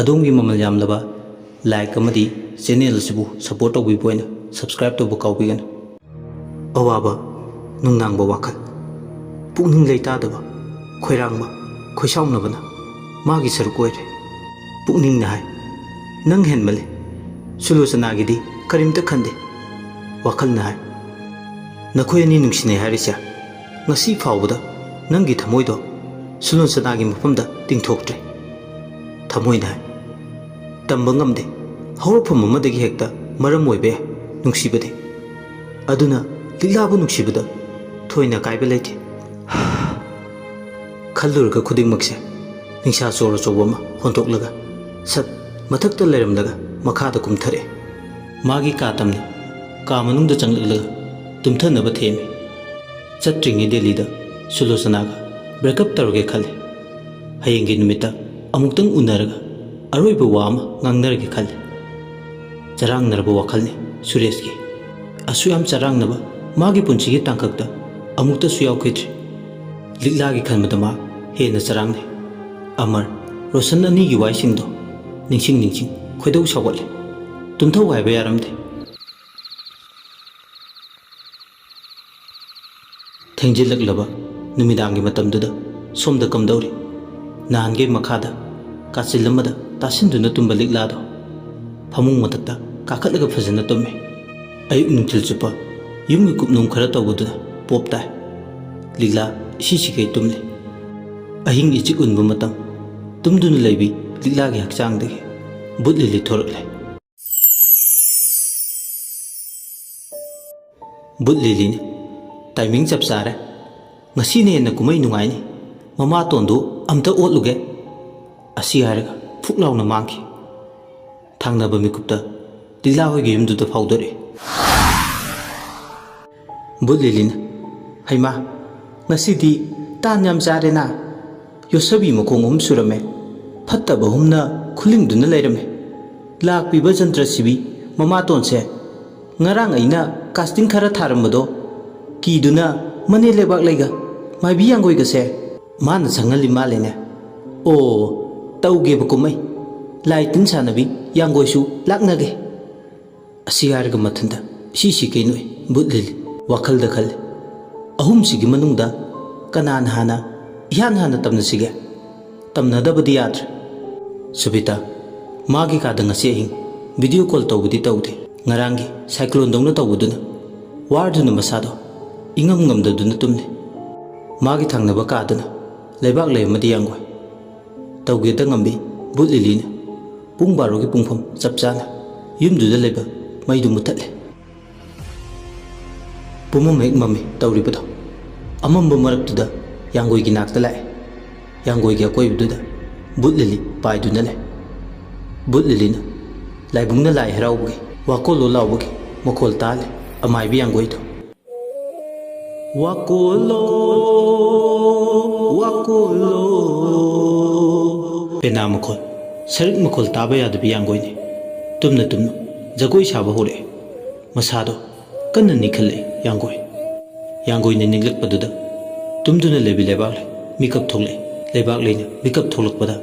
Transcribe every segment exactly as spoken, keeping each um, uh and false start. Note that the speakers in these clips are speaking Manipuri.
ꯑꯗꯣꯝꯒꯤ ꯃꯃꯜ ꯌꯥꯝꯂꯕ like ꯑꯃꯗꯤ channel ꯑꯁꯤꯕꯨ support ꯇꯧꯕꯤꯕ ꯑꯣꯏꯅ subscribe ꯇꯧꯕ ꯀꯥꯎꯕꯤꯒꯅꯨ꯫ ꯑꯋꯥꯕ, ꯅꯨꯡꯅꯥꯡꯕ ꯋꯥꯈꯜ, ꯄꯨꯛꯅꯤꯡ ꯂꯩꯇꯥꯗꯕ, ꯈꯣꯏꯔꯥꯡꯕ, ꯈꯣꯏꯁꯥꯎꯅꯕꯅ ꯃꯥꯒꯤ ꯁꯔꯨꯛ ꯑꯣꯏꯔꯦ꯫ ꯄꯨꯛꯅꯤꯡꯅ ꯍꯥꯏ, "ꯅꯪ ꯍꯦꯟꯃꯜꯂꯦ꯫ ꯁꯨꯂꯣꯆꯅꯥꯒꯤꯗꯤ ꯀꯔꯤꯝꯇ ꯈꯟꯗꯦ꯫" ꯋꯥꯈꯜꯅ ꯍꯥꯏ, "ꯅꯈꯣꯏ ꯑꯅꯤ ꯅꯨꯡꯁꯤꯅꯩ ꯍꯥꯏꯔꯤꯁꯦ ꯉꯁꯤ ꯐꯥꯎꯕꯗ ꯅꯪꯒꯤ ꯊꯃꯣꯏꯗꯣ ꯁꯨꯂꯣꯆꯅꯥꯒꯤ ꯃꯐꯝꯗ ꯇꯤꯡꯊꯣꯛꯇ꯭ꯔꯦ꯫" ꯊꯃꯣꯏꯅ ꯍꯥꯏ, "ꯇꯝꯕ ꯉꯝꯗꯦ, ꯍꯧꯔꯛꯐꯝ ꯑꯃꯗꯒꯤ ꯍꯦꯛꯇ ꯃꯔꯝ ꯑꯣꯏꯕ ꯌꯥꯏ ꯅꯨꯡꯁꯤꯕꯗꯤ꯫ ꯑꯗꯨꯅ ꯂꯤꯛꯂꯥꯕꯨ ꯅꯨꯡꯁꯤꯕꯗ ꯊꯣꯏꯅ ꯀꯥꯏꯕ ꯂꯩꯇꯦ꯫" ꯈꯜꯂꯨꯔꯒ ꯈꯨꯗꯤꯡꯃꯛꯁꯦ ꯅꯤꯡꯁꯥ ꯆꯣꯔ ꯑꯆꯧꯕ ꯑꯃ ꯍꯣꯟꯗꯣꯛꯂꯒ ꯁꯠ ꯃꯊꯛꯇ ꯂꯩꯔꯝꯂꯒ ꯃꯈꯥꯗ ꯀꯨꯝꯊꯔꯛꯑꯦ꯫ ꯃꯥꯒꯤ ꯀꯥ ꯇꯝꯅ ꯀꯥ ꯃꯅꯨꯡꯗ ꯆꯪꯂꯛꯂꯒ ꯇꯨꯝꯊꯅꯕ ꯊꯦꯝꯃꯤ꯫ ꯆꯠꯇ꯭ꯔꯤꯉꯩ ꯗꯦꯜꯂꯤꯗ ꯁꯨꯂꯣꯆꯅꯥꯒ breakup ꯇꯧꯔꯒꯦ ꯈꯜꯂꯤ꯫ ꯍꯌꯦꯡꯒꯤ ꯅꯨꯃꯤꯠꯇ ꯑꯃꯨꯛꯇꯪ ꯎꯅꯔꯒ ꯑꯔꯣꯏꯕ ꯋꯥ ꯑꯃ ꯉꯥꯡꯅꯔꯒꯦ ꯈꯜꯂꯤ꯫ ꯆꯔꯥꯡꯅꯔꯕ ꯋꯥꯈꯜꯅꯤ ꯁꯨꯔꯦꯁꯀꯤ꯫ ꯑꯁꯨꯛ ꯌꯥꯝ ꯆꯔꯥꯡꯅꯕ ꯃꯥꯒꯤ ꯄꯨꯟꯁꯤꯒꯤ ꯇꯥꯡꯀꯛꯇ ꯑꯃꯨꯛꯇꯁꯨ ꯌꯥꯎꯈꯤꯗ꯭ꯔꯤ꯫ ꯂꯤꯛꯂꯥꯒꯤ ꯈꯟꯕꯗ ꯃꯥ ꯍꯦꯟꯅ ꯆꯔꯥꯡꯅꯩ꯫ ꯑꯃꯔ, ꯔꯣꯁꯟ ꯑꯅꯤꯒꯤ ꯋꯥꯏꯁꯤꯡꯗꯣ ꯅꯤꯡꯁꯤꯡ ꯅꯤꯡꯁꯤꯡ ꯈꯣꯏꯗꯧ ꯁꯥꯎꯒꯠꯂꯦ꯫ ꯇꯨꯝꯊꯧ ꯍꯥꯏꯕ ꯌꯥꯔꯝꯗꯦ꯫ ꯊꯦꯡꯖꯤꯜꯂꯛꯂꯕ ꯅꯨꯃꯤꯗꯥꯡꯒꯤ ꯃꯇꯝꯗꯨꯗ ꯁꯣꯝꯗ ꯀꯝꯗꯧꯔꯤ? ꯅꯍꯥꯟꯒꯩ ꯃꯈꯥꯗ ꯀꯥꯆꯤꯜ ꯑꯃꯗ ꯇꯥꯁꯤꯟꯗꯨꯅ ꯇꯨꯝꯕ ꯂꯤꯛꯂꯥꯗꯣ ꯐꯃꯨꯡ ꯃꯊꯛꯇ ꯀꯥꯈꯠꯂꯒ ꯐꯖꯅ ꯇꯨꯝꯃꯤ꯫ ꯑꯌꯨꯛ ꯅꯨꯡꯊꯤꯜ ꯆꯨꯞꯄ ꯌꯨꯝꯒꯤ ꯀꯨꯞꯅꯣꯝ ꯈꯔ ꯇꯧꯕꯗꯨꯅ ꯄꯣꯞ ꯇꯥꯏ꯫ ꯂꯤꯛꯂꯥ ꯏꯁꯤ ꯁꯤꯒꯩ ꯇꯨꯝꯂꯤ꯫ ꯑꯍꯤꯡ ꯏꯆꯤꯛ ꯎꯟꯕ ꯃꯇꯝ꯫ ꯇꯨꯝꯗꯨꯅ ꯂꯩꯕꯤ ꯂꯤꯛꯂꯥꯒꯤ ꯍꯛꯆꯥꯡꯗꯒꯤ ꯕꯨꯠ ꯂꯤꯂꯤ ꯊꯣꯔꯛꯂꯦ꯫ ꯕꯨꯠ ꯂꯤꯂꯤꯅꯤ꯫ Timing ꯆꯞ ꯆꯥꯔꯦ꯫ ꯉꯁꯤꯅ ꯍꯦꯟꯅ ꯀꯨꯝꯍꯩ ꯅꯨꯡꯉꯥꯏꯅꯤ꯫ ꯃꯃꯥꯇꯣꯟꯗꯨ ꯑꯝꯇ ꯑꯣꯠꯂꯨꯒꯦ꯫ ꯑꯁꯤ ꯍꯥꯏꯔꯒ ꯐꯨꯛ ꯂꯥꯎꯅ ꯃꯥꯡꯈꯤ꯫ ꯊꯪꯅꯕ ꯃꯤꯀꯨꯞꯇ ꯂꯤꯂꯥ ꯍꯣꯏꯒꯤ ꯌꯨꯝꯗꯨꯗ ꯐꯥꯎꯗꯣꯔꯛꯑꯦ꯫ ꯕꯨꯠ ꯂꯤꯂꯤꯅ, "ꯍꯩꯃꯥ, ꯉꯁꯤꯗꯤ ꯇꯥꯟ ꯌꯥꯝ ꯆꯥꯔꯦꯅ꯫ ꯌꯣꯠꯁꯕꯤ ꯃꯈꯣꯡ ꯑꯍꯨꯝ ꯁꯨꯔꯝꯃꯦ꯫ ꯐꯠꯇꯕ ꯑꯍꯨꯝꯅ ꯈꯨꯂꯤꯡꯗꯨꯅ ꯂꯩꯔꯝꯃꯦ꯫ ꯂꯥꯛꯄꯤꯕ ꯖꯟꯇ꯭ꯔ ꯁꯤꯕꯤ ꯃꯃꯥꯇꯣꯟꯁꯦ ꯉꯔꯥꯡ ꯑꯩꯅ ꯀꯥꯁꯇꯤꯡ ꯈꯔ ꯊꯥꯔꯝꯕꯗꯣ ꯀꯤꯗꯨꯅ ꯃꯅꯦ ꯂꯩꯕꯥꯛ ꯂꯩꯒ ꯃꯥꯏꯕꯤ ꯌꯥꯡꯒꯣꯏꯒꯁꯦ ꯃꯥꯅ ꯁꯪꯍꯜꯂꯤ ꯃꯥꯜꯂꯦꯅꯦ꯫ ꯑꯣ, ꯇꯧꯒꯦꯕ ꯀꯨꯝꯍꯩ꯫ ꯂꯥꯏ ꯇꯤꯟ ꯁꯥꯟꯅꯕꯤ ꯌꯥꯡꯒꯣꯏꯁꯨ ꯂꯥꯛꯅꯒꯦ꯫ ꯑꯁꯤ ꯍꯥꯏꯔꯒ ꯃꯊꯟꯇ ꯏꯁꯤ ꯁꯤ ꯀꯩꯅꯣ ꯕꯨꯠ ꯂꯤꯂꯤ ꯋꯥꯈꯜꯗ ꯈꯜꯂꯤ꯫ ꯑꯍꯨꯝꯁꯤꯒꯤ ꯃꯅꯨꯡꯗ ꯀꯅꯥꯅ ꯍꯥꯟꯅ ꯏꯍꯥꯟ ꯍꯥꯟꯅ ꯇꯝꯅꯁꯤꯒꯦ? ꯇꯝꯅꯗꯕꯗꯤ ꯌꯥꯗ꯭ꯔꯦ꯫ ꯁꯨꯕꯤꯇꯥ, ꯃꯥꯒꯤ ꯀꯥꯗ ꯉꯁꯤ ꯑꯍꯤꯡ ꯚꯤꯗꯤꯑꯣ ꯀꯣꯜ ꯇꯧꯕꯗꯤ ꯇꯧꯗꯦ꯫ ꯉꯔꯥꯡꯒꯤ ꯁꯥꯏꯀ꯭ꯂꯣꯟꯗꯧꯅ ꯇꯧꯕꯗꯨꯅ ꯋꯥꯔꯗꯨꯅ ꯃꯁꯥꯗꯣ ꯏꯉꯝ ꯉꯝꯗꯗꯨꯅ ꯇꯨꯝꯂꯤ꯫ ꯃꯥꯒꯤ ꯊꯪꯅꯕ ꯀꯥꯗꯨꯅ ꯂꯩꯕꯥꯛ ꯂꯩ ꯑꯃꯗꯤ ꯌꯥꯡꯒꯣꯏ꯫ ꯇꯧꯒꯦꯇ ꯉꯝꯕꯤ ꯕꯨꯠ ꯂꯤꯂꯤꯅ ꯄꯨꯡ ꯕꯥꯔꯣꯒꯤ ꯄꯨꯡꯐꯝ ꯆꯞ ꯆꯥꯅ ꯌꯨꯝꯗꯨꯗ ꯂꯩꯕ ꯃꯩꯗꯨ ꯃꯨꯊꯠꯂꯦ꯫ ꯄꯨꯝꯃꯝ ꯍꯦꯛ ꯃꯝꯃꯤ ꯇꯧꯔꯤꯕꯗꯣ꯫ ꯑꯃꯝꯕ ꯃꯔꯛꯇꯨꯗ ꯌꯥꯡꯒꯣꯏꯒꯤ ꯅꯥꯛꯇ ꯂꯥꯛꯑꯦ꯫ ꯌꯥꯡꯒꯣꯏꯒꯤ ꯑꯀꯣꯏꯕꯗꯨꯗ ꯕꯨꯠ ꯂꯤꯂꯤ ꯄꯥꯏꯗꯨꯅ ꯂꯩ꯫ ꯕꯨꯠ ꯂꯤꯂꯤꯅ ꯂꯥꯏꯕꯨꯡꯅ ꯂꯥꯏ ꯍꯔꯥꯎꯕꯒꯤ ꯋꯥꯀꯣꯜꯂꯣ ꯂꯥꯎꯕꯒꯤ ꯃꯈꯣꯜ ꯇꯥꯍꯜꯂꯦ ꯑꯃꯥꯏꯕꯤ ꯌꯥꯡꯒꯣꯏꯗꯣ꯫ ꯋꯥꯀꯣꯜꯂꯣ, ꯋꯥꯀꯣꯜꯂꯣ꯫ ꯄꯦꯅꯥ ꯃꯈꯣꯜ, ꯁꯔꯤꯛ ꯃꯈꯣꯜ ꯇꯥꯕ ꯌꯥꯗꯕꯤ ꯌꯥꯡꯒꯣꯏꯅꯤ꯫ ꯇꯨꯝꯅ ꯇꯨꯝꯅ ꯖꯒꯣꯏ ꯁꯥꯕ ꯍꯧꯔꯛꯑꯦ꯫ ꯃꯁꯥꯗꯣ ꯀꯟꯅ ꯅꯤꯛꯈꯠꯂꯛꯑꯦ ꯌꯥꯡꯒꯣꯏ꯫ ꯌꯥꯡꯒꯣꯏꯅ ꯅꯤꯛꯂꯛꯄꯗꯨꯗ ꯇꯨꯝꯗꯨꯅ ꯂꯩꯕꯤ ꯂꯩꯕꯥꯛꯂꯩ ꯃꯤꯀꯞ ꯊꯣꯛꯂꯛꯑꯦ꯫ ꯂꯩꯕꯥꯛꯂꯩꯅ ꯃꯤꯀꯞ ꯊꯣꯛꯂꯛꯄꯗ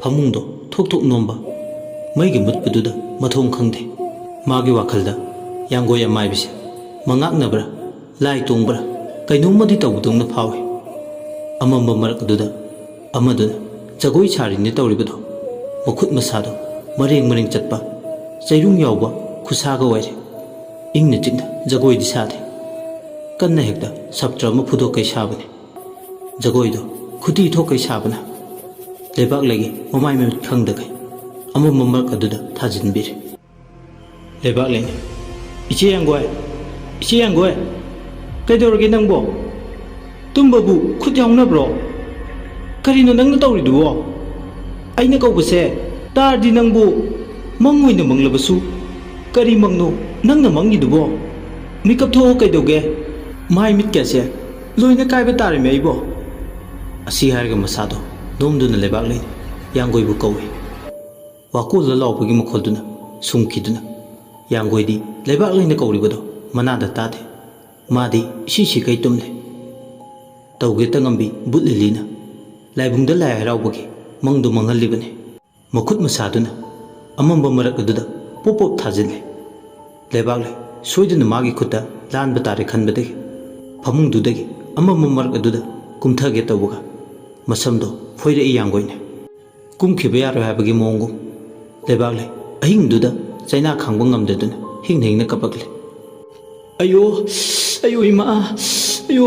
ꯐꯃꯨꯡꯗꯣ ꯊꯣꯛ ꯊꯣꯛ ꯅꯣꯝꯕ, ꯃꯩꯒ ꯃꯨꯠꯄꯗꯨꯗ ꯃꯊꯣꯡ ꯈꯪꯗꯦ꯫ ꯃꯥꯒꯤ ꯋꯥꯈꯜꯗ ꯌꯥꯡꯒꯣꯏ ꯑꯃꯥꯏꯕꯤꯁꯦ ꯃꯉꯥꯛꯅꯕ꯭ꯔꯥ, ꯂꯥꯏ ꯇꯣꯡꯕ꯭ꯔꯥ, ꯀꯩꯅꯣꯝꯃꯗꯤ ꯇꯧꯕꯗꯧꯅ ꯐꯥꯎꯏ꯫ ꯑꯃꯝꯕ ꯃꯔꯛ ꯑꯗꯨꯗ ꯑꯃꯗꯨꯅ ꯖꯒꯣꯏ ꯁꯥꯔꯤꯅꯦ ꯇꯧꯔꯤꯕꯗꯣ, ꯃꯈꯨꯠ ꯃꯁꯥꯗꯣ ꯃꯔꯦꯡ ꯃꯔꯦꯡ ꯆꯠꯄ, ꯆꯩꯔꯨꯡ ꯌꯥꯎꯕ ꯈꯨꯠꯁꯥꯒ ꯑꯣꯏꯔꯦ꯫ ꯏꯪꯅ ꯆꯤꯛꯅ ꯖꯒꯣꯏꯗꯤ ꯁꯥꯗꯦ꯫ ꯀꯟꯅ ꯍꯦꯛꯇ ꯁꯞꯇ꯭ꯔ ꯑꯃ ꯐꯨꯗꯣꯛꯀꯩ ꯁꯥꯕꯅꯤ꯫ ꯖꯒꯣꯏꯗꯣ ꯈꯨꯇꯤ ꯊꯣꯛꯀꯩ ꯁꯥꯕꯅ ꯂꯩꯕꯥꯛꯂꯩꯒꯤ ꯃꯃꯥꯏ ꯃꯃꯤꯠ ꯈꯪꯗꯈꯩ ꯑꯃꯝꯕ ꯃꯔꯛ ꯑꯗꯨꯗ ꯊꯥꯖꯤꯟꯕꯤꯔꯦ꯫ ꯂꯩꯕꯥꯛꯂꯩꯅ, "ꯏꯆꯦ ꯌꯥꯡꯒꯣꯏ, ꯏꯆꯦ ꯌꯥꯡꯒꯣꯏ, ꯀꯩꯗꯧꯔꯒꯦ ꯅꯪꯕꯣ? ꯇꯨꯝꯕꯕꯨ ꯈꯨꯠ ꯌꯥꯎꯅꯕ꯭ꯔꯣ? ꯀꯔꯤꯅꯣ ꯅꯪꯅ ꯇꯧꯔꯤꯗꯨꯕꯣ? ꯑꯩꯅ ꯀꯧꯕꯁꯦ ꯇꯥꯔꯗꯤ ꯅꯪꯕꯨ ꯃꯪ ꯑꯣꯏꯅ ꯃꯪꯂꯕꯁꯨ "ꯀꯔꯤ ꯃꯪꯅꯣ ꯅꯪꯅ ꯃꯪꯉꯤꯗꯨꯕꯣ? ꯃꯤꯀꯞ ꯊꯣꯛꯑꯣ ꯀꯩꯗꯧꯒꯦ? ꯃꯥꯏ ꯃꯤꯠꯀꯁꯦ ꯂꯣꯏꯅ ꯀꯥꯏꯕ ꯇꯥꯔꯦꯃꯦ ꯑꯩꯕꯣ!" ꯑꯁꯤ ꯍꯥꯏꯔꯒ ꯃꯁꯥꯗꯣ ꯅꯣꯝꯗꯨꯅ ꯂꯩꯕꯥꯛ ꯂꯩꯅ ꯌꯥꯡꯒꯣꯏꯕꯨ ꯀꯧꯏ꯫ ꯋꯥꯀꯣꯜꯂ ꯂꯥꯎꯕꯒꯤ ꯃꯈꯣꯜꯗꯨꯅ ꯁꯨꯝꯈꯤꯗꯨꯅ ꯌꯥꯡꯒꯣꯏꯗꯤ ꯂꯩꯕꯥꯛ ꯂꯩꯅ ꯀꯧꯔꯤꯕꯗꯣ ꯃꯅꯥꯗ ꯇꯥꯗꯦ꯫ ꯃꯥꯗꯤ ꯏꯁꯤ ꯁꯤꯈꯩ ꯇꯨꯝꯂꯦ꯫ ꯇꯧꯒꯦ ꯇꯉꯝꯕꯤ ꯕꯨꯠ ꯂꯤꯂꯤꯅ ꯂꯥꯏꯕꯨꯡꯗ ꯂꯥꯏ ꯍꯔꯥꯎꯕꯒꯤ ꯃꯪꯗꯨ ꯃꯪꯍꯜꯂꯤꯕꯅꯤ꯫ ꯃꯈꯨꯠ ꯃꯁꯥꯗꯨꯅ ꯑꯃꯝꯕ ꯃꯔꯛ ꯑꯗꯨꯗ ꯄꯣꯞ ꯄꯣꯞ ꯊꯥꯖꯤꯜꯂꯦ꯫ ꯂꯩꯕꯥꯛꯂꯩ ꯁꯣꯏꯗꯅ ꯃꯥꯒꯤ ꯈꯨꯠꯇ ꯂꯥꯟꯕ ꯇꯥꯔꯦ ꯈꯟꯕꯗꯒꯤ ꯐꯃꯨꯡꯗꯨꯗꯒꯤ ꯑꯃꯝꯕ ꯃꯔꯛ ꯑꯗꯨꯗ ꯀꯨꯝꯊꯒꯦ ꯇꯧꯕꯒ ꯃꯁꯝꯗꯣ ꯐꯣꯏꯔꯛꯏ ꯌꯥꯡꯒꯣꯏꯅ꯫ ꯀꯨꯝꯈꯤꯕ ꯌꯥꯔꯣꯏ ꯍꯥꯏꯕꯒꯤ ꯃꯑꯣꯡꯒꯨꯝ꯫ ꯂꯩꯕꯥꯛꯂꯩ ꯑꯍꯤꯡꯗꯨꯗ ꯆꯩꯅꯥ ꯈꯥꯡꯕ ꯉꯝꯗꯗꯨꯅ ꯍꯤꯡꯅ ꯍꯤꯡꯅ ꯀꯞꯄꯛꯂꯦ꯫ "ꯑꯌꯣ, ꯑꯌꯣ ꯏꯃꯥ, ꯑꯌꯣ!"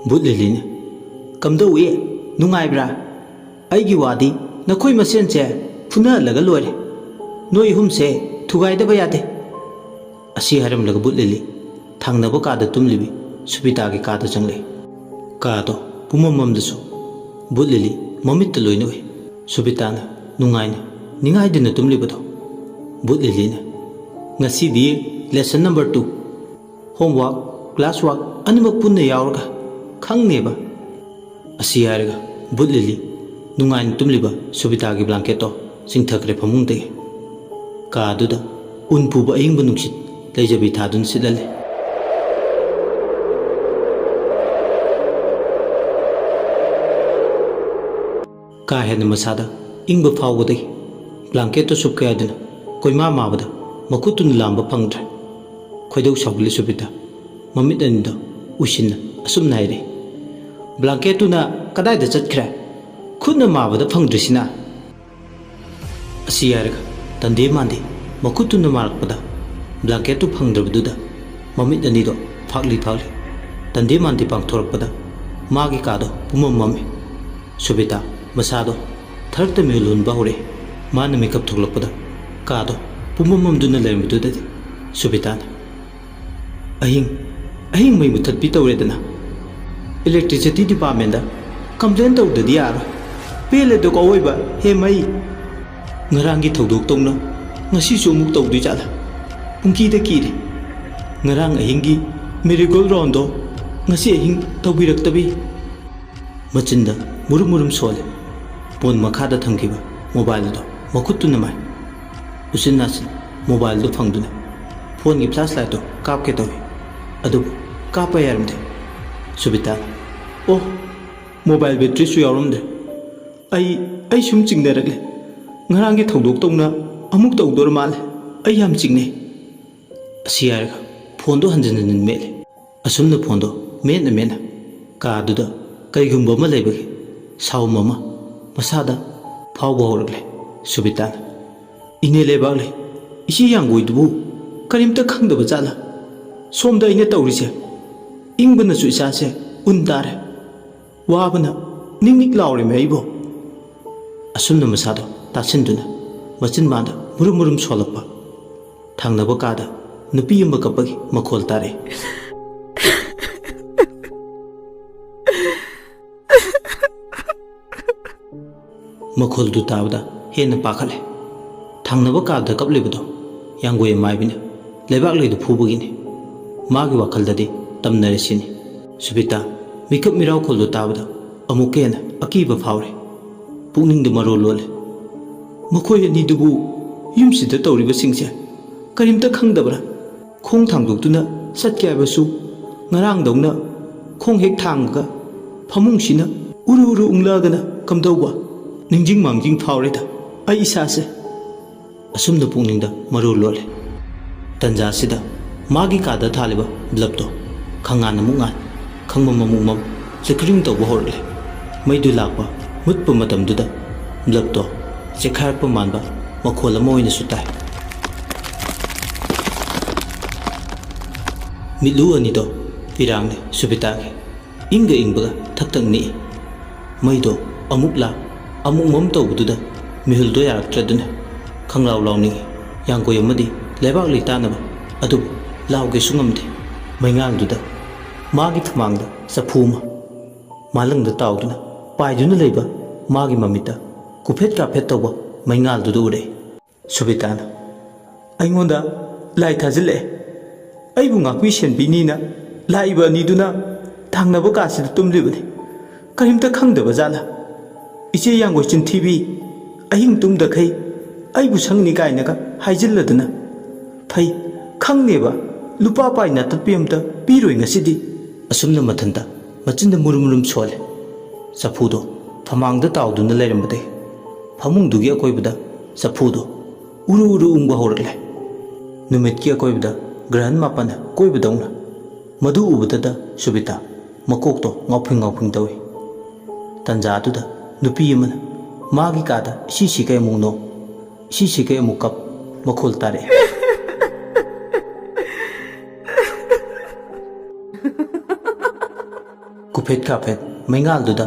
ꯕꯨꯠ ꯂꯤꯂꯤꯅ, "ꯀꯝꯗꯧꯏ? ꯅꯨꯡꯉꯥꯏꯕ꯭ꯔꯥ? ꯑꯩꯒꯤ ꯋꯥꯗꯤ ꯅꯈꯣꯏ ꯃꯁꯦꯟꯁꯦ ꯐꯨꯅꯍꯜꯂꯒ ꯂꯣꯏꯔꯦ꯫ ꯅꯣꯏ ꯑꯍꯨꯝꯁꯦ ꯊꯨꯒꯥꯏꯗꯕ ꯌꯥꯗꯦ꯫" ꯑꯁꯤ ꯍꯥꯏꯔꯝꯂꯒ ꯕꯨꯠ ꯂꯤꯂꯤ ꯊꯪꯅꯕ ꯀꯥꯗ ꯇꯨꯝꯂꯤꯕꯤ ꯁꯨꯕꯤꯇꯥꯒꯤ ꯀꯥꯗ ꯆꯪꯂꯛꯏ꯫ ꯀꯥꯗꯣ ꯄꯨꯝꯃꯝ ꯃꯝꯗꯁꯨ ꯕꯨꯠ ꯂꯤꯂꯤ ꯃꯃꯤꯠꯇ ꯂꯣꯏꯅ ꯎꯏ꯫ ꯁꯨꯕꯤꯇꯥꯅ ꯅꯨꯡꯉꯥꯏꯅ ꯅꯤꯡꯉꯥꯏꯗꯅ ꯇꯨꯝꯂꯤꯕꯗꯣ꯫ ꯕꯨꯠ ꯂꯤꯂꯤꯅ, "ꯉꯁꯤꯗꯤ lesson number two, homework, class work ꯑꯅꯤꯃꯛ ꯄꯨꯟꯅ ꯌꯥꯎꯔꯒ ꯈꯪꯅꯦꯕ?" ꯑꯁꯤ ꯍꯥꯏꯔꯒ ꯕꯨꯠ ꯂꯤꯂꯤ ꯅꯨꯡꯉꯥꯏꯅ ꯇꯨꯝꯂꯤꯕ ꯁꯨꯕꯤꯇꯥꯒꯤ blanketꯇꯣ ꯆꯤꯡꯊꯈ꯭ꯔꯦ ꯐꯃꯨꯡꯗꯒꯤ꯫ ꯀꯥꯗꯨꯗ ꯎꯟ ꯄꯨꯕ ꯑꯏꯪꯕ ꯅꯨꯡꯁꯤꯠ ꯂꯩꯖꯕꯤ ꯊꯥꯗꯨꯅ ꯁꯤꯠꯍꯜꯂꯦ꯫ ꯀꯥ ꯍꯦꯟꯅ ꯃꯁꯥꯗ ꯏꯪꯕ ꯐꯥꯎꯕꯗꯒꯤ blanketꯇꯨ ꯁꯨꯞꯀꯦ ꯍꯥꯏꯗꯨꯅ ꯀꯣꯏꯃꯥ ꯃꯥꯕꯗ ꯃꯈꯨꯠꯇꯨꯅ ꯂꯥꯝꯕ ꯐꯪꯗ꯭ꯔꯦ꯫ ꯈꯣꯏꯗꯧ ꯁꯥꯎꯒꯠꯂꯤ ꯁꯨꯕꯤꯇꯥ꯫ ꯃꯃꯤꯠ ꯑꯅꯤꯗꯣ ꯎꯏꯁꯤꯟꯅ ꯑꯁꯨꯝꯅ ꯍꯥꯏꯔꯛꯏ, "Blanketꯇꯨꯅ ꯀꯗꯥꯏꯗ ꯆꯠꯈ꯭ꯔꯦ? ꯈꯨꯠꯅ ꯃꯥꯕꯗ ꯐꯪꯗ꯭ꯔꯤꯁꯤꯅ?" ꯑꯁꯤ ꯍꯥꯏꯔꯒ ꯇꯟꯗꯦ ꯃꯥꯟꯗꯦ ꯃꯈꯨꯠꯇꯨꯅ ꯃꯥꯔꯛꯄꯗ blanketꯇꯨ ꯐꯪꯗ꯭ꯔꯕꯗꯨꯗ ꯃꯃꯤꯠ ꯑꯅꯤꯗꯣ ꯐꯥꯛꯂꯤ ꯐꯥꯛꯂꯤ ꯇꯟꯗꯦ ꯃꯥꯟꯗꯦ ꯄꯥꯡꯊꯣꯔꯛꯄꯗ ꯃꯥꯒꯤ ꯀꯥꯗꯣ ꯄꯨꯝꯃꯝ ꯃꯝꯃꯤ꯫ ꯁꯨꯕꯤꯇꯥ ꯃꯁꯥꯗꯣ ꯊꯔꯛꯇ ꯃꯤꯍꯨꯜ ꯍꯨꯟꯕ ꯍꯧꯔꯛꯏ꯫ ꯃꯥꯅ ꯃꯤꯀꯞ ꯊꯣꯛꯂꯛꯄꯗ ꯀꯥꯗꯣ ꯄꯨꯝꯃꯝ ꯃꯝꯗꯨꯅ ꯂꯩꯔꯝꯕꯗꯨꯗꯗꯤ ꯁꯨꯕꯤꯇꯥꯅ, "ꯑꯍꯤꯡ, ꯑꯍꯤꯡ ꯃꯩ ꯃꯨꯊꯠꯄꯤ ꯇꯧꯔꯦꯗꯅ꯫ Electricity departmentꯗ complain ꯇꯧꯗꯗꯤ ꯌꯥꯔꯣꯏ꯫ ꯄꯦꯜꯂꯦꯗꯣ ꯑꯋꯣꯏꯕ, ꯍꯦ ꯃꯩ!" ꯉꯔꯥꯡꯒꯤ ꯊꯧꯗꯣꯛꯇꯧꯅ ꯉꯁꯤꯁꯨ ꯑꯃꯨꯛ ꯇꯧꯗꯣꯏ ꯖꯥꯠꯂꯥ? ꯄꯨꯡꯀꯤꯗ ꯀꯤꯔꯦ꯫ ꯉꯔꯥꯡ ꯑꯍꯤꯡꯒꯤ ꯃꯦꯔꯤꯒꯣꯜ ꯔꯥꯎꯟꯗꯣ ꯉꯁꯤ ꯑꯍꯤꯡ ꯇꯧꯕꯤꯔꯛꯇꯕꯤ꯫ ꯃꯆꯤꯟꯗ ꯃꯨꯔꯨꯝ ꯃꯨꯔꯨꯝ ꯁꯣꯜꯂꯦ꯫ ꯄꯣꯟ ꯃꯈꯥꯗ ꯊꯝꯈꯤꯕ ꯃꯣꯕꯥꯏꯜ ꯑꯗꯣ ꯃꯈꯨꯠꯇꯨꯅ ꯃꯥꯏ꯫ ꯎꯆꯤꯟ ꯅꯥꯆꯤꯟ ꯃꯣꯕꯥꯏꯜꯗꯨ ꯐꯪꯗꯨꯅ ꯐꯣꯟꯒꯤ ꯐ꯭ꯂꯥꯁ ꯂꯥꯏꯠꯇꯣ ꯀꯥꯞꯀꯦ ꯇꯧꯏ꯫ ꯑꯗꯨꯕꯨ ꯀꯥꯞꯄ ꯌꯥꯔꯝꯗꯦ꯫ ꯁꯨꯕꯤꯇꯥꯅ, "ꯑꯣ, ꯃꯣꯕꯥꯏꯜ ꯕꯦꯇ꯭ꯔꯤꯁꯨ ꯌꯥꯎꯔꯝꯗ꯭ꯔꯦ꯫ ꯑꯩ, ꯑꯩ ꯁꯨꯝ ꯆꯤꯡꯅꯔꯛꯂꯦ꯫ ꯉꯔꯥꯡꯒꯤ ꯊꯧꯗꯣꯛꯇꯧꯅ ꯑꯃꯨꯛ ꯇꯧꯗꯣꯔ ꯃꯥꯜꯂꯦ꯫ ꯑꯩ ꯌꯥꯝ ꯆꯤꯡꯅꯩ꯫" ꯑꯁꯤ ꯍꯥꯏꯔꯒ ꯐꯣꯟꯗꯣ ꯍꯟꯖꯤꯟ ꯍꯟꯖꯤꯟ ꯃꯦꯠꯂꯦ꯫ ꯑꯁꯨꯝꯅ ꯐꯣꯟꯗꯣ ꯃꯦꯠꯅ ꯃꯦꯠꯅ ꯀꯥꯗꯨꯗ ꯀꯔꯤꯒꯨꯝꯕ ꯑꯃ ꯂꯩꯕꯒꯤ ꯁꯥꯎꯝ ꯑꯃ ꯃꯁꯥꯗ ꯐꯥꯎꯕ ꯍꯧꯔꯛꯂꯦ꯫ ꯁꯨꯕꯤꯇꯥꯅ, "ꯏꯅꯦ ꯂꯩꯕꯥꯛꯂꯩ, ꯏꯆꯦ ꯌꯥꯡꯒꯣꯏꯗꯨꯕꯨ ꯀꯔꯤꯝꯇ ꯈꯪꯗꯕ ꯖꯥꯠꯂꯥ? ꯁꯣꯝꯗ ꯑꯩꯅ ꯇꯧꯔꯤꯁꯦ, ꯏꯪꯕꯅꯁꯨ ꯏꯁꯥꯁꯦ ꯎꯟ ꯇꯥꯔꯦ꯫ ꯋꯥꯕꯅ ꯅꯤꯛ ꯅꯤꯛ ꯂꯥꯎꯔꯦꯃꯦ ꯑꯩꯕꯣ꯫" ꯑꯁꯨꯝꯅ ꯃꯁꯥꯗꯣ ꯇꯥꯁꯤꯟꯗꯨꯅ ꯃꯆꯤꯟ ꯃꯥꯟꯗ ꯃꯨꯔꯨꯝ ꯃꯨꯔꯨꯝ ꯁꯣꯜꯂꯛꯄ꯫ ꯊꯪꯅꯕ ꯀꯥꯗ ꯅꯨꯄꯤ ꯑꯃ ꯀꯞꯄꯒꯤ ꯃꯈꯣꯜ ꯇꯥꯔꯛꯏ꯫ ꯃꯈꯣꯜꯗꯨ ꯇꯥꯕꯗ ꯍꯦꯟꯅ ꯄꯥꯈꯠꯂꯦ꯫ ꯊꯪꯅꯕ ꯀꯥꯗ ꯀꯞꯂꯤꯕꯗꯣ ꯌꯥꯡꯒꯣꯏ ꯑꯃꯥꯏꯕꯤꯅ ꯂꯩꯕꯥꯛ ꯂꯩꯗꯨ ꯐꯨꯕꯒꯤꯅꯤ꯫ ꯃꯥꯒꯤ ꯋꯥꯈꯜꯗꯗꯤ ꯇꯝꯅꯔꯦ ꯁꯤꯅꯤ꯫ ꯁꯨꯕꯤꯇꯥ ꯃꯤꯀꯞ ꯃꯤꯔꯥꯎꯈꯣꯜꯗꯨ ꯇꯥꯕꯗ ꯑꯃꯨꯛꯀ ꯍꯦꯟꯅ ꯑꯀꯤꯕ ꯐꯥꯎꯔꯦ꯫ ꯄꯨꯛꯅꯤꯡꯗ ꯃꯔꯣꯜ ꯂꯣꯜꯂꯦ꯫ ꯃꯈꯣꯏ ꯑꯅꯤꯗꯨꯕꯨ ꯌꯨꯝꯁꯤꯗ ꯇꯧꯔꯤꯕꯁꯤꯡꯁꯦ ꯀꯔꯤꯝꯇ ꯈꯪꯗꯕ꯭ꯔꯥ? ꯈꯣꯡ ꯊꯥꯡꯗꯣꯛꯇꯨꯅ ꯆꯠꯀꯦ ꯍꯥꯏꯕꯁꯨ ꯉꯔꯥꯡꯗꯧꯅ ꯈꯣꯡ ꯍꯦꯛ ꯊꯥꯡꯕꯒ ꯐꯃꯨꯡꯁꯤꯅ ꯎꯔꯨ ꯎꯔꯨ ꯎꯪꯂꯛꯑꯒꯅ ꯀꯝꯗꯧꯕ? ꯅꯤꯡꯖꯤꯡ ꯃꯥꯡꯖꯤꯡ ꯐꯥꯎꯔꯦꯗ ꯑꯩ ꯏꯁꯥꯁꯦ꯫ ꯑꯁꯨꯝꯅ ꯄꯨꯛꯅꯤꯡꯗ ꯃꯔꯨ ꯂꯣꯜꯂꯦ꯫ ꯇꯟꯖꯥꯁꯤꯗ ꯃꯥꯒꯤ ꯀꯥꯗ ꯊꯥꯜꯂꯤꯕ ꯕ꯭ꯂꯕꯇꯣ ꯈꯪꯉꯥꯟ ꯑꯃꯨꯛ ꯉꯥꯟ, ꯈꯪꯃꯝ ꯑꯃꯨꯛ ꯃꯝ, flickering ꯇꯧꯕ ꯍꯧꯔꯛꯂꯦ꯫ ꯃꯩꯗꯨ ꯂꯥꯛꯄ ꯃꯨꯠꯄ ꯃꯇꯝꯗꯨꯗ ꯕ꯭ꯂꯕꯇꯣ ꯆꯦꯛꯈꯥꯏꯔꯛꯄ ꯃꯥꯟꯕ ꯃꯈꯣꯜ ꯑꯃ ꯑꯣꯏꯅꯁꯨ ꯇꯥꯏ꯫ ꯃꯤꯠꯂꯨ ꯑꯅꯤꯗꯣ ꯄꯤꯔꯥꯡꯅꯦ ꯁꯨꯕꯤꯇꯥꯒꯤ꯫ ꯏꯪꯒ ꯏꯪꯕꯒ ꯊꯛ ꯊꯛ ꯅꯤꯛꯏ꯫ ꯃꯩꯗꯣ ꯑꯃꯨꯛ ꯂꯥꯛ, ꯑꯃꯨꯛ ꯃꯝ ꯇꯧꯕꯗꯨꯗ ꯃꯤꯍꯨꯜꯗꯣ ꯌꯥꯔꯛꯇ꯭ꯔꯗꯨꯅ ꯈꯪꯂꯥꯎ ꯂꯥꯎꯅꯤꯡꯏ꯫ ꯌꯥꯡꯒꯣꯏ ꯑꯃꯗꯤ ꯂꯩꯕꯥꯛ ꯂꯩꯇꯥꯅꯕ, ꯑꯗꯨꯕꯨ ꯂꯥꯎꯒꯦꯁꯨ ꯉꯝꯗꯦ꯫ ꯃꯩꯉꯥꯜꯗꯨꯗ ꯃꯥꯒꯤ ꯊꯨꯃꯥꯡꯗ ꯆꯐꯨ ꯑꯃ ꯃꯥꯂꯪꯗ ꯇꯥꯎꯗꯨꯅ ꯄꯥꯏꯗꯨꯅ ꯂꯩꯕ ꯃꯥꯒꯤ ꯃꯃꯤꯠꯇ ꯀꯨꯐꯦꯠ ꯀꯥꯐꯦꯠ ꯇꯧꯕ ꯃꯩꯉꯥꯜꯗꯨꯗ ꯎꯔꯛꯏ꯫ ꯁꯨꯕꯤꯇꯥꯅ, ꯑꯩꯉꯣꯟꯗ ꯂꯥꯏ ꯊꯥꯖꯤꯜꯂꯛꯑꯦ꯫ ꯑꯩꯕꯨ ꯉꯥꯛꯄꯤ ꯁꯦꯟꯕꯤꯅꯤꯅ ꯂꯥꯛꯏꯕ ꯑꯅꯤꯗꯨꯅ ꯊꯪꯅꯕ ꯀꯥꯁꯤꯗ ꯇꯨꯝꯂꯤꯕꯅꯤ꯫ ꯀꯔꯤꯝꯇ ꯈꯪꯗꯕ ꯖꯥꯠꯂꯥ? ꯏꯆꯦ ꯌꯥꯡꯒꯣꯏ ꯆꯤꯟꯊꯤꯕꯤ, ꯑꯍꯤꯡ ꯇꯨꯝꯗꯈꯩ ꯑꯩꯕꯨ ꯁꯪꯅꯤ ꯀꯥꯏꯅꯒ ꯍꯥꯏꯖꯤꯜꯂꯗꯅ꯫ ꯐꯩ, ꯈꯪꯅꯦꯕ, ꯂꯨꯄꯥ ꯄꯥꯏ ꯅꯥꯇꯠꯄꯤ ꯑꯝꯇ ꯄꯤꯔꯣꯏ ꯉꯁꯤꯗꯤ꯫ ꯑꯁꯨꯝꯅ ꯃꯊꯟꯇ ꯃꯆꯤꯟꯗ ꯃꯨꯔꯨꯝ ꯃꯨꯔꯨꯝ ꯁꯣꯜꯂꯦ꯫ ꯆꯐꯨꯗꯣ ꯐꯃꯥꯡꯗ ꯇꯥꯎꯗꯨꯅ ꯂꯩꯔꯝꯕꯗꯒꯤ ꯐꯃꯨꯡꯗꯨꯒꯤ ꯑꯀꯣꯏꯕꯗ ꯆꯐꯨꯗꯣ ꯎꯔꯨ ꯎꯔꯨ ꯎꯪꯕ ꯍꯧꯔꯛꯂꯦ꯫ ꯅꯨꯃꯤꯠꯀꯤ ꯑꯀꯣꯏꯕꯗ ꯒ꯭ꯔꯍꯟ ꯃꯥꯄꯟꯅ ꯀꯣꯏꯕꯗꯧꯅ꯫ ꯃꯗꯨ ꯎꯕꯗꯗ ꯁꯨꯕꯤꯇꯥ ꯃꯀꯣꯛꯇꯣ ꯉꯥꯎꯐꯤꯡ ꯉꯥꯎꯐꯤꯡ ꯇꯧꯏ꯫ ꯇꯟꯖꯥꯗꯨꯗ ꯅꯨꯄꯤ ꯑꯃꯅ ꯃꯥꯒꯤ ꯀꯥꯗ ꯏꯁꯤ ꯁꯤꯈꯩ ꯑꯃꯨꯛ ꯅꯣꯛ, ꯏꯁꯤ ꯁꯤꯈꯩ ꯑꯃꯨꯛ ꯀꯞ ꯃꯈꯣꯜ ꯇꯥꯔꯛꯑꯦ꯫ ꯀꯨꯐꯦꯠ ꯀꯥꯐꯦꯠ ꯃꯩꯉꯥꯜꯗꯨꯗ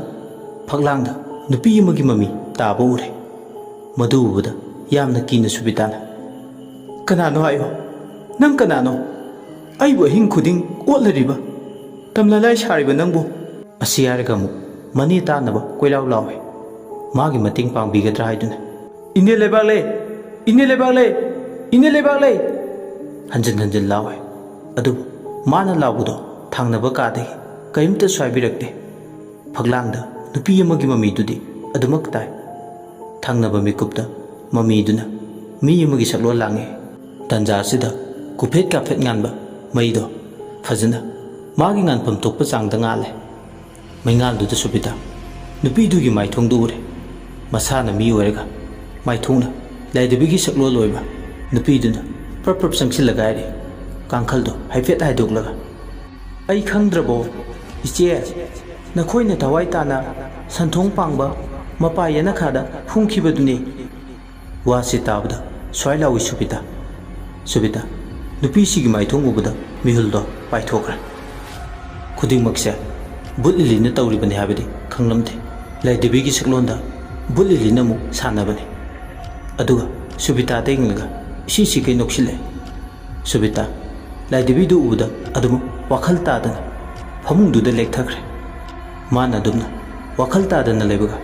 ꯐꯛꯂꯥꯡꯗ ꯅꯨꯄꯤ ꯑꯃꯒꯤ ꯃꯃꯤ ꯇꯥꯕ ꯎꯔꯦ꯫ ꯃꯗꯨ ꯎꯕꯗ ꯌꯥꯝꯅ ꯀꯤꯅ ꯁꯨꯕꯤꯇꯥꯅ, "ꯀꯅꯥꯅꯣ ꯍꯥꯏꯌꯣ? ꯅꯪ ꯀꯅꯥꯅꯣ? ꯑꯩꯕꯨ ꯑꯍꯤꯡ ꯈꯨꯗꯤꯡ ꯑꯣꯠꯂꯔꯤꯕ, ꯇꯝꯅ ꯂꯥꯏ ꯁꯥꯔꯤꯕ ꯅꯪꯕꯨ?" ꯑꯁꯤ ꯍꯥꯏꯔꯒ ꯑꯃꯨꯛ ꯃꯅꯦ ꯇꯥꯅꯕ ꯀꯣꯏꯂꯥꯎ ꯂꯥꯎꯋꯦ꯫ ꯃꯥꯒꯤ ꯃꯇꯦꯡ ꯄꯥꯡꯕꯤꯒꯗ꯭ꯔꯥ ꯍꯥꯏꯗꯨꯅ, "ꯏꯅꯦ ꯂꯩꯕꯥꯛꯂꯩ! ꯏꯅꯦ ꯂꯩꯕꯥꯛꯂꯩ! ꯏꯅꯦ ꯂꯩꯕꯥꯛꯂꯩ!" ꯍꯟꯖꯤꯟ ꯍꯟꯖꯤꯟ ꯂꯥꯎꯋꯦ꯫ ꯑꯗꯨꯕꯨ ꯃꯥꯅ ꯂꯥꯎꯕꯗꯣ ꯊꯪꯅꯕ ꯀꯥꯗꯒꯤ ꯀꯔꯤꯝꯇꯁꯨ ꯍꯥꯏꯕꯤꯔꯛꯇꯦ꯫ ꯐꯛꯂꯥꯡꯗ ꯅꯨꯄꯤ ꯑꯃꯒꯤ ꯃꯃꯤꯗꯨꯗꯤ ꯑꯗꯨꯃꯛ ꯇꯥꯏ꯫ ꯊꯪꯅꯕ ꯃꯤꯀꯨꯞꯇ ꯃꯃꯤꯗꯨꯅ ꯃꯤ ꯑꯃꯒꯤ ꯁꯛꯂꯣꯟ ꯂꯥꯡꯉꯤ꯫ ꯇꯟꯖꯥ ꯑꯁꯤꯗ ꯀꯨꯐꯦꯠ ꯀꯥꯐꯦꯠ ꯉꯥꯟꯕ ꯃꯩꯗꯣ ꯐꯖꯅ ꯃꯥꯒꯤ ꯉꯥꯟꯐꯝ ꯊꯣꯛꯄ ꯆꯥꯡꯗ ꯉꯥꯜꯂꯦ꯫ ꯃꯩꯉꯥꯜꯗꯨꯗ ꯁꯨꯕꯤꯇꯥ ꯅꯨꯄꯤꯗꯨꯒꯤ ꯃꯥꯏꯊꯣꯡꯗꯨ ꯎꯔꯦ꯫ ꯃꯁꯥꯅ ꯃꯤ ꯑꯣꯏꯔꯒ ꯃꯥꯏꯊꯣꯡꯅ ꯂꯥꯏꯙꯕꯤꯒꯤ ꯁꯛꯂꯣꯟ ꯑꯣꯏꯕ ꯅꯨꯄꯤꯗꯨꯅ ꯄ꯭ꯔꯞ ꯄ꯭ꯔꯞ ꯆꯪꯁꯤꯜꯂꯒ ꯍꯥꯏꯔꯦ, ꯀꯥꯡꯈꯜꯗꯣ ꯍꯥꯏꯐꯦꯠ ꯍꯥꯏꯗꯣꯛꯂꯒ, "ꯑꯩ ꯈꯪꯗ꯭ꯔꯕꯣ? ꯏꯆꯦ, ꯅꯈꯣꯏꯅ ꯊꯋꯥꯏ ꯇꯥꯅ ꯁꯟꯊꯣꯡ ꯄꯥꯡꯕ ꯃꯄꯥ ꯌꯦꯅꯈꯥꯗ ꯐꯨꯝꯈꯤꯕꯗꯨꯅꯤ꯫" ꯋꯥꯁꯤ ꯇꯥꯕꯗ ꯁ꯭ꯋꯥꯏ ꯂꯥꯎꯏ ꯁꯨꯕꯤꯇꯥ꯫ ꯁꯨꯕꯤꯇꯥ, ꯅꯨꯄꯤꯁꯤꯒꯤ ꯃꯥꯏꯊꯣꯡ ꯎꯕꯗ ꯃꯤꯍꯨꯜꯗꯣ ꯄꯥꯏꯊꯣꯛꯈ꯭ꯔꯦ꯫ ꯈꯨꯗꯤꯡꯃꯛꯁꯦ ꯕꯨꯠ ꯂꯤꯂꯤꯅ ꯇꯧꯔꯤꯕꯅꯤ ꯍꯥꯏꯕꯗꯤ ꯈꯪꯂꯝꯗꯦ꯫ ꯂꯥꯏꯙꯕꯤꯒꯤ ꯁꯛꯂꯣꯟꯗ ꯕꯨꯠ ꯂꯤꯂꯤꯅ ꯑꯃꯨꯛ ꯁꯥꯟꯅꯕꯅꯤ꯫ ꯑꯗꯨꯒ ꯁꯨꯕꯤꯇꯥꯗ ꯌꯦꯡꯂꯒ ꯏꯁꯤ ꯁꯤꯈꯩ ꯅꯣꯛꯁꯤꯜꯂꯦ꯫ ꯁꯨꯕꯤꯇꯥ ꯂꯥꯏꯙꯕꯤꯗꯨ ꯎꯕꯗ ꯑꯗꯨꯃꯛ ꯋꯥꯈꯜ ꯇꯥꯗꯅ ꯐꯃꯨꯡꯗꯨꯗ ꯂꯦꯛꯊꯈ꯭ꯔꯦ꯫ ꯃꯥꯅ ꯑꯗꯨꯝꯅ ꯋꯥꯈꯜ ꯇꯥꯗꯅ ꯂꯩꯕꯒ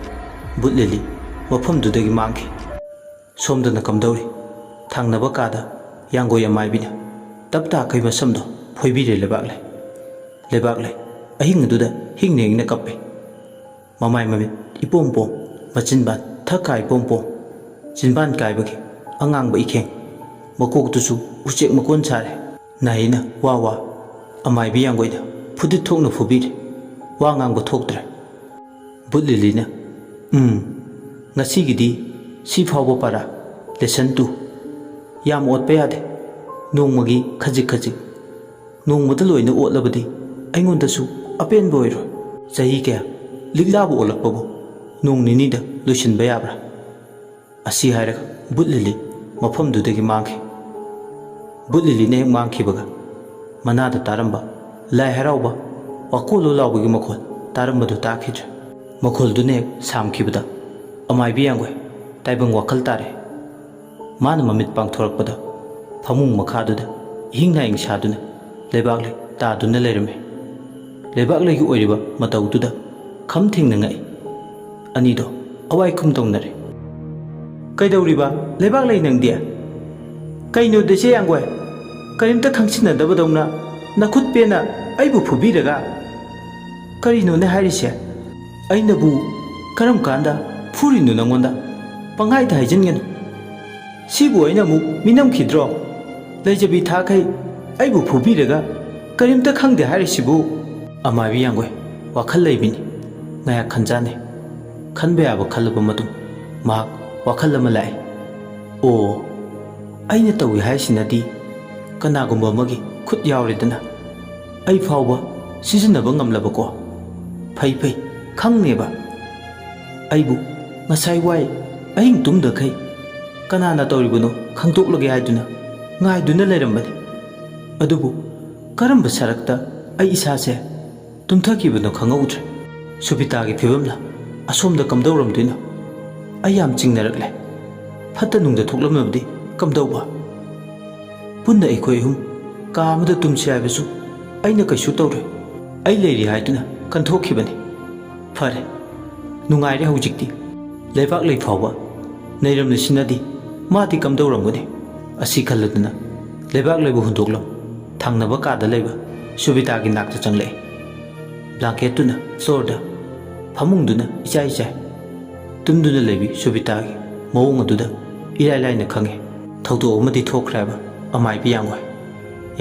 ꯕꯨꯠ ꯂꯤꯂꯤ ꯃꯐꯝꯗꯨꯗꯒꯤ ꯃꯥꯡꯈꯤ꯫ ꯁꯣꯝꯗꯅ ꯀꯝꯗꯧꯔꯤ? ꯊꯪꯅꯕ ꯀꯥꯗ ꯌꯥꯡꯒꯣꯏ ꯑꯃꯥꯏꯕꯤꯅ ꯇꯞ ꯇꯥꯈꯩ ꯃꯁꯝꯗꯣ ꯐꯣꯏꯕꯤꯔꯦ ꯂꯩꯕꯥꯛꯂꯩ꯫ ꯂꯩꯕꯥꯛꯂꯩ ꯑꯍꯤꯡ ꯑꯗꯨꯗ ꯍꯤꯡꯅ ꯍꯤꯡꯅ ꯀꯞꯄꯦ꯫ ꯃꯃꯥꯏ ꯃꯃꯤꯠ ꯏꯄꯣꯝ ꯄꯣꯝ, ꯃꯆꯤꯟꯕꯥꯟ ꯊꯛ ꯀꯥꯏ ꯄꯣꯝ ꯄꯣꯝ, ꯆꯤꯟꯕꯥꯟ ꯀꯥꯏꯕꯒꯤ ꯑꯉꯥꯡꯕ ꯏꯈꯦꯡ, ꯃꯀꯣꯛꯇꯨꯁꯨ ꯎꯆꯦꯛ ꯃꯀꯣꯟ ꯁꯥꯔꯦ꯫ ꯅꯥꯍꯤꯅ ꯋꯥ ꯋꯥ ꯑꯃꯥꯏꯕꯤ ꯌꯥꯡꯒꯣꯏꯗ ꯐꯨꯗꯤꯠ ꯊꯣꯛꯅ ꯐꯨꯕꯤꯔꯦ꯫ ꯋꯥ ꯉꯥꯡꯕ ꯊꯣꯛꯇ꯭ꯔꯦ꯫ ꯕꯨꯠ ꯂꯤꯂꯤꯅ, "ꯎꯝ, ꯉꯁꯤꯒꯤꯗꯤ ꯁꯤ ꯐꯥꯎꯕ ꯄꯔꯥ, lesson two꯫ ꯌꯥꯝ ꯑꯣꯠꯄ ꯌꯥꯗꯦ꯫ ꯅꯣꯡꯃꯒꯤ ꯈꯖꯤꯛ ꯈꯖꯤꯛ꯫ ꯅꯣꯡꯃꯗ ꯂꯣꯏꯅ ꯑꯣꯠꯂꯕꯗꯤ ꯑꯩꯉꯣꯟꯗꯁꯨ ꯑꯄꯦꯟꯕ ꯑꯣꯏꯔꯣꯏ꯫ ꯆꯍꯤ ꯀꯌꯥ ꯂꯤꯛꯂꯥꯕꯨ ꯑꯣꯜꯂꯛꯄꯕꯨ ꯅꯣꯡ ꯅꯤꯅꯤꯗ ꯂꯣꯏꯁꯤꯟꯕ ꯌꯥꯕ꯭ꯔꯥ?" ꯑꯁꯤ ꯍꯥꯏꯔꯒ ꯕꯨꯠ ꯂꯤꯂꯤ ꯃꯐꯝꯗꯨꯗꯒꯤ ꯃꯥꯡꯈꯤ꯫ ꯕꯨꯠ ꯂꯤꯂꯤꯅ ꯍꯦꯛ ꯃꯥꯡꯈꯤꯕꯒ ꯃꯅꯥꯗ ꯇꯥꯔꯝꯕ ꯂꯥꯏ ꯍꯔꯥꯎꯕ ꯋꯥꯀꯣꯜꯂꯣ ꯂꯥꯎꯕꯒꯤ ꯃꯈꯣꯜ ꯇꯥꯔꯝꯕꯗꯨ ꯇꯥꯈꯤꯗ꯭ꯔꯦ꯫ ꯃꯈꯣꯜꯗꯨꯅ ꯍꯦꯛ ꯁꯥꯝꯈꯤꯕꯗ ꯑꯃꯥꯏꯕꯤ ꯌꯥꯡꯒꯣꯏ ꯇꯥꯏꯕꯪ ꯋꯥꯈꯜ ꯇꯥꯔꯦ꯫ ꯃꯥꯅ ꯃꯃꯤꯠ ꯄꯥꯡꯊꯣꯔꯛꯄꯗ ꯐꯃꯨꯡ ꯃꯈꯥꯗꯨꯗ ꯏꯍꯤꯡ ꯅꯥꯍꯤꯡ ꯁꯥꯗꯨꯅ ꯂꯩꯕꯥꯛꯂꯩ ꯇꯥꯗꯨꯅ ꯂꯩꯔꯝꯃꯤ꯫ ꯂꯩꯕꯥꯛꯂꯩꯒꯤ ꯑꯣꯏꯔꯤꯕ ꯃꯇꯧꯗꯨꯗ ꯈꯝ ꯊꯦꯡꯅ ꯉꯛꯏ꯫ ꯑꯅꯤꯗꯣ ꯑꯋꯥꯏ ꯈꯨꯝ ꯇꯧꯅꯔꯦ꯫ "ꯀꯩꯗꯧꯔꯤꯕ ꯂꯩꯕꯥꯛꯂꯩ ꯅꯪꯗꯤ? ꯀꯩꯅꯣꯗ ꯏꯆꯦ ꯌꯥꯡꯒꯣꯏ, ꯀꯔꯤꯝꯇ ꯈꯪꯁꯤꯟꯅꯗꯕꯗꯧꯅ ꯅꯈꯨꯠ ꯄꯦꯟꯅ ꯑꯩꯕꯨ ꯐꯨꯕꯤꯔꯒ?" "ꯀꯔꯤꯅꯣꯅꯦ ꯍꯥꯏꯔꯤꯁꯦ? ꯑꯩꯅꯕꯨ ꯀꯔꯝ ꯀꯥꯟꯗ ꯐꯨꯔꯤꯅꯣ ꯅꯪꯉꯣꯟꯗ? ꯄꯪꯍꯥꯏꯗ ꯍꯥꯏꯖꯤꯟꯒꯅꯨ꯫ ꯁꯤꯕꯨ ꯑꯩꯅ ꯑꯃꯨꯛ ꯃꯤꯅꯝꯈꯤꯗ꯭ꯔꯣ? ꯂꯩꯖꯕꯤ ꯊꯥꯈꯩ ꯑꯩꯕꯨ ꯐꯨꯕꯤꯔꯒ ꯀꯔꯤꯝꯇ ꯈꯪꯗꯦ ꯍꯥꯏꯔꯤꯁꯤꯕꯨ?" ꯑꯃꯥꯏꯕꯤ ꯌꯥꯡꯒꯣꯏ ꯋꯥꯈꯜ ꯂꯩꯕꯤꯅꯤ꯫ ꯉꯥꯏꯍꯥꯛ ꯈꯟꯖꯥꯟꯅꯩ꯫ ꯈꯟꯕ ꯌꯥꯕ ꯈꯜꯂꯕ ꯃꯇꯨꯡ ꯃꯍꯥꯛ ꯋꯥꯈꯜ ꯑꯃ ꯂꯥꯛꯏ꯫ "ꯑꯣ, ꯑꯩꯅ ꯇꯧꯏ ꯍꯥꯏꯁꯤꯅꯗꯤ ꯀꯅꯥꯒꯨꯝꯕ ꯑꯃꯒꯤ ꯈꯨꯠ ꯌꯥꯎꯔꯦꯗꯅ꯫ ꯑꯩ ꯐꯥꯎꯕ ꯁꯤꯖꯤꯟꯅꯕ ꯉꯝꯂꯕꯀꯣ꯫ ꯐꯩ ꯐꯩ, ꯈꯪꯅꯦꯕ꯫ ꯑꯩꯕꯨ ꯉꯁꯥꯏ ꯋꯥꯏ ꯑꯍꯤꯡ ꯇꯨꯝꯗꯈꯩ ꯀꯅꯥꯅ ꯇꯧꯔꯤꯕꯅꯣ ꯈꯪꯗꯣꯛꯂꯒꯦ ꯍꯥꯏꯗꯨꯅ ꯉꯥꯏꯗꯨꯅ ꯂꯩꯔꯝꯕꯅꯤ꯫ ꯑꯗꯨꯕꯨ ꯀꯔꯝꯕ ꯁꯔꯛꯇ ꯑꯩ ꯏꯁꯥꯁꯦ ꯇꯨꯝꯊꯈꯤꯕꯅꯣ ꯈꯪꯍꯧꯗ꯭ꯔꯦ꯫ ꯁꯨꯕꯤꯇꯥꯒꯤ ꯐꯤꯕꯝꯅ ꯑꯁꯣꯝꯗ ꯀꯝꯗꯧꯔꯝꯗꯣꯏꯅꯣ? ꯑꯩ ꯌꯥꯝ ꯆꯤꯡꯅꯔꯛꯂꯦ꯫ ꯐꯠꯇ ꯅꯨꯡꯗ ꯊꯣꯛꯂꯝꯂꯕꯗꯤ ꯀꯝꯗꯧꯕ? ꯄꯨꯟꯅ ꯑꯩꯈꯣꯏ ꯑꯍꯨꯝ ꯀꯥ ꯑꯃꯗ ꯇꯨꯝꯁꯤ ꯍꯥꯏꯕꯁꯨ ꯑꯩꯅ ꯀꯩꯁꯨ ꯇꯧꯔꯣꯏ꯫ ꯑꯩ ꯂꯩꯔꯤ ꯍꯥꯏꯗꯨꯅ ꯀꯟꯊꯣꯛꯈꯤꯕꯅꯤ꯫ ꯐꯔꯦ, ꯅꯨꯡꯉꯥꯏꯔꯦ ꯍꯧꯖꯤꯛꯇꯤ꯫ ꯂꯩꯕꯥꯛꯂꯩ ꯐꯥꯎꯕ ꯅꯩꯔꯝꯂꯤꯁꯤꯅꯗꯤ ꯃꯥꯗꯤ ꯀꯝꯗꯧꯔꯝꯒꯅꯤ? ꯑꯁꯤ ꯈꯜꯂꯗꯨꯅ ꯂꯩꯕꯥꯛ ꯂꯩꯕꯨ ꯍꯨꯟꯗꯣꯛꯂꯝ ꯊꯪꯅꯕ ꯀꯥꯗ ꯂꯩꯕ ꯁꯨꯕꯤꯇꯥꯒꯤ ꯅꯥꯛꯇ ꯆꯪꯂꯛꯏ꯫ ꯕ꯭ꯂꯥꯡꯀꯦꯠꯇꯨꯅ ꯐ꯭ꯂꯣꯔꯗ, ꯐꯃꯨꯡꯗꯨꯅ ꯏꯆꯥꯏ ꯆꯥꯏ꯫ ꯇꯨꯝꯗꯨꯅ ꯂꯩꯕꯤ ꯁꯨꯕꯤꯇꯥꯒꯤ ꯃꯑꯣꯡ ꯑꯗꯨꯗ ꯏꯔꯥꯏ ꯂꯥꯏꯅ ꯈꯪꯉꯤ꯫ ꯊꯧꯗꯣꯛ ꯑꯃꯗꯤ ꯊꯣꯛꯈ꯭ꯔꯦ ꯍꯥꯏꯕ ꯑꯃꯥꯏꯕꯤ ꯌꯥꯡꯒꯣꯏ꯫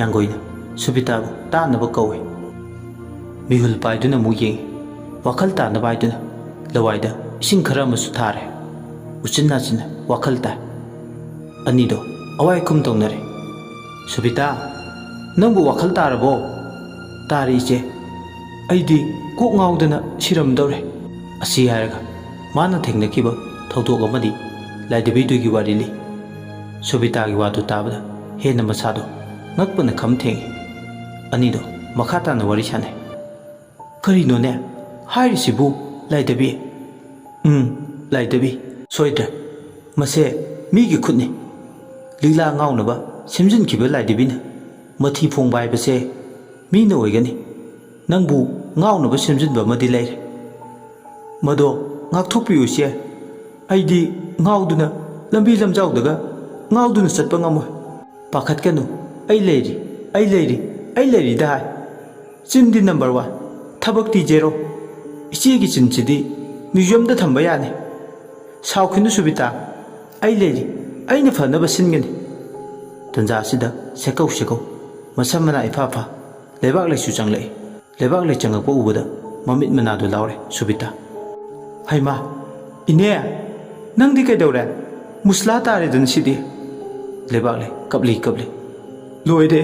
ꯌꯥꯡꯒꯣꯏꯅ ꯁꯨꯕꯤꯇꯥꯕꯨ ꯇꯥꯅꯕ ꯀꯧꯏ꯫ ꯃꯤꯍꯨꯜ ꯄꯥꯏꯗꯨꯅ ꯑꯃꯨꯛ ꯌꯦꯡꯏ꯫ ꯋꯥꯈꯜ ꯇꯥꯅꯕ ꯍꯥꯏꯗꯨꯅ ꯂꯋꯥꯏꯗ ꯏꯁꯤꯡ ꯈꯔ ꯑꯃꯁꯨ ꯊꯥꯔꯦ꯫ ꯎꯆꯤꯟ ꯅꯥꯆꯤꯟꯅ ꯋꯥꯈꯜ ꯇꯥꯏ꯫ ꯑꯅꯤꯗꯣ ꯑꯋꯥꯏ ꯈꯨꯝ ꯇꯧꯅꯔꯦ꯫ "ꯁꯨꯕꯤꯇꯥ, ꯅꯪꯕꯨ ꯋꯥꯈꯜ ꯇꯥꯔꯕꯣ?" "ꯇꯥꯔꯦ ꯏꯆꯦ꯫ ꯑꯩꯗꯤ ꯀꯣꯛ ꯉꯥꯎꯗꯅ ꯁꯤꯔꯝꯗꯧꯔꯦ"꯫ ꯑꯁꯤ ꯍꯥꯏꯔꯒ ꯃꯥꯅ ꯊꯦꯡꯅꯈꯤꯕ ꯊꯧꯗꯣꯛ ꯑꯃꯗꯤ ꯂꯥꯏꯗꯕꯤꯗꯨꯒꯤ ꯋꯥꯔꯤ ꯂꯤ꯫ ꯁꯨꯕꯤꯇꯥꯒꯤ ꯋꯥꯗꯨ ꯇꯥꯕꯗ ꯍꯦꯟꯅ ꯃꯁꯥꯗꯣ ꯉꯛꯄꯅ ꯈꯝ ꯊꯦꯡꯏ꯫ ꯑꯅꯤꯗꯣ ꯃꯈꯥ ꯇꯥꯅ ꯋꯥꯔꯤ ꯁꯥꯟꯅꯩ꯫ "ꯀꯔꯤꯅꯣꯅꯦ ꯍꯥꯏꯔꯤꯁꯤꯕꯨ, ꯂꯥꯏꯗꯕꯤ?" "ꯎꯝ, ꯂꯥꯏꯗꯕꯤ꯫ ꯁꯣꯏꯗ꯭ꯔꯦ꯫ ꯃꯁꯦ ꯃꯤꯒꯤ ꯈꯨꯠꯅꯤ꯫ ꯂꯤꯛꯂꯥ ꯉꯥꯎꯅꯕ ꯁꯦꯝꯖꯤꯟꯈꯤꯕ ꯂꯥꯏꯗꯕꯤꯅ ꯃꯊꯤ ꯐꯣꯡꯕ ꯍꯥꯏꯕꯁꯦ ꯃꯤꯅ ꯑꯣꯏꯒꯅꯤ꯫ ꯅꯪꯕꯨ ꯉꯥꯎꯅꯕ ꯁꯦꯝꯖꯤꯟꯕ ꯑꯃꯗꯤ ꯂꯩꯔꯦ꯫ ꯃꯗꯣ ꯉꯥꯛꯊꯣꯛꯄꯤꯌꯨ ꯏꯆꯦ꯫ ꯑꯩꯗꯤ ꯉꯥꯎꯗꯨꯅ ꯂꯝꯕꯤ ꯂꯝꯖꯥꯎꯗꯒ ꯉꯥꯎꯗꯨꯅ ꯆꯠꯄ ꯉꯝꯃꯣꯏ"꯫ "ꯄꯥꯈꯠꯀꯅꯨ, ꯑꯩ ꯂꯩꯔꯤ, ꯑꯩ ꯂꯩꯔꯤ, ꯑꯩ ꯂꯩꯔꯤꯗ ꯍꯥꯏ꯫ ꯆꯤꯟꯗꯤ ꯅꯝꯕꯔ ꯋꯥꯟ, ꯊꯕꯛꯇꯤ ꯖꯦꯔꯣ꯫ ꯏꯆꯦꯒꯤ ꯆꯤꯟꯁꯤꯗꯤ ꯃ꯭ꯌꯨꯖꯤꯌꯝꯗ ꯊꯝꯕ ꯌꯥꯅꯤ꯫ ꯁꯥꯎꯈꯤꯅꯨ ꯁꯨꯕꯤꯇꯥ, ꯑꯩ ꯂꯩꯔꯤ, ꯑꯩꯅ ꯐꯅꯕ ꯁꯤꯟꯒꯅꯤ"꯫ ꯇꯟꯖꯥ ꯑꯁꯤꯗ ꯁꯦꯀꯧ ꯁꯦꯀꯧ, ꯃꯁꯝ ꯃꯅꯥ ꯏꯐꯥ ꯐꯥ, ꯂꯩꯕꯥꯛ ꯂꯩꯁꯨ ꯆꯪꯂꯛꯏ꯫ ꯂꯩꯕꯥꯛ ꯂꯩ ꯆꯪꯉꯛꯄ ꯎꯕꯗ ꯃꯃꯤꯠ ꯃꯅꯥꯗꯨ ꯂꯥꯎꯔꯦ ꯁꯨꯕꯤꯇꯥ꯫ "ꯍꯩꯃꯥ, ꯏꯅꯦ, ꯅꯪꯗꯤ ꯀꯩꯗꯧꯔꯦ? ꯃꯨꯁꯂꯥ ꯇꯥꯔꯦꯗꯅ ꯁꯤꯗꯤ"꯫ ꯂꯩꯕꯥꯛ ꯂꯩ ꯀꯞꯂꯤ ꯀꯞꯂꯤ꯫ "ꯂꯣꯏꯔꯦ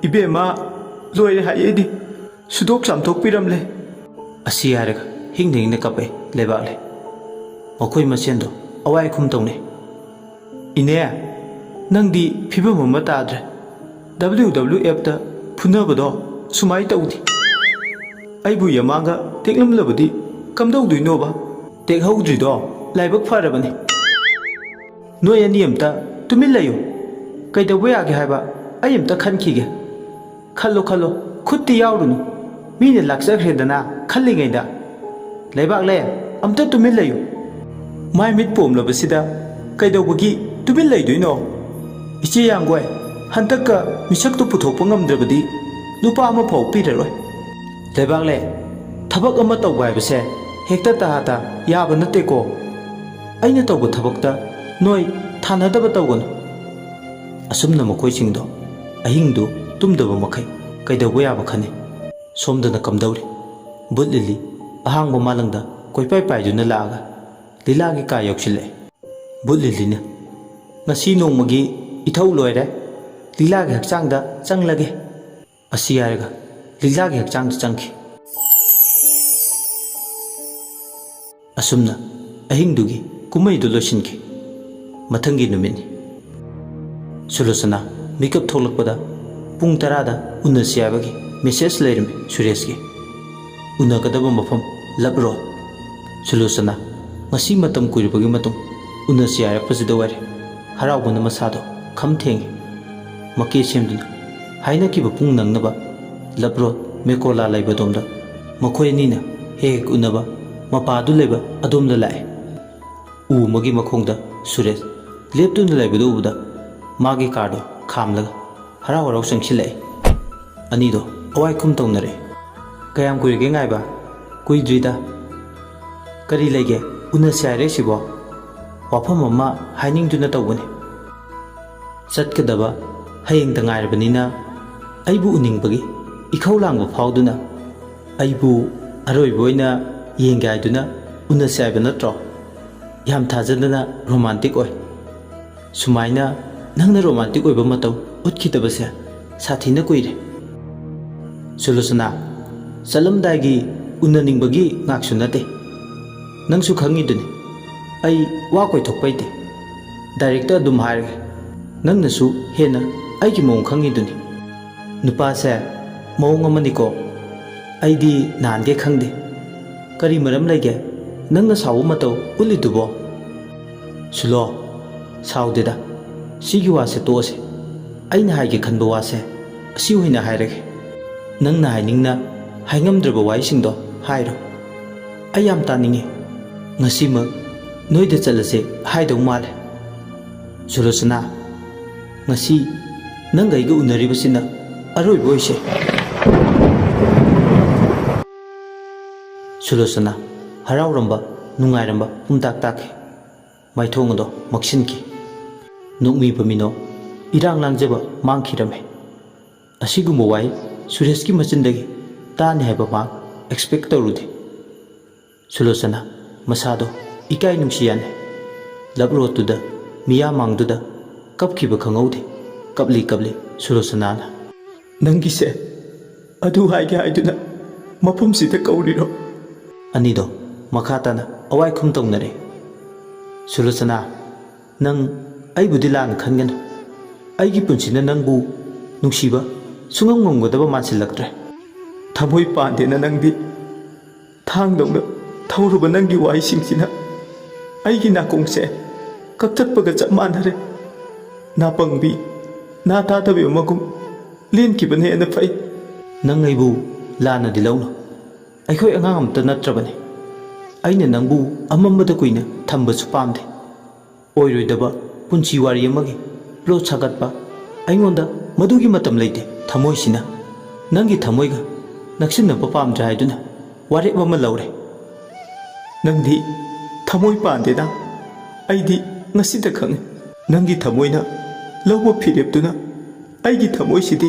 ꯏꯕꯦꯝꯃ, ꯂꯣꯏꯔꯦ ꯍꯥꯏ ꯑꯩꯗꯤ꯫ ꯁꯨꯗꯣꯛ ꯆꯥꯝꯊꯣꯛꯄꯤꯔꯝꯂꯦ"꯫ ꯑꯁꯤ ꯍꯥꯏꯔꯒ ꯍꯤꯡꯅ ꯍꯤꯡꯅ ꯀꯞꯄꯦ ꯂꯩꯕꯥꯛ ꯂꯩ꯫ ꯃꯈꯣꯏ ꯃꯁꯦꯟꯗꯣ ꯑꯋꯥꯏ ꯑꯈꯨꯝ ꯇꯧꯅꯩ꯫ "ꯏꯅꯦ, ꯅꯪꯗꯤ ꯐꯤꯕꯝ ꯑꯃ ꯇꯥꯗ꯭ꯔꯦ꯫ W W F ꯇ ꯐꯨꯅꯕꯗꯣ ꯁꯨꯃꯥꯏ ꯇꯧꯗꯦ꯫ ꯑꯩꯕꯨ ꯌꯃꯥꯡꯒ ꯇꯦꯛꯂꯝꯂꯕꯗꯤ ꯀꯝꯗꯧꯗꯣꯏꯅꯣꯕ?" "ꯇꯦꯛꯍꯧꯗ꯭ꯔꯤꯗꯣ ꯂꯥꯏꯕꯛ ꯐꯔꯕꯅꯤ꯫ ꯅꯣꯏ ꯑꯅꯤ ꯑꯝꯇ ꯇꯨꯃꯤꯟ ꯂꯩꯌꯨ꯫ ꯀꯩꯗꯧꯕ ꯌꯥꯒꯦ ꯍꯥꯏꯕ ꯑꯩ ꯑꯝꯇ ꯈꯟꯈꯤꯒꯦ"꯫ "ꯈꯜꯂꯣ, ꯈꯜꯂꯣ, ꯈꯨꯠꯇꯤ ꯌꯥꯎꯔꯨꯅꯨ꯫ ꯃꯤꯅ ꯂꯥꯛꯆꯈ꯭ꯔꯦꯗꯅ ꯈꯜꯂꯤꯉꯩꯗ"꯫ "ꯂꯩꯕꯥꯛꯂꯦ, ꯑꯝꯇ ꯇꯨꯃꯤꯟ ꯂꯩꯌꯨ꯫ ꯃꯥꯏ ꯃꯤꯠ ꯄꯣꯝꯂꯕꯁꯤꯗ ꯀꯩꯗꯧꯕꯒꯤ ꯇꯨꯃꯤꯟ ꯂꯩꯗꯣꯏꯅꯣ? "ꯏꯆꯦ ꯌꯥꯡꯒꯣꯏ, ꯍꯟꯗꯛꯀ ꯃꯤꯁꯛꯇꯨ ꯄꯨꯊꯣꯛꯄ ꯉꯝꯗ꯭ꯔꯕꯗꯤ ꯂꯨꯄꯥ ꯑꯃ ꯐꯥꯎ ꯄꯤꯔꯔꯣꯏ꯫ ꯂꯩꯕꯥꯛꯂꯦ, ꯊꯕꯛ ꯑꯃ ꯇꯧꯕ ꯍꯥꯏꯕꯁꯦ ꯍꯦꯛꯇ ꯇꯍꯥ ꯇꯍꯥ ꯌꯥꯕ ꯅꯠꯇꯦꯀꯣ꯫ ꯑꯩꯅ ꯇꯧꯕ ꯊꯕꯛꯇ ꯅꯣꯏ ꯊꯥꯅꯗꯕ ꯇꯧꯒꯅꯨ"꯫ ꯑꯁꯨꯝꯅ ꯃꯈꯣꯏꯁꯤꯡꯗꯣ ꯑꯍꯤꯡꯗꯨ ꯇꯨꯝꯗꯕ ꯃꯈꯩ ꯀꯩꯗꯧꯕ ꯌꯥꯕ ꯈꯟꯅꯤ꯫ ꯁꯣꯝꯗꯅ ꯀꯝꯗꯧꯔꯤ? ꯕꯨꯠ ꯂꯤꯂꯤ ꯑꯍꯥꯡꯕ ꯃꯥꯂꯪꯗ ꯀꯣꯏꯄꯥꯏ ꯄꯥꯏꯗꯨꯅ ꯂꯥꯛꯑꯒ ꯂꯤꯂꯥꯒꯤ ꯀꯥ ꯌꯧꯁꯤꯜꯂꯛꯑꯦ꯫ ꯕꯨꯠ ꯂꯤꯂꯤꯅ, "ꯉꯁꯤ ꯅꯣꯡꯃꯒꯤ ꯏꯊꯧ ꯂꯣꯏꯔꯦ꯫ ꯂꯤꯂꯥꯒꯤ ꯍꯛꯆꯥꯡꯗ ꯆꯪꯂꯒꯦ"꯫ ꯑꯁꯤ ꯍꯥꯏꯔꯒ ꯂꯤꯂꯥꯒꯤ ꯍꯛꯆꯥꯡꯗ ꯆꯪꯈꯤ꯫ ꯑꯁꯨꯝꯅ ꯑꯍꯤꯡꯗꯨꯒꯤ ꯀꯨꯝꯍꯩꯗꯨ ꯂꯣꯏꯁꯤꯟꯈꯤ꯫ ꯃꯊꯪꯒꯤ ꯅꯨꯃꯤꯠꯅꯤ꯫ ꯁꯨꯂꯣꯆꯅꯥ ꯃꯤꯀꯞ ꯊꯣꯛꯂꯛꯄꯗ ꯄꯨꯡ ꯇꯔꯥꯗ ꯎꯅꯁꯤ ꯍꯥꯏꯕꯒꯤ ꯃꯦꯁꯦꯖ ꯂꯩꯔꯝꯃꯤ ꯁꯨꯔꯦꯁꯀꯤ꯫ ꯎꯅꯒꯗꯕ ꯃꯐꯝ ꯂꯞ ꯔꯣꯗ꯫ ꯁꯨꯂꯣꯆꯅꯥ ꯉꯁꯤ ꯃꯇꯝ ꯀꯨꯏꯔꯕꯒꯤ ꯃꯇꯨꯡ ꯎꯅꯁꯤ ꯍꯥꯏꯔꯛꯄꯁꯤꯗ ꯑꯣꯏꯔꯦ ꯍꯔꯥꯎꯕꯅ ꯃꯁꯥꯗꯣ ꯈꯝ ꯊꯦꯡꯉꯤ꯫ ꯃꯀꯦ ꯁꯦꯝꯗꯨꯅ ꯍꯥꯏꯅꯈꯤꯕ ꯄꯨꯡ ꯅꯪꯅꯕ ꯂꯞ ꯔꯣꯗ ꯃꯦꯀꯣꯂꯥ ꯂꯩꯕ ꯑꯗꯣꯝꯗ ꯃꯈꯣꯏ ꯑꯅꯤꯅ ꯍꯦꯛ ꯍꯦꯛ ꯎꯅꯕ ꯃꯄꯥꯗꯨ ꯂꯩꯕ ꯑꯗꯣꯝꯗ ꯂꯥꯛꯑꯦ꯫ ꯎ ꯑꯃꯒꯤ ꯃꯈꯣꯡꯗ ꯁꯨꯔꯦꯁ ꯂꯦꯞꯇꯨꯅ ꯂꯩꯕꯗꯨ ꯎꯕꯗ ꯃꯥꯒꯤ ꯀꯥꯔꯗꯨ ꯈꯥꯝꯂꯒ ꯍꯔꯥꯎ ꯍꯔꯥꯎ ꯆꯪꯁꯤꯜꯂꯛꯏ꯫ ꯑꯅꯤꯗꯣ ꯑꯋꯥꯏ ꯈꯨꯝ ꯇꯧꯅꯔꯦ꯫ "ꯀꯌꯥꯝ ꯀꯨꯏꯔꯒꯦ ꯉꯥꯏꯕ?" "ꯀꯨꯏꯗ꯭ꯔꯤꯗ"꯫ "ꯀꯔꯤ ꯂꯩꯒꯦ? ꯎꯅꯁꯦ ꯍꯥꯏꯔꯛꯏꯁꯤꯕꯣ?" "ꯋꯥꯐꯝ ꯑꯃ ꯍꯥꯏꯅꯤꯡꯗꯨꯅ ꯇꯧꯕꯅꯤ꯫ ꯆꯠꯀꯗꯕ ꯍꯌꯦꯡꯗ ꯉꯥꯏꯔꯕꯅꯤꯅ ꯑꯩꯕꯨ ꯎꯅꯤꯡꯕꯒꯤ ꯏꯈꯧ ꯂꯥꯡꯕ ꯐꯥꯎꯗꯨꯅ ꯑꯩꯕꯨ ꯑꯔꯣꯏꯕ ꯑꯣꯏꯅ ꯌꯦꯡꯒꯦ ꯍꯥꯏꯗꯨꯅ ꯎꯅꯁꯦ ꯍꯥꯏꯕ ꯅꯠꯇ꯭ꯔꯣ? ꯌꯥꯝ ꯊꯥꯖꯗꯅ ꯔꯣꯃꯥꯟꯇꯤꯛ ꯑꯣꯏ꯫ ꯁꯨꯃꯥꯏꯅ ꯅꯪꯅ ꯔꯣꯃꯥꯟꯇꯤꯛ ꯑꯣꯏꯕ ꯃꯇꯧ ꯎꯠꯈꯤꯗꯕꯁꯦ ꯁꯥꯊꯤꯅ ꯀꯨꯏꯔꯦ"꯫ ꯁꯨꯂꯣꯆꯅꯥ, ꯆꯠꯂꯝꯗꯥꯏꯒꯤ ꯎꯅꯅꯤꯡꯕꯒꯤ ꯉꯥꯛꯁꯨ ꯅꯠꯇꯦ꯫ ꯅꯪꯁꯨ ꯈꯪꯉꯤꯗꯨꯅꯤ, ꯑꯩ ꯋꯥ ꯀꯣꯏꯊꯣꯛꯄ ꯍꯩꯇꯦ꯫ ꯗꯥꯏꯔꯦꯛꯇ ꯑꯗꯨꯝ ꯍꯥꯏꯔꯒꯦ, ꯅꯪꯅꯁꯨ ꯍꯦꯟꯅ ꯑꯩꯒꯤ ꯃꯑꯣꯡ ꯈꯪꯉꯤꯗꯨꯅꯤ꯫ ꯅꯨꯄꯥꯁꯦ ꯃꯑꯣꯡ ꯑꯃꯅꯤꯀꯣ꯫ ꯑꯩꯗꯤ ꯅꯍꯥꯟꯒꯩ ꯈꯪꯗꯦ꯫ ꯀꯔꯤ ꯃꯔꯝ ꯂꯩꯒꯦ ꯅꯪꯅ ꯁꯥꯎꯕ ꯃꯇꯧ ꯎꯠꯂꯤꯗꯨꯕꯣ? ꯁꯨꯂꯣ, ꯁꯥꯎꯗꯦꯗ꯫ ꯁꯤꯒꯤ ꯋꯥꯁꯦ ꯇꯣꯛꯑꯁꯦ꯫ ꯑꯩꯅ ꯍꯥꯏꯒꯦ ꯈꯟꯕ ꯋꯥꯁꯦ ꯑꯁꯤ ꯑꯣꯏꯅ ꯍꯥꯏꯔꯒꯦ꯫ ꯅꯪꯅ ꯍꯥꯏꯅꯤꯡꯅ ꯍꯥꯏꯉꯝꯗ꯭ꯔꯕ ꯋꯥꯍꯩꯁꯤꯡꯗꯣ ꯍꯥꯏꯔꯣ꯫ ꯑꯩ ꯌꯥꯝ ꯇꯥꯅꯤꯡꯉꯤ꯫ ꯉꯁꯤꯃꯛ ꯅꯣꯏꯗ ꯆꯠꯂꯁꯦ ꯍꯥꯏꯗꯧ ꯃꯥꯜꯂꯦ꯫ ꯁꯨꯂꯣꯆꯅꯥ, ꯉꯁꯤ ꯅꯪꯒ ꯑꯩꯒ ꯎꯅꯔꯤꯕꯁꯤꯅ ꯑꯔꯣꯏꯕ ꯑꯣꯏꯁꯦ꯫ ꯁꯨꯂꯣꯆꯅꯥ ꯍꯔꯥꯎꯔꯝꯕ, ꯅꯨꯡꯉꯥꯏꯔꯝꯕ ꯄꯨꯝꯇꯥꯛ ꯇꯥꯛꯈꯤ꯫ ꯃꯥꯏꯊꯣꯡ ꯑꯗꯣ ꯃꯛꯁꯤꯟꯈꯤ꯫ ꯅꯣꯛꯃꯤ ꯄꯥꯝꯃꯤꯅꯣ ꯏꯔꯥꯡ ꯂꯥꯡꯖꯕ ꯃꯥꯡꯈꯤꯔꯝꯃꯦ꯫ ꯑꯁꯤꯒꯨꯝꯕ ꯋꯥꯍꯩ ꯁꯨꯔꯦꯁꯀꯤ ꯃꯆꯤꯟꯗꯒꯤ ꯇꯥꯅꯤ ꯍꯥꯏꯕ ꯃꯍꯥꯛ ꯑꯦꯛꯁꯄꯦꯛ ꯇꯧꯔꯨꯗꯦ꯫ ꯁꯨꯂꯣꯆꯅꯥ ꯃꯁꯥꯗꯣ ꯏꯀꯥꯏ ꯅꯨꯡꯁꯤ ꯌꯥꯅꯩ꯫ ꯂꯞ ꯔꯣꯗꯇꯨꯗ ꯃꯤꯌꯥꯝ ꯃꯥꯡꯗꯨꯗ ꯀꯞꯈꯤꯕ ꯈꯪꯍꯧꯗꯦ꯫ ꯀꯞꯂꯤ ꯀꯞꯂꯤ ꯁꯨꯂꯣꯆꯅꯥꯅ, "ꯅꯪꯒꯤꯁꯦ ꯑꯗꯨ ꯍꯥꯏꯒꯦ ꯍꯥꯏꯗꯨꯅ ꯃꯐꯝꯁꯤꯗ ꯀꯧꯔꯤꯔꯣ?" ꯑꯅꯤꯗꯣ ꯃꯈꯥ ꯇꯥꯅ ꯑꯋꯥꯏꯈꯨꯝ ꯇꯧꯅꯔꯦ꯫ "ꯁꯨꯂꯣꯆꯅꯥ, ꯅꯪ ꯑꯩꯕꯨꯗꯤ ꯂꯥꯟꯅ ꯈꯟꯒꯅꯨ꯫ ꯑꯩꯒꯤ ꯄꯨꯟꯁꯤꯅ ꯅꯪꯕꯨ ꯅꯨꯡꯁꯤꯕ ꯁꯨꯡꯉꯝ ꯉꯝꯒꯗꯕ ꯃꯥꯟꯁꯤꯜꯂꯛꯇ꯭ꯔꯦ꯫ ꯊꯃꯣꯏ ꯄꯥꯟꯗꯦꯅ ꯅꯪꯗꯤ ꯊꯥꯡꯗꯧꯅ ꯊꯧꯔꯨꯕ ꯅꯪꯒꯤ ꯋꯥꯍꯩꯁꯤꯡꯁꯤꯅ ꯑꯩꯒꯤ ꯅꯥꯀꯣꯡꯁꯦ ꯀꯛꯊꯠꯄꯒ ꯆꯞ ꯃꯥꯟꯅꯔꯦ꯫ ꯅꯥꯄꯪꯕꯤ, ꯅꯥ ꯇꯥꯗꯕꯤ ꯑꯃꯒꯨꯝ ꯂꯦꯟꯈꯤꯕꯅ ꯍꯦꯟꯅ ꯐꯩ꯫ ꯅꯪ ꯑꯩꯕꯨ ꯂꯥꯟꯅꯗꯤ ꯂꯧꯅꯨ꯫ ꯑꯩꯈꯣꯏ ꯑꯉꯥꯡ ꯑꯝꯇ ꯅꯠꯇ꯭ꯔꯕꯅꯤ꯫ ꯑꯩꯅ ꯅꯪꯕꯨ ꯑꯃꯝꯕꯗ ꯀꯨꯏꯅ ꯊꯝꯕꯁꯨ ꯄꯥꯝꯗꯦ꯫ ꯑꯣꯏꯔꯣꯏꯗꯕ ꯄꯨꯟꯁꯤ ꯋꯥꯔꯤ ꯑꯃꯒꯤ ꯄ꯭ꯂꯣꯠ ꯁꯥꯒꯠꯄ ꯑꯩꯉꯣꯟꯗ ꯃꯗꯨꯒꯤ ꯃꯇꯝ ꯂꯩꯇꯦ꯫ ꯊꯃꯣꯏꯁꯤꯅ ꯅꯪꯒꯤ ꯊꯃꯣꯏꯒ ꯅꯛꯁꯤꯟꯅꯕ ꯄꯥꯝꯗ꯭ꯔꯦ ꯍꯥꯏꯗꯨꯅ ꯋꯥꯔꯦꯞ ꯑꯃ ꯂꯧꯔꯦ꯫ ꯅꯪꯗꯤ ꯊꯃꯣꯏ ꯄꯥꯟꯗꯦꯗ꯫ ꯑꯩꯗꯤ ꯉꯁꯤꯗ ꯈꯪꯉꯤ꯫ ꯅꯪꯒꯤ ꯊꯃꯣꯏꯅ ꯂꯧꯕ ꯐꯤꯔꯦꯞꯇꯨꯅ ꯑꯩꯒꯤ ꯊꯃꯣꯏꯁꯤꯗꯤ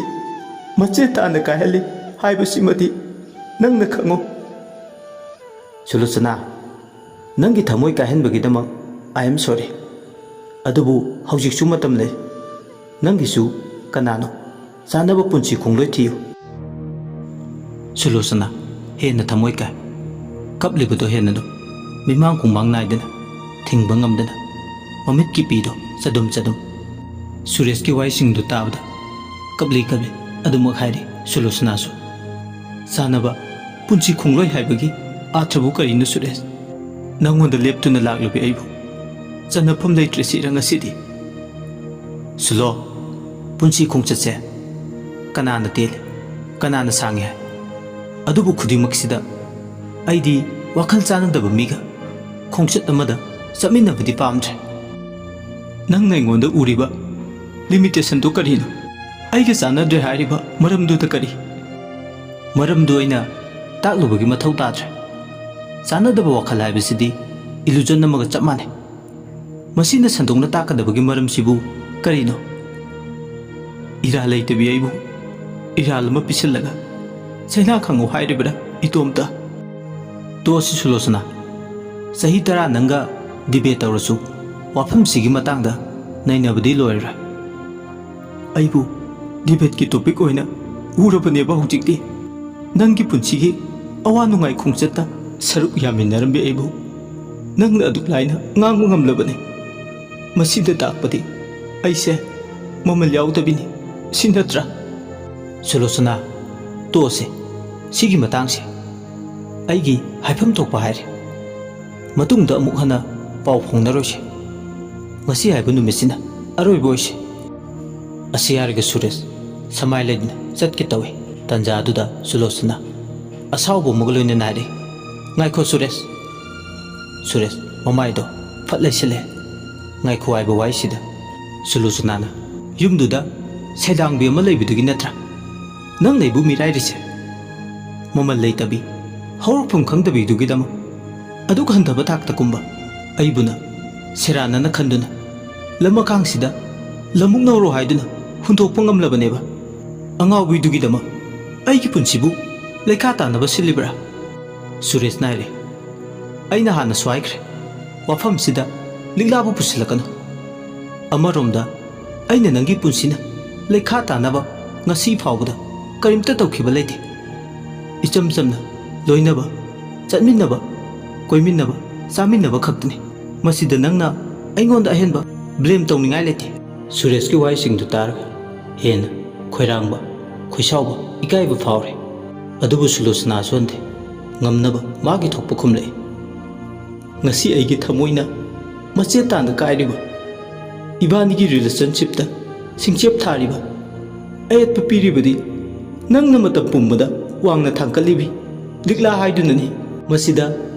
ꯃꯆꯦꯠ ꯇꯥꯅ ꯀꯥꯏꯍꯜꯂꯤ ꯍꯥꯏꯕꯁꯤꯃꯗꯤ ꯅꯪꯅ ꯈꯪꯉꯨ꯫ ꯁꯨꯂꯣꯆꯅꯥ, ꯅꯪꯒꯤ ꯊꯃꯣꯏ ꯀꯥꯏꯍꯟꯕꯒꯤꯗꯃꯛ I am sorry꯫ ꯑꯗꯨꯕꯨ ꯍꯧꯖꯤꯛꯁꯨ ꯃꯇꯝ ꯂꯩ꯫ ꯅꯪꯒꯤꯁꯨ ꯀꯅꯥꯅꯣ ꯆꯥꯅꯕ ꯄꯨꯟꯁꯤ ꯈꯣꯡꯂꯣꯏ ꯊꯤꯌꯨ꯫ ꯁꯨꯂꯣꯆꯅꯥ ꯍꯦꯟꯅ ꯊꯃꯣꯏ ꯀꯥꯏ꯫ ꯀꯞꯂꯤꯕꯗꯣ ꯍꯦꯟꯅꯗꯨꯝ ꯃꯤꯃꯥꯡ ꯈꯨꯃꯥꯡ ꯅꯥꯏꯗꯅ ꯊꯤꯡꯕ ꯉꯝꯗꯅ ꯃꯃꯤꯠꯀꯤ ꯄꯤꯗꯣ ꯆꯗꯨꯝ ꯆꯗꯨꯝ꯫ ꯁꯨꯔꯦꯁꯀꯤ ꯋꯥꯍꯩꯁꯤꯡꯗꯨ ꯇꯥꯕꯗ ꯀꯞꯂꯤ ꯀꯞꯂꯤ ꯑꯗꯨꯃꯛ ꯍꯥꯏꯔꯤ ꯁꯨꯂꯣꯆꯅꯥꯁꯨ꯫ ꯆꯥꯅꯕ ꯄꯨꯟꯁꯤ ꯈꯣꯡꯂꯣꯏ ꯍꯥꯏꯕꯒꯤ ꯑꯥꯔꯊꯕꯨ ꯀꯔꯤꯅꯣ ꯁꯨꯔꯦꯁ? ꯅꯪꯉꯣꯟꯗ ꯂꯦꯞꯇꯨꯅ ꯂꯥꯛꯂꯤꯕꯤ ꯑꯩꯕꯨ ꯆꯟꯅꯐꯝ ꯂꯩꯇ꯭ꯔꯦ ꯁꯤꯔ ꯉꯁꯤꯗꯤ꯫ ꯁꯨꯂꯣ, ꯄꯨꯟꯁꯤ ꯈꯣꯡꯆꯠꯁꯦ ꯀꯅꯥꯅ ꯇꯦꯜꯂꯤ, ꯀꯅꯥꯅ ꯁꯥꯡꯉꯤ ꯍꯥꯏ? ꯑꯗꯨꯕꯨ ꯈꯨꯗꯤꯡꯃꯛꯁꯤꯗ ꯑꯩꯗꯤ ꯋꯥꯈꯜ ꯆꯥꯟꯅꯗꯕ ꯃꯤꯒ ꯈꯣꯡꯆꯠ ꯑꯃꯗ ꯆꯠꯃꯤꯟꯅꯕꯗꯤ ꯄꯥꯝꯗ꯭ꯔꯦ꯫ ꯅꯪꯅ ꯑꯩꯉꯣꯟꯗ ꯎꯔꯤꯕ ꯂꯤꯃꯤꯇꯦꯁꯟꯗꯨ ꯀꯔꯤꯅꯣ? ꯑꯩꯒ ꯆꯥꯟꯅꯗ꯭ꯔꯦ ꯍꯥꯏꯔꯤꯕ ꯃꯔꯝꯗꯨꯗ ꯀꯔꯤ? ꯃꯔꯝꯗꯨ ꯑꯩꯅ ꯇꯥꯛꯂꯨꯕꯒꯤ ꯃꯊꯧ ꯇꯥꯗ꯭ꯔꯦ꯫ ꯆꯥꯟꯅꯗꯕ ꯋꯥꯈꯜ ꯍꯥꯏꯕꯁꯤꯗꯤ ꯏꯂꯨꯖꯟ ꯑꯃꯒ ꯆꯞ ꯃꯥꯟꯅꯩ꯫ ꯃꯁꯤꯅ ꯁꯟꯗꯣꯛꯅ ꯇꯥꯛꯀꯗꯕꯒꯤ ꯃꯔꯝꯁꯤꯕꯨ ꯀꯔꯤꯅꯣ? ꯏꯔꯥꯜ ꯂꯩꯇꯕꯤ ꯑꯩꯕꯨ ꯏꯔꯥꯜ ꯑꯃ ꯄꯤꯁꯤꯜꯂꯒ ꯆꯩꯅꯥ ꯈꯪꯉꯨ ꯍꯥꯏꯔꯤꯕ꯭ꯔꯥ ꯏꯇꯣꯝꯇ? ꯇꯣꯛꯑꯁꯤ ꯁꯨꯂꯣꯆꯅꯥ, ꯆꯍꯤ ꯇꯔꯥ ꯅꯪꯒ ꯗꯤꯕꯦꯠ ꯇꯧꯔꯁꯨ ꯋꯥꯐꯝꯁꯤꯒꯤ ꯃꯇꯥꯡꯗ ꯅꯩꯅꯕꯗꯤ ꯂꯣꯏꯔꯔꯣꯏ꯫ ꯑꯩꯕꯨ ꯗꯤꯕꯦꯠꯀꯤ ꯇꯣꯄꯤꯛ ꯑꯣꯏꯅ ꯎꯔꯕꯅꯦꯕ ꯍꯧꯖꯤꯛꯇꯤ꯫ ꯅꯪꯒꯤ ꯄꯨꯟꯁꯤꯒꯤ ꯑꯋꯥ ꯅꯨꯡꯉꯥꯏ ꯈꯣꯡꯆꯠꯇ ꯁꯔꯨꯛ ꯌꯥꯃꯤꯟꯅꯔꯝꯕꯤ ꯑꯩꯕꯨ ꯅꯪꯅ ꯑꯗꯨꯛ ꯂꯥꯏꯅ ꯉꯥꯡꯕ ꯉꯝꯂꯕꯅꯤ꯫ ꯃꯁꯤꯗ ꯇꯥꯛꯄꯗꯤ ꯑꯩꯁꯦ ꯃꯃꯜ ꯌꯥꯎꯗꯕꯤꯅꯤ, ꯁꯤ ꯅꯠꯇ꯭ꯔꯥ? ꯁꯨꯂꯣꯆꯅꯥ, ꯇꯣꯛꯑꯁꯦ꯫ ꯁꯤꯒꯤ ꯃꯇꯥꯡꯁꯦ ꯑꯩꯒꯤ ꯍꯥꯏꯐꯝ ꯊꯣꯛꯄ ꯍꯥꯏꯔꯦ꯫ ꯃꯇꯨꯡꯗ ꯑꯃꯨꯛ ꯍꯟꯅ ꯄꯥꯎ ꯐꯥꯎꯅꯔꯣꯏꯁꯦ꯫ ꯉꯁꯤ ꯍꯥꯏꯕ ꯅꯨꯃꯤꯠꯁꯤꯅ ꯑꯔꯣꯏꯕ ꯑꯣꯏꯁꯦ꯫ ꯑꯁꯤ ꯍꯥꯏꯔꯒ ꯁꯨꯔꯦꯁ ꯁꯃꯥꯏ ꯂꯩꯗꯨꯅ ꯆꯠꯀꯦ ꯇꯧꯏ꯫ ꯇꯟꯖꯥ ꯑꯗꯨꯗ ꯁꯨꯂꯣꯆꯅꯥ ꯑꯁꯥꯎꯕ ꯑꯃꯒ ꯂꯣꯏꯅꯅ ꯍꯥꯏꯔꯛꯏ, "ꯉꯥꯏꯈꯣ ꯁꯨꯔꯦꯁ!" ꯁꯨꯔꯦꯁ ꯃꯃꯥꯏꯗꯣ ꯐꯠ ꯂꯩꯁꯤꯜꯂꯦ꯫ "ꯉꯥꯏꯈꯣ" ꯍꯥꯏꯕ ꯋꯥꯍꯩꯁꯤꯗ ꯁꯨꯂꯣꯆꯅꯥꯅ, "ꯌꯨꯝꯗꯨꯗ ꯁꯦꯗꯥꯡꯕꯤ ꯑꯃ ꯂꯩꯕꯗꯨꯒꯤ ꯅꯠꯇ꯭ꯔꯥ ꯅꯪꯅ ꯑꯩꯕꯨ ꯃꯤꯔꯥꯏꯔꯤꯁꯦ? ꯃꯃꯜ ꯂꯩꯇꯕꯤ, ꯍꯧꯔꯛꯐꯝ ꯈꯪꯗꯕꯤꯗꯨꯒꯤꯗꯃꯛ ꯑꯗꯨꯛ ꯍꯟꯊꯕ ꯊꯥꯛꯇ ꯀꯨꯝꯕ ꯑꯩꯕꯨꯅ ꯁꯦꯔꯥꯟꯅꯅ ꯈꯟꯗꯨꯅ ꯂꯝꯃꯈꯥꯡꯁꯤꯗ ꯂꯝꯃꯨꯛ ꯅꯧꯔꯣ ꯍꯥꯏꯗꯨꯅ ꯍꯨꯟꯗꯣꯛꯄ ꯉꯝꯂꯕꯅꯦꯕ꯫ ꯑꯉꯥꯎꯕꯤꯗꯨꯒꯤꯗꯃꯛ ꯑꯩꯒꯤ ꯄꯨꯟꯁꯤꯕꯨ ꯂꯩꯈꯥ ꯇꯥꯅꯕ ꯁꯤꯜꯂꯤꯕ꯭ꯔꯥ?" ꯁꯨꯔꯦꯁꯅ ꯍꯥꯏꯔꯦ, "ꯑꯩꯅ ꯍꯥꯟꯅꯁꯨ ꯍꯥꯏꯈ꯭ꯔꯦ, ꯋꯥꯐꯝꯁꯤꯗ ꯂꯤꯛꯂꯥꯕꯨ ꯄꯨꯁꯤꯜꯂꯛꯀꯅꯨ꯫ ꯑꯃꯔꯣꯝꯗ ꯑꯩꯅ ꯅꯪꯒꯤ ꯄꯨꯟꯁꯤꯅ ꯂꯩꯈꯥ ꯇꯥꯅꯕ ꯉꯁꯤ ꯐꯥꯎꯕꯗ ꯀꯔꯤꯝꯇ ꯇꯧꯈꯤꯕ ꯂꯩꯇꯦ꯫ ꯏꯆꯝ ꯆꯝꯅ ꯂꯣꯏꯅꯕ, ꯆꯠꯃꯤꯟꯅꯕ, ꯀꯣꯏꯃꯤꯟꯅꯕ, ꯆꯥꯃꯤꯟꯅꯕ ꯈꯛꯇꯅꯤ꯫ ꯃꯁꯤꯗ ꯅꯪꯅ ꯑꯩꯉꯣꯟꯗ ꯑꯍꯦꯟꯕ ꯕ꯭ꯂꯦꯝ ꯇꯧꯅꯤꯡꯉꯥꯏ ꯂꯩꯇꯦ꯫" ꯁꯨꯔꯦꯁꯀꯤ ꯋꯥꯍꯩꯁꯤꯡꯗꯨ ꯇꯥꯔꯒ ꯍꯦꯟꯅ ꯈꯣꯏꯔꯥꯡꯕ, ꯈꯣꯏꯁꯥꯎꯕ, ꯏꯀꯥꯏꯕ ꯐꯥꯎꯔꯦ꯫ ꯑꯗꯨꯕꯨ ꯁꯨꯂꯣꯆꯅꯥ ꯁꯣꯟꯗꯦ꯫ ꯉꯝꯅꯕ ꯃꯥꯒꯤ ꯊꯣꯛꯄ ꯈꯨꯝꯂꯛꯏ꯫ "ꯉꯁꯤ ꯑꯩꯒꯤ ꯊꯃꯣꯏꯅ ꯃꯆꯦꯠ ꯇꯥꯅ ꯀꯥꯏꯔꯤꯕ, ꯏꯕꯥꯅꯤꯒꯤ ꯔꯤꯂꯦꯁꯟꯁꯤꯞꯇ ꯁꯤꯡꯆꯦꯞ ꯊꯥꯔꯤꯕ, ꯑꯌꯦꯠꯄ ꯄꯤꯔꯤꯕꯗꯤ ꯅꯪꯅ ꯃꯇꯝ ꯄꯨꯝꯕꯗ ꯋꯥꯡꯅ ꯊꯥꯡꯒꯠꯂꯤꯕꯤ ꯂꯤꯛꯂꯥ ꯍꯥꯏꯗꯨꯅꯅꯤ꯫ ꯃꯁꯤꯗ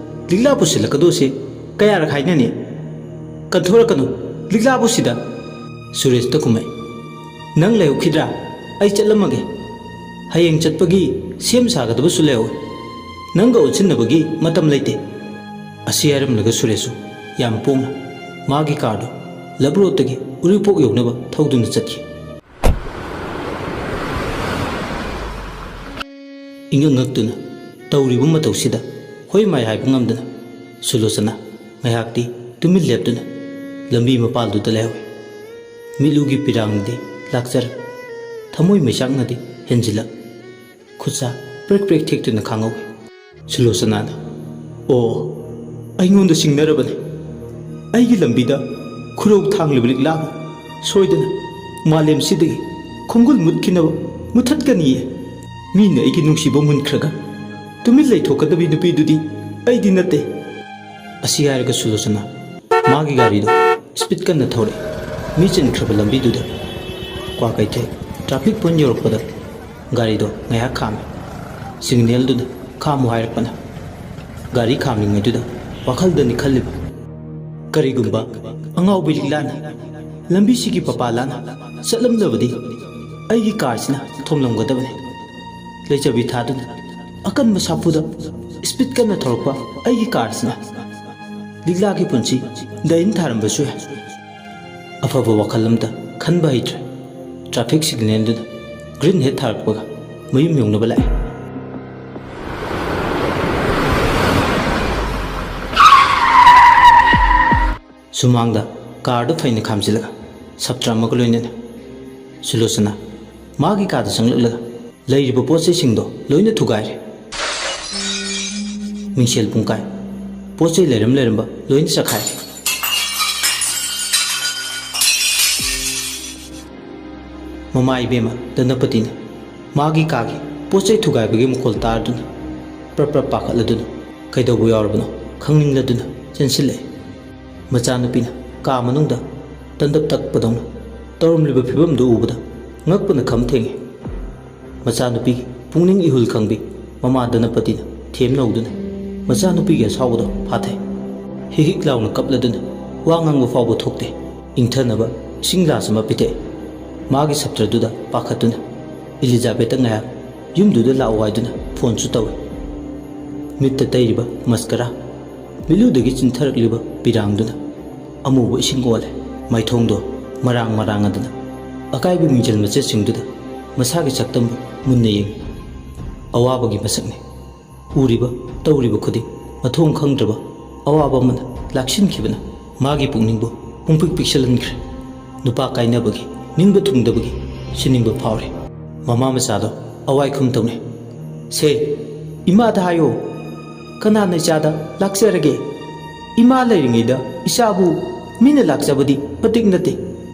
ꯂꯤꯛꯂꯥ ꯄꯨꯁꯤꯜꯂꯛꯀꯗꯣꯁꯦ ꯀꯌꯥꯔꯛ ꯍꯥꯏꯅꯅꯤ? ꯀꯟꯊꯣꯔꯛꯀꯅꯨ ꯂꯤꯛꯂꯥꯕꯨ ꯁꯤꯗ!" ꯁꯨꯔꯦꯁꯇ ꯈꯨꯝꯃꯛꯏ꯫ "ꯅꯪ ꯂꯩꯍꯧꯈꯤꯗ꯭ꯔꯥ? ꯑꯩ ꯆꯠꯂꯝꯃꯒꯦ꯫ ꯍꯌꯦꯡ ꯆꯠꯄꯒꯤ ꯁꯦꯝ ꯁꯥꯒꯗꯕꯁꯨ ꯂꯩꯍꯧꯋꯤ꯫ ꯅꯪꯒ ꯑꯣꯟꯁꯤꯟꯅꯕꯒꯤ ꯃꯇꯝ ꯂꯩꯇꯦ"꯫ ꯑꯁꯤ ꯍꯥꯏꯔꯝꯂꯒ ꯁꯨꯔꯦꯁꯁꯨ ꯌꯥꯝ ꯄꯣꯡꯅ ꯃꯥꯒꯤ ꯀꯥꯔꯗꯨ ꯂꯕ ꯔꯣꯗꯇꯒꯤ ꯎꯔꯤꯄꯣꯛ ꯌꯧꯅꯕ ꯊꯧꯗꯨꯅ ꯆꯠꯈꯤ꯫ ꯏꯉꯛ ꯉꯛꯇꯨꯅ ꯇꯧꯔꯤꯕ ꯃꯇꯧꯁꯤꯗ ꯍꯣꯏ ꯃꯥꯏ ꯍꯥꯏꯕ ꯉꯝꯗꯅ ꯁꯨꯂꯣꯆꯅꯥ ꯉꯥꯏꯍꯥꯛꯇꯤ ꯇꯨꯃꯤꯟ ꯂꯦꯞꯇꯨꯅ ꯂꯝꯕꯤ ꯃꯄꯥꯜꯗꯨꯗ ꯂꯩꯍꯧꯏ꯫ ꯃꯤꯠꯂꯨꯒꯤ ꯄꯤꯔꯥꯡꯗꯤ ꯂꯥꯛꯆꯔꯛ, ꯊꯃꯣꯏ ꯃꯩꯆꯥꯛꯅꯗꯤ ꯍꯦꯟꯖꯤꯜꯂꯛ, ꯈꯨꯠꯁꯥ ꯄ꯭ꯔꯦꯛ ꯄ꯭ꯔꯦꯛ ꯊꯦꯛꯇꯨꯅ ꯈꯥꯡꯍꯧꯏ꯫ ꯁꯨꯂꯣꯆꯅꯥꯅ, "ꯑꯣ, ꯑꯩꯉꯣꯟꯗ ꯁꯤꯡꯅꯔꯕꯅꯤ꯫ ꯑꯩꯒꯤ ꯂꯝꯕꯤꯗ ꯈꯨꯔꯧ ꯊꯥꯡꯂꯤꯕ ꯂꯤꯛꯂꯥꯕꯨ ꯁꯣꯏꯗꯅ ꯃꯥꯂꯦꯝꯁꯤꯗꯒꯤ ꯈꯣꯡꯒꯨꯜ ꯃꯨꯠꯈꯤꯅꯕ ꯃꯨꯊꯠꯀꯅꯤꯌꯦ꯫ ꯃꯤꯅ ꯑꯩꯒꯤ ꯅꯨꯡꯁꯤꯕ ꯃꯨꯟꯈ꯭ꯔꯒ ꯇꯨꯃꯤꯟ ꯂꯩꯊꯣꯛꯀꯗꯕꯤ ꯅꯨꯄꯤꯗꯨꯗꯤ ꯑꯩꯗꯤ ꯅꯠꯇꯦ"꯫ ꯑꯁꯤ ꯍꯥꯏꯔꯒ ꯁꯨꯂꯣꯆꯅꯥ ꯃꯥꯒꯤ ꯒꯥꯔꯤꯗꯨ ꯁ꯭ꯄꯤꯗ ꯀꯟꯅ ꯊꯧꯔꯛꯏ꯫ ꯃꯤ ꯆꯤꯟꯈ꯭ꯔꯕ ꯂꯝꯕꯤꯗꯨꯗ ꯀ꯭ꯋꯥꯀꯩꯊꯦꯜ ꯇ꯭ꯔꯥꯐꯤꯛ ꯄꯣꯏꯟ ꯌꯧꯔꯛꯄꯗ ꯒꯥꯔꯤꯗꯣ ꯉꯥꯏꯍꯥꯛ ꯈꯥꯝꯃꯤ꯫ ꯁꯤꯒꯅꯦꯜꯗꯨꯅ ꯈꯥꯝꯃꯨ ꯍꯥꯏꯔꯛꯄꯅ꯫ ꯒꯥꯔꯤ ꯈꯥꯝꯂꯤꯉꯩꯗꯨꯗ ꯋꯥꯈꯜꯗꯅꯤ ꯈꯜꯂꯤꯕ, "ꯀꯔꯤꯒꯨꯝꯕ ꯑꯉꯥꯎꯕꯤ ꯂꯤꯛꯂꯥꯅ ꯂꯝꯕꯤꯁꯤꯒꯤ ꯄꯄꯥ ꯂꯥꯟꯅ ꯆꯠꯂꯝꯂꯕꯗꯤ ꯑꯩꯒꯤ ꯀꯥꯔꯁꯤꯅ ꯊꯣꯝꯂꯝꯒꯗꯕꯅꯤ"꯫ ꯂꯩꯆꯕꯤ ꯊꯥꯗꯨꯅ ꯑꯀꯟꯕ ꯁꯥꯐꯨꯗ ꯁ꯭ꯄꯤꯗ ꯀꯟꯅ ꯊꯧꯔꯛꯄ ꯑꯩꯒꯤ ꯀꯥꯔꯁꯤꯅ ꯂꯤꯛꯂꯥꯒꯤ ꯄꯨꯟꯁꯤ ꯗꯥꯏꯟ ꯊꯥꯔꯝꯕꯁꯨ ꯌꯥꯏ꯫ ꯑꯐꯕ ꯋꯥꯈꯜ ꯑꯃꯇ ꯈꯟꯕ ꯍꯩꯇ꯭ꯔꯦ꯫ ꯇ꯭ꯔꯥꯐꯤꯛ ꯁꯤꯒꯅꯦꯜꯗꯨꯗ ꯒ꯭ꯔꯤꯟ ꯍꯦꯗ ꯊꯥꯔꯛꯄꯒ ꯃꯌꯨꯝ ꯌꯧꯅꯕ ꯂꯥꯛꯑꯦ꯫ ꯁꯨꯃꯥꯡꯗ ꯀꯥꯔꯗꯨ ꯐꯩꯅ ꯈꯥꯝꯖꯤꯜꯂꯒ ꯁꯞꯇ꯭ꯔ ꯑꯃꯒ ꯂꯣꯏꯅꯅ ꯁꯨꯂꯣꯆꯅꯥ ꯃꯥꯒꯤ ꯀꯥꯗ ꯆꯪꯂꯛꯂꯒ ꯂꯩꯔꯤꯕ ꯄꯣꯠ ꯆꯩꯁꯤꯡꯗꯣ ꯂꯣꯏꯅ ꯊꯨꯒꯥꯏꯔꯦ꯫ ꯃꯤꯡꯁꯦꯜ ꯄꯨꯡꯀꯥꯏ, ꯄꯣꯠ ꯆꯩ ꯂꯩꯔꯝ ꯂꯩꯔꯝꯕ ꯂꯣꯏꯅ ꯆꯈꯥꯏꯔꯦ꯫ ꯃꯃꯥ ꯏꯕꯦꯝꯃ ꯙꯅꯄꯇꯤꯅ ꯃꯥꯒꯤ ꯀꯥꯒꯤ ꯄꯣꯠ ꯆꯩ ꯊꯨꯒꯥꯏꯕꯒꯤ ꯃꯈꯣꯜ ꯇꯥꯔꯗꯨꯅ ꯄ꯭ꯔꯞ ꯄ꯭ꯔꯞ ꯄꯥꯈꯠꯂꯗꯨꯅ ꯀꯩꯗꯧꯕ ꯌꯥꯎꯔꯕꯅꯣ ꯈꯪꯅꯤꯡꯂꯗꯨꯅ ꯆꯦꯟꯁꯤꯜꯂꯛꯏ꯫ ꯃꯆꯥꯅꯨꯄꯤꯅ ꯀꯥ ꯃꯅꯨꯡꯗ ꯇꯟꯗꯞ ꯇꯛꯄꯗꯧꯅ ꯇꯧꯔꯝꯂꯤꯕ ꯐꯤꯕꯝꯗꯨ ꯎꯕꯗ ꯉꯛꯄꯅ ꯈꯝ ꯊꯦꯡꯉꯤ꯫ ꯃꯆꯥꯅꯨꯄꯤꯒꯤ ꯄꯨꯛꯅꯤꯡ ꯏꯍꯨꯜ ꯈꯪꯕꯤ ꯃꯃꯥ ꯙꯅꯄꯇꯤꯅ ꯊꯦꯝ ꯅꯧꯗꯨꯅ ꯃꯆꯥꯅꯨꯄꯤꯒꯤ ꯑꯁꯥꯎꯕꯗꯣ ꯐꯥꯊꯩ꯫ ꯍꯤꯛ ꯍꯤꯛ ꯂꯥꯎꯅ ꯀꯞꯂꯗꯨꯅ ꯋꯥ ꯉꯥꯡꯕ ꯐꯥꯎꯕ ꯊꯣꯛꯇꯦ꯫ ꯏꯪꯊꯅꯕ ꯏꯁꯤꯡ ꯒ꯭ꯂꯥꯁ ꯑꯃ ꯄꯤꯊꯛꯏ꯫ ꯃꯥꯒꯤ ꯁꯞꯇ꯭ꯔꯗꯨꯗ ꯄꯥꯈꯠꯇꯨꯅ ꯏꯂꯤꯖꯥꯕꯦꯠꯇ ꯉꯥꯏꯍꯥꯛ ꯌꯨꯝꯗꯨꯗ ꯂꯥꯛꯑꯣ ꯍꯥꯏꯗꯨꯅ ꯐꯣꯟꯁꯨ ꯇꯧꯏ꯫ ꯃꯤꯠꯇ ꯇꯩꯔꯤꯕ ꯃꯁꯀꯔꯥ, ꯃꯤꯠꯂꯨꯗꯒꯤ ꯆꯤꯟꯊꯔꯛꯂꯤꯕ ꯄꯤꯔꯥꯡꯗꯨꯅ ꯑꯃꯨꯕ ꯏꯁꯤꯡ ꯑꯣꯜꯂꯦ꯫ ꯃꯥꯏꯊꯣꯡꯗꯣ ꯃꯔꯥꯡ ꯃꯔꯥꯡꯉꯗꯅ ꯑꯀꯥꯏꯕ ꯃꯤꯡꯖꯦꯜ ꯃꯆꯦꯠꯁꯤꯡꯗꯨꯗ ꯃꯁꯥꯒꯤ ꯁꯛꯇꯝꯕꯨ ꯃꯨꯟꯅ ꯌꯦꯡꯏ꯫ ꯑꯋꯥꯕꯒꯤ ꯃꯁꯛꯅꯤ꯫ ꯎꯔꯤꯕ ꯇꯧꯔꯤꯕ ꯈꯨꯗꯤꯡ ꯃꯊꯣꯡ ꯈꯪꯗ꯭ꯔꯕ ꯑꯋꯥꯕ ꯑꯃꯅ ꯂꯥꯛꯁꯤꯟꯈꯤꯕꯅ ꯃꯥꯒꯤ ꯄꯨꯛꯅꯤꯡꯕꯨ ꯄꯨꯡꯄꯤꯛ ꯄꯤꯛꯁꯤꯜꯍꯟꯈ꯭ꯔꯦ꯫ ꯅꯨꯄꯥ ꯀꯥꯏꯅꯕꯒꯤ ꯅꯤꯡꯕ ꯊꯨꯡꯗꯕꯒꯤ ꯁꯤꯅꯤꯡꯕ ꯐꯥꯎꯔꯦ꯫ ꯃꯃꯥ ꯃꯆꯥꯗꯣ ꯑꯋꯥꯏꯈꯨꯝ ꯇꯧꯅꯩ꯫ "ꯁꯦ, ꯏꯃꯥꯗ ꯍꯥꯏꯌꯣ, ꯀꯅꯥꯅ ꯏꯆꯥꯗ ꯂꯥꯛꯆꯔꯒꯦ? ꯏꯃꯥ ꯂꯩꯔꯤꯉꯩꯗ ꯏꯆꯥꯕꯨ ꯃꯤꯅ ꯂꯥꯛꯆꯕꯗꯤ ꯃꯇꯤꯛ ꯅꯠꯇꯦ꯫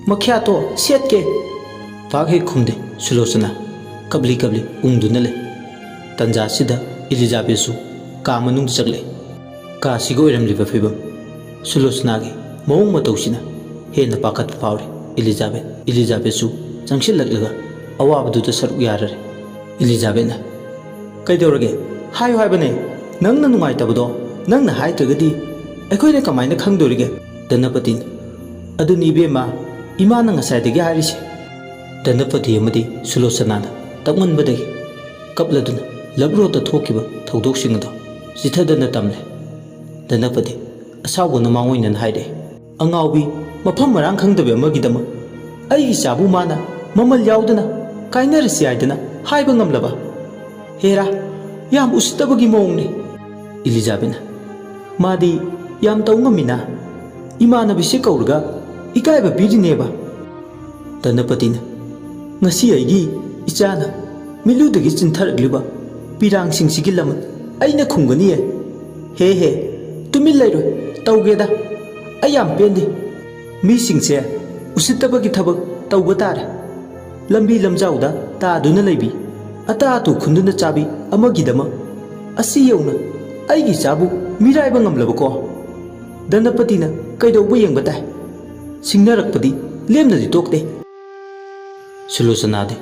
ꯃꯈ꯭ꯌꯥꯠꯇꯣ ꯁꯦꯠꯀꯦ!" ꯄꯥꯛ ꯍꯦꯛ ꯈꯨꯝꯗꯦ ꯁꯨꯂꯣꯆꯅꯥ꯫ ꯀꯞꯂꯤ ꯀꯞꯂꯤ ꯎꯪꯗꯨꯅ ꯂꯩ꯫ ꯇꯟꯖꯥꯁꯤꯗ ꯏꯂꯤꯖꯥꯕꯦꯠꯁꯨ ꯀꯥ ꯃꯅꯨꯡꯗ ꯆꯪꯂꯛꯏ꯫ ꯀꯥꯁꯤꯒ ꯑꯣꯏꯔꯝꯂꯤꯕ ꯐꯤꯕꯝ, ꯁꯨꯂꯣꯆꯅꯥꯒꯤ ꯃꯑꯣꯡ ꯃꯇꯧꯁꯤꯅ ꯍꯦꯟꯅ ꯄꯥꯈꯠꯄ ꯐꯥꯎꯔꯤ ꯏꯂꯤꯖꯥꯕꯦꯠ꯫ ꯏꯂꯤꯖꯥꯕꯦꯠꯁꯨ ꯆꯪꯁꯤꯜꯂꯛꯂꯒ ꯑꯋꯥꯕꯗꯨꯗ ꯁꯔꯨꯛ ꯌꯥꯔꯔꯦ꯫ ꯏꯂꯤꯖꯥꯕꯦꯠꯅ, "ꯀꯩꯗꯧꯔꯒꯦ? ꯍꯥꯏꯌꯨ ꯍꯥꯏꯕꯅꯦ꯫ ꯅꯪꯅ ꯅꯨꯡꯉꯥꯏꯇꯕꯗꯣ ꯅꯪꯅ ꯍꯥꯏꯗ꯭ꯔꯒꯗꯤ ꯑꯩꯈꯣꯏꯅ ꯀꯃꯥꯏꯅ ꯈꯪꯗꯣꯔꯤꯒꯦ?" ꯙꯅꯄꯇꯤꯅ, "ꯑꯗꯨꯅꯤ ꯏꯕꯦꯝꯃ, ꯏꯃꯥꯅ ꯉꯁꯥꯏꯗꯒꯤ ꯍꯥꯏꯔꯤꯁꯦ꯫" ꯙꯅꯄꯇꯤ ꯑꯃꯗꯤ ꯁꯨꯂꯣꯆꯅꯥꯅ ꯇꯞꯃꯟꯕꯗꯒꯤ ꯀꯞꯂꯗꯨꯅ ꯂꯞ ꯔꯣꯗꯇ ꯊꯣꯛꯈꯤꯕ ꯊꯧꯗꯣꯛꯁꯤꯡ ꯑꯗꯨ ꯆꯤꯊꯗꯅ ꯇꯝꯂꯦ꯫ ꯙꯅꯄꯇꯤ ꯑꯁꯥꯎꯕꯅ ꯃꯥꯡꯑꯣꯏꯅꯅ ꯍꯥꯏꯔꯛꯏ, "ꯑꯉꯥꯎꯕꯤ, ꯃꯐꯝ ꯃꯔꯥꯡ ꯈꯪꯗꯕꯤ ꯑꯃꯒꯤꯗꯃꯛ ꯑꯩꯒꯤ ꯏꯆꯥꯕꯨ ꯃꯥꯅ ꯃꯃꯜ ꯌꯥꯎꯗꯅ ꯀꯥꯏꯅꯔꯁꯤ ꯍꯥꯏꯗꯅ ꯍꯥꯏꯕ ꯉꯝꯂꯕ? ꯍꯦꯔꯥ, ꯌꯥꯝ ꯎꯁꯤꯠꯇꯕꯒꯤ ꯃꯑꯣꯡꯅꯤ꯫" ꯏꯂꯤꯖꯥꯕꯦꯠꯅ, "ꯃꯥꯗꯤ ꯌꯥꯝ ꯇꯧ ꯉꯝꯃꯤꯅ, ꯏꯃꯥꯟꯅꯕꯤꯁꯦ ꯀꯧꯔꯒ ꯏꯀꯥꯏꯕ ꯄꯤꯔꯤꯅꯦꯕ꯫" ꯙꯅꯄꯇꯤꯅ, "ꯉꯁꯤ ꯑꯩꯒꯤ ꯏꯆꯥꯅ ꯃꯤꯠꯂꯨꯗꯒꯤ ꯆꯤꯟꯊꯔꯛꯂꯤꯕ ꯄꯤꯔꯥꯡꯁꯤꯡꯁꯤꯒꯤ ꯂꯃꯟ ꯑꯩꯅ ꯈꯨꯝꯒꯅꯤꯌꯦ꯫ ꯍꯦ ꯍꯦ, ꯇꯨꯃꯤꯟ ꯂꯩꯔꯣꯏ, ꯇꯧꯒꯦꯗ꯫ ꯑꯩ ꯌꯥꯝ ꯄꯦꯟꯗꯦ꯫ ꯃꯤꯁꯤꯡꯁꯦ ꯎꯁꯤꯠꯇꯕꯒꯤ ꯊꯕꯛ ꯇꯧꯕ ꯇꯥꯔꯦ꯫ ꯂꯝꯕꯤ ꯂꯝꯖꯥꯎꯗ ꯇꯥꯗꯨꯅ ꯂꯩꯕꯤ, ꯑꯇꯥ ꯑꯇꯨ ꯈꯨꯟꯗꯨꯅ ꯆꯥꯕꯤ ꯑꯃꯒꯤꯗꯃꯛ ꯑꯁꯤ ꯌꯧꯅ ꯑꯩꯒꯤ ꯏꯆꯥꯕꯨ ꯃꯤꯔꯥꯏꯕ ꯉꯝꯂꯕꯀꯣ?" ꯙꯅꯄꯇꯤꯅ ꯀꯩꯗꯧꯕ ꯌꯦꯡꯕ ꯇꯥꯏ꯫ ꯁꯤꯡꯅꯔꯛꯄꯗꯤ ꯂꯦꯝꯅꯗꯤ ꯇꯣꯛꯇꯦ꯫ ꯁꯨꯂꯣꯆꯅꯥꯗꯤ,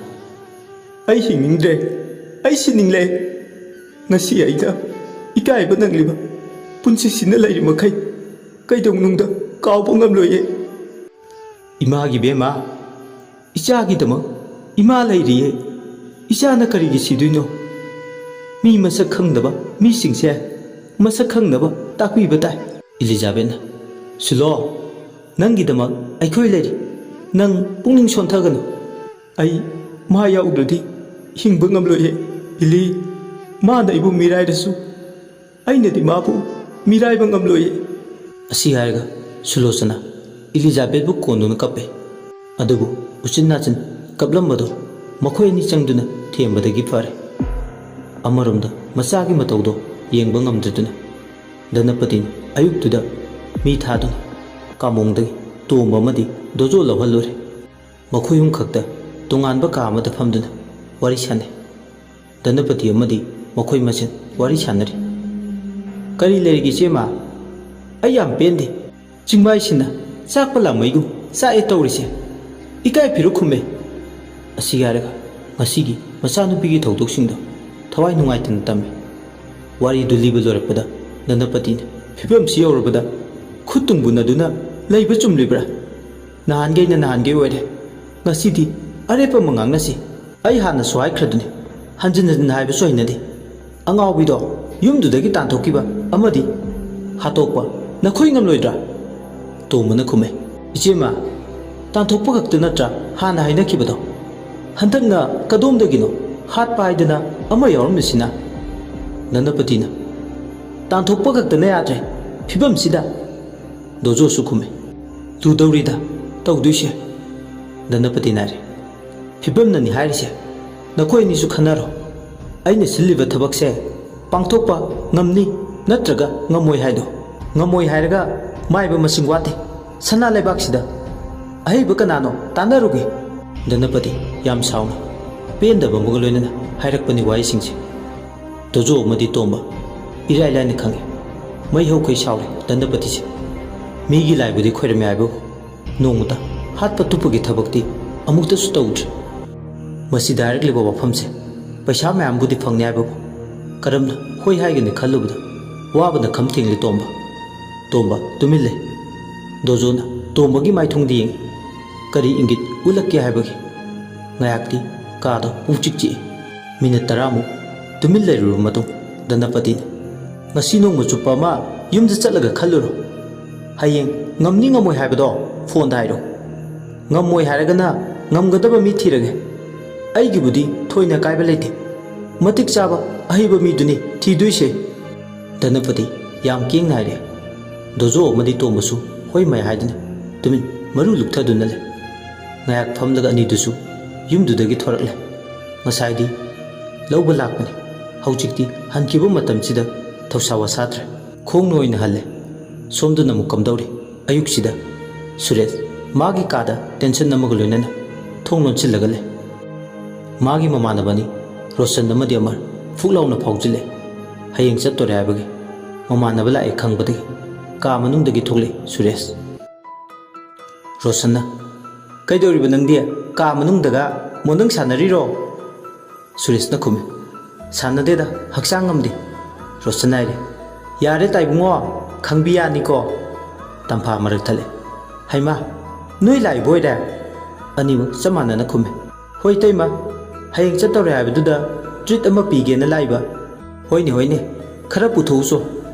"ꯑꯩ ꯍꯤꯡꯅꯤꯡꯗ꯭ꯔꯦ, ꯑꯩ ꯁꯤꯅꯤꯡꯂꯦ꯫ ꯉꯁꯤ ꯑꯩꯅ ꯏꯀꯥꯏꯕ ꯅꯪꯂꯤꯕ ꯄꯨꯟꯁꯤꯁꯤꯅ ꯂꯩꯔꯤ ꯃꯈꯩ ꯀꯩꯗꯧꯅꯨꯡꯗ ꯀꯥꯎꯕ ꯉꯝꯂꯣꯏꯌꯦ꯫" "ꯏꯃꯥꯒꯤ ꯕꯦꯝꯃ, ꯏꯆꯥꯒꯤꯗꯃꯛ ꯏꯃꯥ ꯂꯩꯔꯤꯌꯦ꯫ ꯏꯆꯥꯅ ꯀꯔꯤꯒꯤ ꯁꯤꯗꯣꯏꯅꯣ? ꯃꯤ ꯃꯁꯛ ꯈꯪꯗꯕ ꯃꯤꯁꯤꯡꯁꯦ ꯃꯁꯛ ꯈꯪꯅꯕ ꯇꯥꯛꯄꯤꯕ ꯇꯥꯏ꯫ ꯏꯂꯤꯖꯥꯕꯦꯠꯅ, "ꯁꯨꯂꯣ, ꯅꯪꯒꯤꯗꯃꯛ ꯑꯩꯈꯣꯏ ꯂꯩꯔꯤ꯫ ꯅꯪ ꯄꯨꯛꯅꯤꯡ ꯁꯣꯟꯊꯒꯅꯨ꯫ ꯑꯩ ꯃꯥ ꯌꯥꯎꯗ꯭ꯔꯗꯤ ꯍꯤꯡꯕ ꯉꯝꯂꯣꯏꯌꯦ꯫ ꯏꯂꯤ, ꯃꯥꯅ ꯑꯩꯕꯨ ꯃꯤꯔꯥꯏꯔꯁꯨ ꯑꯩꯅꯗꯤ ꯃꯥꯕꯨ ꯃꯤꯔꯥꯏꯕ ꯉꯝꯂꯣꯏꯌꯦ꯫" ꯑꯁꯤ ꯍꯥꯏꯔꯒ ꯁꯨꯂꯣꯆꯅꯥ ꯏꯂꯤꯖꯥꯕꯦꯠꯕꯨ ꯀꯣꯟꯗꯨꯅ ꯀꯞꯄꯦ꯫ ꯑꯗꯨꯕꯨ ꯎꯆꯤꯟ ꯅꯥꯆꯤꯟ ꯀꯞꯂꯝꯕꯗꯨ ꯃꯈꯣꯏ ꯑꯅꯤ ꯆꯪꯗꯨꯅ ꯊꯦꯝꯕꯗꯒꯤ ꯐꯔꯦ꯫ ꯑꯃꯔꯣꯝꯗ ꯃꯆꯥꯒꯤ ꯃꯇꯧꯗꯣ ꯌꯦꯡꯕ ꯉꯝꯗ꯭ꯔꯗꯨꯅ ꯙꯅꯄꯇꯤꯅ ꯑꯌꯨꯛꯇꯨꯗ ꯃꯤ ꯊꯥꯗꯨꯅ ꯀꯥꯃꯣꯡꯗꯒꯤ ꯇꯣꯝꯕ ꯑꯃꯗꯤ ꯗꯣꯖꯣ ꯂꯧꯍꯜꯂꯨꯔꯦ꯫ ꯃꯈꯣꯏ ꯑꯍꯨꯝ ꯈꯛꯇ ꯇꯣꯉꯥꯟꯕ ꯀꯥ ꯑꯃꯗ ꯐꯝꯗꯨꯅ ꯋꯥꯔꯤ ꯁꯥꯟꯅꯩ꯫ ꯙꯅꯄꯇꯤ ꯑꯃꯗꯤ ꯃꯈꯣꯏ ꯃꯁꯦꯟ ꯋꯥꯔꯤ ꯁꯥꯟꯅꯔꯤ꯫ "ꯀꯔꯤ ꯂꯩꯔꯒꯦ ꯏꯆꯦꯃ? ꯑꯩ ꯌꯥꯝ ꯄꯦꯟꯗꯦ꯫ ꯆꯤꯡꯃꯥꯏꯁꯤꯅ ꯆꯥꯛꯄ ꯂꯥꯝꯃꯩꯒꯨꯝ ꯆꯥꯛꯑꯦ ꯇꯧꯔꯤꯁꯦ꯫ ꯏꯀꯥꯏ ꯐꯤꯔꯨꯛ ꯈꯨꯝꯃꯦ꯫" ꯑꯁꯤ ꯍꯥꯏꯔꯒ ꯉꯁꯤꯒꯤ ꯃꯆꯥꯅꯨꯄꯤꯒꯤ ꯊꯧꯗꯣꯛꯁꯤꯡꯗꯣ ꯊꯋꯥꯏ ꯅꯨꯡꯉꯥꯏꯇꯅ ꯇꯝꯃꯤ꯫ ꯋꯥꯔꯤꯗꯨ ꯂꯤꯕ ꯂꯣꯏꯔꯛꯄꯗ ꯙꯅꯄꯇꯤꯅ, "ꯐꯤꯕꯝꯁꯤ ꯌꯧꯔꯕꯗ ꯈꯨꯠ ꯇꯨꯡꯕꯨꯅꯗꯨꯅ ꯂꯩꯕ ꯆꯨꯝꯂꯤꯕ꯭ꯔꯥ? ꯅꯍꯥꯟꯈꯩꯅ ꯅꯍꯥꯟꯈꯩ ꯑꯣꯏꯔꯦ꯫ ꯉꯁꯤꯗꯤ ꯑꯔꯦꯞꯄ ꯑꯃ ꯉꯥꯡꯅꯁꯤ꯫ ꯑꯩ ꯍꯥꯟꯅꯁꯨ ꯍꯥꯏꯈ꯭ꯔꯗꯨꯅꯤ, ꯍꯟꯖꯤꯟ ꯍꯟꯖꯤꯟ ꯍꯥꯏꯕꯁꯨ ꯍꯩꯅꯗꯦ꯫ ꯑꯉꯥꯎꯕꯤꯗꯣ ꯌꯨꯝꯗꯨꯗꯒꯤ ꯇꯥꯟꯊꯣꯛꯈꯤꯕ ꯑꯃꯗꯤ ꯍꯥꯠꯇꯣꯛꯄ ꯅꯈꯣꯏ ꯉꯝꯂꯣꯏꯗ꯭ꯔꯥ?" ꯇꯣꯝꯕꯅ ꯈꯨꯝꯃꯦ, "ꯏꯆꯦꯃ, ꯇꯥꯟꯊꯣꯛꯄ ꯈꯛꯇ ꯅꯠꯇ꯭ꯔꯥ ꯍꯥꯟꯅ ꯍꯥꯏꯅꯈꯤꯕꯗꯣ? ꯍꯟꯗꯛꯅ ꯀꯗꯣꯝꯗꯒꯤꯅꯣ ꯍꯥꯠꯄ ꯍꯥꯏꯗꯅ ꯑꯃ ꯌꯥꯎꯔꯝꯃꯤꯁꯤꯅ?" ꯙꯅꯄꯇꯤꯅ, "ꯇꯥꯟꯊꯣꯛꯄ ꯈꯛꯇꯅ ꯌꯥꯗ꯭ꯔꯦ ꯐꯤꯕꯝꯁꯤꯗ꯫" ꯗꯣꯖꯣꯁꯨ ꯈꯨꯝꯃꯦ, "ꯂꯨꯗꯧꯔꯤꯗ ꯇꯧꯗꯣꯏꯁꯦ꯫" ꯙꯅꯄꯇꯤꯅ ꯍꯥꯏꯔꯦ, "ꯐꯤꯕꯝꯅꯅꯤ ꯍꯥꯏꯔꯤꯁꯦ꯫ ꯅꯈꯣꯏ ꯑꯅꯤꯁꯨ ꯈꯟꯅꯔꯣ꯫ ꯑꯩꯅ ꯁꯤꯜꯂꯤꯕ ꯊꯕꯛꯁꯦ ꯄꯥꯡꯊꯣꯛꯄ ꯉꯝꯅꯤ ꯅꯠꯇ꯭ꯔꯒ ꯉꯝꯃꯣꯏ ꯍꯥꯏꯗꯣ꯫ ꯉꯝꯃꯣꯏ ꯍꯥꯏꯔꯒ ꯃꯥꯏꯕ ꯃꯁꯤꯡ ꯋꯥꯠꯇꯦ ꯁꯅꯥ ꯂꯩꯕꯥꯛꯁꯤꯗ꯫ ꯑꯍꯩꯕ ꯀꯅꯥꯅꯣ ꯇꯥꯟꯅꯔꯨꯒꯦ꯫" ꯙꯅꯄꯇꯤ ꯌꯥꯝ ꯁꯥꯎꯅ ꯄꯦꯟꯗꯕ ꯑꯃꯒ ꯂꯣꯏꯅꯅ ꯍꯥꯏꯔꯛꯄꯅꯤ ꯋꯥꯍꯩꯁꯤꯡꯁꯦ꯫ ꯗꯣꯖꯣ ꯑꯃꯗꯤ ꯇꯣꯝꯕ ꯏꯔꯥꯏ ꯂꯥꯏꯅ ꯈꯪꯏ꯫ ꯃꯩ ꯍꯧꯈꯩ ꯁꯥꯎꯔꯦ ꯙꯅꯄꯇꯤꯁꯦ꯫ ꯃꯤꯒꯤ ꯂꯥꯏꯕꯨꯗꯤ ꯈꯣꯏꯔꯝꯃꯦ ꯍꯥꯏꯕꯕꯨ ꯅꯣꯡꯃꯇ ꯍꯥꯠꯄ ꯇꯨꯞꯄꯒꯤ ꯊꯕꯛꯇꯤ ꯑꯃꯨꯛꯇꯁꯨ ꯇꯧꯗ꯭ꯔꯤ꯫ ꯃꯁꯤꯗ ꯍꯥꯏꯔꯛꯂꯤꯕ ꯋꯥꯐꯝꯁꯦ ꯄꯩꯁꯥ ꯃꯌꯥꯝꯕꯨꯗꯤ ꯐꯪꯅꯤ ꯍꯥꯏꯕꯕꯨ ꯀꯔꯝꯅ ꯍꯣꯏ ꯍꯥꯏꯒꯅꯤ ꯈꯜꯂꯨꯕꯗ ꯋꯥꯕꯅ ꯈꯝ ꯊꯦꯡꯂꯦ ꯇꯣꯝꯕ꯫ ꯇꯣꯝꯕ ꯇꯨꯃꯤꯟ ꯂꯩ꯫ ꯗꯣꯖꯣꯅ ꯇꯣꯝꯕꯒꯤ ꯃꯥꯏꯊꯣꯡꯗ ꯌꯦꯡꯏ꯫ ꯀꯔꯤ ꯏꯪꯒꯤꯠ ꯎꯠꯂꯛꯀꯦ ꯍꯥꯏꯕꯒꯤ꯫ ꯉꯥꯏꯍꯥꯛꯇꯤ ꯀꯥꯗꯣ ꯄꯨꯡꯆꯤꯛ ꯆꯤꯛꯏ꯫ ꯃꯤꯅꯠ ꯇꯔꯥꯃꯨꯛ ꯇꯨꯃꯤꯟ ꯂꯩꯔꯨꯔꯕ ꯃꯇꯨꯡ ꯙꯅꯄꯇꯤꯅ, "ꯉꯁꯤ ꯅꯣꯡꯃ ꯆꯨꯞꯄ ꯑꯃ ꯌꯨꯝꯗ ꯆꯠꯂꯒ ꯈꯜꯂꯨꯔꯣ꯫ ꯍꯌꯦꯡ ꯉꯝꯅꯤ ꯉꯝꯃꯣꯏ ꯍꯥꯏꯕꯗꯣ ꯐꯣꯟꯗ ꯍꯥꯏꯔꯣ꯫ ꯉꯝꯃꯣꯏ ꯍꯥꯏꯔꯒꯅ ꯉꯝꯒꯗꯕ ꯃꯤ ꯊꯤꯔꯒꯦ꯫ ꯑꯩꯒꯤꯕꯨꯗꯤ ꯊꯣꯏꯅ ꯀꯥꯏꯕ ꯂꯩꯇꯦ꯫ ꯃꯇꯤꯛ ꯆꯥꯕ ꯑꯍꯩꯕ ꯃꯤꯗꯨꯅꯤ ꯊꯤꯗꯣꯏꯁꯦ"꯫ ꯙꯅꯄꯇꯤ ꯌꯥꯝ ꯀꯦꯡ ꯅꯥꯏꯔꯦ꯫ ꯗꯣꯖꯣ ꯑꯃꯗꯤ ꯇꯣꯝꯕꯁꯨ ꯍꯣꯏ ꯃꯥꯏ ꯍꯥꯏꯗꯨꯅ ꯇꯨꯃꯤꯟ ꯃꯔꯨ ꯂꯨꯞꯊꯗꯨꯅ ꯂꯩ꯫ ꯉꯥꯏꯍꯥꯛ ꯐꯝꯂꯒ ꯑꯅꯤꯗꯨꯁꯨ ꯌꯨꯝꯗꯨꯗꯒꯤ ꯊꯣꯔꯛꯂꯦ꯫ ꯉꯁꯥꯏꯗꯤ ꯂꯧꯕ ꯂꯥꯛꯄꯅꯤ, ꯍꯧꯖꯤꯛꯇꯤ ꯍꯟꯈꯤꯕ ꯃꯇꯝꯁꯤꯗ ꯊꯧꯁꯥ ꯋꯥꯁꯥꯗ꯭ꯔꯦ꯫ ꯈꯣꯡꯅ ꯑꯣꯏꯅ ꯍꯜꯂꯦ꯫ ꯁꯣꯝꯗꯅ ꯑꯃꯨꯛ ꯀꯝꯗꯧꯔꯤ? ꯑꯌꯨꯛꯁꯤꯗ ꯁꯨꯔꯦꯁ ꯃꯥꯒꯤ ꯀꯥꯗ ꯇꯦꯟꯁꯟ ꯑꯃꯒ ꯂꯣꯏꯅꯅ ꯊꯣꯡ ꯂꯣꯟꯁꯤꯜꯂꯒ ꯂꯩ꯫ ꯃꯥꯒꯤ ꯃꯃꯥꯟꯅꯕꯅꯤ ꯔꯣꯁꯟ ꯑꯃꯗꯤ ꯑꯃꯔ ꯐꯨꯛ ꯂꯥꯎꯅ ꯐꯥꯎꯖꯤꯜꯂꯦ꯫ ꯍꯌꯦꯡ ꯆꯠꯇꯣꯔꯦ ꯍꯥꯏꯕꯒꯤ ꯃꯃꯥꯟꯅꯕ ꯂꯥꯛꯑꯦ ꯈꯪꯕꯗꯒꯤ ꯀꯥ ꯃꯅꯨꯡꯗꯒꯤ ꯊꯣꯛꯂꯛꯑꯦ ꯁꯨꯔꯦꯁ꯫ ꯔꯣꯁꯟꯅ, "ꯀꯩꯗꯧꯔꯤꯕ ꯅꯪꯗꯤ? ꯀꯥ ꯃꯅꯨꯡꯗꯒ ꯃꯣꯟꯗꯪ ꯁꯥꯟꯅꯔꯤꯔꯣ?" ꯁꯨꯔꯦꯁꯅ ꯈꯨꯝꯃꯤ, "ꯁꯥꯟꯅꯗꯦꯗ, ꯍꯛꯆꯥꯡ ꯉꯝꯗꯦ"꯫ ꯔꯣꯁꯟ ꯍꯥꯏꯔꯦ, "ꯌꯥꯔꯦ ꯇꯥꯏꯕꯨꯡꯉꯣ, ꯈꯪꯕꯤ ꯌꯥꯅꯤꯀꯣ"꯫ ꯇꯝꯐꯥ ꯃꯔꯛ ꯊꯠꯂꯦ꯫ "ꯍꯩꯃꯥ, ꯅꯣꯏ ꯂꯥꯛꯏꯕ ꯑꯣꯏꯔꯦ?" ꯑꯅꯤꯃꯛ ꯆꯞ ꯃꯥꯟꯅꯅ ꯈꯨꯝꯃꯦ꯫ "ꯍꯣꯏ ꯏꯇꯩꯃ, ꯍꯌꯦꯡ ꯆꯠꯇꯧꯔꯦ ꯍꯥꯏꯕꯗꯨꯗ ꯇ꯭ꯔꯤꯠ ꯑꯃ ꯄꯤꯒꯦꯅ ꯂꯥꯛꯏꯕ"꯫ "ꯍꯣꯏꯅꯦ ꯍꯣꯏꯅꯦ, ꯈꯔ ꯄꯨꯊꯣꯛꯎꯁꯣ꯫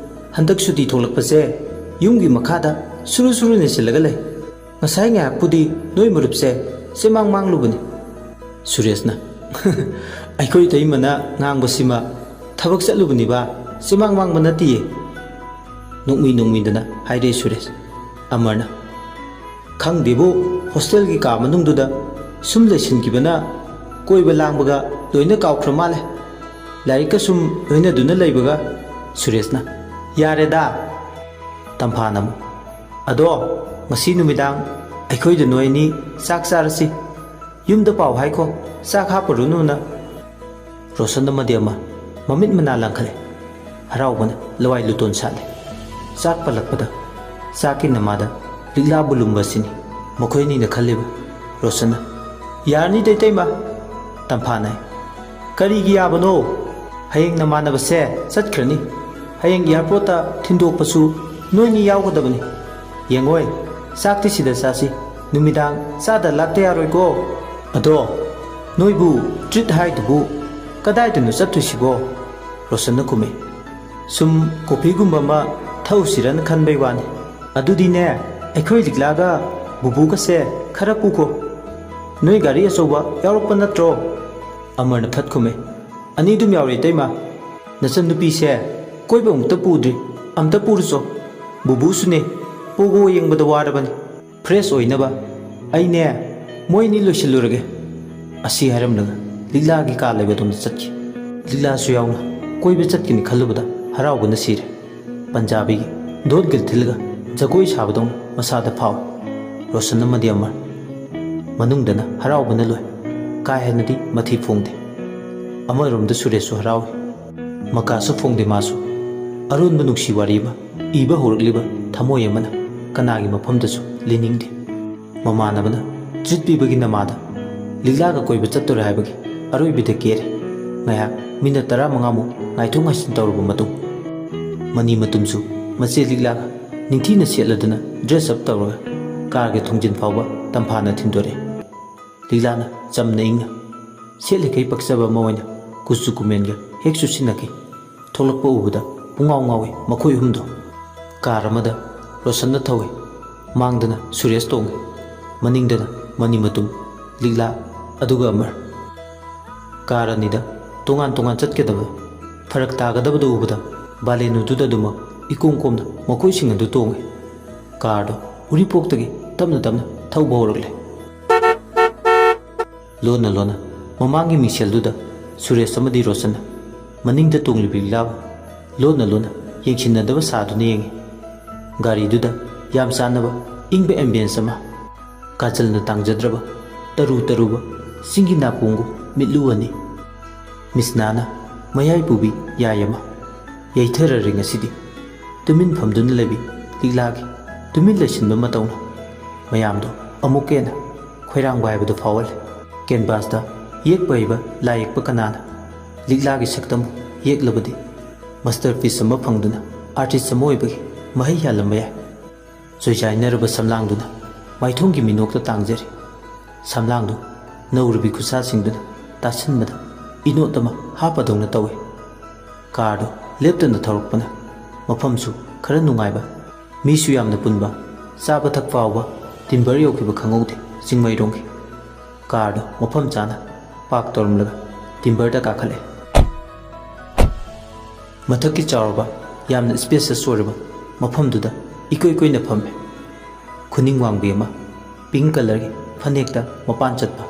ꯍꯟꯗꯛ ꯁꯨꯇꯤ ꯊꯣꯛꯂꯛꯄꯁꯦ ꯌꯨꯝꯒꯤ ꯃꯈꯥꯗ ꯁꯨꯔꯨ ꯁꯨꯔꯨ ꯅꯩꯁꯤꯜꯂꯒ ꯂꯩ꯫ ꯉꯁꯥꯏ ꯉꯥꯏꯍꯥꯛꯄꯨꯗꯤ ꯅꯣꯏ ꯃꯔꯨꯞꯁꯦ ꯆꯦꯃꯥꯡ ꯃꯥꯡꯂꯨꯕꯅꯤ"꯫ ꯁꯨꯔꯦꯁꯅ, "ꯑꯩꯈꯣꯏ ꯏꯇꯩꯃꯅ ꯉꯥꯡꯕꯁꯤꯃ ꯊꯕꯛ ꯆꯠꯂꯨꯕꯅꯤꯕ, ꯆꯦꯃꯥꯡ ꯃꯥꯡꯕ ꯅꯠꯇꯤꯌꯦ"꯫ ꯅꯣꯛꯃꯤ ꯅꯣꯛꯃꯤꯗꯅ ꯍꯥꯏꯔꯛꯑꯦ ꯁꯨꯔꯦꯁ꯫ ꯑꯃꯔꯅ, "ꯈꯪꯗꯦꯕꯨ, ꯍꯣꯁꯇꯦꯜꯒꯤ ꯀꯥ ꯃꯅꯨꯡꯗꯨꯗ ꯁꯨꯝ ꯂꯩꯁꯤꯟꯈꯤꯕꯅ ꯀꯣꯏꯕ ꯂꯥꯡꯕꯒ ꯂꯣꯏꯅ ꯀꯥꯎꯈ꯭ꯔ ꯃꯥꯜꯂꯦ꯫ ꯂꯥꯏꯔꯤꯛꯀ ꯁꯨꯝ ꯂꯣꯏꯅꯗꯨꯅ ꯂꯩꯕꯒ"꯫ ꯁꯨꯔꯦꯁꯅ, "ꯌꯥꯔꯦꯗ"꯫ ꯇꯝꯐꯥꯅ ꯑꯃꯨꯛ, "ꯑꯗꯣ ꯉꯁꯤ ꯅꯨꯃꯤꯗꯥꯡ ꯑꯩꯈꯣꯏꯗ ꯅꯣꯏ ꯑꯅꯤ ꯆꯥꯛ ꯆꯥꯔꯁꯤ꯫ ꯌꯨꯝꯗ ꯄꯥꯎ ꯍꯥꯏꯈꯣ, ꯆꯥꯛ ꯍꯥꯞꯄꯨꯔꯨꯅꯨꯅ"꯫ ꯔꯣꯁꯟ ꯑꯃꯗꯤ ꯑꯃ ꯃꯃꯤꯠ ꯃꯅꯥ ꯂꯪꯈꯠꯂꯦ꯫ ꯍꯔꯥꯎꯕꯅ ꯂꯋꯥꯏ ꯂꯨꯇꯣꯟ ꯁꯥꯠꯂꯦ꯫ ꯆꯥꯛ ꯄꯜꯂꯛꯄꯗ ꯆꯥꯛꯀꯤ ꯅꯃꯥꯗ ꯂꯤꯛꯂꯥꯕꯨ ꯂꯨꯝꯕ ꯑꯁꯤꯅꯤ ꯃꯈꯣꯏ ꯑꯅꯤꯅ ꯈꯜꯂꯤꯕ꯫ ꯔꯣꯁꯟꯅ, "ꯌꯥꯔꯅꯤꯗ ꯏꯇꯩꯃ"꯫ ꯇꯝꯐꯥꯅ, "ꯀꯔꯤꯒꯤ ꯌꯥꯕꯅꯣ? ꯍꯌꯦꯡ ꯅꯃꯥꯟꯅꯕꯁꯦ ꯆꯠꯈ꯭ꯔꯅꯤ꯫ ꯍꯌꯦꯡ ꯑꯦꯌꯥꯔꯄꯣꯔꯠꯇ ꯊꯤꯟꯗꯣꯛꯄꯁꯨ ꯅꯣꯏꯅꯤ ꯌꯥꯎꯒꯗꯕꯅꯤ꯫ ꯌꯦꯡꯉꯣꯏ, ꯆꯥꯛꯇꯤ ꯁꯤꯗ ꯆꯥꯁꯤ꯫ ꯅꯨꯃꯤꯗꯥꯡ ꯆꯥꯗ ꯂꯥꯛꯇ ꯌꯥꯔꯣꯏꯀꯣ꯫ ꯑꯗꯣ ꯅꯣꯏꯕꯨ ꯇ꯭ꯔꯤꯠ ꯍꯥꯏꯗꯨꯕꯨ ꯀꯗꯥꯏꯗꯅꯣ ꯆꯠꯇꯣꯏꯁꯤꯕꯣ? ꯔꯣꯁꯟꯅ ꯈꯨꯝꯃꯤ꯫ ꯁꯨꯝ ꯀꯣꯐꯤꯒꯨꯝꯕ ꯑꯃ ꯊꯛꯎꯁꯤꯔꯅ ꯈꯟꯕꯩ ꯋꯥꯅꯤ꯫ ꯑꯗꯨꯗꯤꯅꯦ, ꯑꯩꯈꯣꯏ ꯂꯤꯛꯂꯥꯒ ꯕꯨꯕꯨꯒꯁꯦ ꯈꯔ ꯄꯨꯈꯣ꯫ ꯅꯣꯏ ꯒꯥꯔꯤ ꯑꯆꯧꯕ ꯌꯥꯎꯔꯛꯄ ꯅꯠꯇ꯭ꯔꯣ? ꯑꯃꯔꯅ ꯐꯠ ꯈꯨꯝꯃꯦ꯫ ꯑꯅꯤꯗꯨꯝ ꯌꯥꯎꯔꯦ ꯏꯇꯩꯃ꯫ ꯅꯆꯟꯅꯨꯄꯤꯁꯦ ꯀꯣꯏꯕ ꯑꯃꯨꯛꯇ ꯄꯨꯗ꯭ꯔꯤ꯫ ꯑꯝꯇ ꯄꯨꯔꯨꯆꯣ꯫ ꯕꯨꯕꯨꯁꯨꯅꯦ, ꯄꯣꯒꯣ ꯌꯦꯡꯕꯗ ꯋꯥꯔꯕꯅꯤ꯫ ꯐ꯭ꯔꯦꯁ ꯑꯣꯏꯅꯕ ꯑꯩꯅꯦ ꯃꯣꯏ ꯑꯅꯤ ꯂꯣꯏꯁꯤꯜꯂꯨꯔꯒꯦ꯫ ꯑꯁꯤ ꯍꯥꯏꯔꯝꯂꯒ ꯂꯤꯛꯂꯥꯒꯤ ꯀꯥ ꯂꯩꯕꯗꯣꯝꯗ ꯆꯠꯈꯤ꯫ ꯂꯤꯛꯂꯥꯁꯨ ꯌꯥꯎꯅ ꯀꯣꯏꯕ ꯆꯠꯀꯅꯤ ꯈꯜꯂꯨꯕꯗ ꯍꯔꯥꯎꯕꯅ ꯁꯤꯔꯦ꯫ ꯄꯟꯖꯥꯕꯤꯒꯤ ꯙꯣꯠꯒ ꯊꯤꯜꯂꯒ ꯖꯒꯣꯏ ꯁꯥꯕꯗꯧꯅ ꯃꯁꯥꯗ ꯐꯥꯎꯏ꯫ ꯔꯣꯁꯟ ꯑꯃꯗꯤ ꯑꯃꯔ ꯃꯅꯨꯡꯗꯅ ꯍꯔꯥꯎꯕꯅ ꯂꯣꯏ꯫ ꯀꯥ ꯍꯦꯟꯅꯗꯤ ꯃꯊꯤ ꯐꯣꯡꯗꯦ꯫ ꯑꯃꯔꯣꯝꯗ ꯁꯨꯔꯦꯁꯁꯨ ꯍꯔꯥꯎꯏ꯫ ꯃꯀꯥꯁꯨ ꯐꯣꯡꯗꯦ ꯃꯥꯁꯨ꯫ ꯑꯔꯣꯟꯕ ꯅꯨꯡꯁꯤ ꯋꯥꯔꯤ ꯑꯃ ꯏꯕ ꯍꯧꯔꯛꯂꯤꯕ ꯊꯃꯣꯏ ꯑꯃꯅ ꯀꯅꯥꯒꯤ ꯃꯐꯝꯗꯁꯨ ꯂꯤꯅꯤꯡꯗꯦ꯫ ꯃꯃꯥꯟꯅꯕꯅ ꯇ꯭ꯔꯤꯠ ꯄꯤꯕꯒꯤ ꯅꯃꯥꯗ ꯂꯤꯛꯂꯥꯒ ꯀꯣꯏꯕ ꯆꯠꯇꯣꯔꯦ ꯍꯥꯏꯕꯒꯤ ꯑꯔꯣꯏꯕꯤꯗ ꯀꯦꯔꯦ꯫ ꯉꯥꯏꯍꯥꯛ ꯃꯤꯅꯠ ꯇꯔꯥꯃꯉꯥꯃꯨꯛ ꯉꯥꯏꯊꯣꯛ ꯉꯥꯏꯁꯤꯟ ꯇꯧꯔꯕ ꯃꯇꯨꯡ, ꯃꯅꯤ ꯃꯇꯨꯝꯁꯨ ꯃꯆꯦ ꯂꯤꯛꯂꯥꯒ ꯅꯤꯡꯊꯤꯅ ꯁꯦꯠꯂꯗꯨꯅ ꯗ꯭ꯔꯦꯁ ꯑꯞ ꯇꯧꯔꯒ ꯀꯥꯔꯒꯤ ꯊꯣꯡꯖꯤꯟ ꯐꯥꯎꯕ ꯇꯝꯐꯥꯅ ꯊꯤꯟꯗꯣꯔꯛꯏ꯫ ꯂꯤꯛꯂꯥꯅ ꯆꯝꯅ ꯏꯪꯅ ꯁꯦꯠꯂꯤꯈꯩ ꯄꯛꯆꯕ ꯑꯃ ꯑꯣꯏꯅ ꯀꯨꯆꯨ ꯀꯨꯃꯦꯟꯒ ꯍꯦꯛ ꯆꯨꯁꯤꯟꯅꯈꯤ꯫ ꯊꯣꯛꯂꯛꯄ ꯎꯕꯗ ꯄꯨꯡꯉꯥꯎ ꯉꯥꯎꯏ ꯃꯈꯣꯏ ꯑꯍꯨꯝꯗꯣ꯫ ꯀꯥꯔ ꯑꯃꯗ ꯔꯣꯁꯟꯅ ꯊꯧꯏ꯫ ꯃꯥꯡꯗꯅ ꯁꯨꯔꯦꯁ ꯇꯣꯡꯏ꯫ ꯃꯅꯤꯡꯗꯅ ꯃꯅꯤ ꯃꯇꯨꯝ, ꯂꯤꯛꯂꯥ, ꯑꯗꯨꯒ ꯑꯃꯔ꯫ ꯀꯥꯔ ꯑꯅꯤꯗ ꯇꯣꯉꯥꯟ ꯇꯣꯉꯥꯟ ꯆꯠꯀꯗꯕ ꯐꯔꯛ ꯇꯥꯒꯗꯕꯗꯨ ꯎꯕꯗ ꯕꯥꯂꯦꯅꯨꯗꯨꯗ ꯑꯗꯨꯃꯛ ꯏꯀꯣꯝ ꯀꯣꯝꯅ ꯃꯈꯣꯏꯁꯤꯡ ꯑꯗꯨ ꯇꯣꯡꯏ꯫ ꯀꯥꯔꯗꯣ ꯎꯔꯤꯄꯣꯛꯇꯒꯤ ꯇꯞꯅ ꯇꯞꯅ ꯊꯧꯕ ꯍꯧꯔꯛꯂꯦ꯫ ꯂꯣꯟꯅ ꯂꯣꯟꯅ ꯃꯃꯥꯡꯒꯤ ꯃꯤꯡꯁꯦꯜꯗꯨꯗ ꯁꯨꯔꯦꯁ ꯑꯃꯗꯤ ꯔꯣꯁꯟꯅ ꯃꯅꯤꯡꯗ ꯇꯣꯡꯂꯤꯕ ꯂꯤꯛꯂꯥꯕꯨ ꯂꯣꯟꯅ ꯂꯣꯟꯅ ꯌꯦꯡꯁꯤꯟꯅꯗꯕ ꯁꯥꯗꯨꯅ ꯌꯦꯡꯏ꯫ ꯒꯥꯔꯤꯗꯨꯗ ꯌꯥꯝ ꯆꯥꯟꯅꯕ ꯏꯪꯕ ꯑꯦꯝꯕꯤꯌꯟꯁ ꯑꯃ, ꯀꯥꯖꯜꯅ ꯇꯥꯡꯖꯗ꯭ꯔꯕ ꯇꯔꯨ ꯇꯔꯨꯕ ꯆꯤꯡꯒꯤ ꯅꯥꯄꯣꯡꯒꯨꯝ ꯃꯤꯠꯂꯨ ꯑꯅꯤ, ꯃꯤꯁꯅꯥꯅ ꯃꯌꯥꯏ ꯄꯨꯕꯤ ꯌꯥꯏ ꯑꯃ꯫ ꯌꯩꯊꯔꯔꯦ ꯉꯁꯤꯗꯤ꯫ ꯇꯨꯃꯤꯟ ꯐꯝꯗꯨꯅ ꯂꯩꯕꯤ ꯂꯤꯛꯂꯥꯒꯤ ꯇꯨꯃꯤꯟ ꯂꯩꯁꯤꯟꯕ ꯃꯇꯧꯅ ꯃꯌꯥꯝꯗꯣ ꯑꯃꯨꯛꯀ ꯍꯦꯟꯅ ꯈꯣꯏꯔꯥꯡꯕ ꯍꯥꯏꯕꯗꯨ ꯐꯥꯎꯍꯜꯂꯦ꯫ ꯀꯦꯟꯚꯥꯁꯇ ꯌꯦꯛꯄ ꯍꯩꯕ ꯂꯥꯏ ꯌꯦꯛꯄ ꯀꯅꯥꯅ ꯂꯤꯛꯂꯥꯒꯤ ꯁꯛꯇꯝꯕꯨ ꯌꯦꯛꯂꯕꯗꯤ ꯃꯁꯇꯔ ꯄꯤꯁ ꯑꯃ ꯐꯪꯗꯨꯅ ꯑꯥꯔꯇꯤꯁ ꯑꯃ ꯑꯣꯏꯕꯒꯤ ꯃꯍꯩ ꯌꯥꯜꯂꯝꯕ ꯌꯥꯏ꯫ ꯆꯣꯏꯖꯥꯏꯅꯔꯕ ꯁꯝꯂꯥꯡꯗꯨꯅ ꯃꯥꯏꯊꯣꯡꯒꯤ ꯃꯤꯅꯣꯛꯇ ꯇꯥꯡꯖꯔꯤ꯫ ꯁꯝꯂꯥꯡꯗꯨ ꯅꯧꯔꯨꯕꯤ ꯈꯨꯠꯁꯥꯁꯤꯡꯗꯨꯅ ꯇꯥꯁꯤꯟꯕꯗ ꯏꯅꯣꯠ ꯑꯃ ꯍꯥꯞꯄꯗꯧꯅ ꯇꯧꯏ꯫ ꯀꯥꯔꯗꯨ ꯂꯦꯞꯇꯅ ꯊꯧꯔꯛꯄꯅ ꯃꯐꯝꯁꯨ ꯈꯔ ꯅꯨꯡꯉꯥꯏꯕ, ꯃꯤꯁꯨ ꯌꯥꯝꯅ ꯄꯨꯟꯕ, ꯆꯥꯕ ꯊꯛꯄ ꯍꯥꯎꯕ, ꯇꯤꯝꯕꯔ ꯌꯧꯈꯤꯕ ꯈꯪꯍꯧꯗꯦ꯫ ꯆꯤꯡꯃꯩꯔꯣꯡꯒꯤ ꯀꯥꯔꯗꯨ ꯃꯐꯝ ꯆꯥꯅ ꯄꯥꯔꯛ ꯇꯧꯔꯝꯂꯒ ꯇꯤꯝꯕꯔꯗ ꯀꯥꯈꯠꯂꯦ꯫ ꯃꯊꯛꯀꯤ ꯆꯥꯎꯔꯕ, ꯌꯥꯝꯅ ꯁ꯭ꯄꯦꯁꯤꯌꯁ ꯑꯣꯏꯔꯕ ꯃꯐꯝꯗꯨꯗ ꯏꯀꯣꯏ ꯀꯣꯏꯅ ꯐꯝꯃꯦ꯫ ꯈꯨꯅꯤꯡ ꯋꯥꯡꯕꯤ ꯑꯃ, ꯄꯤꯡ ꯀꯂꯔꯒꯤ ꯐꯅꯦꯛꯇ ꯃꯄꯥꯟ ꯆꯠꯄ,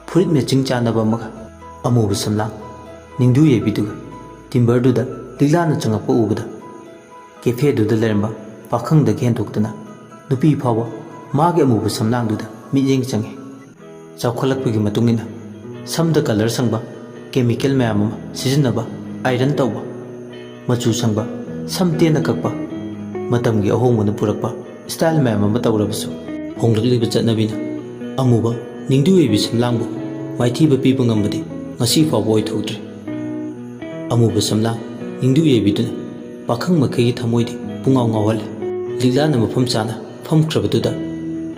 ꯐꯨꯔꯤꯠ ꯃꯦꯆꯤꯡ ꯆꯥꯟꯅꯕ ꯑꯃꯒ ꯑꯃꯨꯕ ꯁꯝꯂꯥꯡ ꯅꯤꯡꯗꯨ ꯌꯩꯕꯤꯗꯨꯒ ꯇꯤꯝꯕꯔꯗꯨꯗ ꯂꯤꯛꯂꯥꯅ ꯆꯪꯉꯛꯄ ꯎꯕꯗ ꯀꯦꯐꯦꯗꯨꯗ ꯂꯩꯔꯝꯕ ꯄꯥꯈꯪꯗꯒꯤ ꯍꯦꯟꯗꯣꯛꯇꯅ ꯅꯨꯄꯤ ꯐꯥꯎꯕ ꯃꯥꯒꯤ ꯑꯃꯨꯕ ꯁꯝꯂꯥꯡꯗꯨꯗ ꯃꯤꯠꯌꯦꯡ ꯆꯪꯉꯤ꯫ ꯆꯥꯎꯈꯠꯂꯛꯄꯒꯤ ꯃꯇꯨꯡ ꯏꯟꯅ ꯁꯝꯗ ꯀꯂꯔ ꯁꯪꯕ, ꯀꯦꯃꯤꯀꯦꯜ ꯃꯌꯥꯝ ꯑꯃ ꯁꯤꯖꯤꯟꯅꯕ, ꯑꯥꯏꯔꯟ ꯇꯧꯕ, ꯃꯆꯨ ꯁꯪꯕ, ꯁꯝ ꯇꯦꯟꯅ ꯀꯛꯄ, ꯃꯇꯝꯒꯤ ꯑꯍꯣꯡꯕꯅ ꯄꯨꯔꯛꯄ ꯁ꯭ꯇꯥꯏꯜ ꯃꯌꯥꯝ ꯑꯃ ꯇꯧꯔꯕꯁꯨ, ꯍꯣꯡꯂꯛꯂꯤꯕ ꯆꯠꯅꯕꯤꯅ ꯑꯃꯨꯕ ꯅꯤꯡꯗꯨ ꯑꯣꯏꯕꯤ ꯁꯝꯂꯥꯡꯕꯨ ꯃꯥꯏꯊꯤꯕ ꯄꯤꯕ ꯉꯝꯕꯗꯤ ꯉꯁꯤ ꯐꯥꯎꯕ ꯑꯣꯏꯊꯣꯛꯇ꯭ꯔꯤ꯫ ꯑꯃꯨꯕ ꯁꯝꯂꯥꯡ ꯅꯤꯡꯗꯨ ꯌꯩꯕꯤꯗꯨꯅ ꯄꯥꯈꯪ ꯃꯈꯩꯒꯤ ꯊꯃꯣꯏꯗꯤ ꯄꯨꯡꯉꯥꯎ ꯉꯥꯎꯍꯜꯂꯦ꯫ ꯂꯤꯛꯂꯥꯅ ꯃꯐꯝ ꯆꯥꯅ ꯐꯝꯈ꯭ꯔꯕꯗꯨꯗ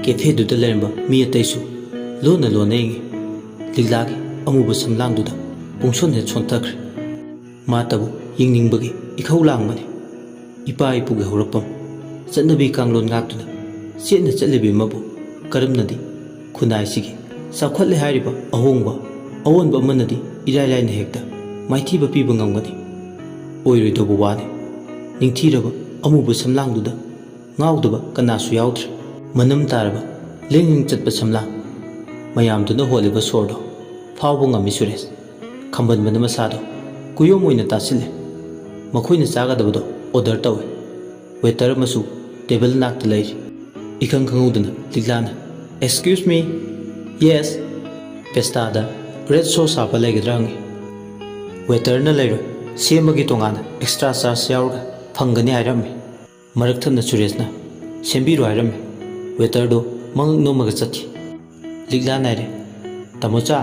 ꯀꯦꯐꯦꯗꯨꯗ ꯂꯩꯔꯝꯕ ꯃꯤ ꯑꯇꯩꯁꯨ ꯂꯣꯟꯅ ꯂꯣꯟꯅ ꯌꯦꯡꯉꯤ꯫ ꯂꯤꯛꯂꯥꯒꯤ ꯑꯃꯨꯕ ꯁꯝꯂꯥꯡꯗꯨꯗ ꯄꯨꯡꯁꯣꯟ ꯍꯦꯛ ꯁꯣꯟꯊꯈ꯭ꯔꯦ꯫ ꯃꯥꯇꯕꯨ ꯌꯦꯡꯅꯤꯡꯕꯒꯤ ꯏꯈꯧ ꯂꯥꯡꯕꯅꯤ꯫ ꯏꯄꯥ ꯏꯄꯨꯒꯤ ꯍꯧꯔꯛꯐꯝ, ꯆꯠꯅꯕꯤ ꯀꯥꯡꯂꯣꯟ ꯉꯥꯛꯇꯨꯅ ꯆꯦꯠꯅ ꯆꯠꯂꯤꯕꯤ ꯑꯃꯕꯨ ꯀꯔꯝꯅꯗꯤ ꯈꯨꯟꯅꯥꯏꯁꯤꯒꯤ ꯆꯥꯎꯈꯠꯂꯦ ꯍꯥꯏꯔꯤꯕ ꯑꯍꯣꯡꯕ ꯑꯑꯣꯟꯕ ꯑꯃꯅꯗꯤ ꯏꯔꯥꯏ ꯂꯥꯏꯅ ꯍꯦꯛꯇ ꯃꯥꯏꯊꯤꯕ ꯄꯤꯕ ꯉꯝꯒꯅꯤ? ꯑꯣꯏꯔꯣꯏꯗꯧꯕ ꯋꯥꯅꯤ꯫ ꯅꯤꯡꯊꯤꯔꯕ ꯑꯃꯨꯕ ꯁꯝꯂꯥꯡꯗꯨꯗ ꯉꯥꯎꯗꯕ ꯀꯅꯥꯁꯨ ꯌꯥꯎꯗ꯭ꯔꯦ꯫ ꯃꯅꯝ ꯇꯥꯔꯕ ꯂꯦꯡ ꯂꯦꯡ ꯆꯠꯄ ꯁꯝꯂꯥꯡ ꯃꯌꯥꯝꯗꯨꯅ ꯍꯣꯜꯂꯤꯕ ꯁꯣꯔꯗꯣ ꯐꯥꯎꯕ ꯉꯝꯃꯤ ꯁꯨꯔꯦꯁ꯫ ꯈꯝꯕꯟꯕꯅ ꯃꯁꯥꯗꯣ ꯀꯨꯌꯣꯝ ꯑꯣꯏꯅ ꯇꯥꯁꯤꯜꯂꯦ꯫ ꯃꯈꯣꯏꯅ ꯆꯥꯒꯗꯕꯗꯣ ꯑꯣꯔꯗꯔ ꯇꯧꯏ꯫ ꯋꯦꯇꯔ ꯑꯃꯁꯨ ꯇꯦꯕꯜ ꯅꯥꯛꯇ ꯂꯩꯔꯤ꯫ ꯏꯈꯪ ꯈꯪꯍꯧꯗꯅ ꯂꯤꯛꯂꯥꯅ, "Excuse me, yes, ꯄꯦꯁꯇꯥꯗ ꯔꯦꯗ ꯁꯣꯁ ꯍꯥꯞꯄ ꯂꯩꯒꯗ꯭ꯔꯥ?" ꯍꯪꯉꯤ꯫ ꯋꯦꯇꯔꯅ, "ꯂꯩꯔꯣꯏ, ꯁꯦꯝꯕꯒꯤ ꯇꯣꯉꯥꯟꯅ ꯑꯦꯛꯁꯇ꯭ꯔꯥ ꯆꯥꯔꯖ ꯌꯥꯎꯔꯒ ꯐꯪꯒꯅꯤ" ꯍꯥꯏꯔꯝꯃꯤ꯫ ꯃꯔꯛ ꯊꯠꯅ ꯁꯨꯔꯦꯁꯅ, "ꯁꯦꯝꯕꯤꯔꯣ" ꯍꯥꯏꯔꯝꯃꯤ꯫ ꯋꯦꯇꯔꯗꯣ ꯃꯉꯛ ꯅꯣꯝꯃꯒ ꯆꯠꯈꯤ꯫ ꯂꯤꯛꯂꯥ ꯅꯥꯏꯔꯦ꯫ "ꯇꯥꯃꯣꯆꯥ,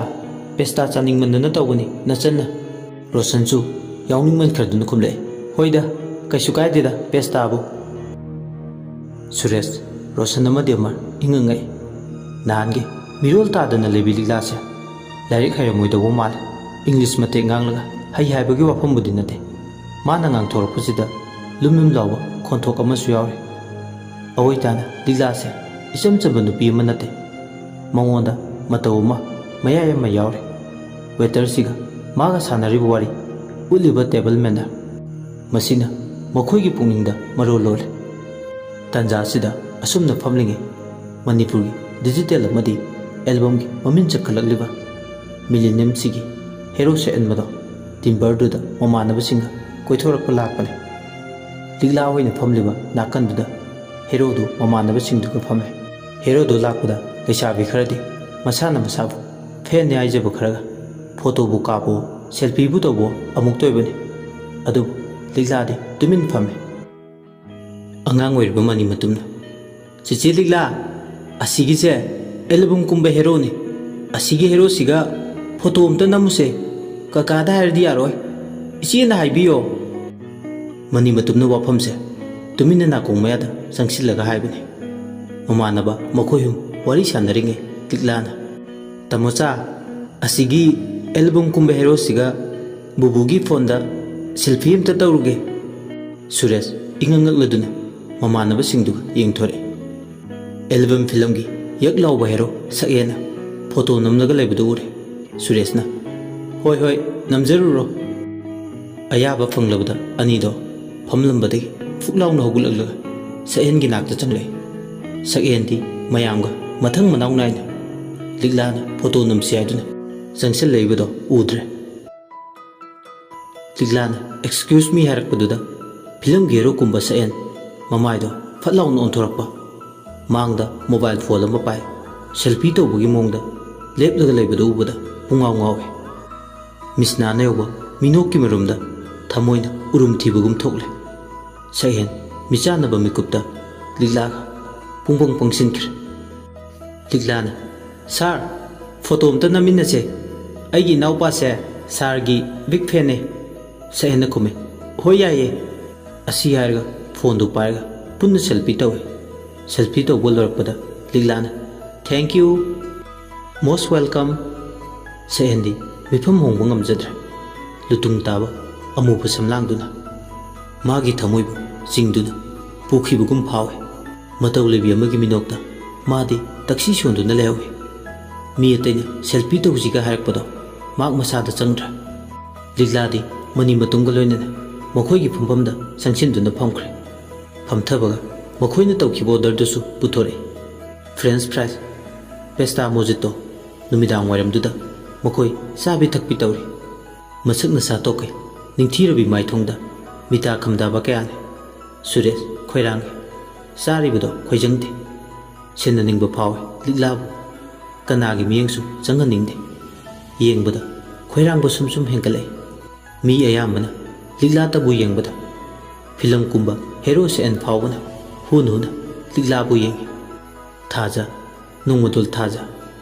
ꯄꯦꯁꯇꯥ ꯆꯥꯅꯤꯡꯃꯟꯗꯅ ꯇꯧꯕꯅꯤ, ꯅꯆꯟꯅ꯫" ꯔꯣꯁꯟꯁꯨ ꯌꯥꯎꯅꯤꯡꯃꯟꯈ꯭ꯔꯗꯨꯅ ꯈꯨꯝꯂꯛꯏ, "ꯍꯣꯏꯗ, ꯀꯩꯁꯨ ꯀꯥꯏꯗꯦꯗ ꯄꯦꯁꯇꯥꯕꯨ꯫" ꯁꯨꯔꯦꯁ, ꯔꯣꯁꯟ ꯑꯃꯗꯤ ꯑꯃꯔ ꯏꯪꯉ ꯉꯛꯏ꯫ ꯅꯍꯥꯟꯒꯤ ꯃꯤꯔꯣꯜ ꯇꯥꯗꯅ ꯂꯩꯕꯤ ꯂꯤꯛꯂꯥꯁꯦ ꯂꯥꯏꯔꯤꯛ ꯍꯩꯔꯝꯃꯣꯏꯗꯧꯕ ꯃꯥꯜꯂꯦ꯫ ꯏꯪꯂꯤꯁ ꯃꯇꯦꯛ ꯉꯥꯡꯂꯒ ꯍꯩ ꯍꯥꯏꯕꯒꯤ ꯋꯥꯐꯝꯕꯨꯗꯤ ꯅꯠꯇꯦ꯫ ꯃꯥꯅ ꯉꯥꯡꯊꯣꯔꯛꯄꯁꯤꯗ ꯂꯨꯝ ꯂꯨꯝ ꯂꯥꯎꯕ ꯈꯣꯟꯊꯣꯛ ꯑꯃꯁꯨ ꯌꯥꯎꯔꯤ꯫ ꯑꯑꯣꯏ ꯇꯥꯅ ꯂꯤꯛꯂꯥꯁꯦ ꯏꯆꯝ ꯆꯝꯕ ꯅꯨꯄꯤ ꯑꯃ ꯅꯠꯇꯦ꯫ ꯃꯉꯣꯟꯗ ꯃꯇꯧ ꯑꯃ, ꯃꯌꯥꯏ ꯑꯃ ꯌꯥꯎꯔꯤ꯫ ꯋꯦꯇꯔꯁꯤꯒ ꯃꯥꯒ ꯁꯥꯟꯅꯔꯤꯕ ꯋꯥꯔꯤ, ꯎꯠꯂꯤꯕ ꯇꯦꯕꯜ ꯃꯦꯅꯔ, ꯃꯁꯤꯅ ꯃꯈꯣꯏꯒꯤ ꯄꯨꯛꯅꯤꯡꯗ ꯃꯔꯣꯜ ꯂꯣꯜꯂꯤ꯫ ꯇꯥꯟꯖꯥ ꯑꯁꯤꯗ ꯑꯁꯨꯝꯅ ꯐꯝꯂꯤꯉꯩ, ꯃꯅꯤꯄꯨꯔꯒꯤ ꯗꯤꯖꯤꯇꯦꯜ ꯑꯃꯗꯤ ꯑꯦꯜꯕꯝꯒꯤ ꯃꯃꯤꯡ ꯆꯠꯈꯠꯂꯛꯂꯤꯕ ꯃꯤꯂꯦꯅꯤꯌꯝꯁꯤꯒꯤ ꯍꯦꯔꯣ ꯁꯛꯍꯦꯟꯕꯗꯣ ꯇꯤꯝꯕꯔꯗꯨꯗ ꯃꯃꯥꯟꯅꯕꯁꯤꯡꯒ ꯀꯣꯏꯊꯣꯔꯛꯄ ꯂꯥꯛꯄꯅꯤ꯫ ꯂꯤꯛꯂꯥ ꯍꯣꯏꯅ ꯐꯝꯂꯤꯕ ꯅꯥꯀꯟꯗꯨꯗ ꯍꯦꯔꯣꯗꯨ ꯃꯃꯥꯟꯅꯕꯁꯤꯡꯗꯨꯒ ꯐꯝꯃꯦ꯫ ꯍꯦꯔꯣꯗꯨ ꯂꯥꯛꯄꯗ ꯂꯩꯁꯥꯕꯤ ꯈꯔꯗꯤ ꯃꯁꯥꯅ ꯃꯁꯥꯕꯨ ꯐꯦꯟꯅꯤ ꯍꯥꯏꯖꯕ ꯈꯔꯒ ꯐꯣꯇꯣꯕꯨ ꯀꯥꯞꯄꯣ, ꯁꯦꯜꯐꯤꯕꯨ ꯇꯧꯕꯣ ꯑꯃꯨꯛꯇ ꯑꯣꯏꯕꯅꯤ꯫ ꯑꯗꯨꯕꯨ ꯂꯤꯛꯂꯥꯗꯤ ꯇꯨꯃꯤꯟ ꯐꯝꯃꯦ꯫ ꯑꯉꯥꯡ ꯑꯣꯏꯔꯤꯕ ꯃꯅꯤ ꯃꯇꯨꯝꯅ, "ꯆꯦꯆꯦ ꯂꯤꯛꯂꯥ, ꯑꯁꯤꯒꯤꯁꯦ ꯑꯦꯜꯕꯝ ꯀꯨꯝꯕ ꯍꯦꯔꯣꯅꯤ꯫ ꯑꯁꯤꯒꯤ ꯍꯦꯔꯣꯁꯤꯒ ꯐꯣꯇꯣ ꯑꯝꯇ ꯅꯝꯃꯨꯁꯦ꯫ ꯀꯀꯥꯗ ꯍꯥꯏꯔꯗꯤ ꯌꯥꯔꯣꯏ꯫ ꯏꯆꯦꯅ ꯍꯥꯏꯕꯤꯌꯣ꯫" ꯃꯅꯤ ꯃꯇꯨꯝꯅ ꯋꯥꯐꯝꯁꯦ ꯇꯨꯃꯤꯟꯅ ꯅꯥꯀꯣꯡ ꯃꯌꯥꯗ ꯆꯪꯁꯤꯜꯂꯒ ꯍꯥꯏꯕꯅꯤ꯫ ꯃꯃꯥꯟꯅꯕ ꯃꯈꯣꯏ ꯑꯍꯨꯝ ꯋꯥꯔꯤ ꯁꯥꯟꯅꯔꯤꯉꯩ ꯂꯤꯛꯂꯥꯅ, "ꯇꯥꯃꯣꯆꯥ, ꯑꯁꯤꯒꯤ ꯑꯦꯜꯕꯝ ꯀꯨꯝꯕ ꯍꯦꯔꯣꯁꯤꯒ ꯕꯨꯕꯨꯒꯤ ꯐꯣꯟꯗ ꯁꯦꯜꯐꯤ ꯑꯝꯇ ꯇꯧꯔꯨꯒꯦ꯫" ꯁꯨꯔꯦꯁ ꯏꯉꯛ ꯉꯛꯂꯗꯨꯅ ꯃꯃꯥꯟꯅꯕꯁꯤꯡꯗꯨꯒ ꯌꯦꯡꯊꯣꯔꯛꯏ꯫ ꯑꯦꯜꯕꯝ ꯐꯤꯂꯝꯒꯤ ꯌꯛ ꯂꯥꯎꯕ ꯍꯦꯔꯣ ꯁꯛꯍꯦꯟꯅ ꯐꯣꯇꯣ ꯅꯝꯂꯒ ꯂꯩꯕꯗꯨ ꯎꯔꯦ꯫ ꯁꯨꯔꯦꯁꯅ, "ꯍꯣꯏ, ꯍꯣꯏ, ꯅꯝꯖꯔꯨꯔꯣ꯫" ꯑꯌꯥꯕ ꯐꯪꯂꯕꯗ ꯑꯅꯤꯗꯣ ꯐꯝꯂꯝꯕꯗꯒꯤ ꯐꯨꯛ ꯂꯥꯎꯅ ꯍꯧꯒꯠꯂꯛꯂꯒ ꯁꯛꯍꯦꯟꯒꯤ ꯅꯥꯛꯇ ꯆꯪꯂꯛꯏ꯫ ꯁꯛꯍꯦꯟꯗꯤ ꯃꯌꯥꯝꯒ ꯃꯊꯪ ꯃꯅꯥꯎ ꯅꯥꯏꯅ ꯂꯤꯛꯂꯥꯅ ꯐꯣꯇꯣ ꯅꯝꯁꯤ ꯍꯥꯏꯗꯨꯅ ꯆꯪꯁꯤꯜꯂꯛꯏꯕꯗꯣ ꯎꯗ꯭ꯔꯦ꯫ ꯂꯤꯛꯂꯥꯅ "Excuse me" ꯍꯥꯏꯔꯛꯄꯗꯨꯗ ꯐꯤꯂꯝꯒꯤ ꯍꯦꯔꯣ ꯀꯨꯝꯕ ꯁꯛꯍꯦꯟ ꯃꯃꯥꯏꯗꯣ ꯐꯠ ꯂꯥꯎꯅ ꯑꯣꯟꯊꯣꯔꯛꯄ, ꯃꯥꯡꯗ ꯃꯣꯕꯥꯏꯜ ꯐꯣꯟ ꯑꯃ ꯄꯥꯏ ꯁꯦꯜꯐꯤ ꯇꯧꯕꯒꯤ ꯃꯑꯣꯡꯗ ꯂꯦꯞꯂꯒ ꯂꯩꯕꯗꯨ ꯎꯕꯗ ꯄꯨꯡꯉꯥꯎ ꯉꯥꯎꯏ꯫ ꯃꯤꯠꯁꯅꯥꯅ ꯌꯧꯕ ꯃꯤꯅꯣꯛꯀꯤ ꯃꯔꯨꯝꯗ ꯊꯃꯣꯏꯅ ꯎꯔꯨꯝ ꯊꯤꯕꯒꯨꯝ ꯊꯣꯛꯂꯦ꯫ ꯁꯛꯍꯦꯟ ꯃꯤꯆꯥꯟꯅꯕ ꯃꯤꯀꯨꯞꯇ ꯂꯤꯛꯂꯥꯒ ꯄꯨꯡꯄꯪ ꯄꯪꯁꯤꯟꯈ꯭ꯔꯦ꯫ ꯂꯤꯛꯂꯥꯅ, "ꯁꯥꯔ, ꯐꯣꯇꯣ ꯑꯝꯇ ꯅꯝꯃꯤꯟꯅꯁꯦ꯫ ꯑꯩꯒꯤ ꯏꯅꯥꯎꯄꯥꯁꯦ ꯁꯥꯔꯒꯤ ꯕꯤꯛ ꯐꯦꯟꯅꯦ꯫" ꯁꯛꯍꯦꯟꯅ ꯈꯨꯝꯃꯤ, "ꯍꯣꯏ, ꯌꯥꯏꯌꯦ꯫" ꯑꯁꯤ ꯍꯥꯏꯔꯒ ꯐꯣꯟꯗꯨ ꯄꯥꯏꯔꯒ ꯄꯨꯟꯅ ꯁꯦꯜꯐꯤ ꯇꯧꯏ꯫ ꯁꯦꯜꯐꯤ ꯇꯧꯕ ꯂꯣꯏꯔꯛꯄꯗ ꯂꯤꯛꯂꯥꯅ "Thank you, most welcome" ꯁꯛꯍꯦꯟꯗꯤ ꯃꯤꯐꯝ ꯍꯣꯡꯕ ꯉꯝꯖꯗ꯭ꯔꯦ꯫ ꯂꯨꯇꯨꯡ ꯇꯥꯕ ꯑꯃꯨꯕ ꯁꯝꯂꯥꯡꯗꯨꯅ ꯃꯥꯒꯤ ꯊꯃꯣꯏꯕꯨ ꯆꯤꯡꯗꯨꯅ ꯄꯨꯈꯤꯕꯒꯨꯝ ꯐꯥꯎꯏ꯫ ꯃꯇꯧ ꯂꯩꯕꯤ ꯑꯃꯒꯤ ꯃꯤꯅꯣꯛꯇ ꯃꯥꯗꯤ ꯇꯛꯁꯤ ꯁꯣꯟꯗꯨꯅ ꯂꯩꯍꯧꯏ꯫ ꯃꯤ ꯑꯇꯩꯅ ꯁꯦꯜꯐꯤ ꯇꯧꯁꯤꯒ ꯍꯥꯏꯔꯛꯄꯗꯣ ꯃꯍꯥꯛ ꯃꯁꯥꯗ ꯆꯪꯗ꯭ꯔꯦ꯫ ꯂꯤꯛꯂꯥꯗꯤ ꯃꯅꯤ ꯃꯇꯨꯡꯒ ꯂꯣꯏꯅꯅ ꯃꯈꯣꯏꯒꯤ ꯐꯝꯐꯝꯗ ꯆꯪꯁꯤꯟꯗꯨꯅ ꯐꯝꯈ꯭ꯔꯦ꯫ ꯐꯝꯊꯕꯒ ꯃꯈꯣꯏꯅ ꯇꯧꯈꯤꯕ ꯑꯣꯔꯗꯔꯗꯨꯁꯨ ꯄꯨꯊꯣꯔꯛꯏ꯫ French fries, pasta mojito. ꯅꯨꯃꯤꯗꯥꯡ ꯋꯥꯏꯔꯝꯗꯨꯗ ꯃꯈꯣꯏ ꯆꯥꯕꯤ ꯊꯛꯄꯤ ꯇꯧꯔꯤ꯫ ꯃꯁꯛ ꯅꯁꯥ ꯇꯣꯛꯈꯩ ꯅꯤꯡꯊꯤꯔꯕꯤ ꯃꯥꯏꯊꯣꯡꯗ ꯃꯤꯇꯥ ꯈꯝꯗꯥꯕ ꯀꯌꯥꯅꯤ꯫ ꯁꯨꯔꯦꯁ ꯈꯣꯏꯔꯥꯡꯉꯤ꯫ ꯆꯥꯔꯤꯕꯗꯣ ꯈꯣꯏꯖꯪꯗꯦ꯫ ꯁꯦꯟꯅꯅꯤꯡꯕ ꯐꯥꯎꯏ ꯂꯤꯛꯂꯥꯕꯨ꯫ ꯀꯅꯥꯒꯤ ꯃꯤꯠꯌꯦꯡꯁꯨ ꯆꯪꯍꯟꯅꯤꯡꯗꯦ꯫ ꯌꯦꯡꯕꯗ ꯈꯣꯏꯔꯥꯡꯕ ꯁꯨꯝ ꯁꯨꯝ ꯍꯦꯟꯒꯠꯂꯛꯏ꯫ ꯃꯤ ꯑꯌꯥꯝꯕꯅ ꯂꯤꯛꯂꯥꯇꯕꯨ ꯌꯦꯡꯕꯗ ꯐꯤꯂꯝ ꯀꯨꯝꯕ ꯍꯦꯔꯣ ꯁꯛꯍꯦꯟ ꯐꯥꯎꯕꯅ ꯍꯨꯅ ꯍꯨꯅ ꯂꯤꯛꯂꯥꯕꯨ ꯌꯦꯡꯏ꯫ ꯊꯥꯖ, ꯅꯣꯡꯃꯗꯣꯜ ꯊꯥꯖ꯫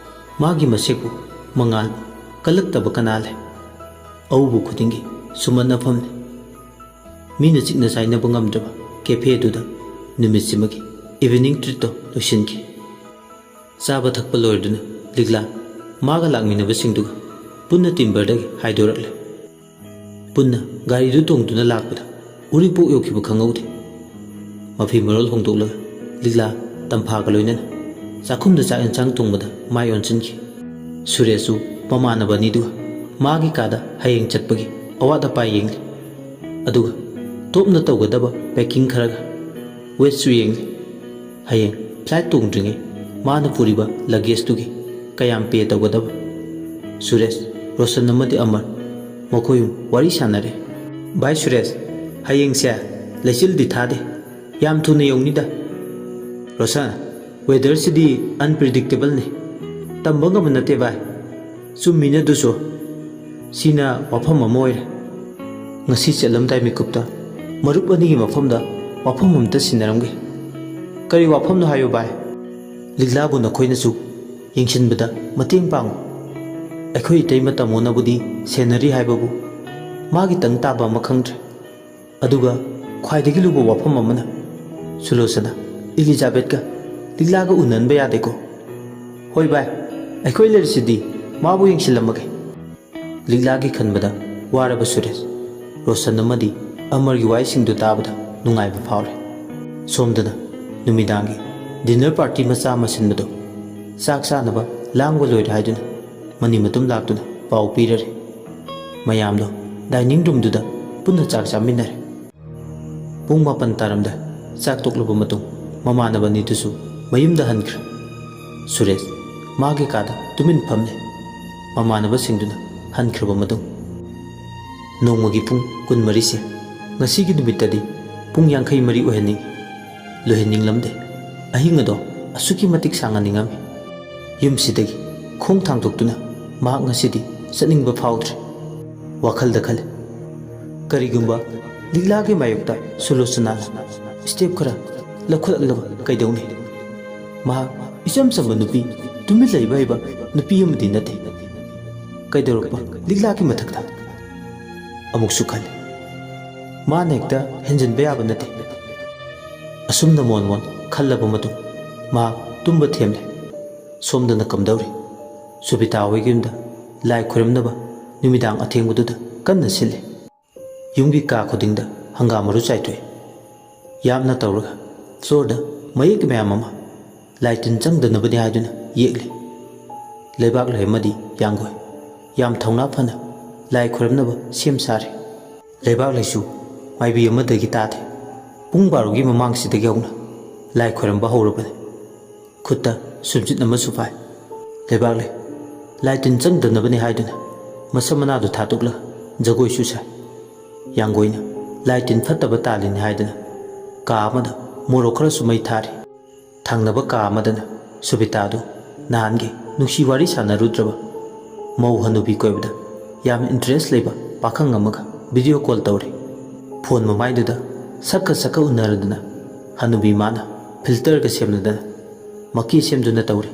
ꯃꯥꯒꯤ ꯃꯁꯦꯛꯄꯨ, ꯃꯉꯥꯜꯕꯨ ꯀꯜꯂꯛꯇꯕ ꯀꯅꯥ ꯂꯩ? ꯑꯎꯕ ꯈꯨꯗꯤꯡꯒꯤ ꯁꯨꯃꯟ ꯑꯐꯝꯅꯤ꯫ ꯃꯤꯅ ꯆꯤꯛꯅ ꯆꯥꯏꯅꯕ ꯉꯝꯗ꯭ꯔꯕ ꯀꯦꯐꯦꯗꯨꯗ ꯅꯨꯃꯤꯠꯁꯤꯃꯒꯤ ꯏꯚꯤꯅꯤꯡ ꯇ꯭ꯔꯤꯠꯇꯣ ꯂꯣꯏꯁꯤꯟꯈꯤ꯫ ꯆꯥꯕ ꯊꯛꯄ ꯂꯣꯏꯔꯗꯨꯅ ꯂꯤꯛꯂꯥ ꯃꯥꯒ ꯂꯥꯛꯃꯤꯟꯅꯕꯁꯤꯡꯗꯨꯒ ꯄꯨꯟꯅ ꯇꯤꯝꯕꯔꯗꯒꯤ ꯍꯥꯏꯗꯣꯔꯛꯂꯦ꯫ ꯄꯨꯟꯅ ꯒꯥꯔꯤꯗꯨ ꯇꯣꯡꯗꯨꯅ ꯂꯥꯛꯄꯗ ꯎꯔꯤꯄꯣꯛ ꯌꯧꯈꯤꯕ ꯈꯪꯍꯧꯗꯦ꯫ ꯃꯐꯤ ꯃꯔꯣꯜ ꯍꯣꯡꯗꯣꯛꯂꯒ ꯂꯤꯛꯂꯥ ꯇꯝꯐꯥꯒ ꯂꯣꯏꯅꯅ ꯆꯥꯛꯈꯨꯝꯗ ꯆꯥꯛ ꯌꯦꯟꯁꯥꯡ ꯊꯣꯡꯕꯗ ꯃꯥꯏ ꯑꯣꯟꯁꯤꯟꯈꯤ꯫ ꯁꯨꯔꯦꯁꯁꯨ ꯃꯃꯥꯟꯅꯕ ꯑꯅꯤꯗꯨꯒ ꯃꯥꯒꯤ ꯀꯥꯗ ꯍꯌꯦꯡ ꯆꯠꯄꯒꯤ ꯑꯋꯥꯠ ꯑꯄꯥ ꯌꯦꯡꯂꯤ꯫ ꯑꯗꯨꯒ ꯇꯣꯞꯅ ꯇꯧꯒꯗꯕ ꯄꯦꯀꯤꯡ ꯈꯔꯒ ꯋꯦꯠꯁꯨ ꯌꯦꯡꯂꯤ꯫ ꯍꯌꯦꯡ ꯐ꯭ꯂꯥꯏꯠ ꯇꯣꯡꯗ꯭ꯔꯤꯉꯩ ꯃꯥꯅ ꯄꯨꯔꯤꯕ ꯂꯒꯦꯖꯇꯨꯒꯤ ꯀꯌꯥꯝ ꯄꯦ ꯇꯧꯒꯗꯕ? ꯁꯨꯔꯦꯁ, ꯔꯣꯁꯟ ꯑꯃꯗꯤ ꯑꯃꯔ ꯃꯈꯣꯏ ꯑꯍꯨꯝ ꯋꯥꯔꯤ ꯁꯥꯟꯅꯔꯦ꯫ "ꯚꯥꯏ ꯁꯨꯔꯦꯁ, ꯍꯌꯦꯡꯁꯦ ꯂꯩꯆꯤꯜꯗꯤ ꯊꯥꯗꯦ, ꯌꯥꯝ ꯊꯨꯅ ꯌꯧꯅꯤꯗ꯫ ꯔꯣꯁꯟ, ꯋꯦꯗꯔꯁꯤꯗꯤ ꯑꯟꯄ꯭ꯔꯤꯗꯤꯛꯇꯦꯕꯜꯅꯤ, ꯇꯝꯕ ꯉꯝꯕ ꯅꯠꯇꯦ ꯚꯥꯏ꯫" "ꯆꯨꯝꯃꯤꯅꯦ ꯑꯗꯨꯁꯨ꯫ ꯁꯤꯅ ꯋꯥꯐꯝ ꯑꯃ ꯑꯣꯏꯔꯦ꯫ ꯉꯁꯤ ꯆꯠꯂꯝꯗꯥꯏ ꯃꯤꯀꯨꯞꯇ ꯃꯔꯨꯞ ꯑꯅꯤꯒꯤ ꯃꯐꯝꯗ ꯋꯥꯐꯝ ꯑꯝꯇ ꯁꯤꯟꯅꯔꯝꯒꯦ꯫" "ꯀꯔꯤ ꯋꯥꯐꯝꯅꯣ ꯍꯥꯏꯌꯨ ꯚꯥꯏ꯫" "ꯂꯤꯛꯂꯥꯕꯨ ꯅꯈꯣꯏꯅꯁꯨ ꯌꯦꯡꯁꯤꯟꯕꯗ ꯃꯇꯦꯡ ꯄꯥꯡꯉꯨ꯫ ꯑꯩꯈꯣꯏ ꯏꯇꯩꯃ ꯇꯥꯃꯣꯅꯕꯨꯗꯤ ꯁꯦꯟꯅꯔꯤ ꯍꯥꯏꯕꯕꯨ ꯃꯥꯒꯤ ꯇꯪ ꯇꯥꯕ ꯑꯃ ꯈꯪꯗ꯭ꯔꯦ꯫ ꯑꯗꯨꯒ ꯈ꯭ꯋꯥꯏꯗꯒꯤ ꯂꯨꯕ ꯋꯥꯐꯝ ꯑꯃꯅ, ꯁꯨꯂꯣꯆꯅꯥ, ꯏꯂꯤꯖꯥꯕꯦꯠꯀ ꯂꯤꯛꯂꯥꯒ ꯎꯅꯍꯟꯕ ꯌꯥꯗꯦꯀꯣ? ꯍꯣꯏ ꯚꯥꯏ, ꯑꯩꯈꯣꯏ ꯂꯩꯔꯤꯁꯤꯗꯤ, ꯃꯥꯕꯨ ꯌꯦꯡꯁꯤꯜꯂꯝꯃꯒꯦ꯫ ꯂꯤꯛꯂꯥꯒꯤ ꯈꯟꯕꯗ ꯋꯥꯔꯕ ꯁꯨꯔꯦꯁ ꯔꯣꯁꯟ ꯑꯃꯗꯤ ꯑꯃꯔꯒꯤ ꯋꯥꯍꯩꯁꯤꯡꯗꯨ ꯇꯥꯕꯗ ꯅꯨꯡꯉꯥꯏꯕ ꯐꯥꯎꯔꯦ꯫ ꯁꯣꯝꯗꯅ ꯅꯨꯃꯤꯗꯥꯡꯒꯤ ꯗꯤꯟꯅꯔ ꯄꯥꯔꯇꯤ ꯃꯆꯥ ꯑꯃ ꯁꯤꯟꯕꯗꯣ, ꯆꯥꯛ ꯆꯥꯅꯕ ꯂꯥꯡꯕ ꯂꯣꯏꯔꯦ ꯍꯥꯏꯗꯨꯅ ꯃꯅꯤ ꯃꯇꯨꯝ ꯂꯥꯛꯇꯨꯅ ꯄꯥꯎ ꯄꯤꯔꯔꯦ꯫ ꯃꯌꯥꯝꯗꯣ ꯗꯥꯏꯅꯤꯡ ꯔꯨꯝꯗꯨꯗ ꯄꯨꯟꯅ ꯆꯥꯛ ꯆꯥꯃꯤꯟꯅꯔꯦ꯫ ꯄꯨꯡ ꯃꯥꯄꯟ ꯇꯥꯔꯝꯗꯥꯏ ꯆꯥꯛ ꯇꯣꯛꯂꯕ ꯃꯇꯨꯡ ꯃꯃꯥꯟꯅꯕ ꯑꯅꯤꯗꯨꯁꯨ ꯃꯌꯨꯝꯗ ꯍꯟꯈ꯭ꯔꯦ꯫ ꯁꯨꯔꯦꯁ ꯃꯥꯒꯤ ꯀꯥꯗ ꯇꯨꯃꯤꯟ ꯐꯝꯂꯦ꯫ ꯃꯃꯥꯟꯅꯕꯁꯤꯡꯗꯨꯅ ꯍꯟꯈ꯭ꯔꯕ ꯃꯇꯨꯡ, ꯅꯣꯡꯃꯒꯤ ꯄꯨꯡ ꯀꯨꯟꯃꯔꯤꯁꯦ ꯉꯁꯤꯒꯤ ꯅꯨꯃꯤꯠꯇꯗꯤ ꯄꯨꯡ ꯌꯥꯡꯈꯩ ꯃꯔꯤ ꯑꯣꯏꯍꯟꯅꯤꯡꯏ꯫ ꯂꯣꯏꯍꯟꯅꯤꯡꯂꯝꯗꯦ꯫ ꯑꯍꯤꯡ ꯑꯗꯣ ꯑꯁꯨꯛꯀꯤ ꯃꯇꯤꯛ ꯁꯥꯡꯍꯟꯅꯤꯡꯉꯝꯃꯤ꯫ ꯌꯨꯝꯁꯤꯗꯒꯤ ꯈꯣꯡ ꯊꯥꯡꯗꯣꯛꯇꯨꯅ ꯃꯍꯥꯛ ꯉꯁꯤꯗꯤ ꯆꯠꯅꯤꯡꯕ ꯐꯥꯎꯗ꯭ꯔꯦ꯫ ꯋꯥꯈꯜꯗ ꯈꯜꯂꯤ, ꯀꯔꯤꯒꯨꯝꯕ ꯂꯤꯛꯂꯥꯒꯤ ꯃꯥꯌꯣꯛꯇ ꯁꯨꯂꯣꯆꯅꯥꯅ ꯁ꯭ꯇꯦꯞ ꯈꯔ ꯂꯧꯈꯠꯂꯛꯂꯕ ꯀꯩꯗꯧꯅꯤ? ꯃꯍꯥꯛ ꯏꯆꯝ ꯆꯝꯕ ꯅꯨꯄꯤ, ꯇꯨꯃꯤꯟ ꯂꯩꯕ ꯍꯩꯕ ꯅꯨꯄꯤ ꯑꯃꯗꯤ ꯅꯠꯇꯦ꯫ ꯀꯩꯗꯧꯔꯛꯄ ꯂꯤꯛꯂꯥꯒꯤ ꯃꯊꯛꯇ? ꯑꯃꯨꯛꯁꯨ ꯈꯜꯂꯤ, ꯃꯥꯅ ꯍꯦꯛꯇ ꯍꯦꯟꯖꯤꯟꯕ ꯌꯥꯕ ꯅꯠꯇꯦ꯫ ꯑꯁꯨꯝꯅ ꯃꯣꯟ ꯃꯣꯟ ꯈꯜꯂꯕ ꯃꯇꯨꯡ ꯃꯍꯥꯛ ꯇꯨꯝꯕ ꯊꯦꯝꯂꯦ꯫ ꯁꯣꯝꯗꯅ ꯀꯝꯗꯧꯔꯤ? ꯁꯨꯕꯤꯇꯥ ꯍꯣꯏꯒꯤ ꯌꯨꯝꯗ ꯂꯥꯏ ꯈꯨꯔꯨꯝꯅꯕ ꯅꯨꯃꯤꯗꯥꯡ ꯑꯊꯦꯡꯕꯗꯨꯗ ꯀꯟꯅ ꯁꯤꯜꯂꯤ꯫ ꯌꯨꯝꯒꯤ ꯀꯥ ꯈꯨꯗꯤꯡꯗ ꯍꯪꯒꯥꯝ ꯃꯔꯨ ꯆꯥꯏꯊꯣꯛꯏ꯫ ꯌꯥꯝꯅ ꯇꯧꯔꯒ ꯐ꯭ꯂꯣꯔꯗ ꯃꯌꯦꯛ ꯃꯌꯥꯝ ꯑꯃ ꯂꯥꯏ ꯇꯤꯟ ꯆꯪꯗꯅꯕꯅꯤ ꯍꯥꯏꯗꯨꯅ ꯌꯦꯛꯂꯤ꯫ ꯂꯩꯕꯥꯛ ꯂꯩ ꯑꯃꯗꯤ ꯌꯥꯡꯒꯣꯏ ꯌꯥꯝ ꯊꯧꯅꯥ ꯐꯅ ꯂꯥꯏ ꯈꯨꯔꯨꯝꯅꯕ ꯁꯦꯝ ꯁꯥꯔꯤ꯫ ꯂꯩꯕꯥꯛ ꯂꯩꯁꯨ ꯃꯥꯏꯕꯤ ꯑꯃꯗꯒꯤ ꯇꯥꯗꯦ꯫ ꯄꯨꯡ ꯕꯥꯔꯣꯒꯤ ꯃꯃꯥꯡꯁꯤꯗꯒꯤ ꯍꯧꯅ ꯂꯥꯏ ꯈꯣꯏꯔꯝꯕ ꯍꯧꯔꯕꯅꯤ꯫ ꯈꯨꯠꯇ ꯁꯨꯝꯆꯤꯠ ꯑꯃꯁꯨ ꯄꯥꯏ꯫ ꯂꯩꯕꯥꯛ ꯂꯩ, ꯂꯥꯏ ꯇꯤꯟ ꯆꯪꯗꯅꯕꯅꯤ ꯍꯥꯏꯗꯨꯅ ꯃꯁꯝ ꯃꯅꯥꯗꯨ ꯊꯥꯗꯣꯛꯂꯒ ꯖꯒꯣꯏꯁꯨ ꯁꯥꯏ꯫ ꯌꯥꯡꯒꯣꯏꯅ ꯂꯥꯏ ꯇꯤꯟ ꯐꯠꯇꯕ ꯇꯥꯜꯂꯤꯅꯤ ꯍꯥꯏꯗꯨꯅ ꯀꯥ ꯑꯃꯗ ꯃꯣꯔꯣꯛ ꯈꯔꯁꯨ ꯃꯩ ꯊꯥꯔꯤ꯫ ꯊꯪꯅꯕ ꯀꯥ ꯑꯃꯗꯅ ꯁꯨꯕꯤꯇꯥꯗꯨ ꯅꯍꯥꯟꯒꯤ ꯅꯨꯡꯁꯤ ꯋꯥꯔꯤ ꯁꯥꯟꯅꯔꯨꯗ꯭ꯔꯕ ꯃꯧ ꯍꯅꯨꯕꯤ ꯀꯣꯏꯕꯗ ꯌꯥꯝ ꯏꯟꯇꯔꯦꯁ ꯂꯩꯕ ꯄꯥꯈꯪ ꯑꯃꯒ ꯚꯤꯗꯤꯑꯣ ꯀꯣꯜ ꯇꯧꯔꯤ꯫ ꯐꯣꯟ ꯃꯃꯥꯏꯗꯨꯗ ꯁꯛꯀ ꯁꯛꯀ ꯎꯅꯔꯗꯅ ꯍꯅꯨꯕꯤ ꯃꯥꯅ ꯐꯤꯜꯇꯔꯒ ꯁꯦꯝꯅꯗꯅ ꯃꯀꯤ ꯁꯦꯝꯗꯨꯅ ꯇꯧꯔꯤ꯫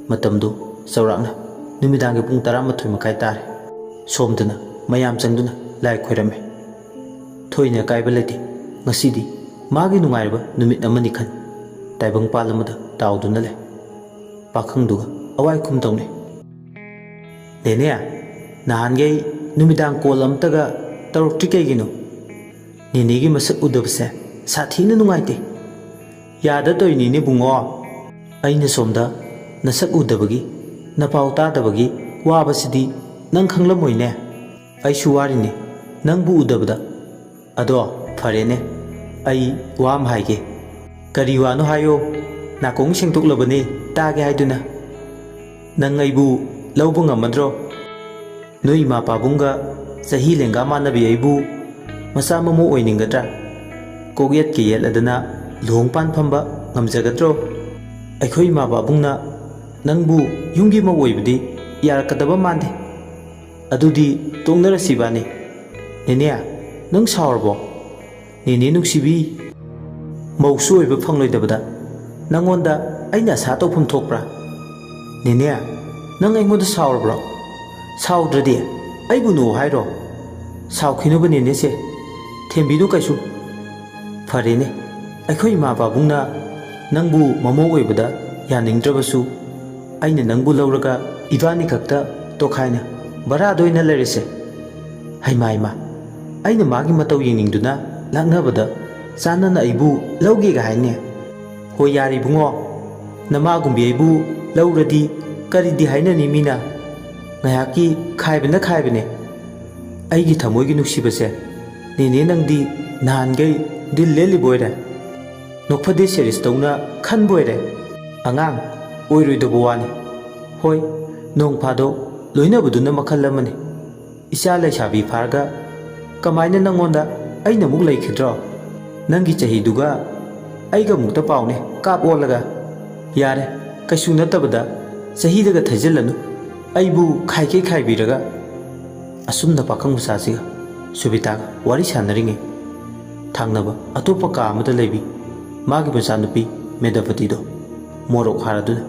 ꯃꯇꯝꯗꯨ ꯆꯥꯎꯔꯥꯛꯅ ꯅꯨꯃꯤꯗꯥꯡꯒꯤ ꯄꯨꯡ ꯇꯔꯥꯃꯥꯊꯣꯏ ꯃꯈꯥꯏ ꯇꯥꯔꯦ꯫ ꯁꯣꯝꯗꯅ ꯃꯌꯥꯝ ꯆꯪꯗꯨꯅ ꯂꯥꯏ ꯈꯣꯏꯔꯝꯃꯤ꯫ ꯊꯣꯏꯅ ꯑꯀꯥꯏꯕ ꯂꯩꯇꯦ꯫ ꯉꯁꯤꯗꯤ ꯃꯥꯒꯤ ꯅꯨꯡꯉꯥꯏꯔꯕ ꯅꯨꯃꯤꯠ ꯑꯃꯅꯤ ꯈꯟ꯫ ꯇꯥꯏꯕꯪꯄꯥꯜ ꯑꯃꯗ ꯇꯥꯎꯗꯨꯅ ꯂꯩ꯫ ꯄꯥꯈꯪꯗꯨꯒ ꯑꯋꯥꯏ ꯈꯨꯝ ꯇꯧꯅꯩ꯫ "ꯅꯦꯅꯦ, ꯅꯍꯥꯟꯈꯩ ꯅꯨꯃꯤꯗꯥꯡ ꯀꯣꯜ ꯑꯝꯇꯒ ꯇꯧꯔꯛꯇ꯭ꯔꯤ ꯀꯩꯒꯤꯅꯣ? ꯅꯦꯅꯦꯒꯤ ꯃꯁꯛ ꯎꯗꯕꯁꯦ ꯁꯥꯊꯤꯅ ꯅꯨꯡꯉꯥꯏꯇꯦ꯫" "ꯌꯥꯗ ꯇꯧꯔꯤꯅꯤꯅꯦ ꯕꯨꯡꯉꯣ꯫ ꯑꯩꯅ ꯁꯣꯝꯗ ꯅꯁꯛ ꯎꯗꯕꯒꯤ, ꯅꯄꯥꯎ ꯇꯥꯗꯕꯒꯤ ꯋꯥꯕꯁꯤꯗꯤ ꯅꯪ ꯈꯪꯂꯝꯃꯣꯏꯅꯦ꯫ ꯑꯩꯁꯨ ꯋꯥꯔꯤꯅꯤ ꯅꯪꯕꯨ ꯎꯗꯕꯗ꯫ ꯑꯗꯣ ꯐꯔꯦꯅꯦ, ꯑꯩ ꯋꯥ ꯑꯃ ꯍꯥꯏꯒꯦ꯫" "ꯀꯔꯤ ꯋꯥꯅꯣ ꯍꯥꯏꯌꯣ, ꯅꯥꯀꯣꯡ ꯁꯦꯡꯗꯣꯛꯂꯕꯅꯦ ꯇꯥꯒꯦ ꯍꯥꯏꯗꯨꯅ꯫ ꯅꯪ ꯑꯩꯕꯨ ꯂꯧꯕ ꯉꯝꯃꯗ꯭ꯔꯣ? ꯅꯣꯏ ꯏꯃꯥ ꯄꯥꯕꯨꯡꯒ ꯆꯍꯤ ꯂꯦꯡꯒꯥ ꯃꯥꯟꯅꯕꯤ ꯑꯩꯕꯨ ꯃꯆꯥ ꯃꯃꯧ ꯑꯣꯏꯅꯤꯡꯒꯗ꯭ꯔꯥ? ꯀꯣꯛ ꯌꯦꯠꯀ ꯌꯦꯠꯂꯗꯅ ꯂꯨꯍꯣꯡ ꯄꯥꯟ ꯐꯝꯕ ꯉꯝꯖꯒꯗ꯭ꯔꯣ? ꯑꯩꯈꯣꯏ ꯏꯃꯥ ꯄꯥꯕꯨꯡꯅ ꯅꯪꯕꯨ ꯌꯨꯝꯒꯤ ꯃꯧ ꯑꯣꯏꯕꯗꯤ ꯌꯥꯔꯛꯀꯗꯕ ꯃꯥꯟꯗꯦ꯫ ꯑꯗꯨꯗꯤ ꯇꯣꯛꯅꯔꯁꯤ ꯏꯕꯥꯅꯤ꯫" "ꯅꯦꯅꯦ, ꯅꯪ ꯁꯥꯎꯔꯕꯣ? ꯅꯦꯅꯦ ꯅꯨꯡꯁꯤꯕꯤ, ꯃꯧꯁꯨ ꯑꯣꯏꯕ ꯐꯪꯂꯣꯏꯗꯕꯗ ꯅꯪꯉꯣꯟꯗ ꯑꯩꯅ ꯑꯁꯥ ꯇꯧꯐꯝ ꯊꯣꯛꯄ꯭ꯔꯥ? ꯅꯦꯅꯦ, ꯅꯪ ꯑꯩꯉꯣꯟꯗ ꯁꯥꯎꯔꯕ꯭ꯔꯣ? ꯁꯥꯎꯗ꯭ꯔꯗꯤ ꯑꯩꯕꯨ ꯅꯣꯛꯎ ꯍꯥꯏꯔꯣ? ꯁꯥꯎꯈꯤꯅꯨꯕ ꯅꯦꯅꯦꯁꯦ, ꯊꯦꯝꯕꯤꯅꯨ ꯀꯩꯁꯨ꯫" "ꯐꯔꯦꯅꯦ, ꯑꯩꯈꯣꯏ ꯏꯃꯥ ꯄꯥꯕꯨꯡꯅ ꯅꯪꯕꯨ ꯃꯃꯧ ꯑꯣꯏꯕꯗ ꯌꯥꯅꯤꯡꯗ꯭ꯔꯕꯁꯨ, ꯑꯩꯅ ꯅꯪꯕꯨ ꯂꯧꯔꯒ ꯏꯕꯥꯅꯤ ꯈꯛꯇ ꯇꯣꯈꯥꯏꯅ ꯚꯔꯥꯗ ꯑꯣꯏꯅ ꯂꯩꯔꯁꯦ꯫" ꯍꯩꯃꯥ ꯍꯩꯃꯥ, ꯑꯩꯅ ꯃꯥꯒꯤ ꯃꯇꯧ ꯌꯦꯡꯅꯤꯡꯗꯨꯅ ꯂꯥꯛꯅꯕꯗ ꯆꯥꯟꯅꯅ ꯑꯩꯕꯨ ꯂꯧꯒꯦꯒ ꯍꯥꯏꯅꯦ꯫ "ꯍꯣꯏ ꯌꯥꯔꯦ ꯏꯕꯨꯡꯉꯣ, ꯅꯃꯥꯒꯨꯝꯕꯤ ꯑꯩꯕꯨ ꯂꯧꯔꯗꯤ ꯀꯔꯤꯗꯤ ꯍꯥꯏꯅꯅꯤ ꯃꯤꯅ? ꯉꯥꯏꯍꯥꯛꯀꯤ ꯈꯥꯏꯕꯅ ꯈꯥꯏꯕꯅꯦ꯫ ꯑꯩꯒꯤ ꯊꯃꯣꯏꯒꯤ ꯅꯨꯡꯁꯤꯕꯁꯦ, ꯅꯦꯅꯦ ꯅꯪꯗꯤ ꯅꯍꯥꯟꯈꯩ ꯗꯤꯜ ꯂꯦꯜꯂꯤꯕ ꯑꯣꯏꯔꯦ꯫ ꯅꯣꯛꯐꯗꯦ ꯁꯦꯔꯤꯁꯇꯧꯅ ꯈꯟꯕ ꯑꯣꯏꯔꯦ꯫ ꯑꯉꯥꯡ ꯑꯣꯏꯔꯣꯏꯗꯕ ꯋꯥꯅꯤ꯫ ꯍꯣꯏ, ꯅꯣꯡ ꯐꯥꯗꯣꯛ ꯂꯣꯏꯅꯕꯗꯨꯅ ꯃꯈꯜ ꯑꯃꯅꯤ꯫ ꯏꯆꯥ ꯂꯩꯁꯥꯕꯤ ꯐꯥꯔꯒ ꯀꯃꯥꯏꯅ ꯅꯪꯉꯣꯟꯗ ꯑꯩꯅ ꯑꯃꯨꯛ ꯂꯩꯈꯤꯗ꯭ꯔꯣ? ꯅꯪꯒꯤ ꯆꯍꯤꯗꯨꯒ ꯑꯩꯒ ꯑꯃꯨꯛꯇ ꯄꯥꯎꯅꯦ, ꯀꯥꯞ ꯑꯣꯜꯂꯒ꯫ ꯌꯥꯔꯦ, ꯀꯩꯁꯨ ꯅꯠꯇꯕꯗ ꯆꯍꯤꯗꯒ ꯊꯩꯖꯤꯜꯂꯅꯨ, ꯑꯩꯕꯨ ꯈꯥꯏꯈꯩ ꯈꯥꯏꯕꯤꯔꯒ꯫" ꯑꯁꯨꯝꯅ ꯄꯥꯈꯪ ꯃꯆꯥꯁꯤꯒ ꯁꯨꯕꯤꯇꯥꯒ ꯋꯥꯔꯤ ꯁꯥꯟꯅꯔꯤꯉꯩ, ꯊꯪꯅꯕ ꯑꯇꯣꯞꯄ ꯀꯥ ꯑꯃꯗ ꯂꯩꯕꯤ ꯃꯥꯒꯤ ꯃꯆꯥꯅꯨꯄꯤ ꯃꯦꯗꯥꯄꯇꯤꯗꯣ ꯃꯣꯔꯣꯛ ꯍꯥꯔꯗꯨꯅ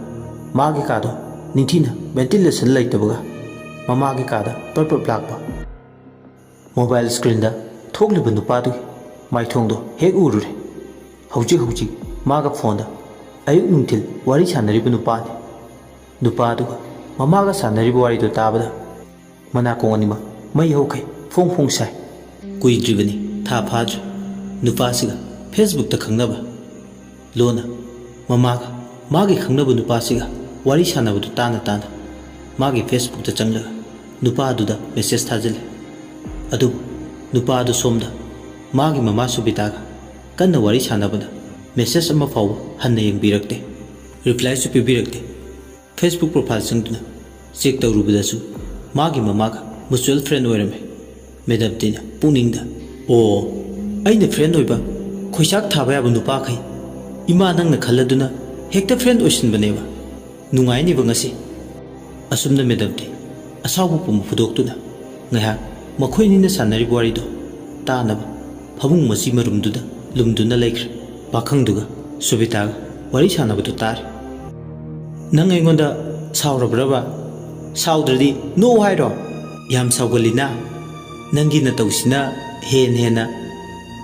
ꯃꯥꯒꯤ ꯀꯥꯗꯣ ꯅꯤꯡꯊꯤꯅ ꯚꯦꯟꯇꯤꯂꯦꯁꯟ ꯂꯩꯇꯕꯒ ꯃꯃꯥꯒꯤ ꯀꯥꯗ ꯄ꯭ꯔꯞ ꯄ꯭ꯔꯞ ꯂꯥꯛꯄ ꯃꯣꯕꯥꯏꯜ ꯁ꯭ꯀ꯭ꯔꯤꯟꯗ ꯊꯣꯛꯂꯤꯕ ꯅꯨꯄꯥꯗꯨꯒꯤ ꯃꯥꯏꯊꯣꯡꯗꯣ ꯍꯦꯛ ꯎꯔꯨꯔꯦ꯫ ꯍꯧꯖꯤꯛ ꯍꯧꯖꯤꯛ ꯃꯥꯒ ꯐꯣꯟꯗ ꯑꯌꯨꯛ ꯅꯨꯡꯊꯤꯜ ꯋꯥꯔꯤ ꯁꯥꯟꯅꯔꯤꯕ ꯅꯨꯄꯥꯅꯤ꯫ ꯅꯨꯄꯥꯗꯨꯒ ꯃꯃꯥꯒ ꯁꯥꯟꯅꯔꯤꯕ ꯋꯥꯔꯤꯗꯨ ꯇꯥꯕꯗ ꯃꯅꯥꯀꯣꯡ ꯑꯅꯤꯃꯛ ꯃꯩ ꯍꯧꯈꯩ ꯐꯣꯡ ꯐꯣꯡ ꯁꯥꯏ꯫ ꯀꯨꯏꯗ꯭ꯔꯤꯕꯅꯤ, ꯊꯥ ꯐꯥꯗ꯭ꯔꯤ, ꯅꯨꯄꯥꯁꯤꯒ Facebookꯇ ꯈꯪꯅꯕ꯫ ꯂꯣꯟꯅ ꯃꯃꯥꯒ ꯃꯥꯒꯤ ꯈꯪꯅꯕ ꯅꯨꯄꯥꯁꯤꯒ ꯋꯥꯔꯤ ꯁꯥꯟꯅꯕꯗꯨ ꯇꯥꯅ ꯇꯥꯅ ꯃꯥꯒꯤ Facebookꯇ ꯆꯪꯂꯒ ꯅꯨꯄꯥꯗꯨꯗ message ꯊꯥꯖꯤꯜꯂꯤ꯫ ꯑꯗꯨꯕꯨ ꯅꯨꯄꯥꯗꯨ ꯁꯣꯝꯗ ꯃꯥꯒꯤ ꯃꯃꯥ ꯁꯨꯕꯤꯇꯥꯒ ꯀꯟꯅ ꯋꯥꯔꯤ ꯁꯥꯟꯅꯕꯗ message ꯑꯃ ꯐꯥꯎꯕ ꯍꯟꯅ ꯌꯦꯡꯕꯤꯔꯛꯇꯦ, replyꯁꯨ ꯄꯤꯕꯤꯔꯛꯇꯦ꯫ Facebook profile ꯆꯪꯗꯨꯅ check ꯇꯧꯔꯨꯕꯗꯁꯨ ꯃꯥꯒꯤ ꯃꯃꯥꯒ mutual friend ꯑꯣꯏꯔꯝꯃꯤ꯫ ꯃꯦꯗꯝꯇꯤꯅ ꯄꯨꯛꯅꯤꯡꯗ, "ꯑꯣ, ꯑꯩꯅ friend ꯑꯣꯏꯕ ꯈꯣꯏꯆꯥꯛ ꯊꯥꯕ ꯌꯥꯕ ꯅꯨꯄꯥꯈꯩ ꯏꯃꯥ ꯅꯪꯅ ꯈꯜꯂꯗꯨꯅ ꯍꯦꯛꯇ friend ꯑꯣꯏꯁꯤꯟꯕꯅꯦꯕ꯫ ꯅꯨꯡꯉꯥꯏꯅꯤꯕ ꯉꯁꯤ꯫" ꯑꯁꯨꯝꯅ ꯃꯦꯗꯝꯇꯤ ꯑꯁꯥꯎꯕ ꯄꯨꯝꯕ ꯐꯨꯗꯣꯛꯇꯨꯅ ꯉꯥꯏꯍꯥꯛ ꯃꯈꯣꯏꯅꯤꯅ ꯁꯥꯟꯅꯔꯤꯕ ꯋꯥꯔꯤꯗꯣ ꯇꯥꯅꯕ ꯐꯃꯨꯡ ꯃꯆꯤ ꯃꯔꯨꯝꯗꯨꯗ ꯂꯨꯝꯗꯨꯅ ꯂꯩꯈ꯭ꯔꯦ꯫ ꯄꯥꯈꯪꯗꯨꯒ ꯁꯨꯕꯤꯇꯥꯒ ꯋꯥꯔꯤ ꯁꯥꯟꯅꯕꯗꯨ ꯇꯥꯔꯦ꯫ "ꯅꯪ ꯑꯩꯉꯣꯟꯗ ꯁꯥꯎꯔꯕ꯭ꯔꯕ? ꯁꯥꯎꯗ꯭ꯔꯗꯤ ꯅꯣꯛꯎ ꯍꯥꯏꯔꯣ? ꯌꯥꯝ ꯁꯥꯎꯒꯜꯂꯤꯅ? ꯅꯪꯒꯤ ꯅꯇꯧꯁꯤꯅ ꯍꯦꯟ ꯍꯦꯟꯅ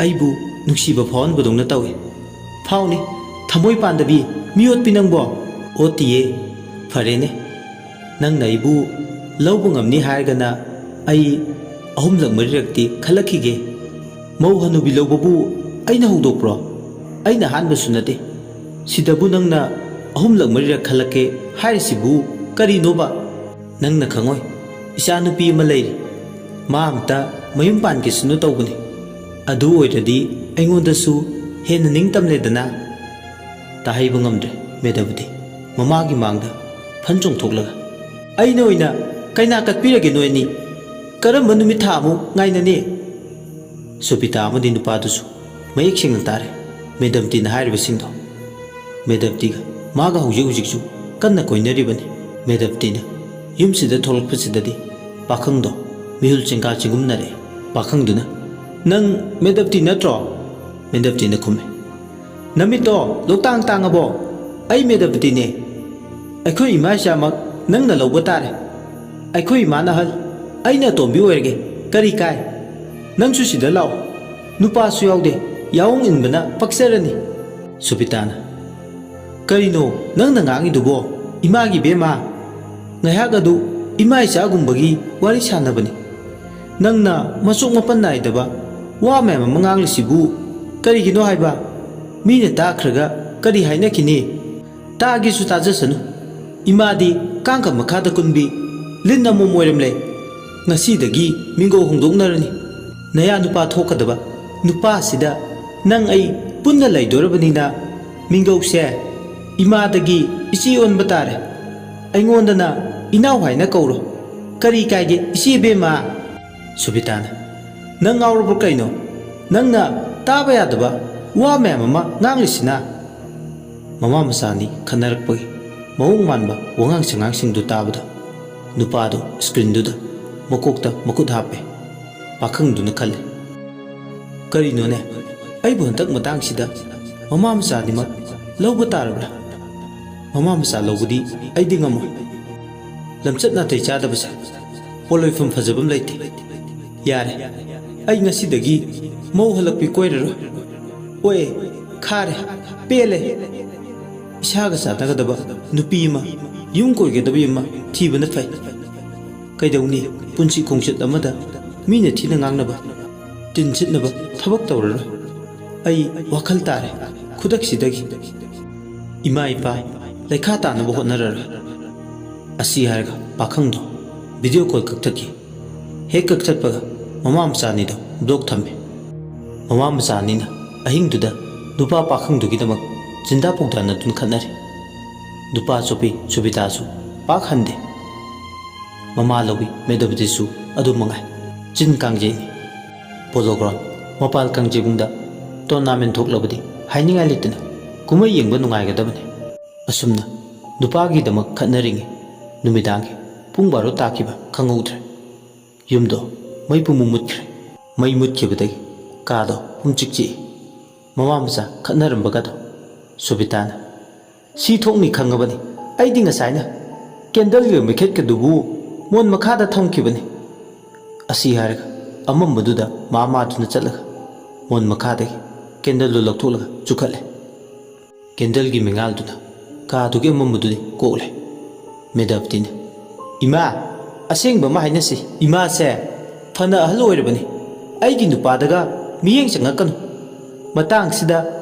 ꯑꯩꯕꯨ ꯅꯨꯡꯁꯤꯕ ꯐꯥꯎꯍꯟꯕꯗꯧꯅ ꯇꯧꯏ꯫ ꯐꯥꯎꯅꯤ, ꯊꯃꯣꯏ ꯄꯥꯟꯗꯕꯤ, ꯃꯤ ꯑꯣꯠꯄꯤ ꯅꯪꯕꯣ?" "ꯑꯣꯠꯇꯤꯌꯦ꯫ ꯐꯔꯦꯅꯦ, ꯅꯪꯅ ꯑꯩꯕꯨ ꯂꯧꯕ ꯉꯝꯅꯤ ꯍꯥꯏꯔꯒꯅ ꯑꯩ ꯑꯍꯨꯝꯂꯛ ꯃꯔꯤꯔꯛꯇꯤ ꯈꯜꯂꯛꯈꯤꯒꯦ꯫ ꯃꯧ ꯍꯅꯨꯕꯤ ꯂꯧꯕꯕꯨ ꯑꯩꯅ ꯍꯧꯗꯣꯛꯄ꯭ꯔꯣ? ꯑꯩꯅ ꯑꯍꯥꯟꯕꯁꯨ ꯅꯠꯇꯦ꯫ ꯁꯤꯗꯕꯨ ꯅꯪꯅ ꯑꯍꯨꯝꯂꯛ ꯃꯔꯤꯔꯛ ꯈꯜꯂꯛꯀꯦ ꯍꯥꯏꯔꯤꯁꯤꯕꯨ ꯀꯔꯤꯅꯣꯕ?" "ꯅꯪꯅ ꯈꯪꯉꯣꯏ, ꯏꯆꯥꯅꯨꯄꯤ ꯑꯃ ꯂꯩꯔꯤ꯫ ꯃꯥ ꯑꯝꯇ ꯃꯌꯨꯝ ꯄꯥꯟꯈꯤꯁꯅꯨ ꯇꯧꯕꯅꯤ꯫ ꯑꯗꯨ ꯑꯣꯏꯔꯗꯤ ꯑꯩꯉꯣꯟꯗꯁꯨ ꯍꯦꯟꯅ ꯅꯤꯡꯇꯝꯂꯦꯗꯅ?" ꯇꯥꯍꯩꯕ ꯉꯝꯗ꯭ꯔꯦ ꯃꯦꯗꯕꯇꯤ ꯃꯃꯥꯒꯤ ꯃꯥꯡꯗ ꯐꯟ ꯆꯣꯡꯊꯣꯛꯂꯒ꯫ "ꯑꯩꯅ ꯑꯣꯏꯅ ꯀꯩꯅꯥ ꯀꯠꯄꯤꯔꯒꯦ ꯅꯣꯏ ꯑꯅꯤ꯫ ꯀꯔꯝꯕ ꯅꯨꯃꯤꯠ ꯊꯥ ꯑꯃꯨꯛ ꯉꯥꯏꯅꯅꯤ?" ꯁꯣꯕꯤꯇꯥ ꯑꯃꯗꯤ ꯅꯨꯄꯥꯗꯨꯁꯨ ꯃꯌꯦꯛ ꯁꯦꯡꯅ ꯇꯥꯔꯦ ꯃꯦꯗꯝꯇꯤꯅ ꯍꯥꯏꯔꯤꯕꯁꯤꯡꯗꯣ꯫ ꯃꯦꯗꯝꯇꯤꯒ ꯃꯥꯒ ꯍꯧꯖꯤꯛ ꯍꯧꯖꯤꯛꯁꯨ ꯀꯟꯅ ꯀꯣꯏꯅꯔꯤꯕꯅꯤ꯫ ꯃꯦꯗꯝꯇꯤꯅ ꯌꯨꯝꯁꯤꯗ ꯊꯣꯛꯂꯛꯄꯁꯤꯗꯗꯤ ꯄꯥꯈꯪꯗꯣ ꯃꯤꯍꯨꯜ ꯆꯦꯡꯒꯥ ꯆꯤꯡꯒꯨꯝꯅꯔꯦ꯫ ꯄꯥꯈꯪꯗꯨꯅ, "ꯅꯪ ꯃꯦꯗꯝꯇꯤ ꯅꯠꯇ꯭ꯔꯣ?" ꯃꯦꯗꯝꯇꯤꯅ ꯈꯨꯝꯃꯤ꯫ "ꯅꯃꯤꯠꯇꯣ ꯂꯣꯛꯇꯥꯡ ꯇꯥꯡꯉꯕꯣ? ꯑꯩ ꯃꯦꯗꯝꯇꯤꯅꯦ꯫ ꯑꯩꯈꯣꯏ ꯏꯃꯥ ꯏꯆꯥꯃꯛ ꯅꯪꯅ ꯂꯧꯕ ꯇꯥꯔꯦ꯫ ꯑꯩꯈꯣꯏ ꯏꯃꯥꯅ ꯑꯍꯜ, ꯑꯩꯅ ꯑꯇꯣꯝꯕꯤ ꯑꯣꯏꯔꯒꯦ꯫ ꯀꯔꯤ ꯀꯥꯏ? ꯅꯪꯁꯨ ꯁꯤꯗ ꯂꯥꯛꯑꯣ꯫ ꯅꯨꯄꯥꯁꯨ ꯌꯥꯎꯗꯦ, ꯌꯥꯑꯣꯡ ꯏꯟꯕꯅ ꯄꯛꯆꯔꯅꯤ꯫" ꯁꯨꯕꯤꯇꯥꯅ, "ꯀꯔꯤꯅꯣ ꯅꯪꯅ ꯉꯥꯡꯉꯤꯗꯨꯕꯣ? ꯏꯃꯥꯒꯤ ꯏꯕꯦꯝꯃ, ꯉꯥꯏꯍꯥꯛ ꯑꯗꯨ ꯏꯃꯥ ꯏꯆꯥꯒꯨꯝꯕꯒꯤ ꯋꯥꯔꯤ ꯁꯥꯟꯅꯕꯅꯤ꯫ ꯅꯪꯅ ꯃꯆꯣꯛ ꯃꯄꯟ ꯅꯥꯏꯗꯕ ꯋꯥ ꯃꯌꯥꯝ ꯑꯃ ꯉꯥꯡꯂꯤꯁꯤꯕꯨ ꯀꯔꯤꯒꯤꯅꯣ ꯍꯥꯏꯕ? ꯃꯤꯅ ꯇꯥꯈ꯭ꯔꯒ ꯀꯔꯤ ꯍꯥꯏꯅꯈꯤꯅꯤ? ꯇꯥꯒꯦꯁꯨ ꯇꯥꯖꯁꯅꯨ꯫ ꯏꯃꯥꯗꯤ ꯀꯥꯡꯈ ꯃꯈꯥꯗ ꯀꯨꯟꯕꯤ ꯂꯤꯟ ꯑꯃꯣꯝ ꯑꯣꯏꯔꯝꯂꯦ꯫ ꯉꯁꯤꯗꯒꯤ ꯃꯤꯡꯒꯧ ꯍꯣꯡꯗꯣꯛꯅꯔꯅꯤ꯫ ꯅꯌꯥ ꯅꯨꯄꯥ ꯊꯣꯛꯀꯗꯕ ꯅꯨꯄꯥꯁꯤꯗ ꯅꯪ ꯑꯩ ꯄꯨꯟꯅ ꯂꯩꯗꯣꯔꯕꯅꯤꯅ ꯃꯤꯡꯒꯧꯁꯦ ꯏꯃꯥꯗꯒꯤ ꯏꯆꯦ ꯑꯣꯟꯕ ꯇꯥꯔꯦ꯫ ꯑꯩꯉꯣꯟꯗꯅ ꯏꯅꯥꯎ ꯍꯥꯏꯅ ꯀꯧꯔꯣ꯫ ꯀꯔꯤ ꯀꯥꯏꯒꯦ ꯏꯆꯦ ꯏꯕꯦꯝꯃ?" ꯁꯨꯕꯤꯇꯥꯅ, "ꯅꯪ ꯉꯥꯎꯔꯕ꯭ꯔꯣ ꯀꯩꯅꯣ? ꯅꯪꯅ ꯇꯥꯕ ꯌꯥꯗꯕ ꯋꯥ ꯃꯌꯥꯝ ꯑꯃ ꯉꯥꯡꯂꯤꯁꯤꯅ?" ꯃꯃꯥ ꯃꯆꯥ ꯑꯅꯤ ꯈꯠꯅꯔꯛꯄꯒꯤ ꯃꯑꯣꯡ ꯃꯥꯟꯕ ꯋꯥꯉꯥꯡ ꯁꯉꯥꯡꯁꯤꯡꯗꯨ ꯇꯥꯕꯗ ꯅꯨꯄꯥꯗꯨ ꯁ꯭ꯀ꯭ꯔꯤꯟꯗꯨꯗ ꯃꯀꯣꯛꯇ ꯃꯈꯨꯠ ꯍꯥꯞꯄꯦ꯫ ꯄꯥꯈꯪꯗꯨꯅ ꯈꯜꯂꯦ, "ꯀꯔꯤꯅꯣꯅꯦ, ꯑꯩꯕꯨ ꯍꯟꯗꯛ ꯃꯇꯥꯡꯁꯤꯗ ꯃꯃꯥ ꯃꯆꯥ ꯑꯅꯤꯃꯛ ꯂꯧꯕ ꯇꯥꯔꯕ꯭ꯔꯥ? ꯃꯃꯥ ꯃꯆꯥ ꯂꯧꯕꯗꯤ ꯑꯩꯗꯤ ꯉꯝꯃꯣꯏ꯫ ꯂꯝꯆꯠ ꯅꯥꯇꯩ ꯆꯥꯗꯕꯁꯦ ꯄꯣꯂꯣꯏꯐꯝ ꯐꯖꯕꯝ ꯂꯩꯇꯦ꯫ ꯌꯥꯔꯦ, ꯑꯩ ꯉꯁꯤꯗꯒꯤ ꯃꯧ ꯍꯜꯂꯛꯄꯤ ꯀꯣꯏꯔꯔꯣꯏ꯫ ꯑꯣꯛꯑꯦ, ꯈꯥꯔꯦ, ꯄꯦꯜꯂꯦ꯫ ꯏꯁꯥꯒ ꯆꯥꯟꯅꯒꯗꯕ ꯅꯨꯄꯤ ꯑꯃ, ꯌꯨꯝ ꯀꯣꯏꯒꯗꯕꯤ ꯑꯃ ꯊꯤꯕꯅ ꯐꯩ꯫ ꯀꯩꯗꯧꯅꯤ, ꯄꯨꯟꯁꯤ ꯈꯣꯡꯆꯠ ꯑꯃꯗ ꯃꯤꯅ ꯊꯤꯅ ꯉꯥꯡꯅꯕ, ꯇꯤꯟ ꯁꯤꯠꯅꯕ ꯊꯕꯛ ꯇꯧꯔꯔꯣꯏ꯫ ꯑꯩ ꯋꯥꯈꯜ ꯇꯥꯔꯦ, ꯈꯨꯗꯛꯁꯤꯗꯒꯤ ꯏꯃꯥ ꯏꯄꯥ ꯂꯩꯈꯥ ꯇꯥꯅꯕ ꯍꯣꯠꯅꯔꯔꯣꯏ꯫" ꯑꯁꯤ ꯍꯥꯏꯔꯒ ꯄꯥꯈꯪꯗꯣ ꯚꯤꯗꯤꯑꯣ ꯀꯣꯜ ꯀꯛꯊꯠꯈꯤ꯫ ꯍꯦꯛ ꯀꯛꯊꯠꯄꯒ ꯃꯃꯥ ꯃꯆꯥ ꯑꯅꯤꯗꯣ ꯕ꯭ꯂꯣꯛ ꯊꯝꯃꯤ꯫ ꯃꯃꯥ ꯃꯆꯥ ꯑꯅꯤꯅ ꯑꯍꯤꯡꯗꯨꯗ ꯅꯨꯄꯥ ꯄꯥꯈꯪꯗꯨꯒꯤꯗꯃꯛ ꯆꯤꯟꯗꯥ ꯄꯥꯎꯗꯥꯅꯗꯨꯅ ꯈꯠꯅꯔꯤ꯫ ꯅꯨꯄꯥ ꯆꯣꯞꯄꯤ ꯁꯨꯕꯤꯇꯥꯁꯨ ꯄꯥꯛ ꯍꯟꯗꯦ꯫ ꯃꯃꯥ ꯂꯧꯕꯤ ꯃꯦꯙꯥꯕꯇꯤꯁꯨ ꯑꯗꯨ ꯃꯉꯥꯏ꯫ ꯆꯤꯟ ꯀꯥꯡꯖꯩꯅꯤ꯫ ꯄꯣꯂꯣ ꯒ꯭ꯔꯥꯎꯟ, ꯃꯄꯥꯜ ꯀꯥꯡꯖꯩꯕꯨꯡꯗ ꯇꯣꯔꯅꯥꯃꯦꯟ ꯊꯣꯛꯂꯕꯗꯤ ꯍꯥꯏꯅꯤꯡꯉꯥꯏ ꯂꯩꯇꯅ ꯀꯨꯝꯍꯩ ꯌꯦꯡꯕ ꯅꯨꯡꯉꯥꯏꯒꯗꯕꯅꯤ꯫ ꯑꯁꯨꯝꯅ ꯅꯨꯄꯥꯒꯤꯗꯃꯛ ꯈꯠꯅꯔꯤꯉꯩ ꯅꯨꯃꯤꯗꯥꯡꯒꯤ ꯄꯨꯡ ꯕꯥꯔꯣ ꯇꯥꯈꯤꯕ ꯈꯪꯍꯧꯗ꯭ꯔꯦ꯫ ꯌꯨꯝꯗꯣ ꯃꯩ ꯄꯨꯝꯃꯨ ꯃꯨꯠꯈ꯭ꯔꯦ꯫ ꯃꯩ ꯃꯨꯠꯈꯤꯕꯗꯒꯤ ꯀꯥꯗꯣ ꯄꯨꯝꯆꯤꯛ ꯆꯤꯛꯏ꯫ ꯃꯃꯥ ꯃꯆꯥ ꯈꯠꯅꯔꯝꯕꯒꯗꯣ ꯁꯨꯕꯤꯇꯥꯅ, "ꯁꯤ ꯊꯣꯛꯅꯤ ꯈꯪꯉꯕꯅꯤ꯫ ꯑꯩꯗꯤ ꯉꯁꯥꯏꯅ ꯀꯦꯟꯗꯜꯒ ꯃꯩꯈꯦꯠꯀꯗꯨꯕꯨ ꯃꯣꯟ ꯃꯈꯥꯗ ꯊꯝꯈꯤꯕꯅꯤ꯫" ꯑꯁꯤ ꯍꯥꯏꯔꯒ ꯑꯃꯝꯕꯗꯨꯗ ꯃꯥ ꯃꯥꯗꯨꯅ ꯆꯠꯂꯒ ꯃꯣꯟ ꯃꯈꯥꯗꯒꯤ ꯀꯦꯟꯗꯜꯗꯨ ꯂꯧꯊꯣꯛꯂꯒ ꯆꯨꯈꯠꯂꯦ꯫ ꯀꯦꯟꯗꯜꯒꯤ ꯃꯩꯉꯥꯜꯗꯨꯅ ꯀꯥꯗꯨꯒꯤ ꯑꯃꯝꯕꯗꯨꯗꯤ ꯀꯣꯛꯂꯦ꯫ ꯃꯦꯗꯥꯕꯇꯤꯅ, "ꯏꯃꯥ, ꯑꯁꯦꯡꯕ ꯑꯃ ꯍꯥꯏꯅꯁꯤ꯫ ꯏꯃꯥꯁꯦ ꯐꯅ ꯑꯍꯜ ꯑꯣꯏꯔꯕꯅꯤ꯫ ꯑꯩꯒꯤ ꯅꯨꯄꯥꯗꯒ ꯃꯤꯠꯌꯦꯡ ꯆꯪꯉꯛꯀꯅꯨ꯫ ꯃꯇꯥꯡꯁꯤꯗ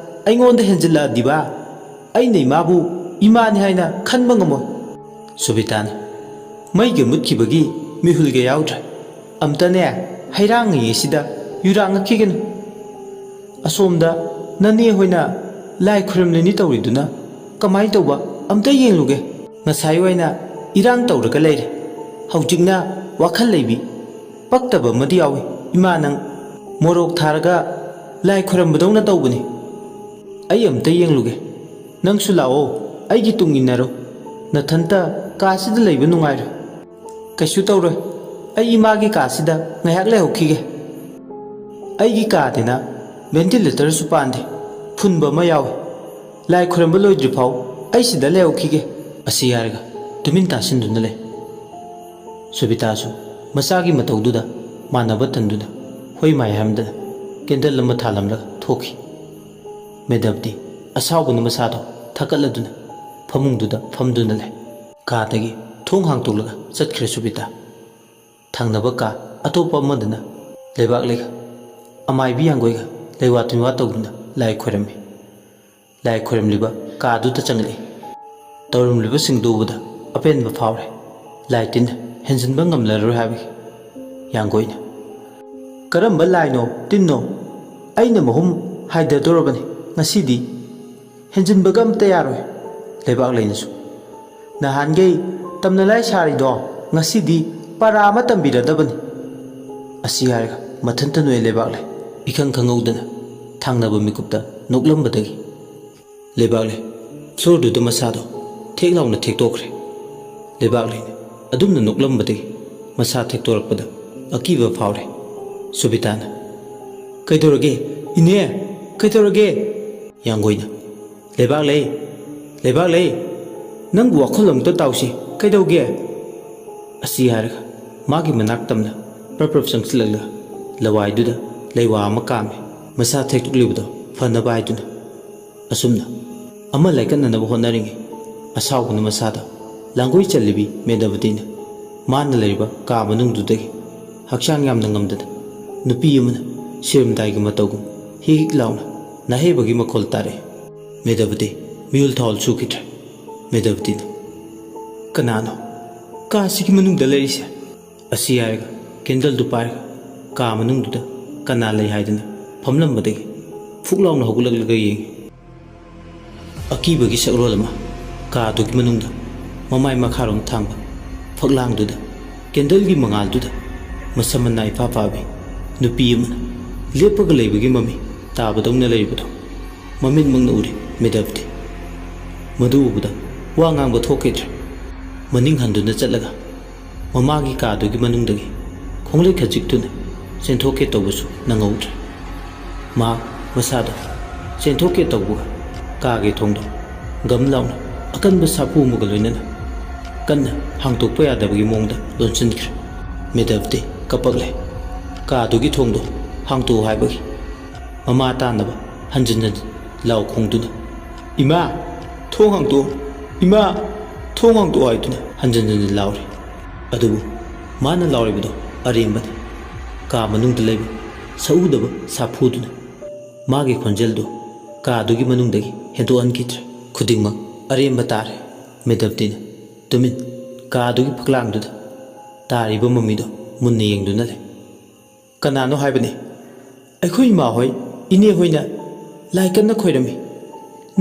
ꯑꯩꯉꯣꯟꯗ ꯍꯦꯟꯖꯤꯜꯂꯛꯑꯗꯤꯕ, ꯑꯩꯅ ꯏꯃꯥꯕꯨ ꯏꯃꯥꯅꯤ ꯍꯥꯏꯅ ꯈꯟꯕ ꯉꯝꯃꯣꯏ꯫" ꯁꯨꯕꯤꯇꯥꯅ, "ꯃꯩꯒ ꯃꯨꯠꯈꯤꯕꯒꯤ ꯃꯤꯍꯨꯜꯒ ꯌꯥꯎꯗ꯭ꯔꯦ꯫ ꯑꯝꯇꯅꯦ, ꯍꯩꯔꯥꯡꯉꯤꯉꯩꯁꯤꯗ ꯌꯨꯔꯥꯡꯉꯛꯈꯤꯒꯅꯨ꯫ ꯑꯁꯣꯝꯗ ꯅꯅꯦ ꯍꯣꯏꯅ ꯂꯥꯏ ꯈꯨꯔꯨꯝꯂꯤꯅꯤ ꯇꯧꯔꯤꯗꯨꯅ ꯀꯃꯥꯏ ꯇꯧꯕ? ꯑꯝꯇ ꯌꯦꯡꯂꯨꯒꯦ꯫ ꯉꯁꯥꯏ ꯋꯥꯏꯅ ꯏꯔꯥꯡ ꯇꯧꯔꯒ ꯂꯩꯔꯦ, ꯍꯧꯖꯤꯛꯅ ꯋꯥꯈꯜ ꯂꯩꯕꯤ꯫ ꯄꯛꯇꯕ ꯑꯃꯗꯤ ꯌꯥꯎꯏ꯫ ꯏꯃꯥ, ꯅꯪ ꯃꯣꯔꯣꯛ ꯊꯥꯔꯒ ꯂꯥꯏ ꯈꯨꯔꯝꯕꯗꯧꯅ ꯇꯧꯕꯅꯤ꯫ ꯑꯩ ꯑꯝꯇ ꯌꯦꯡꯂꯨꯒꯦ꯫ ꯅꯪꯁꯨ ꯂꯥꯛꯑꯣ, ꯑꯩꯒꯤ ꯇꯨꯡ ꯏꯟꯅꯔꯣ꯫ ꯅꯊꯟꯇ ꯀꯥꯁꯤꯗ ꯂꯩꯕ ꯅꯨꯡꯉꯥꯏꯔꯣꯏ꯫" "ꯀꯩꯁꯨ ꯇꯧꯔꯣꯏ꯫ ꯑꯩ ꯏꯃꯥꯒꯤ ꯀꯥꯁꯤꯗ ꯉꯥꯏꯍꯥꯛ ꯂꯩꯍꯧꯈꯤꯒꯦ꯫ ꯑꯩꯒꯤ ꯀꯥꯗꯤꯅ ꯚꯦꯟꯇꯤꯂꯦꯇꯔꯁꯨ ꯄꯥꯟꯗꯦ, ꯐꯨꯟꯕ ꯑꯃ ꯌꯥꯎꯏ꯫ ꯂꯥꯏ ꯈꯨꯔꯝꯕ ꯂꯣꯏꯗ꯭ꯔꯤꯐꯥꯎ ꯑꯩ ꯁꯤꯗ ꯂꯩꯍꯧꯈꯤꯒꯦ꯫" ꯑꯁꯤ ꯍꯥꯏꯔꯒ ꯇꯨꯃꯤꯟ ꯇꯥꯁꯤꯟꯗꯨꯅ ꯂꯩ꯫ ꯁꯨꯕꯤꯇꯥꯁꯨ ꯃꯆꯥꯒꯤ ꯃꯇꯧꯗꯨꯗ ꯃꯥꯟꯅꯕ ꯇꯟꯗꯨꯅ ꯍꯣꯏ ꯃꯥꯏ ꯍꯥꯏꯔꯝꯗꯅ ꯀꯦꯟꯗꯜ ꯑꯃ ꯊꯥꯜꯂꯝꯂꯒ ꯊꯣꯛꯈꯤ꯫ ꯃꯦꯗꯥꯕꯇꯤ ꯑꯁꯥꯎꯕꯅ ꯃꯁꯥꯗꯣ ꯊꯛꯀꯠꯂꯗꯨꯅ ꯐꯃꯨꯡꯗꯨꯗ ꯐꯝꯗꯨꯅ ꯂꯩ꯫ ꯀꯥꯗꯒꯤ ꯊꯣꯡ ꯍꯥꯡꯇꯣꯛꯂꯒ ꯆꯠꯈ꯭ꯔꯦ ꯁꯨꯕꯤꯇꯥ꯫ ꯊꯪꯅꯕ ꯀꯥ ꯑꯇꯣꯞꯄ ꯑꯃꯗꯅ ꯂꯩꯕꯥꯛꯂꯩꯒ ꯑꯃꯥꯏꯕꯤ ꯌꯥꯡꯒꯣꯏꯒ ꯂꯩꯋꯥ ꯇꯤꯟꯋꯥ ꯇꯧꯗꯨꯅ ꯂꯥꯏ ꯈꯣꯏꯔꯝꯃꯤ꯫ ꯂꯥꯏ ꯈꯣꯏꯔꯝꯂꯤꯕ ꯀꯥꯗꯨꯗ ꯆꯪꯂꯛꯏ꯫ ꯇꯧꯔꯝꯂꯤꯕꯁꯤꯡꯗꯨ ꯎꯕꯗ ꯑꯄꯦꯟꯕ ꯐꯥꯎꯔꯦ꯫ ꯂꯥꯏ ꯇꯤꯟꯅ ꯍꯦꯟꯖꯤꯟꯕ ꯉꯝꯂꯔꯣꯏ ꯍꯥꯏꯕꯒꯤ꯫ ꯌꯥꯡꯒꯣꯏꯅ, "ꯀꯔꯝꯕ ꯂꯥꯏꯅꯣ ꯇꯤꯟꯅꯣ? ꯑꯩꯅ ꯃꯍꯨꯝ ꯍꯥꯏꯗꯗꯣꯔꯕꯅꯤ ꯉꯁꯤꯗꯤ꯫ ꯍꯦꯟꯖꯤꯟꯕꯒ ꯑꯝꯇ ꯌꯥꯔꯣꯏ꯫" ꯂꯩꯕꯥꯛꯂꯩꯅꯁꯨ, "ꯅꯍꯥꯟꯈꯩ ꯇꯝꯅ ꯂꯥꯏ ꯁꯥꯔꯤꯗꯣ ꯉꯁꯤꯗꯤ ꯄꯔꯥ ꯑꯃ ꯇꯝꯕꯤꯔꯗꯕꯅꯤ꯫" ꯑꯁꯤ ꯍꯥꯏꯔꯒ ꯃꯊꯟꯇ ꯅꯣꯛꯑꯦ ꯂꯩꯕꯥꯛꯂꯩ꯫ ꯏꯈꯪ ꯈꯪꯍꯧꯗꯅ ꯊꯥꯡꯅꯕ ꯃꯤꯀꯨꯞꯇ ꯅꯣꯛꯂꯝꯕꯗꯒꯤ ꯂꯩꯕꯥꯛꯂꯩ ꯐ꯭ꯂꯣꯔꯗꯨꯗ ꯃꯁꯥꯗꯣ ꯊꯦꯛ ꯂꯥꯎꯅ ꯊꯦꯛꯇꯣꯛꯈ꯭ꯔꯦ꯫ ꯂꯩꯕꯥꯛꯂꯩꯅ ꯑꯗꯨꯝꯅ ꯅꯣꯛꯂꯝꯕꯗꯒꯤ ꯃꯁꯥ ꯊꯦꯛꯇꯣꯔꯛꯄꯗ ꯑꯀꯤꯕ ꯐꯥꯎꯔꯦ꯫ ꯁꯨꯕꯤꯇꯥꯅ, "ꯀꯩꯗꯧꯔꯒꯦ? ꯏꯅꯦ, ꯀꯩꯗꯧꯔꯒꯦ?" ꯌꯥꯡꯒꯣꯏꯅ, "ꯂꯩꯕꯥꯛꯂꯩ, ꯂꯩꯕꯥꯛꯂꯩ, ꯅꯪꯕꯨ ꯋꯥꯈꯜ ꯑꯃꯨꯛꯇ ꯇꯥꯎꯁꯤ, ꯀꯩꯗꯧꯒꯦ?" ꯑꯁꯤ ꯍꯥꯏꯔꯒ ꯃꯥꯒꯤ ꯃꯅꯥꯛ ꯇꯝꯅ ꯄ꯭ꯔꯞ ꯄ꯭ꯔꯞ ꯆꯪꯁꯤꯜꯂꯛꯂꯒ ꯂꯋꯥꯏꯗꯨꯗ ꯂꯩꯋꯥ ꯑꯃ ꯀꯥꯝꯃꯤ꯫ ꯃꯁꯥ ꯊꯦꯛꯇꯣꯛꯂꯤꯕꯗꯣ ꯐꯅꯕ ꯍꯥꯏꯗꯨꯅ꯫ ꯑꯁꯨꯝꯅ ꯑꯃ ꯂꯥꯏꯀꯠꯅꯅꯕ ꯍꯣꯠꯅꯔꯤꯉꯩ, ꯑꯁꯥꯎꯕꯅ ꯃꯁꯥꯗ ꯂꯥꯡꯒꯣꯏ ꯆꯜꯂꯤꯕꯤ ꯃꯦꯗꯕꯇꯤꯅ ꯃꯥꯅ ꯂꯩꯔꯤꯕ ꯀꯥ ꯃꯅꯨꯡꯗꯨꯗꯒꯤ ꯍꯛꯆꯥꯡ ꯌꯥꯝꯅ ꯉꯝꯗꯅ ꯅꯨꯄꯤ ꯑꯃꯅ ꯁꯤꯔꯝꯗꯥꯏꯒꯤ ꯃꯇꯧꯒꯨꯝ ꯍꯤꯛ ꯍꯤꯛ ꯂꯥꯎꯅ ꯅꯥꯍꯩꯕꯒꯤ ꯃꯈꯣꯜ ꯇꯥꯔꯛꯏ꯫ ꯃꯦꯗꯕꯇꯤ ꯃꯤꯍꯨꯜ ꯊꯥꯍꯨꯜ ꯁꯨꯈꯤꯗ꯭ꯔꯦ꯫ ꯃꯦꯗꯕꯇꯤꯅ, "ꯀꯅꯥꯅꯣ? ꯀꯥꯁꯤꯒꯤ ꯃꯅꯨꯡꯗ ꯂꯩꯔꯤꯁꯦ?" ꯑꯁꯤ ꯍꯥꯏꯔꯒ ꯀꯦꯟꯗꯜꯗꯨ ꯄꯥꯏꯔꯒ ꯀꯥ ꯃꯅꯨꯡꯗꯨꯗ ꯀꯅꯥ ꯂꯩ ꯍꯥꯏꯗꯅ ꯐꯝꯂꯝꯕꯗꯒꯤ ꯐꯨꯛ ꯂꯥꯎꯅ ꯍꯧꯒꯠꯂꯛꯂꯒ ꯌꯦꯡꯉꯤ꯫ ꯑꯀꯤꯕꯒꯤ ꯁꯛꯔꯣꯜ ꯑꯃ ꯀꯥꯗꯨꯒꯤ ꯃꯅꯨꯡꯗ ꯃꯃꯥꯏ ꯃꯈꯥꯔꯣꯝ ꯊꯥꯡꯕ ꯐꯛꯂꯥꯡꯗꯨꯗ, ꯀꯦꯟꯗꯜꯒꯤ ꯃꯉꯥꯜꯗꯨꯗ ꯃꯁꯝ ꯃꯅꯥ ꯏꯐꯥ ꯐꯥꯕꯤ ꯅꯨꯄꯤ ꯑꯃꯅ ꯂꯦꯞꯄꯒ ꯂꯩꯕꯒꯤ ꯃꯃꯤ ꯇꯥꯕꯗꯧꯅ ꯂꯩꯔꯤꯕꯗꯣ ꯃꯃꯤꯠꯃꯛꯅ ꯎꯔꯦ ꯃꯦꯗꯕꯇꯤ꯫ ꯃꯗꯨ ꯎꯕꯗ ꯋꯥ ꯉꯥꯡꯕ ꯊꯣꯛꯈꯤꯗ꯭ꯔꯦ꯫ ꯃꯅꯤꯡ ꯍꯟꯗꯨꯅ ꯆꯠꯂꯒ ꯃꯃꯥꯒꯤ ꯀꯥꯗꯨꯒꯤ ꯃꯅꯨꯡꯗꯒꯤ ꯈꯣꯡꯂꯩ ꯈꯖꯤꯛꯇꯨꯅ ꯆꯦꯟꯊꯣꯛꯀꯦ ꯇꯧꯕꯁꯨ ꯅꯪꯍꯧꯗ꯭ꯔꯦ꯫ ꯃꯍꯥꯛ ꯃꯁꯥꯗꯣ ꯆꯦꯟꯊꯣꯛꯀꯦ ꯇꯧꯕꯒ ꯀꯥꯒꯤ ꯊꯣꯡꯗꯣ ꯒꯝ ꯂꯥꯎꯅ ꯑꯀꯟꯕ ꯁꯥꯐꯨ ꯑꯃꯒ ꯂꯣꯏꯅꯅ ꯀꯟꯅ ꯍꯥꯡꯗꯣꯛꯄ ꯌꯥꯗꯕꯒꯤ ꯃꯑꯣꯡꯗ ꯂꯣꯟꯁꯤꯟꯈ꯭ꯔꯦ꯫ ꯃꯦꯗꯕꯇꯤ ꯀꯞꯄꯛꯂꯦ꯫ ꯀꯥꯗꯨꯒꯤ ꯊꯣꯡꯗꯣ ꯍꯥꯡꯗꯣꯛꯎ ꯍꯥꯏꯕꯒꯤ ꯃꯃꯥ ꯇꯥꯅꯕ ꯍꯟꯖꯤꯟ ꯍꯟꯖꯤꯟ ꯂꯥꯎ ꯈꯣꯡꯗꯨꯅ, "ꯏꯃꯥ, ꯊꯣꯡ ꯍꯥꯡꯗꯣꯛꯑꯣ! ꯏꯃꯥ, ꯊꯣꯡ ꯍꯥꯡꯗꯣꯛꯑꯣ!" ꯍꯥꯏꯗꯨꯅ ꯍꯟꯖꯤꯟ ꯍꯟꯖꯤꯟ ꯂꯥꯎꯔꯤ꯫ ꯑꯗꯨꯕꯨ ꯃꯥꯅ ꯂꯥꯎꯔꯤꯕꯗꯣ ꯑꯔꯦꯝꯕꯅꯤ꯫ ꯀꯥ ꯃꯅꯨꯡꯗ ꯂꯩꯕ ꯁꯛꯎꯗꯕ ꯁꯥꯐꯨꯗꯨꯅ ꯃꯥꯒꯤ ꯈꯣꯟꯖꯦꯜꯗꯨ ꯀꯥꯗꯨꯒꯤ ꯃꯅꯨꯡꯗꯒꯤ ꯍꯦꯟꯗꯣꯛꯍꯟꯈꯤꯗ꯭ꯔꯦ꯫ ꯈꯨꯗꯤꯡꯃꯛ ꯑꯔꯦꯝꯕ ꯇꯥꯔꯦ꯫ ꯃꯦꯗꯕꯇꯤꯅ ꯇꯨꯃꯤꯟ ꯀꯥꯗꯨꯒꯤ ꯐꯛꯂꯥꯡꯗꯨꯗ ꯇꯥꯔꯤꯕ ꯃꯃꯤꯗꯣ ꯃꯨꯟꯅ ꯌꯦꯡꯗꯨꯅ ꯂꯩ꯫ "ꯀꯅꯥꯅꯣ ꯍꯥꯏꯕꯅꯤ? ꯑꯩꯈꯣꯏ ꯏꯃꯥ ꯍꯣꯏ, ꯏꯅꯦ ꯍꯣꯏꯅ ꯂꯥꯏ ꯀꯟꯅ ꯈꯣꯏꯔꯝꯃꯤ꯫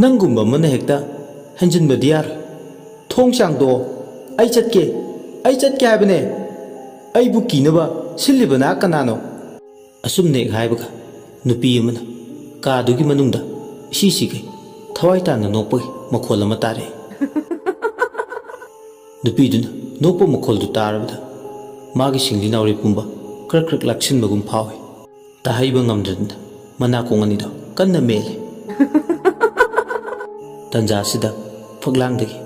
ꯅꯪꯒꯨꯝꯕ ꯑꯃꯅ ꯍꯦꯛꯇ ꯍꯦꯟꯖꯤꯟꯕꯗꯤ ꯌꯥꯔꯣꯏ꯫ ꯊꯣꯡ ꯆꯥꯡꯗꯣꯛꯑꯣ꯫ ꯑꯩ ꯆꯠꯀꯦ, ꯑꯩ ꯆꯠꯀꯦ ꯍꯥꯏꯕꯅꯦ꯫ ꯑꯩꯕꯨ ꯀꯤꯅꯕ ꯁꯤꯜꯂꯤꯕꯅ ꯀꯅꯥꯅꯣ?" ꯑꯁꯨꯝꯅ ꯍꯦꯛ ꯍꯥꯏꯕꯒ ꯅꯨꯄꯤ ꯑꯃꯅ ꯀꯥꯗꯨꯒꯤ ꯃꯅꯨꯡꯗ ꯏꯁꯤ ꯁꯤꯈꯩ ꯊꯋꯥꯏ ꯇꯥꯅ ꯅꯣꯛꯄꯒꯤ ꯃꯈꯣꯜ ꯑꯃ ꯇꯥꯔꯛꯏ꯫ ꯅꯨꯄꯤꯗꯨꯅ ꯅꯣꯛꯄ ꯃꯈꯣꯜꯗꯨ ꯇꯥꯔꯕꯗ ꯃꯥꯒꯤ ꯁꯤꯡꯂꯤ ꯅꯥꯎꯔꯤ ꯄꯨꯝꯕ ꯀ꯭ꯔꯛ ꯀ꯭ꯔꯛ ꯂꯥꯛꯁꯤꯟꯕꯒꯨꯝ ꯐꯥꯎꯏ꯫ ꯇꯥꯍꯩꯕ ꯉꯝꯗ꯭ꯔꯗꯨꯅ ꯃꯅꯥꯀꯣꯡ ꯑꯅꯤꯗꯣ ꯀꯟꯅ ꯃꯦꯠꯂꯦ꯫ ꯇꯟꯖꯥꯁꯤꯗ ꯐꯛꯂꯥꯡꯗꯒꯤ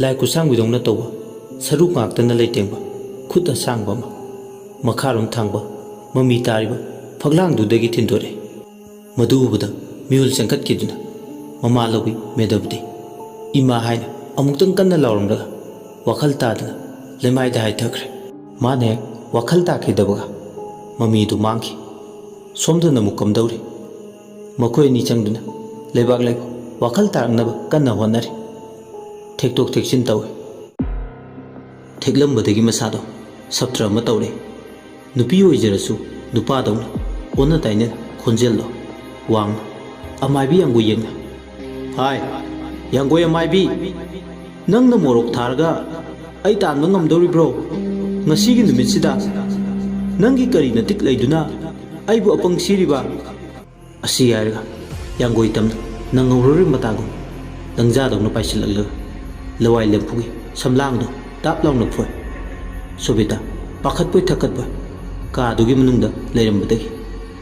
ꯂꯥꯏ ꯈꯨꯠꯁꯥꯡꯕꯤꯗꯧꯅ ꯇꯧꯕ ꯁꯔꯨ ꯉꯥꯛꯇꯅ ꯂꯩꯇꯦꯡꯕ ꯈꯨꯠ ꯑꯁꯥꯡꯕ ꯑꯃ ꯃꯈꯥꯔꯣꯝ ꯊꯥꯡꯕ ꯃꯃꯤ ꯇꯥꯔꯤꯕ ꯐꯛꯂꯥꯡꯗꯨꯗꯒꯤ ꯊꯤꯟꯗꯣꯔꯛꯏ꯫ ꯃꯗꯨ ꯎꯕꯗ ꯃꯤꯍꯨꯜ ꯆꯪꯈꯠꯈꯤꯗꯨꯅ ꯃꯃꯥ ꯂꯧꯕꯤ ꯃꯦꯙꯕꯗꯤ ꯏꯃꯥ ꯍꯥꯏꯅ ꯑꯃꯨꯛꯇꯪ ꯀꯟꯅ ꯂꯥꯎꯔꯝꯂꯒ ꯋꯥꯈꯜ ꯇꯥꯗꯅ ꯂꯩꯃꯥꯏꯗ ꯍꯥꯏꯊꯈ꯭ꯔꯦ꯫ ꯃꯥꯅ ꯍꯦꯛ ꯋꯥꯈꯜ ꯇꯥꯈꯤꯗꯕꯒ ꯃꯃꯤꯗꯨ ꯃꯥꯡꯈꯤ꯫ ꯁꯣꯝꯗꯅ ꯑꯃꯨꯛ ꯀꯝꯗꯧꯔꯤ? ꯃꯈꯣꯏ ꯑꯅꯤ ꯆꯪꯗꯨꯅ ꯂꯩꯕꯥꯛ ꯂꯩꯕꯥꯛ ꯋꯥꯈꯜ ꯇꯥꯔꯛꯅꯕ ꯀꯟꯅ ꯍꯣꯠꯅꯔꯤ꯫ ꯊꯦꯛꯇꯣꯛ ꯊꯦꯛꯆꯤꯟ ꯇꯧꯏ꯫ ꯊꯦꯛꯂꯝꯕꯗꯒꯤ ꯃꯁꯥꯗꯣ ꯁꯞꯇ꯭ꯔ ꯑꯃ ꯇꯧꯔꯦ꯫ ꯅꯨꯄꯤ ꯑꯣꯏꯖꯔꯁꯨ ꯅꯨꯄꯥꯗꯧꯅ ꯑꯣꯟꯅ ꯇꯩꯅꯅ ꯈꯣꯟꯖꯦꯜꯗꯣ ꯋꯥꯡꯅ ꯑꯃꯥꯏꯕꯤ ꯌꯥꯡꯒꯨ ꯌꯦꯡꯅ, "ꯍꯥꯏ, ꯌꯥꯡꯒꯣꯏ ꯑꯃꯥꯏꯕꯤ, ꯅꯪꯅ ꯃꯣꯔꯣꯛ ꯊꯥꯔꯒ ꯑꯩ ꯇꯥꯟꯕ ꯉꯝꯗꯧꯔꯤꯕ꯭ꯔꯣ? ꯉꯁꯤꯒꯤ ꯅꯨꯃꯤꯠꯁꯤꯗ ꯅꯪꯒꯤ ꯀꯔꯤ ꯅꯇꯤꯛ ꯂꯩꯗꯨꯅ ꯑꯩꯕꯨ ꯑꯄꯪ ꯁꯤꯔꯤꯕ?" ꯑꯁꯤ ꯍꯥꯏꯔꯒ ꯌꯥꯡꯒꯣꯏ ꯇꯝꯅ ꯅꯪꯍꯧꯔꯔꯣꯏ ꯃꯇꯥꯒꯨꯝ ꯂꯪꯖꯥꯗꯧꯅ ꯄꯥꯏꯁꯤꯜꯂꯛꯂꯒ ꯂꯋꯥꯏ ꯂꯦꯝꯐꯨꯒꯤ ꯁꯝꯂꯥꯡꯗꯨ ꯇꯥꯞ ꯂꯥꯎꯅ ꯐꯣꯏ꯫ ꯁꯣꯕꯤꯇꯥ ꯄꯥꯈꯠꯄꯣꯏ ꯊꯛꯀꯠꯄꯣꯏ ꯀꯥꯗꯨꯒꯤ ꯃꯅꯨꯡꯗ ꯂꯩꯔꯝꯕꯗꯒꯤ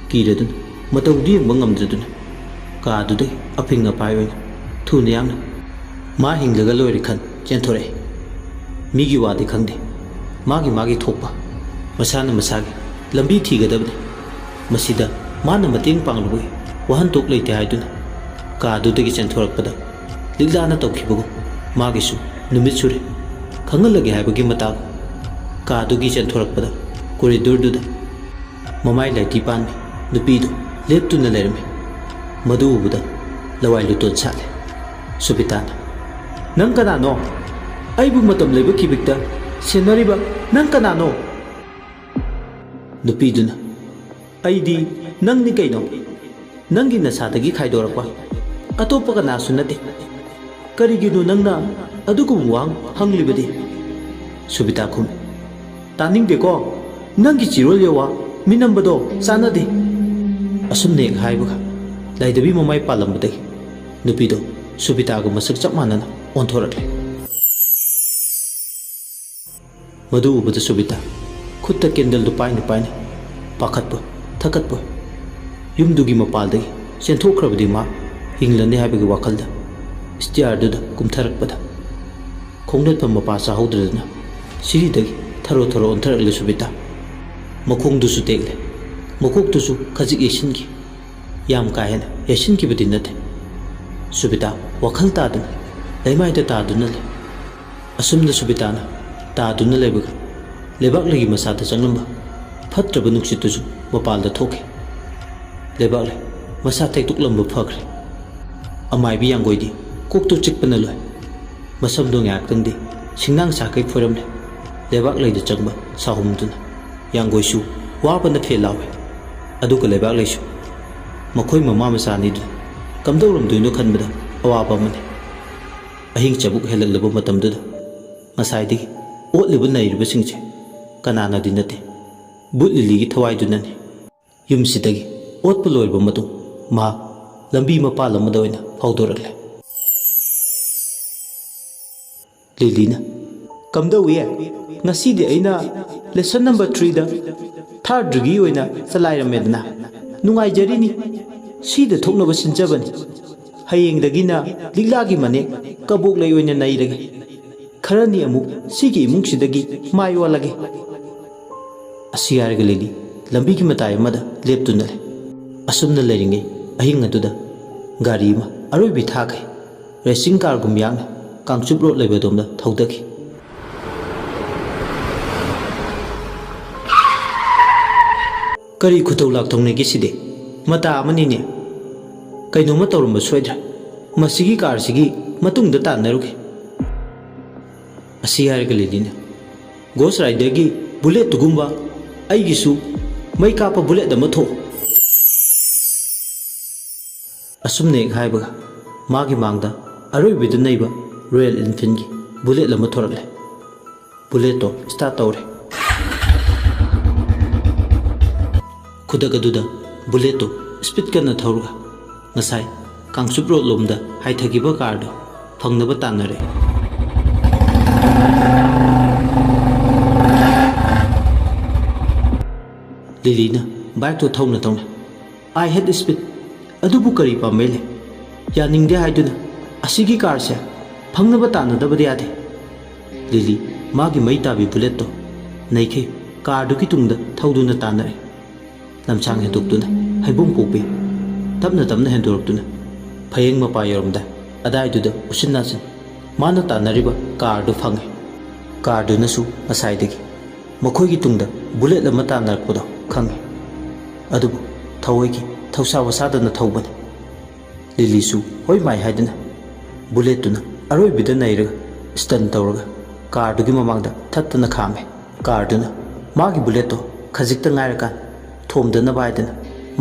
ꯀꯤꯔꯗꯨꯅ ꯃꯇꯧꯗꯨ ꯌꯦꯡꯕ ꯉꯝꯗ꯭ꯔꯗꯨꯅ ꯀꯥꯗꯨꯗꯒꯤ ꯑꯐꯤꯡ ꯑꯐꯥꯏ ꯑꯣꯏꯅ ꯊꯨꯅ ꯌꯥꯡꯅ ꯃꯥ ꯍꯤꯡꯂꯒ ꯂꯣꯏꯔꯦ ꯈꯟ ꯆꯦꯟꯊꯣꯔꯛꯏ꯫ ꯃꯤꯒꯤ ꯋꯥꯗꯤ ꯈꯪꯗꯦ, ꯃꯥꯒꯤ ꯃꯥꯒꯤ ꯊꯣꯛꯄ ꯃꯁꯥꯅ ꯃꯁꯥꯒꯤ ꯂꯝꯕꯤ ꯊꯤꯒꯗꯕꯅꯤ꯫ ꯃꯁꯤꯗ ꯃꯥꯅ ꯃꯇꯦꯡ ꯄꯥꯡꯂꯨꯕꯒꯤ ꯋꯥꯍꯟꯊꯣꯛ ꯂꯩꯇꯦ ꯍꯥꯏꯗꯨꯅ ꯀꯥꯗꯨꯗꯒꯤ ꯆꯦꯟꯊꯣꯔꯛꯄꯗ ꯂꯤꯛꯂꯥꯅ ꯇꯧꯈꯤꯕꯒꯨꯝ ꯃꯥꯒꯤꯁꯨ ꯅꯨꯃꯤꯠ ꯁꯨꯔꯦ꯫ ꯈꯪꯍꯜꯂꯒꯦ ꯍꯥꯏꯕꯒꯤ ꯃꯇꯥꯒꯨꯝ ꯀꯥꯗꯨꯒꯤ ꯆꯦꯟꯊꯣꯔꯛꯄꯗ ꯀꯣꯔꯤꯗꯣꯔꯗꯨꯗ ꯃꯃꯥꯏ ꯂꯥꯏꯇꯤ ꯄꯥꯟꯕꯤ ꯅꯨꯄꯤꯗꯨ ꯂꯦꯞꯇꯨꯅ ꯂꯩꯔꯝꯃꯤ꯫ ꯃꯗꯨ ꯎꯕꯗ ꯂꯋꯥꯏ ꯂꯨꯇꯣꯟ ꯁꯥꯠꯂꯦ꯫ ꯁꯨꯕꯤꯇꯥꯅ, "ꯅꯪ ꯀꯅꯥꯅꯣ? ꯑꯩꯕꯨ ꯃꯇꯝ ꯂꯩꯕ ꯀꯤꯕꯤꯛꯇ ꯁꯦꯟꯅꯔꯤꯕ ꯅꯪ ꯀꯅꯥꯅꯣ?" ꯅꯨꯄꯤꯗꯨꯅ, "ꯑꯩꯗꯤ ꯅꯪꯅꯤ ꯀꯩꯅꯣ, ꯅꯪꯒꯤ ꯅꯁꯥꯗꯒꯤ ꯈꯥꯏꯗꯣꯔꯛꯄ ꯑꯇꯣꯞꯄ ꯀꯅꯥꯁꯨ ꯅꯠꯇꯦ꯫ ꯀꯔꯤꯒꯤꯅꯣ ꯅꯪꯅ ꯑꯗꯨꯒꯨꯝꯕ ꯋꯥꯍꯪ ꯍꯪꯂꯤꯕꯗꯤ?" ꯁꯨꯕꯤꯇꯥ ꯈꯨꯝꯃꯤ, "ꯇꯥꯅꯤꯡꯗꯦꯀꯣ, ꯅꯪꯒꯤ ꯆꯤꯔꯣꯜ ꯌꯥꯋꯥ ꯃꯤꯅꯝꯕꯗꯣ ꯆꯥꯟꯅꯗꯦ꯫" ꯑꯁꯨꯝꯅ ꯍꯦꯛ ꯍꯥꯏꯕꯒ ꯂꯥꯏꯗꯕꯤ ꯃꯃꯥꯏ ꯄꯥꯜꯂꯝꯕꯗꯒꯤ ꯅꯨꯄꯤꯗꯣ ꯁꯨꯕꯤꯇꯥꯒ ꯃꯁꯛ ꯆꯞ ꯃꯥꯟꯅꯅ ꯑꯣꯟꯊꯣꯔꯛꯂꯦ꯫ ꯃꯗꯨ ꯎꯕꯗ ꯁꯨꯕꯤꯇꯥ ꯈꯨꯠꯇ ꯀꯦꯟꯗꯜꯗꯨ ꯄꯥꯏꯅ ꯄꯥꯏꯅ ꯄꯥꯈꯠꯄ ꯊꯛꯀꯠꯄ ꯌꯨꯝꯗꯨꯒꯤ ꯃꯄꯥꯜꯗꯒꯤ ꯆꯦꯟꯊꯣꯛꯈ꯭ꯔꯕꯗꯤ ꯃꯥ ꯍꯤꯡꯂꯅꯤ ꯍꯥꯏꯕꯒꯤ ꯋꯥꯈꯜꯗ ꯁ꯭ꯇꯤꯌꯥꯔꯗꯨꯗ ꯀꯨꯝꯊꯔꯛꯄꯗ ꯈꯣꯡꯅꯠꯐꯝ ꯃꯄꯥ ꯆꯥꯍꯧꯗ꯭ꯔꯗꯅ ꯁꯤꯔꯤꯗꯒꯤ ꯊꯔꯣ ꯊꯔꯣ ꯑꯣꯟꯊꯔꯛꯂꯦ ꯁꯨꯕꯤꯇꯥ꯫ ꯃꯈꯣꯡꯗꯨꯁꯨ ꯇꯦꯛꯂꯦ, ꯃꯀꯣꯛꯇꯨꯁꯨ ꯈꯖꯤꯛ ꯌꯩꯁꯤꯟꯈꯤ꯫ ꯌꯥꯝ ꯀꯥ ꯍꯦꯟꯅ ꯌꯩꯁꯤꯟꯈꯤꯕꯗꯤ ꯅꯠꯇꯦ꯫ ꯁꯨꯕꯤꯇꯥ ꯋꯥꯈꯜ ꯇꯥꯗꯅ ꯂꯩꯃꯥꯏꯗ ꯇꯥꯗꯨꯅ ꯂꯩ꯫ ꯑꯁꯨꯝꯅ ꯁꯨꯕꯤꯇꯥꯅ ꯇꯥꯗꯨꯅ ꯂꯩꯕꯒ ꯂꯩꯕꯥꯛꯂꯩꯒꯤ ꯃꯁꯥꯗ ꯆꯪꯂꯝꯕ ꯐꯠꯇ꯭ꯔꯕ ꯅꯨꯡꯁꯤꯠꯇꯨꯁꯨ ꯃꯄꯥꯜꯗ ꯊꯣꯛꯈꯤ꯫ ꯂꯩꯕꯥꯛꯂꯩ ꯃꯁꯥ ꯇꯦꯛꯇꯣꯛꯂꯝꯕ ꯐꯈ꯭ꯔꯦ꯫ ꯑꯃꯥꯏꯕꯤ ꯌꯥꯡꯒꯣꯏꯗꯤ ꯀꯣꯛꯇꯨ ꯆꯤꯛꯄꯅ ꯂꯣꯏ꯫ ꯃꯁꯝꯗꯣ ꯉꯥꯏꯍꯥꯛꯇꯪꯗꯤ ꯁꯤꯡꯅꯥꯡ ꯁꯥꯈꯩ ꯐꯣꯏꯔꯝꯂꯦ꯫ ꯂꯩꯕꯥꯛꯂꯩꯗ ꯆꯪꯕ ꯁꯥꯍꯨꯝꯗꯨꯅ ꯌꯥꯡꯒꯣꯏꯁꯨ ꯋꯥꯕꯅ ꯐꯦꯜ ꯂꯥꯎꯏ꯫ ꯑꯗꯨꯒ ꯂꯩꯕꯥꯛꯂꯩꯁꯨ ꯃꯈꯣꯏ ꯃꯃꯥ ꯃꯆꯥ ꯑꯅꯤꯗꯨ ꯀꯝꯗꯧꯔꯝꯗꯣꯏꯅꯣ ꯈꯟꯕꯗ ꯑꯋꯥꯕ ꯑꯃꯅꯤ꯫ ꯑꯍꯤꯡ ꯆꯕꯨꯛ ꯍꯦꯜꯂꯛꯂꯕ ꯃꯇꯝꯗꯨꯗ ꯉꯁꯥꯏꯗꯒꯤ ꯑꯣꯠꯂꯤꯕ ꯅꯩꯔꯤꯕꯁꯤꯡꯁꯦ ꯀꯅꯥꯅꯗꯤ ꯅꯠꯇꯦ, ꯕꯨꯠ ꯂꯤꯂꯤꯒꯤ ꯊꯋꯥꯏꯗꯨꯅꯅꯤ꯫ ꯌꯨꯝꯁꯤꯗꯒꯤ ꯑꯣꯠꯄ ꯂꯣꯏꯔꯕ ꯃꯇꯨꯡ ꯃꯍꯥꯛ ꯂꯝꯕꯤ ꯃꯄꯥꯜ ꯑꯃꯗ ꯑꯣꯏꯅ ꯐꯥꯎꯗꯣꯔꯛꯂꯦ꯫ ꯂꯤꯂꯤꯅ, "ꯀꯝꯗꯧꯏ? ꯉꯁꯤꯗꯤ ꯑꯩꯅ ꯂꯦꯁꯟ ꯅꯝꯕꯔ ꯊ꯭ꯔꯤꯗ ꯊꯥꯔꯠ ꯗꯤꯒ꯭ꯔꯤ ꯑꯣꯏꯅ ꯆꯂꯥꯏꯔꯝꯃꯦꯗꯅ꯫ ꯅꯨꯡꯉꯥꯏꯖꯔꯤꯅꯤ꯫ ꯁꯤꯗ ꯊꯣꯛꯅꯕ ꯁꯤꯟꯖꯕꯅꯤ꯫ ꯍꯌꯦꯡꯗꯒꯤꯅ ꯂꯤꯛꯂꯥꯒꯤ ꯃꯅꯦ ꯀꯕꯣꯛꯂꯩ ꯑꯣꯏꯅ ꯅꯩꯔꯒꯦ꯫ ꯈꯔꯅꯤ ꯑꯃꯨꯛ ꯁꯤꯒꯤ ꯏꯃꯨꯡꯁꯤꯗꯒꯤ ꯃꯥꯏ ꯑꯣꯜꯂꯒꯦ"꯫ ꯑꯁꯤ ꯍꯥꯏꯔꯒ ꯂꯤꯂꯤ ꯂꯝꯕꯤꯒꯤ ꯃꯇꯥꯏ ꯑꯃꯗ ꯂꯦꯞꯇꯨꯅ ꯂꯩ꯫ ꯑꯁꯨꯝꯅ ꯂꯩꯔꯤꯉꯩ ꯑꯍꯤꯡ ꯑꯗꯨꯗ ꯒꯥꯔꯤ ꯑꯃ ꯑꯔꯣꯏꯕꯤ ꯊꯥꯈꯩ ꯔꯦꯁꯤꯡ ꯀꯥꯔꯒꯨꯝ ꯌꯥꯡꯅ ꯀꯥꯡꯆꯨꯞ ꯔꯣꯗ ꯂꯩꯕ ꯑꯗꯣꯝꯗ ꯊꯧꯗꯈꯤ꯫ "ꯀꯔꯤ ꯈꯨꯇꯧ ꯂꯥꯛꯊꯧꯅꯒꯦ ꯁꯤꯗꯤ? ꯃꯇꯥ ꯑꯃꯅꯤꯅꯦ꯫ ꯀꯩꯅꯣꯝꯃ ꯇꯧꯔꯝꯕ ꯁꯣꯏꯗ꯭ꯔꯦ꯫ ꯃꯁꯤꯒꯤ ꯀꯥꯔꯁꯤꯒꯤ ꯃꯇꯨꯡꯗ ꯇꯥꯟꯅꯔꯨꯒꯦ"꯫ ꯑꯁꯤ ꯍꯥꯏꯔꯒ ꯂꯤꯂꯤꯅ, "ꯒꯣꯁ ꯔꯥꯏꯗꯔꯒꯤ ꯕꯨꯂꯦꯠꯇꯨꯒꯨꯝꯕ ꯑꯩꯒꯤꯁꯨ ꯃꯩ ꯀꯥꯞꯄ ꯕꯨꯂꯦꯠ ꯑꯃ ꯊꯣꯛ"꯫ ꯑꯁꯨꯝꯅ ꯍꯦꯛ ꯍꯥꯏꯕꯒ ꯃꯥꯒꯤ ꯃꯥꯡꯗ ꯑꯔꯣꯏꯕꯤꯗ ꯅꯩꯕ ꯔꯣꯌꯦꯜ ꯏꯟꯐꯤꯜꯒꯤ ꯕꯨꯂꯦꯠ ꯑꯃ ꯊꯣꯔꯛꯂꯦ꯫ ꯕꯨꯂꯦꯠꯇꯣ ꯁ꯭ꯇꯥꯔꯠ ꯇꯧꯔꯦ꯫ ꯈꯨꯗꯛ ꯑꯗꯨꯗ ꯕꯨꯂꯦꯠꯇꯣ ꯁ꯭ꯄꯤꯗ ꯀꯟꯅ ꯊꯧꯔꯒ ꯉꯁꯥꯏ ꯀꯥꯡꯆꯨꯞ ꯔꯣꯗ ꯂꯣꯝꯗ ꯍꯥꯏꯊꯈꯤꯕ ꯀꯥꯔꯗꯣ ꯐꯪꯅꯕ ꯇꯥꯟꯅꯔꯦ꯫ ꯂꯤꯂꯤꯅ ꯕꯥꯏꯛꯇꯣ ꯊꯧꯅ ꯊꯧꯅ, "I hate speed꯫ ꯑꯗꯨꯕꯨ ꯀꯔꯤ ꯄꯥꯝꯕꯩ ꯂꯩ? ꯌꯥꯅꯤꯡꯗꯦ ꯍꯥꯏꯗꯨꯅ ꯑꯁꯤꯒꯤ ꯀꯥꯔꯁꯦ ꯐꯪꯅꯕ ꯇꯥꯟꯅꯗꯕꯗꯤ ꯌꯥꯗꯦ"꯫ ꯂꯤꯂꯤ ꯃꯥꯒꯤ ꯃꯩ ꯇꯥꯕꯤ ꯕꯨꯂꯦꯠꯇꯣ ꯅꯩꯈꯩ ꯀꯥꯔꯗꯨꯒꯤ ꯇꯨꯡꯗ ꯊꯧꯗꯨꯅ ꯇꯥꯟꯅꯔꯦ꯫ ꯂꯝꯁꯥꯡ ꯍꯦꯟꯗꯣꯛꯇꯨꯅ ꯍꯩꯕꯣꯡ ꯄꯣꯛꯄꯤ ꯇꯞꯅ ꯇꯞꯅ ꯍꯦꯟꯗꯣꯔꯛꯇꯨꯅ ꯐꯌꯦꯡ ꯃꯄꯥ ꯌꯧꯔꯝꯗꯥꯏ ꯑꯗꯥꯏꯗꯨꯗ ꯎꯆꯤꯟ ꯅꯥꯆꯤꯟ ꯃꯥꯅ ꯇꯥꯟꯅꯔꯤꯕ ꯀꯥꯔꯗꯨ ꯐꯪꯉꯦ꯫ ꯀꯥꯔꯗꯨꯅꯁꯨ ꯉꯁꯥꯏꯗꯒꯤ ꯃꯈꯣꯏꯒꯤ ꯇꯨꯡꯗ ꯕꯨꯂꯦꯠ ꯑꯃ ꯇꯥꯟꯅꯔꯛꯄꯗꯣ ꯈꯪꯉꯦ꯫ ꯑꯗꯨꯕꯨ ꯊꯑꯣꯏꯒꯤ ꯊꯧꯁꯥ ꯋꯥꯁꯥꯗꯅ ꯊꯧꯕꯅꯤ꯫ ꯂꯤꯂꯤꯁꯨ ꯍꯣꯏ ꯃꯥꯏ ꯍꯥꯏꯗꯨꯅ ꯕꯨꯂꯦꯠꯇꯨꯅ ꯑꯔꯣꯏꯕꯤꯗ ꯅꯩꯔꯒ ꯁ꯭ꯇꯟ ꯇꯧꯔꯒ ꯀꯥꯔꯗꯨꯒꯤ ꯃꯃꯥꯡꯗ ꯊꯠꯇꯅ ꯈꯥꯝꯃꯦ꯫ ꯀꯥꯔꯗꯨꯅ ꯃꯥꯒꯤ ꯕꯨꯂꯦꯠꯇꯣ ꯈꯖꯤꯛꯇ ꯉꯥꯏꯔꯀꯥꯟ ꯊꯣꯝꯗꯅꯕ ꯍꯥꯏꯗꯅ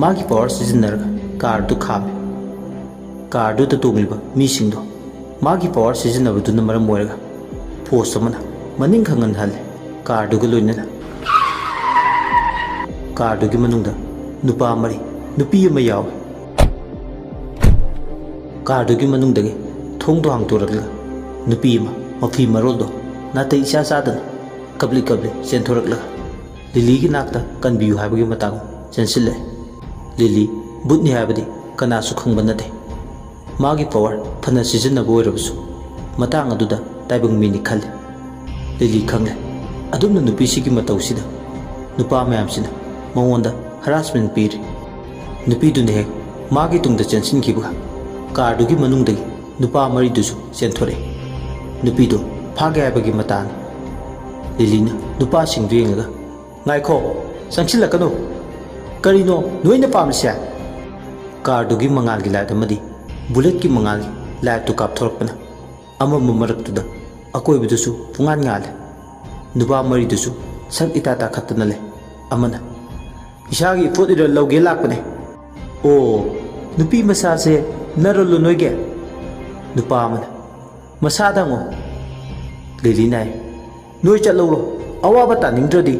ꯃꯥꯒꯤ ꯄꯋꯥꯔ ꯁꯤꯖꯤꯟꯅꯔꯒ ꯀꯥꯔꯗꯨ ꯈꯥꯝꯃꯦ꯫ ꯀꯥꯔꯗꯨꯗ ꯇꯣꯡꯂꯤꯕ ꯃꯤꯁꯤꯡꯗꯣ ꯃꯥꯒꯤ ꯄꯋꯥꯔ ꯁꯤꯖꯤꯟꯅꯕꯗꯨꯅ ꯃꯔꯝ ꯑꯣꯏꯔꯒ ꯐꯣꯔꯁ ꯑꯃꯅ ꯃꯅꯤꯡ ꯈꯪꯍꯟꯍꯜꯂꯦ꯫ ꯀꯥꯔꯗꯨꯒ ꯂꯣꯏꯅꯅ ꯀꯥꯔꯗꯨꯒꯤ ꯃꯅꯨꯡꯗ ꯅꯨꯄꯥ ꯃꯔꯤ, ꯅꯨꯄꯤ ꯑꯃ ꯌꯥꯎꯏ꯫ ꯀꯥꯔꯗꯨꯒꯤ ꯃꯅꯨꯡꯗꯒꯤ ꯊꯣꯡꯗꯣ ꯍꯥꯡꯗꯣꯔꯛꯂꯒ ꯅꯨꯄꯤ ꯑꯃ ꯃꯐꯤ ꯃꯔꯣꯜꯗꯣ ꯅꯥꯇꯩ ꯏꯆꯥ ꯆꯥꯗꯅ ꯀꯞꯂꯤ ꯀꯞꯂꯤ ꯆꯦꯟꯊꯣꯔꯛꯂꯒ ꯂꯤꯂꯤꯒꯤ ꯅꯥꯛꯇ ꯀꯟꯕꯤꯌꯨ ꯍꯥꯏꯕꯒꯤ ꯃꯇꯥꯡ ꯆꯦꯟꯁꯤꯜꯂꯛꯑꯦ꯫ ꯂꯤꯂꯤ ꯚꯨꯠꯅꯤ ꯍꯥꯏꯕꯗꯤ ꯀꯅꯥꯁꯨ ꯈꯪꯕ ꯅꯠꯇꯦ꯫ ꯃꯥꯒꯤ ꯄꯋꯥꯔ ꯐꯅ ꯁꯤꯖꯤꯟꯅꯕ ꯑꯣꯏꯔꯕꯁꯨ ꯃꯇꯥꯡ ꯑꯗꯨꯗ ꯇꯥꯏꯕꯪ ꯃꯤꯅꯤ ꯈꯜꯂꯤ꯫ ꯂꯤꯂꯤ ꯈꯪꯂꯦ꯫ ꯑꯗꯨꯝꯅ ꯅꯨꯄꯤꯁꯤꯒꯤ ꯃꯇꯧꯁꯤꯗ ꯅꯨꯄꯥ ꯃꯌꯥꯝꯁꯤꯅ ꯃꯉꯣꯟꯗ ꯍꯔꯥꯁꯃꯦꯟ ꯄꯤꯔꯤ꯫ ꯅꯨꯄꯤꯗꯨꯅ ꯍꯦꯛ ꯃꯥꯒꯤ ꯇꯨꯡꯗ ꯆꯦꯟꯁꯤꯟꯈꯤꯕꯒ ꯀꯥꯔꯗꯨꯒꯤ ꯃꯅꯨꯡꯗꯒꯤ ꯅꯨꯄꯥ ꯃꯔꯤꯗꯨꯁꯨ ꯆꯦꯟꯊꯣꯔꯛꯏ꯫ ꯅꯨꯄꯤꯗꯨ ꯐꯥꯒꯦ ꯍꯥꯏꯕꯒꯤ ꯃꯇꯥꯅꯤ꯫ ꯂꯤꯂꯤꯅ ꯅꯨꯄꯥꯁꯤꯡꯗꯨ ꯌꯦꯡꯂꯒ, "ꯉꯥꯏꯈꯣ, ꯆꯪꯁꯤꯜꯂꯛꯀꯅꯨ꯫ ꯀꯔꯤꯅꯣ ꯅꯣꯏꯅ ꯄꯥꯝꯂꯤꯁꯦ?" ꯀꯥꯔꯗꯨꯒꯤ ꯃꯉꯥꯜꯒꯤ ꯂꯥꯏꯠ ꯑꯃꯗꯤ ꯕꯨꯂꯦꯠꯀꯤ ꯃꯉꯥꯜꯒꯤ ꯂꯥꯏꯠꯇꯨ ꯀꯥꯞꯊꯣꯔꯛꯄꯅ ꯑꯃꯝꯕ ꯃꯔꯛꯇꯨꯗ ꯑꯀꯣꯏꯕꯗꯨꯁꯨ ꯄꯨꯡꯉꯥꯟ ꯉꯥꯜꯂꯦ꯫ ꯅꯨꯄꯥ ꯃꯔꯤꯗꯨꯁꯨ ꯁꯛ ꯏꯇꯥ ꯇꯥꯈꯠꯇꯅ ꯂꯩ꯫ ꯑꯃꯅ, "ꯏꯁꯥꯒꯤ ꯏꯐꯣꯠ ꯏꯔꯣꯜ ꯂꯧꯒꯦ ꯂꯥꯛꯄꯅꯦ꯫" "ꯑꯣ, ꯅꯨꯄꯤ ꯃꯁꯥꯁꯦ ꯅꯔꯣꯜꯂꯣ ꯅꯣꯏꯒꯤ?" ꯅꯨꯄꯥ ꯑꯃꯅ, "ꯃꯁꯥꯗ ꯍꯪꯉꯣ꯫" ꯂꯤꯂꯤꯅ ꯍꯥꯏ, "ꯅꯣꯏ ꯆꯠꯍꯧꯔꯣ, ꯑꯋꯥꯕ ꯇꯥꯅꯤꯡꯗ꯭ꯔꯗꯤ꯫"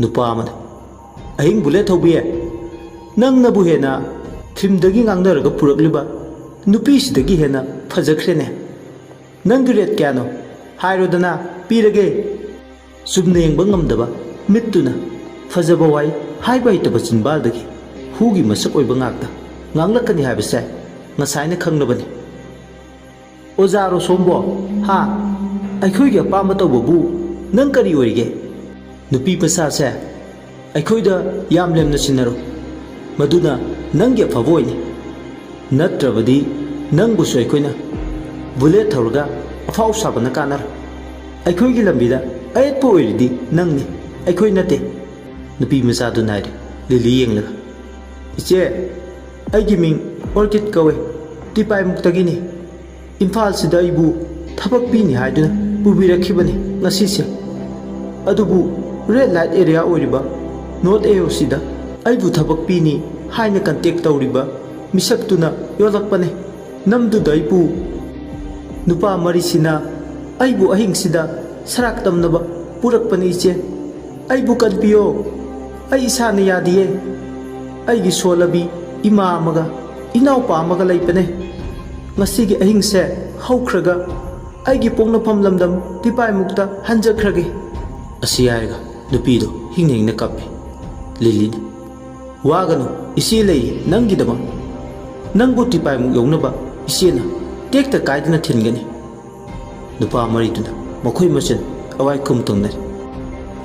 ꯅꯨꯄꯥ ꯑꯃꯅ, "ꯑꯍꯤꯡ ꯕꯨꯂꯦꯠ ꯊꯧꯕꯤ, ꯅꯪꯅꯕꯨ ꯍꯦꯟꯅ ꯐꯤꯜꯝꯗꯒꯤ ꯉꯥꯡꯅꯔꯒ ꯄꯨꯔꯛꯂꯤꯕ ꯅꯨꯄꯤꯁꯤꯗꯒꯤ ꯍꯦꯟꯅ ꯐꯖꯈ꯭ꯔꯦꯅꯦ꯫ ꯅꯪꯒꯤ ꯔꯦꯠ ꯀꯌꯥꯅꯣ? ꯍꯥꯏꯔꯣꯗꯅ, ꯄꯤꯔꯒꯦ꯫" ꯆꯨꯝꯅ ꯌꯦꯡꯕ ꯉꯝꯗꯕ ꯃꯤꯠꯇꯨꯅ ꯐꯖꯕ ꯋꯥꯍꯩ ꯍꯥꯏꯕ ꯍꯩꯇꯕ ꯆꯤꯟꯕꯥꯜꯗꯒꯤ ꯍꯨꯒꯤ ꯃꯁꯛ ꯑꯣꯏꯕ ꯉꯥꯛꯇ ꯉꯥꯡꯂꯛꯀꯅꯤ ꯍꯥꯏꯕꯁꯦ ꯉꯁꯥꯏꯅ ꯈꯪꯂꯕꯅꯤ꯫ "ꯑꯣꯖꯥꯔꯣ ꯁꯣꯝꯕꯣ? ꯍꯥ? ꯑꯩꯈꯣꯏꯒꯤ ꯑꯄꯥꯝꯕ ꯇꯧꯕꯕꯨ ꯅꯪ ꯀꯔꯤ ꯑꯣꯏꯔꯤꯒꯦ? ꯅꯨꯄꯤ ꯃꯆꯥꯁꯦ ꯑꯩꯈꯣꯏꯗ ꯌꯥꯝ ꯂꯦꯝꯅ ꯁꯤꯟꯅꯔꯣ, ꯃꯗꯨꯅ ꯅꯪꯒꯤ ꯑꯐꯕ ꯑꯣꯏꯅꯤ꯫ ꯅꯠꯇ꯭ꯔꯕꯗꯤ ꯅꯪꯕꯨꯁꯨ ꯑꯩꯈꯣꯏꯅ ꯕꯨꯂꯦꯠ ꯊꯧꯔꯒ ꯑꯐꯥꯎ ꯁꯥꯕꯅ ꯀꯥꯟꯅꯔꯣꯏ꯫ ꯑꯩꯈꯣꯏꯒꯤ ꯂꯝꯕꯤꯗ ꯑꯌꯦꯠꯄ ꯑꯣꯏꯔꯤꯗꯤ ꯅꯪꯅꯤ, ꯑꯩꯈꯣꯏ ꯅꯠꯇꯦ꯫ ꯅꯨꯄꯤ ꯃꯆꯥꯗꯨꯅ ꯍꯥꯏꯔꯤ, ꯂꯤꯂꯤ ꯌꯦꯡꯂꯒ꯫ "ꯏꯆꯦ, ꯑꯩꯒꯤ ꯃꯤꯡ ꯑꯣꯔꯀꯤꯠ ꯀꯧꯋꯦ, ꯇꯤꯄꯥꯏꯃꯨꯛꯇꯒꯤꯅꯤ꯫ ꯏꯝꯐꯥꯜꯁꯤꯗ ꯑꯩꯕꯨ ꯊꯕꯛ ꯄꯤꯅꯤ ꯍꯥꯏꯗꯨꯅ ꯄꯨꯕꯤꯔꯛꯈꯤꯕꯅꯤ ꯉꯁꯤꯁꯦ꯫ ꯑꯗꯨꯕꯨ ꯔꯦꯗ ꯂꯥꯏꯠ ꯑꯦꯔꯤꯌꯥ ꯑꯣꯏꯔꯤꯕ ꯅꯣꯔꯠ ꯑꯦ ꯑꯣ ꯁꯤꯗ ꯑꯩꯕꯨ ꯊꯕꯛ ꯄꯤꯅꯤ ꯍꯥꯏꯅ ꯀꯟꯇꯦꯛ ꯇꯧꯔꯤꯕ ꯃꯤꯁꯛꯇꯨꯅ ꯌꯣꯜꯂꯛꯄꯅꯦ꯫ ꯅꯝꯗꯨꯗ ꯑꯩꯕꯨ ꯅꯨꯄꯥ ꯃꯔꯤꯁꯤꯅ ꯑꯩꯕꯨ ꯑꯍꯤꯡꯁꯤꯗ ꯁꯔꯥꯛ ꯇꯝꯅꯕ ꯄꯨꯔꯛꯄꯅꯤ ꯏꯆꯦ꯫ ꯑꯩꯕꯨ ꯀꯟꯕꯤꯌꯣ꯫ ꯑꯩ ꯏꯁꯥꯅ ꯌꯥꯗꯤꯌꯦ꯫ ꯑꯩꯒꯤ ꯁꯣꯜꯂꯕꯤ ꯏꯃꯥ ꯑꯃꯒ ꯏꯅꯥꯎꯄꯥ ꯑꯃꯒ ꯂꯩꯕꯅꯦ꯫ ꯉꯁꯤꯒꯤ ꯑꯍꯤꯡꯁꯦ ꯍꯧꯈ꯭ꯔꯒ ꯑꯩꯒꯤ ꯄꯣꯛꯅꯐꯝ ꯂꯝꯗꯝ ꯇꯤꯄꯥꯏꯃꯨꯛꯇ ꯍꯟꯖꯈ꯭ꯔꯒꯦ꯫" ꯑꯁꯤ ꯍꯥꯏꯔꯒ ꯅꯨꯄꯤꯗꯣ ꯍꯤꯡꯅ ꯍꯤꯡꯅ ꯀꯞꯄꯤ꯫ ꯂꯤꯂꯤꯅ, "ꯋꯥꯒꯅꯨ, ꯏꯆꯦ ꯂꯩ ꯅꯪꯒꯤꯗꯃꯛ꯫ ꯅꯪꯕꯨ ꯇꯤꯄꯥꯏꯃꯨꯛ ꯌꯧꯅꯕ ꯏꯆꯦꯅ ꯇꯦꯛꯇ ꯀꯥꯏꯗꯅ ꯊꯤꯟꯒꯅꯤ꯫" ꯅꯨꯄꯥ ꯃꯔꯤꯗꯨꯅ ꯃꯈꯣꯏ ꯃꯁꯦꯟ ꯑꯋꯥꯏꯈꯨꯝ ꯇꯧꯅꯔꯤ꯫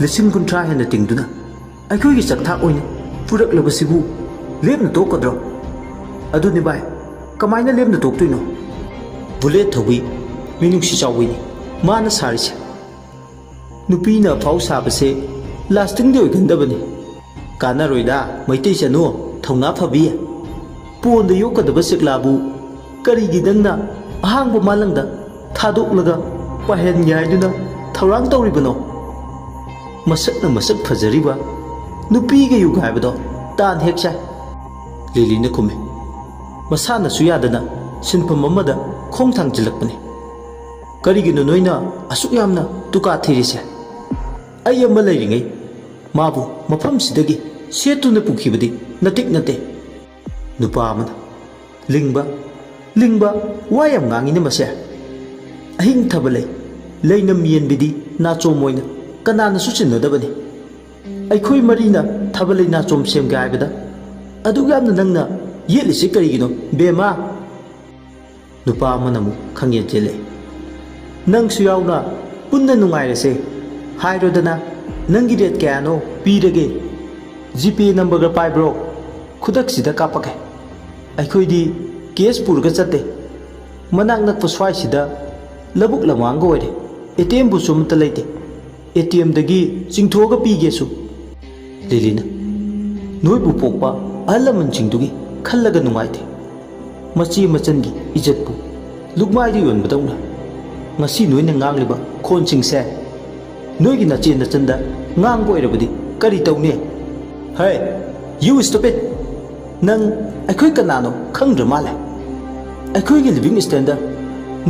"ꯂꯤꯁꯤꯡ ꯀꯨꯟꯊ꯭ꯔꯥ ꯍꯦꯟꯅ ꯇꯤꯡꯗꯨꯅ ꯑꯩꯈꯣꯏꯒꯤ ꯆꯥꯛꯊꯥꯛ ꯑꯣꯏꯅ ꯄꯨꯔꯛꯂꯕꯁꯤꯕꯨ ꯂꯦꯝꯅ ꯇꯣꯛꯀꯗ꯭ꯔꯣ? ꯑꯗꯨꯅꯤ ꯚꯥꯏ, ꯀꯃꯥꯏꯅ ꯂꯦꯝꯅ ꯇꯣꯛꯇꯣꯏꯅꯣ?" ꯕꯨꯂꯦꯠ ꯊꯧꯕꯤ ꯃꯤꯅꯨꯡꯁꯤ ꯆꯥꯎꯕꯤꯅꯤ ꯃꯥꯅ ꯁꯥꯔꯤꯁꯦ꯫ ꯅꯨꯄꯤꯅ ꯑꯐꯥꯎ ꯁꯥꯕꯁꯦ ꯂꯥꯁꯇꯤꯡꯗꯤ ꯑꯣꯏꯒꯟꯗꯕꯅꯤ꯫ ꯀꯥꯟꯅꯔꯣꯏꯗ, ꯃꯩꯇꯩ ꯆꯅꯨ, ꯊꯧꯅꯥ ꯐꯕꯤ꯫ ꯄꯣꯟꯗ ꯌꯣꯛꯀꯗꯕ ꯁꯤꯛꯂꯥꯕꯨ ꯀꯔꯤꯒꯤ ꯅꯪꯅ ꯑꯍꯥꯡꯕ ꯃꯥꯂꯪꯗ ꯊꯥꯗꯣꯛꯂꯒ ꯄꯥꯏꯍꯟꯒꯦ ꯍꯥꯏꯗꯨꯅ ꯊꯧꯔꯥꯡ ꯇꯧꯔꯤꯕꯅꯣ? ꯃꯁꯛꯅ ꯃꯁꯛ ꯐꯖꯔꯤꯕ ꯅꯨꯄꯤꯒ ꯌꯨꯒꯥꯏꯕꯗꯣ ꯇꯥꯟ ꯍꯦꯛ ꯆꯥꯏ꯫ ꯂꯤꯂꯤꯅ ꯈꯨꯝꯃꯤ꯫ ꯃꯁꯥꯅꯁꯨ ꯌꯥꯗꯅ ꯁꯤꯟꯐꯝ ꯑꯃꯗ ꯈꯣꯡ ꯊꯥꯡꯖꯤꯜꯂꯛꯄꯅꯤ꯫ "ꯀꯔꯤꯒꯤꯅꯣ ꯅꯣꯏꯅ ꯑꯁꯨꯛ ꯌꯥꯝꯅ ꯇꯨꯀꯥ ꯊꯤꯔꯤꯁꯦ? ꯑꯩ ꯑꯃ ꯂꯩꯔꯤꯉꯩ ꯃꯥꯕꯨ ꯃꯐꯝꯁꯤꯗꯒꯤ ꯁꯦꯠꯇꯨꯅ ꯄꯨꯈꯤꯕꯗꯤ ꯅꯇꯤꯛ ꯅꯠꯇꯦ꯫" ꯅꯨꯄꯥ ꯑꯃꯅ, "ꯂꯤꯡꯕ, ꯂꯤꯡꯕ, ꯋꯥ ꯌꯥꯝ ꯉꯥꯡꯉꯤꯅꯦ ꯃꯁꯦ꯫ ꯑꯍꯤꯡ ꯊꯕ ꯂꯩ, ꯂꯩꯅꯝ ꯌꯦꯟꯕꯤꯗꯤ ꯅꯥꯆꯣꯝ ꯑꯣꯏꯅ ꯀꯅꯥꯅꯁꯨ ꯆꯤꯟꯅꯗꯕꯅꯤ꯫ ꯑꯩꯈꯣꯏ ꯃꯔꯤꯅ ꯊꯕ ꯂꯩ ꯅꯥꯆꯣꯝ ꯁꯦꯝꯒꯦ ꯍꯥꯏꯕꯗ ꯑꯗꯨꯛ ꯌꯥꯝꯅ ꯅꯪꯅ ꯌꯦꯠꯂꯤꯁꯤ ꯀꯔꯤꯒꯤꯅꯣ, ꯕꯦꯝꯃ?" ꯅꯨꯄꯥ ꯑꯃꯅ ꯑꯃꯨꯛ ꯈꯪꯌꯦꯠ ꯆꯦꯜꯂꯛꯏ꯫ "ꯅꯪꯁꯨ ꯌꯥꯎꯅ ꯄꯨꯟꯅ ꯅꯨꯡꯉꯥꯏꯔꯁꯦ꯫ ꯍꯥꯏꯔꯣꯗꯅ, ꯅꯪꯒꯤ ꯔꯦꯠ ꯀꯌꯥꯅꯣ ꯄꯤꯔꯒꯦ? ꯖꯤꯄꯦ ꯅꯝꯕꯔꯒ ꯄꯥꯏꯕ꯭ꯔꯣ? ꯈꯨꯗꯛꯁꯤꯗ ꯀꯥꯞꯄꯛꯀꯦ꯫ ꯑꯩꯈꯣꯏꯗꯤ ꯀꯦꯁ ꯄꯨꯔꯒ ꯆꯠꯇꯦ꯫ ꯃꯅꯥꯛ ꯅꯛꯄ ꯁ꯭ꯋꯥꯏꯁꯤꯗ ꯂꯧꯕꯨꯛ ꯂꯝꯍꯥꯡꯒ ꯑꯣꯏꯔꯦ꯫ ꯑꯦ ꯇꯤ ꯑꯦꯝꯕꯨꯁꯨ ꯑꯃꯠꯇ ꯂꯩꯇꯦ꯫ A T ꯑꯦꯝꯗꯒꯤ ꯆꯤꯡꯊꯣꯛꯑꯒ ꯄꯤꯒꯦꯁꯨ꯫ ꯂꯤꯂꯤꯅ, ꯅꯣꯏꯕꯨ ꯄꯣꯛꯄ ꯑꯍꯜ ꯂꯃꯟꯁꯤꯡꯗꯨꯒꯤ ꯈꯜꯂꯒ ꯅꯨꯡꯉꯥꯏꯇꯦ꯫ ꯃꯆꯦ ꯃꯆꯟꯒꯤ ꯏꯖꯠꯄꯨ ꯂꯨꯛꯃꯥꯏꯗ ꯌꯣꯟꯕꯗꯧꯅ꯫ ꯉꯁꯤ ꯅꯣꯏꯅ ꯉꯥꯡꯂꯤꯕ ꯈꯣꯟꯁꯤꯡꯁꯦ ꯅꯣꯏꯒꯤ ꯅꯆꯦ ꯅꯆꯟꯗ ꯉꯥꯡꯕ ꯑꯣꯏꯔꯕꯗꯤ ꯀꯔꯤ ꯇꯧꯅꯤ? Hey, you stupid! ꯅꯪ ꯑꯩꯈꯣꯏ ꯀꯅꯥꯅꯣ ꯈꯪꯗ꯭ꯔ ꯃꯥꯜꯂꯦ꯫ ꯑꯩꯈꯣꯏꯒꯤ living standard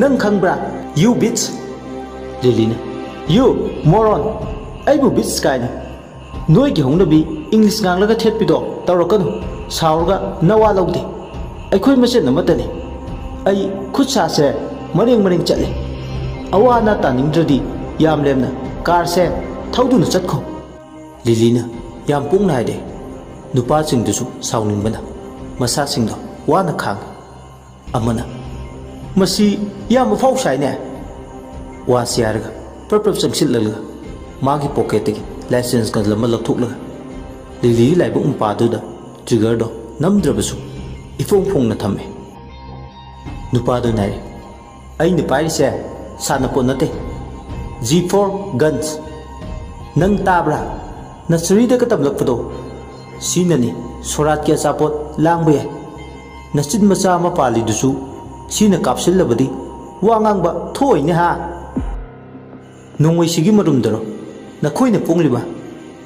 ꯅꯪ ꯈꯪꯕ꯭ꯔꯥ? You bitch! ꯂꯤꯂꯤꯅ, You moron! ꯑꯩꯕꯨ bitch ꯀꯥꯏꯅ? ꯅꯣꯏꯒꯤ ꯍꯧꯅꯕꯤ English ꯉꯥꯡꯂꯒ ꯊꯦꯠꯄꯤꯗꯣ ꯇꯧꯔꯛꯀꯅꯨ꯫ ꯁꯥꯎꯔꯒ ꯅꯋꯥ ꯂꯧꯗꯦ꯫ ꯑꯩꯈꯣꯏ ꯃꯁꯦꯟ ꯑꯃꯠꯇꯅꯤ꯫ ꯑꯩ ꯈꯨꯠ ꯁꯥꯁꯦ ꯃꯔꯦꯡ ꯃꯔꯦꯡ ꯆꯠꯂꯦ꯫ ꯑꯋꯥ ꯑꯅꯥ ꯇꯥꯅꯤꯡꯗ꯭ꯔꯗꯤ ꯌꯥꯝ ꯂꯦꯝꯅ ꯀꯥꯔꯁꯦ ꯊꯧꯗꯨꯅ ꯆꯠꯈꯣ꯫ ꯂꯤꯂꯤꯅ ꯌꯥꯝ ꯄꯣꯡꯅ ꯍꯥꯏꯔꯦ꯫ ꯅꯨꯄꯥꯁꯤꯡꯗꯨꯁꯨ ꯁꯥꯎꯅꯤꯡꯕꯅ ꯃꯁꯥꯁꯤꯡꯗꯣ ꯋꯥꯅ ꯈꯥꯡꯉꯤ꯫ ꯑꯃꯅ, "ꯃꯁꯤ ꯌꯥꯝ ꯑꯐꯥꯎ ꯁꯥꯏꯅꯦ!" ꯋꯥꯁꯤ ꯍꯥꯏꯔꯒ ꯄ꯭ꯔꯞ ꯄ꯭ꯔꯞ ꯆꯪꯁꯤꯜꯂꯒ ꯃꯥꯒꯤ ꯄꯣꯀꯦꯠꯇꯒꯤ ꯂꯥꯏꯁꯦꯟꯁ ꯀꯥꯔꯗ ꯑꯃ ꯂꯧꯊꯣꯛꯂꯒ ꯂꯤꯂꯤꯒꯤ ꯂꯥꯏꯕꯛ ꯃꯄꯥꯗꯨꯗ ꯇ꯭ꯔꯤꯒꯔꯗꯣ ꯅꯝꯗ꯭ꯔꯕꯁꯨ ꯏꯐꯣꯡ ꯐꯣꯡꯅ ꯊꯝꯃꯦ꯫ ꯅꯨꯄꯥꯗꯨꯅ ꯍꯥꯏꯔꯦ, "ꯑꯩꯅ ꯄꯥꯏꯔꯤꯁꯦ ꯁꯥꯟꯅꯄꯣꯠ ꯅꯠꯇꯦ, G for guns꯫ ꯅꯪ ꯇꯥꯕ꯭ꯔꯥ? ꯅꯁꯔꯤꯗꯒ ꯇꯝꯂꯛꯄꯗꯣ ꯁꯤꯅꯅꯤ ꯁꯣꯔꯥꯠꯀꯤ ꯑꯆꯥꯄꯣꯠ ꯂꯥꯡꯕ ꯌꯥꯏ꯫ ꯅꯆꯤꯟ ꯃꯆꯥ ꯑꯃ ꯄꯥꯜꯂꯤꯗꯨꯁꯨ ꯁꯤꯅ ꯀꯥꯞꯁꯤꯜꯂꯕꯗꯤ ꯋꯥ ꯉꯥꯡꯕ ꯊꯣꯛꯑꯣꯏꯅꯦ ꯍꯥ? ꯅꯣꯡꯃꯩꯁꯤꯒꯤ ꯃꯔꯨꯝꯗꯔꯣ ꯅꯈꯣꯏꯅ ꯄꯣꯛꯂꯤꯕ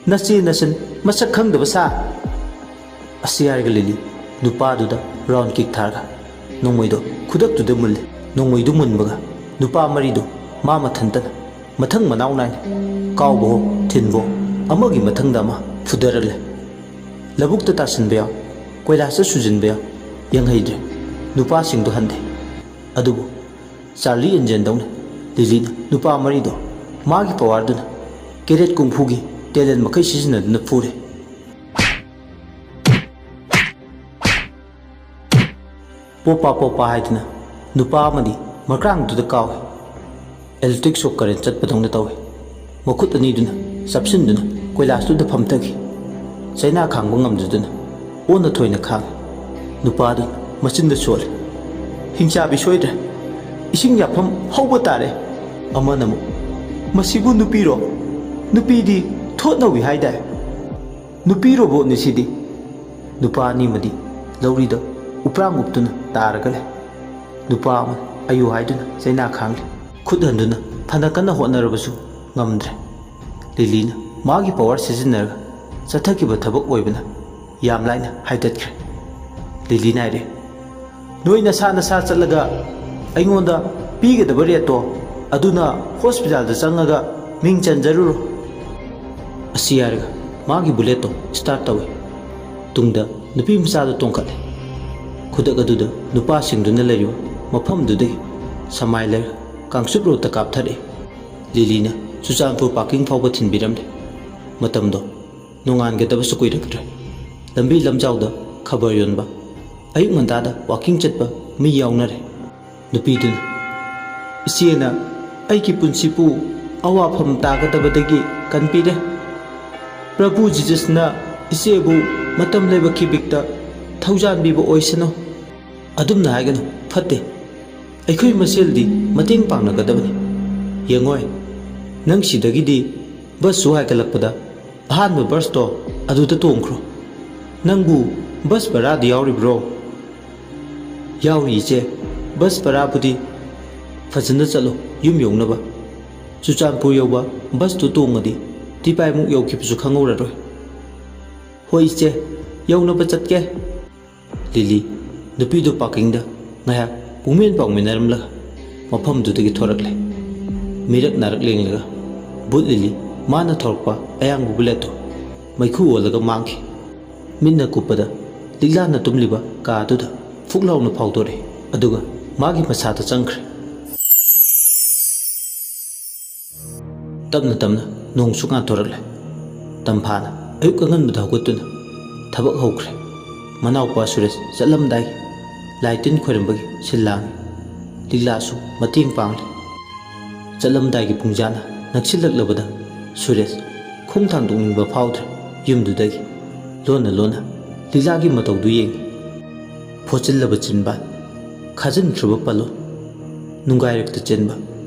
ꯅꯆꯦ ꯅꯆꯟ ꯃꯁꯛ ꯈꯪꯗꯕ ꯁꯥ?" ꯑꯁꯤ ꯍꯥꯏꯔꯒ ꯂꯤꯂꯤ ꯅꯨꯄꯥꯗꯨꯗ ꯔꯥꯎꯟ ꯀꯤꯛ ꯊꯥꯔꯒ ꯅꯣꯡꯃꯩꯗꯣ ꯈꯨꯗꯛꯇꯨꯗ ꯃꯨꯜꯂꯦ꯫ ꯅꯣꯡꯃꯩꯗꯨ ꯃꯨꯟꯕꯒ ꯅꯨꯄꯥ ꯃꯔꯤꯗꯨ ꯃꯥ ꯃꯊꯟꯇꯅ ꯃꯊꯪ ꯃꯅꯥꯎ ꯅꯥꯏꯅ ꯀꯥꯎꯕꯍꯣ ꯊꯤꯟꯕꯣ ꯑꯃꯒꯤ ꯃꯊꯪꯗ ꯑꯃ ꯐꯨꯗꯔꯜꯂꯦ꯫ ꯂꯧꯕꯨꯛꯇ ꯇꯥꯁꯤꯟꯕ ꯌꯥꯎ, ꯀꯣꯏꯂꯥꯁꯇ ꯁꯨꯖꯤꯟꯕ ꯌꯥꯎ, ꯌꯦꯡꯍꯩꯗ꯭ꯔꯦ꯫ ꯅꯨꯄꯥꯁꯤꯡꯗꯨ ꯍꯟꯗꯦ꯫ ꯑꯗꯨꯕꯨ ꯆꯥꯔꯂꯤ ꯑꯦꯟꯖꯦꯟꯗꯧꯅ ꯂꯤꯂꯤꯅ ꯅꯨꯄꯥ ꯃꯔꯤꯗꯣ ꯃꯥꯒꯤ ꯄꯋꯥꯔꯗꯨꯅ ꯀꯦꯔꯦꯠ ꯀꯨꯡꯐꯨꯒꯤ ꯇꯦꯂꯦꯟ ꯃꯈꯩ ꯁꯤꯖꯤꯟꯅꯗꯨꯅ ꯐꯨꯔꯦ꯫ ꯄꯣꯄꯥ ꯄꯣꯄꯥ ꯍꯥꯏꯗꯨꯅ ꯅꯨꯄꯥ ꯑꯃꯗꯤ ꯃꯀ꯭ꯔꯥꯡꯗꯨꯗ ꯀꯥꯎꯏ꯫ ꯏꯂꯦꯛꯇ꯭ꯔꯤꯛ ꯁꯣꯛ ꯀꯔꯦꯟ ꯆꯠꯄꯗꯧꯅ ꯇꯧꯏ꯫ ꯃꯈꯨꯠ ꯑꯅꯤꯗꯨꯅ ꯆꯞꯁꯤꯟꯗꯨꯅ ꯀꯣꯏꯂꯥꯁꯇꯨꯗ ꯐꯝꯊꯈꯤ꯫ ꯆꯩꯅꯥ ꯈꯥꯡꯕ ꯉꯝꯖꯗꯨꯅ ꯑꯣꯟꯅ ꯊꯣꯏꯅ ꯈꯥꯡꯏ꯫ ꯅꯨꯄꯥꯗꯨ ꯃꯆꯤꯟꯗ ꯁꯣꯜꯂꯦ꯫ "ꯍꯤꯡꯆꯥꯕꯤ ꯁꯣꯏꯗ꯭ꯔꯦ꯫ ꯏꯁꯤꯡ ꯌꯥꯐꯝ ꯍꯧꯕ ꯇꯥꯔꯦ"꯫ ꯑꯃꯅ ꯑꯃꯨꯛ, "ꯃꯁꯤꯕꯨ ꯅꯨꯄꯤꯔꯣ? ꯅꯨꯄꯤꯗꯤ ꯊꯣꯠ ꯅꯧꯏ ꯍꯥꯏꯗꯥꯏ? ꯅꯨꯄꯤ ꯔꯣꯕꯣꯠꯅꯤ ꯁꯤꯗꯤ"꯫ ꯅꯨꯄꯥ ꯑꯅꯤꯃꯗꯤ ꯂꯧꯔꯤꯗ ꯎꯄ꯭ꯔꯥꯡ ꯎꯞꯇꯨꯅ ꯇꯥꯔꯒ ꯂꯩ꯫ ꯅꯨꯄꯥ ꯑꯃꯅ "ꯑꯌꯨ" ꯍꯥꯏꯗꯨꯅ ꯆꯩꯅꯥ ꯈꯥꯡꯂꯤ꯫ ꯈꯨꯠ ꯍꯟꯗꯨꯅ ꯐꯅ ꯀꯟꯅ ꯍꯣꯠꯅꯔꯕꯁꯨ ꯉꯝꯗ꯭ꯔꯦ꯫ ꯂꯤꯂꯤꯅ ꯃꯥꯒꯤ ꯄꯋꯥꯔ ꯁꯤꯖꯤꯟꯅꯔꯒ ꯆꯠꯊꯈꯤꯕ ꯊꯕꯛ ꯑꯣꯏꯕꯅ ꯌꯥꯝ ꯂꯥꯏꯅ ꯍꯥꯏꯗꯠꯈ꯭ꯔꯦ꯫ ꯂꯤꯂꯤꯅ ꯍꯥꯏꯔꯦ, "ꯅꯣꯏ ꯅꯁꯥ ꯅꯁꯥ ꯆꯠꯂꯒ ꯑꯩꯉꯣꯟꯗ ꯄꯤꯒꯗꯕ ꯔꯦꯠꯇꯣ ꯑꯗꯨꯅ ꯍꯣꯁꯄꯤꯇꯥꯜꯗ ꯆꯪꯉꯒ ꯃꯤꯡ ꯆꯟꯖꯔꯨꯔꯣ"꯫ ꯑꯁꯤ ꯍꯥꯏꯔꯒ ꯃꯥꯒꯤ ꯕꯨꯂꯦꯠꯇꯣ ꯁ꯭ꯇꯥꯔꯠ ꯇꯧꯏ꯫ ꯇꯨꯡꯗ ꯅꯨꯄꯤ ꯃꯆꯥꯗꯣ ꯇꯣꯡꯈꯠꯂꯦ꯫ ꯈꯨꯗꯛ ꯑꯗꯨꯗ ꯅꯨꯄꯥꯁꯤꯡꯗꯨꯅ ꯂꯩꯔꯤꯕ ꯃꯐꯝꯗꯨꯗꯒꯤ ꯁꯃꯥꯏ ꯂꯩꯔꯒ ꯀꯥꯡꯆꯨꯞ ꯔꯣꯗꯇ ꯀꯥꯞꯊꯔꯛꯏ꯫ ꯂꯤꯂꯤꯅ ꯆꯨꯔꯆꯥꯟꯄꯨꯔ ꯄꯥꯔꯀꯤꯡ ꯐꯥꯎꯕ ꯊꯤꯟꯕꯤꯔꯝꯂꯦ꯫ ꯃꯇꯝꯗꯣ ꯅꯣꯡꯉꯥꯟꯒꯗꯕꯁꯨ ꯀꯨꯏꯔꯛꯇ꯭ꯔꯦ꯫ ꯂꯝꯕꯤ ꯂꯝꯖꯥꯎꯗ ꯈꯕꯔ ꯌꯣꯟꯕ, ꯑꯌꯨꯛ ꯉꯟꯇꯥꯗ ꯋꯥꯀꯤꯡ ꯆꯠꯄ ꯃꯤ ꯌꯥꯎꯅꯔꯦ꯫ ꯅꯨꯄꯤꯗꯨꯅ, "ꯏꯆꯦꯅ ꯑꯩꯒꯤ ꯄꯨꯟꯁꯤꯕꯨ ꯑꯋꯥꯐꯝ ꯇꯥꯒꯗꯕꯗꯒꯤ ꯀꯟꯕꯤꯔꯦ꯫ ꯄ꯭ꯔꯚꯨ ꯖꯤꯖꯁꯅ ꯏꯆꯦꯕꯨ ꯃꯇꯝ ꯂꯩꯕ ꯈꯤꯕꯤꯛꯇ ꯊꯧꯖꯥꯟꯕꯤꯕ ꯑꯣꯏꯁꯅꯨ"꯫ "ꯑꯗꯨꯝꯅ ꯍꯥꯏꯒꯅꯨ, ꯐꯠꯇꯦ꯫ ꯑꯩꯈꯣꯏ ꯃꯁꯦꯜꯗꯤ ꯃꯇꯦꯡ ꯄꯥꯡꯅꯒꯗꯕꯅꯤ꯫ ꯌꯦꯡꯉꯣꯏ, ꯅꯪ ꯁꯤꯗꯒꯤꯗꯤ ꯕꯁꯁꯨ ꯍꯥꯏꯒꯠꯂꯛꯄꯗ ꯑꯍꯥꯟꯕ ꯕꯁꯇꯣ ꯑꯗꯨꯗ ꯇꯣꯡꯈ꯭ꯔꯣ꯫ ꯅꯪꯕꯨ ꯕꯁ ꯚꯔꯥꯗꯤ ꯌꯥꯎꯔꯤꯕ꯭ꯔꯣ?" "ꯌꯥꯎꯔꯤ ꯏꯆꯦ, ꯕꯁ ꯚꯔꯥꯕꯨꯗꯤ"꯫ "ꯐꯖꯅ ꯆꯠꯂꯣ, ꯌꯨꯝ ꯌꯧꯅꯕ꯫ ꯆꯨꯔꯆꯥꯟꯄꯨꯔ ꯌꯧꯕ ꯕꯁꯇꯨ ꯇꯣꯡꯉꯗꯤ ꯇꯤꯄꯥꯏꯃꯨꯛ ꯌꯧꯈꯤꯕꯁꯨ ꯈꯪꯍꯧꯔꯔꯣꯏ"꯫ "ꯍꯣꯏ ꯏꯆꯦ, ꯌꯧꯅꯕ ꯆꯠꯀꯦ"꯫ ꯂꯤꯂꯤ ꯅꯨꯄꯤꯗꯨ ꯄꯥꯔꯀꯤꯡꯗ ꯉꯥꯏꯍꯥꯛ ꯄꯨꯡꯃꯦꯟ ꯄꯥꯎꯃꯤꯟꯅꯔꯝꯂꯒ ꯃꯐꯝꯗꯨꯗꯒꯤ ꯊꯣꯔꯛꯂꯦ꯫ ꯃꯤꯔꯛ ꯅꯥꯔꯛ ꯂꯦꯡꯂꯒ ꯕꯨꯠ ꯂꯤꯂꯤ ꯃꯥꯅ ꯊꯧꯔꯛꯄ ꯑꯌꯥꯡꯕ ꯕꯨꯂꯦꯠꯇꯨ ꯃꯩꯈꯨ ꯑꯣꯜꯂꯒ ꯃꯥꯡꯈꯤ꯫ ꯃꯤꯠꯅ ꯀꯨꯞꯄꯗ ꯂꯤꯛꯂꯥꯅ ꯇꯨꯝꯂꯤꯕ ꯀꯥ ꯑꯗꯨꯗ ꯐꯨꯛ ꯂꯥꯎꯅ ꯐꯥꯎꯗꯣꯔꯛꯏ, ꯑꯗꯨꯒ ꯃꯥꯒꯤ ꯃꯁꯥꯗ ꯆꯪꯈ꯭ꯔꯦ꯫ ꯇꯞꯅ ꯇꯞꯅ ꯅꯣꯡꯁꯨ ꯉꯥꯟꯊꯣꯔꯛꯂꯦ꯫ ꯇꯝꯐꯥꯅ ꯑꯌꯨꯛ ꯑꯉꯟꯕꯗ ꯍꯧꯒꯠꯇꯨꯅ ꯊꯕꯛ ꯍꯧꯈ꯭ꯔꯦ꯫ ꯃꯅꯥꯎꯄꯥ ꯁꯨꯔꯦꯁ ꯆꯠꯂꯝꯗꯥꯏꯒꯤ ꯂꯥꯏ ꯇꯤꯟ ꯈꯣꯏꯔꯝꯕꯒꯤ ꯁꯤꯜ ꯂꯥꯡꯏ꯫ ꯂꯤꯛꯂꯥꯁꯨ ꯃꯇꯦꯡ ꯄꯥꯡꯂꯤ꯫ ꯆꯠꯂꯝꯗꯥꯏꯒꯤ ꯄꯨꯡꯖꯥꯅ ꯅꯛꯁꯤꯜꯂꯛꯂꯕꯗ ꯁꯨꯔꯦꯁ ꯈꯣꯡ ꯊꯥꯡꯗꯣꯛꯅꯤꯡꯕ ꯐꯥꯎꯗ꯭ꯔꯦ꯫ ꯌꯨꯝꯗꯨꯗꯒꯤ ꯂꯣꯟꯅ ꯂꯣꯟꯅ ꯂꯤꯛꯂꯥꯒꯤ ꯃꯇꯧꯗꯨ ꯌꯦꯡꯏ꯫ ꯐꯣꯠꯆꯤꯜꯂꯕ ꯆꯤꯟꯕꯥꯜ, ꯈꯥꯖꯤꯟꯈ꯭ꯔꯕ ꯄꯥꯂꯣꯜ, ꯅꯨꯡꯒꯥꯏꯔꯛꯇ ꯆꯦꯟꯕ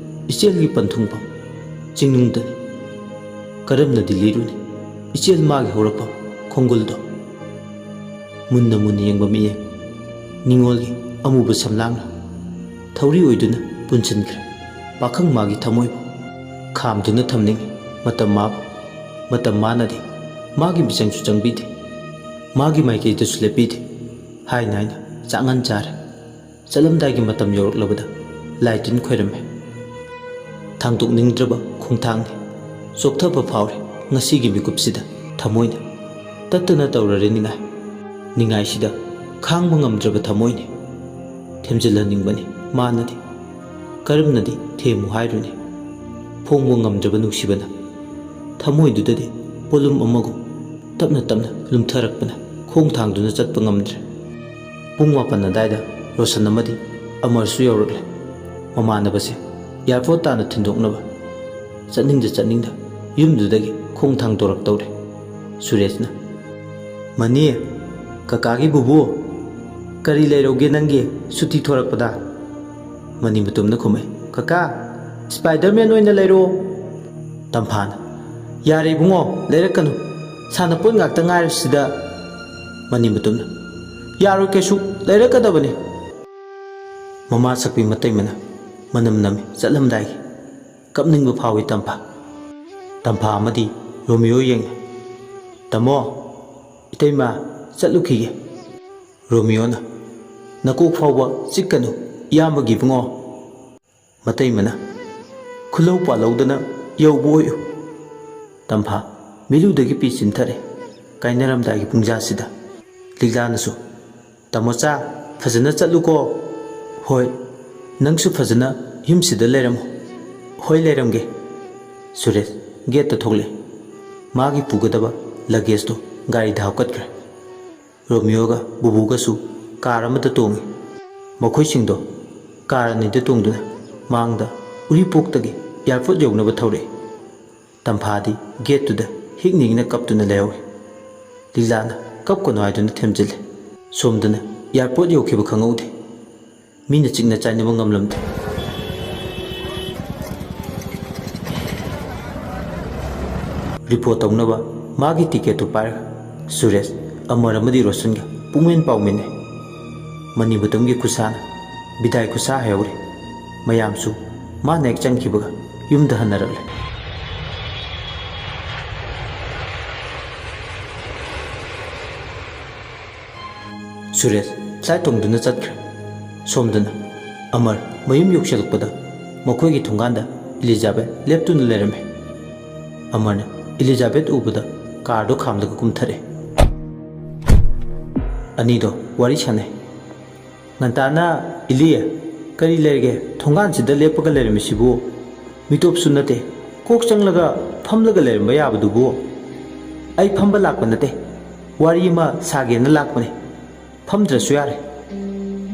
ꯏꯆꯦꯜꯒꯤ ꯄꯟꯊꯨꯡꯐꯝ ꯆꯤꯡꯅꯨꯡꯗꯅꯤ꯫ ꯀꯔꯝꯅꯗꯤ ꯂꯤꯔꯨꯅꯤ ꯏꯆꯦꯜ ꯃꯥꯒꯤ ꯍꯧꯔꯛꯐꯝ ꯈꯣꯡꯒꯨꯜꯗꯣ? ꯃꯨꯟꯅ ꯃꯨꯟꯅ ꯌꯦꯡꯕ ꯃꯤꯠꯌꯦꯡ ꯅꯤꯉꯣꯜꯒꯤ ꯑꯃꯨꯕ ꯁꯝꯂꯥꯡꯅ ꯊꯧꯔꯤ ꯑꯣꯏꯗꯨꯅ ꯄꯨꯟꯁꯤꯟꯈ꯭ꯔꯦ ꯄꯥꯈꯪ ꯃꯥꯒꯤ ꯊꯃꯣꯏꯕꯨ꯫ ꯈꯥꯝꯗꯨꯅ ꯊꯝꯅꯤꯡꯉꯤ ꯃꯇꯝ ꯃꯥꯕꯨ꯫ ꯃꯇꯝ ꯃꯥꯅꯗꯤ ꯃꯥꯒꯤ ꯃꯤꯆꯪꯁꯨ ꯆꯪꯕꯤꯗꯦ, ꯃꯥꯒꯤ ꯃꯥꯏꯀꯩꯗꯁꯨ ꯂꯦꯞꯄꯤꯗꯦ꯫ ꯍꯥꯏꯅ ꯍꯥꯏꯅ ꯆꯥꯛꯉꯟ ꯆꯥꯔꯦ꯫ ꯆꯠꯂꯝꯗꯥꯏꯒꯤ ꯃꯇꯝ ꯌꯧꯔꯛꯂꯕꯗ ꯂꯥꯏ ꯇꯤꯟ ꯈꯣꯏꯔꯝꯃꯦ꯫ ꯊꯥꯡꯗꯣꯛꯅꯤꯡꯗ꯭ꯔꯕ ꯈꯣꯡꯊꯥꯡꯅꯤ꯫ ꯆꯣꯛꯊꯕ ꯐꯥꯎꯔꯦ ꯉꯁꯤꯒꯤ ꯃꯤꯀꯨꯞꯁꯤꯗ꯫ ꯊꯃꯣꯏꯅ ꯇꯠꯇꯅ ꯇꯧꯔꯔꯦ ꯅꯤꯡꯉꯥꯏ꯫ ꯅꯤꯡꯉꯥꯏꯁꯤꯗ ꯈꯥꯡꯕ ꯉꯝꯗ꯭ꯔꯕ ꯊꯃꯣꯏꯅꯤ꯫ ꯊꯦꯝꯖꯤꯜꯍꯟꯅꯤꯡꯕꯅꯤ ꯃꯥꯅꯗꯤ꯫ ꯀꯔꯝꯅꯗꯤ ꯊꯦꯝꯃꯨ ꯍꯥꯏꯔꯨꯅꯤ? ꯐꯣꯡꯕ ꯉꯝꯗ꯭ꯔꯕ ꯅꯨꯡꯁꯤꯕꯅ ꯊꯃꯣꯏꯗꯨꯗꯗꯤ ꯄꯣꯂꯨꯝ ꯑꯃꯒꯨꯝ ꯇꯞꯅ ꯇꯞꯅ ꯂꯨꯝꯊꯔꯛꯄꯅ ꯈꯣꯡ ꯊꯥꯡꯗꯨꯅ ꯆꯠꯄ ꯉꯝꯗ꯭ꯔꯦ꯫ ꯄꯨꯡ ꯃꯥꯄꯟ ꯑꯗꯥꯏꯗ ꯔꯣꯁꯟ ꯑꯃꯗꯤ ꯑꯃꯔꯁꯨ ꯌꯧꯔꯛꯂꯦ꯫ ꯃꯃꯥꯟꯅꯕꯁꯦ ꯑꯦꯌꯥꯔꯄꯣꯔꯠ ꯇꯥꯟꯅ ꯊꯤꯟꯗꯣꯛꯅꯕ꯫ ꯆꯠꯅꯤꯡꯗ ꯆꯠꯅꯤꯡꯗ ꯌꯨꯝꯗꯨꯗꯒꯤ ꯈꯣꯡ ꯊꯥꯡꯗꯣꯔꯛꯇꯧꯔꯦ꯫ ꯁꯨꯔꯦꯁꯅ, "ꯃꯅꯤ, ꯀꯀꯥꯒꯤ ꯕꯨꯕꯨ, ꯀꯔꯤ ꯂꯩꯔꯧꯒꯦ ꯅꯪꯒꯤ ꯁꯨꯇꯤ ꯊꯣꯔꯛꯄꯗ?" ꯃꯅꯤ ꯃꯇꯣꯝꯅ ꯈꯨꯝꯃꯦ, "ꯀꯀꯥ, ꯁ꯭ꯄꯥꯏꯗꯔꯃꯦꯟ ꯑꯣꯏꯅ ꯂꯩꯔꯣ꯫" ꯇꯝꯐꯥꯅ, "ꯌꯥꯔꯦ ꯏꯕꯨꯡꯉꯣ, ꯂꯩꯔꯛꯀꯅꯨ꯫ ꯁꯥꯟꯅꯄꯣꯠ ꯉꯥꯛꯇ ꯉꯥꯏꯔꯁꯤꯗ꯫" ꯃꯅꯤ ꯃꯇꯣꯝꯅ, "ꯌꯥꯔꯣꯏ ꯀꯩꯁꯨ, ꯂꯩꯔꯛꯀꯗꯕꯅꯤ꯫" ꯃꯃꯥ ꯁꯛꯄꯤ ꯃꯇꯩꯃꯅ ꯃꯅꯝ ꯅꯝꯃꯤ ꯆꯠꯂꯝꯗꯥꯏꯒꯤ꯫ ꯀꯞꯅꯤꯡꯕ ꯐꯥꯎꯏ ꯇꯝꯐꯥ꯫ ꯇꯝꯐꯥ ꯑꯃꯗꯤ ꯔꯣꯃꯤꯌꯣ ꯌꯦꯡꯉꯤ꯫ "ꯇꯥꯃꯣ, ꯏꯇꯩꯃ, ꯆꯠꯂꯨꯈꯤꯒꯦ꯫" ꯔꯣꯃꯤꯌꯣꯅ, "ꯅꯀꯣꯛ ꯐꯥꯎꯕ ꯆꯤꯛꯀꯅꯨ, ꯏꯌꯥꯝꯕꯒꯤ ꯏꯕꯨꯡꯉꯣ꯫" ꯃꯇꯩꯃꯅ, "ꯈꯨꯜꯂꯧ ꯄꯥꯜꯂꯧꯗꯅ ꯌꯧꯕ ꯑꯣꯏꯌꯨ꯫" ꯇꯝꯐꯥ ꯃꯤꯔꯨꯗꯒꯤ ꯄꯤ ꯆꯤꯟꯊꯔꯦ꯫ ꯀꯥꯏꯅꯔꯝꯗꯥꯏꯒꯤ ꯄꯨꯡꯖꯥꯁꯤꯗ꯫ ꯂꯤꯛꯂꯥꯅꯁꯨ, "ꯇꯥꯃꯣꯆꯥ, ꯐꯖꯅ ꯆꯠꯂꯨꯀꯣ꯫" "ꯍꯣꯏ, ꯅꯪꯁꯨ ꯐꯖꯅ ꯌꯨꯝꯁꯤꯗ ꯂꯩꯔꯝꯃꯨ꯫" "ꯍꯣꯏ, ꯂꯩꯔꯝꯒꯦ꯫" ꯁꯨꯔꯦꯁ ꯒꯦꯠꯇ ꯊꯣꯛꯂꯛꯑꯦ꯫ ꯃꯥꯒꯤ ꯄꯨꯒꯗꯕ ꯂꯒꯦꯖꯇꯨ ꯒꯥꯔꯤꯗ ꯍꯥꯞꯀꯠꯈ꯭ꯔꯦ꯫ ꯔꯣꯃꯤꯌꯣꯒ ꯕꯨꯕꯨꯒꯁꯨ ꯀꯥꯔ ꯑꯃꯗ ꯇꯣꯡꯉꯤ꯫ ꯃꯈꯣꯏꯁꯤꯡꯗꯣ ꯀꯥꯔ ꯑꯅꯤꯗ ꯇꯣꯡꯗꯨꯅ ꯃꯥꯡꯗ ꯎꯔꯤꯄꯣꯛꯇꯒꯤ ꯑꯦꯌꯥꯔꯄꯣꯔꯠ ꯌꯧꯅꯕ ꯊꯧꯔꯛꯏ꯫ ꯇꯝꯐꯥꯗꯤ ꯒꯦꯠꯇꯨꯗ ꯍꯤꯛ ꯅꯤꯛꯅ ꯀꯞꯇꯨꯅ ꯂꯩꯍꯧꯏ꯫ ꯂꯤꯂꯥꯅ ꯀꯞꯀꯅꯨ ꯍꯥꯏꯗꯨꯅ ꯊꯦꯝꯖꯤꯜꯂꯤ꯫ ꯁꯣꯝꯗꯅ ꯑꯦꯌꯥꯔꯄꯣꯔꯠ ꯌꯧꯈꯤꯕ ꯈꯪꯍꯧꯗꯦ꯫ ꯃꯤꯅ ꯆꯤꯛꯅ ꯆꯥꯏꯅꯕ ꯉꯝꯂꯝꯗꯦ꯫ ꯔꯤꯄꯣꯔꯠ ꯇꯧꯅꯕ ꯃꯥꯒꯤ ꯇꯤꯀꯦꯠꯇꯨ ꯄꯥꯏꯔꯒ ꯁꯨꯔꯦꯁ, ꯑꯃꯔ ꯑꯃꯗꯤ ꯔꯣꯁꯟꯒ ꯄꯨꯡꯃꯦꯟ ꯄꯥꯎꯃꯤꯟꯅꯩ꯫ ꯃꯅꯤꯃꯨꯇꯝꯒꯤ ꯈꯨꯁꯥꯅ ꯕꯤꯗꯥꯏ ꯈꯨꯁꯥ ꯍꯥꯏꯍꯧꯔꯦ꯫ ꯃꯌꯥꯝꯁꯨ ꯃꯥꯅ ꯍꯦꯛ ꯆꯪꯈꯤꯕꯒ ꯌꯨꯝꯗ ꯍꯟꯅꯔꯛꯂꯦ꯫ ꯁꯨꯔꯦꯁ ꯐ꯭ꯂꯥꯏꯠ ꯇꯣꯡꯗꯨꯅ ꯆꯠꯈ꯭ꯔꯦ꯫ ꯁꯣꯝꯗꯅ ꯑꯃꯔ ꯃꯌꯨꯝ ꯌꯧꯁꯤꯜꯂꯛꯄꯗ ꯃꯈꯣꯏꯒꯤ ꯊꯣꯡꯒꯥꯟꯗ ꯏꯂꯤꯖꯥꯕꯦꯠ ꯂꯦꯞꯇꯨꯅ ꯂꯩꯔꯝꯃꯤ꯫ ꯑꯃꯔꯅ ꯏꯂꯤꯖꯥꯕꯦꯠ ꯎꯕꯗ ꯀꯥꯔꯗꯣ ꯈꯥꯝꯂꯒ ꯀꯨꯝꯊꯔꯛꯑꯦ꯫ ꯑꯅꯤꯗꯣ ꯋꯥꯔꯤ ꯁꯥꯟꯅꯩ꯫ ꯉꯟꯇꯥꯅ, "ꯏꯂꯤ, ꯀꯔꯤ ꯂꯩꯔꯒꯦ? ꯊꯣꯡꯒꯥꯟꯁꯤꯗ ꯂꯦꯞꯄꯒ ꯂꯩꯔꯝꯃꯤꯁꯤꯕꯨ? ꯃꯤꯇꯣꯞꯁꯨ ꯅꯠꯇꯦ, ꯀꯣꯛ ꯆꯪꯂꯒ ꯐꯝꯂꯒ ꯂꯩꯔꯝꯕ ꯌꯥꯕꯗꯨꯕꯨ?" "ꯑꯩ ꯐꯝꯕ ꯂꯥꯛꯄ ꯅꯠꯇꯦ, ꯋꯥꯔꯤ ꯑꯃ ꯁꯥꯒꯦꯅ ꯂꯥꯛꯄꯅꯦ꯫ ꯐꯝꯗ꯭ꯔꯁꯨ ꯌꯥꯔꯦ꯫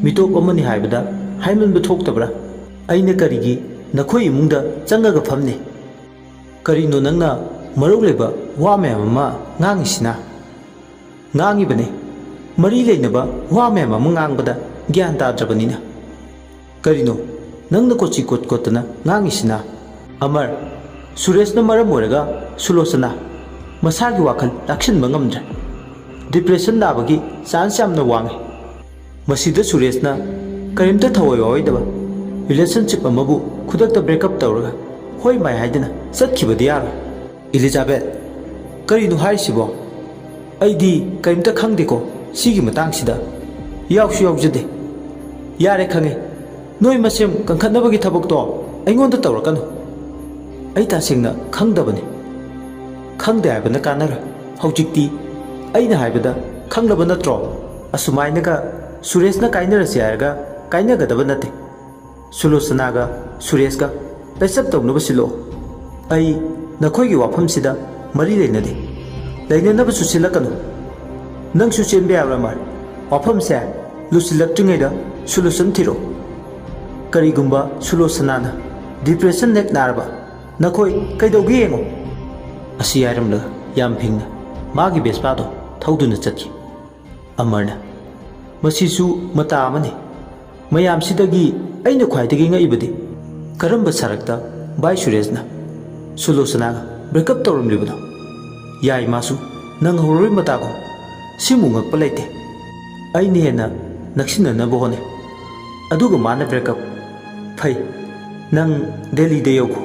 ꯃꯤꯇꯣꯞ ꯑꯃꯅꯤ ꯍꯥꯏꯕꯗ ꯍꯥꯏꯃꯟꯕ ꯊꯣꯛꯇꯕ꯭ꯔꯥ? ꯑꯩꯅ ꯀꯔꯤꯒꯤ ꯅꯈꯣꯏ ꯏꯃꯨꯡꯗ ꯆꯪꯉꯒ ꯐꯝꯅꯤ? ꯀꯔꯤꯅꯣ ꯅꯪꯅ ꯃꯔꯧ ꯂꯩꯕ ꯋꯥ ꯃꯌꯥꯝ ꯑꯃ ꯉꯥꯡꯉꯤꯁꯤꯅ?" "ꯉꯥꯡꯉꯤꯕꯅꯦ, ꯃꯔꯤ ꯂꯩꯅꯕ ꯋꯥ ꯃꯌꯥꯝ ꯑꯃ ꯉꯥꯡꯕꯗ ꯒ꯭ꯌꯥꯟ ꯇꯥꯗ꯭ꯔꯕꯅꯤꯅ꯫ ꯀꯔꯤꯅꯣ ꯅꯪꯅ ꯀꯣꯠꯆꯤ ꯀꯣꯠ ꯀꯣꯠꯇꯅ ꯉꯥꯡꯉꯤꯁꯤꯅ?" "ꯑꯃꯔ, ꯁꯨꯔꯦꯁꯅ ꯃꯔꯝ ꯑꯣꯏꯔꯒ ꯁꯨꯂꯣꯆꯅꯥ ꯃꯁꯥꯒꯤ ꯋꯥꯈꯜ ꯂꯥꯛꯁꯤꯟꯕ ꯉꯝꯗ꯭ꯔꯦ꯫ ꯗꯤꯄ꯭ꯔꯦꯁꯟ ꯅꯥꯕꯒꯤ ꯆꯥꯟꯁ ꯌꯥꯝꯅ ꯋꯥꯡꯉꯤ꯫ ꯃꯁꯤꯗ ꯁꯨꯔꯦꯁꯅ ꯀꯔꯤꯝꯇ ꯊꯋꯥꯏ ꯌꯥꯎꯔꯣꯏꯗꯕ ꯔꯤꯂꯦꯁꯟꯁꯤꯞ ꯑꯃꯕꯨ ꯈꯨꯗꯛꯇ ꯕ꯭ꯔꯦꯛꯑꯞ ꯇꯧꯔꯒ ꯍꯣꯏ ꯃꯥꯏ ꯍꯥꯏꯗꯅ ꯆꯠꯈꯤꯕꯗꯤ ꯌꯥꯔꯣꯏ꯫" "ꯏꯂꯤꯖꯥꯕꯦꯠ, ꯀꯔꯤꯅꯣ ꯍꯥꯏꯔꯤꯁꯤꯕꯣ? ꯑꯩꯗꯤ ꯀꯔꯤꯝꯇ ꯈꯪꯗꯦꯀꯣ ꯁꯤꯒꯤ ꯃꯇꯥꯡꯁꯤꯗ꯫ ꯌꯥꯎꯁꯨ ꯌꯥꯎꯖꯗꯦ꯫" "ꯌꯥꯔꯦ, ꯈꯪꯉꯦ꯫ ꯅꯣꯏ ꯃꯁꯦꯝ ꯀꯟꯈꯠꯅꯕꯒꯤ ꯊꯕꯛꯇꯣ ꯑꯩꯉꯣꯟꯗ ꯇꯧꯔꯛꯀꯅꯨ꯫ ꯑꯩ ꯇꯁꯦꯡꯅ ꯈꯪꯗꯕꯅꯤ꯫" "ꯈꯪꯗꯦ ꯍꯥꯏꯕꯅ ꯀꯥꯟꯅꯔꯣꯏ꯫ ꯍꯧꯖꯤꯛꯇꯤ ꯑꯩꯅ ꯍꯥꯏꯕꯗ ꯈꯪꯂꯕ ꯅꯠꯇ꯭ꯔꯣ? ꯑꯁꯨꯃꯥꯏꯅꯒ ꯁꯨꯔꯦꯁꯅ ꯀꯥꯏꯅꯔꯁꯤ ꯍꯥꯏꯔꯒ ꯀꯥꯏꯅꯒꯗꯕ ꯅꯠꯇꯦ꯫ ꯁꯨꯂꯣꯆꯅꯥꯒ ꯁꯨꯔꯦꯁꯀ ꯄꯦꯆꯞ ꯇꯧꯅꯕ ꯁꯤꯜꯂꯛꯑꯣ꯫ ꯑꯩ ꯅꯈꯣꯏꯒꯤ ꯋꯥꯐꯝꯁꯤꯗ ꯃꯔꯤ ꯂꯩꯅꯗꯦ꯫ ꯂꯩꯅꯅꯕꯁꯨ ꯁꯤꯜꯂꯛꯀꯅꯨ꯫ ꯅꯪꯁꯨ ꯆꯦꯟꯕ ꯌꯥꯔꯣꯏ, ꯑꯃꯔ꯫ ꯋꯥꯐꯝꯁꯦ ꯂꯨꯁꯤꯜꯂꯛꯇ꯭ꯔꯤꯉꯩꯗ ꯁꯣꯂꯨꯁꯟ ꯊꯤꯔꯛꯑꯣ꯫ ꯀꯔꯤꯒꯨꯝꯕ ꯁꯨꯂꯣꯆꯅꯥꯅ ꯗꯤꯄ꯭ꯔꯦꯁꯟ ꯍꯦꯛ ꯅꯥꯔꯕ, ꯅꯈꯣꯏ ꯀꯩꯗꯧꯒꯦ ꯌꯦꯡꯉꯣ꯫" ꯑꯁꯤ ꯍꯥꯏꯔꯝꯂꯒ ꯌꯥꯝ ꯐꯤꯡꯅ ꯃꯥꯒꯤ ꯕꯦꯁꯄꯥꯗꯣ ꯊꯧꯗꯨꯅ ꯆꯠꯈꯤ꯫ ꯑꯃꯔꯅ, ꯃꯁꯤꯁꯨ ꯃꯇꯥ ꯑꯃꯅꯤ꯫ ꯃꯌꯥꯝꯁꯤꯗꯒꯤ ꯑꯩꯅ ꯈ꯭ꯋꯥꯏꯗꯒꯤ ꯉꯛꯏꯕꯗꯤ ꯀꯔꯝꯕ ꯁꯔꯛꯇ ꯚꯥꯏ ꯁꯨꯔꯦꯁꯅ ꯁꯨꯂꯣꯆꯅꯥꯒ ꯕ꯭ꯔꯦꯛꯑꯞ ꯇꯧꯔꯝꯂꯤꯕꯅꯣ? ꯌꯥꯏ, ꯃꯥꯁꯨ ꯅꯪꯍꯧꯔꯣꯏ ꯃꯇꯥꯒꯨꯝ꯫ ꯁꯤꯃꯨꯛ ꯉꯛꯄ ꯂꯩꯇꯦ꯫ ꯑꯩꯅ ꯍꯦꯟꯅ ꯅꯛꯁꯤꯟꯅꯅꯕ ꯍꯣꯠꯅꯩ, ꯑꯗꯨꯒ ꯃꯥꯅ ꯕ꯭ꯔꯦꯛꯑꯞ꯫ ꯐꯩ, ꯅꯪ ꯗꯦꯜꯂꯤꯗ ꯌꯧꯈꯣ,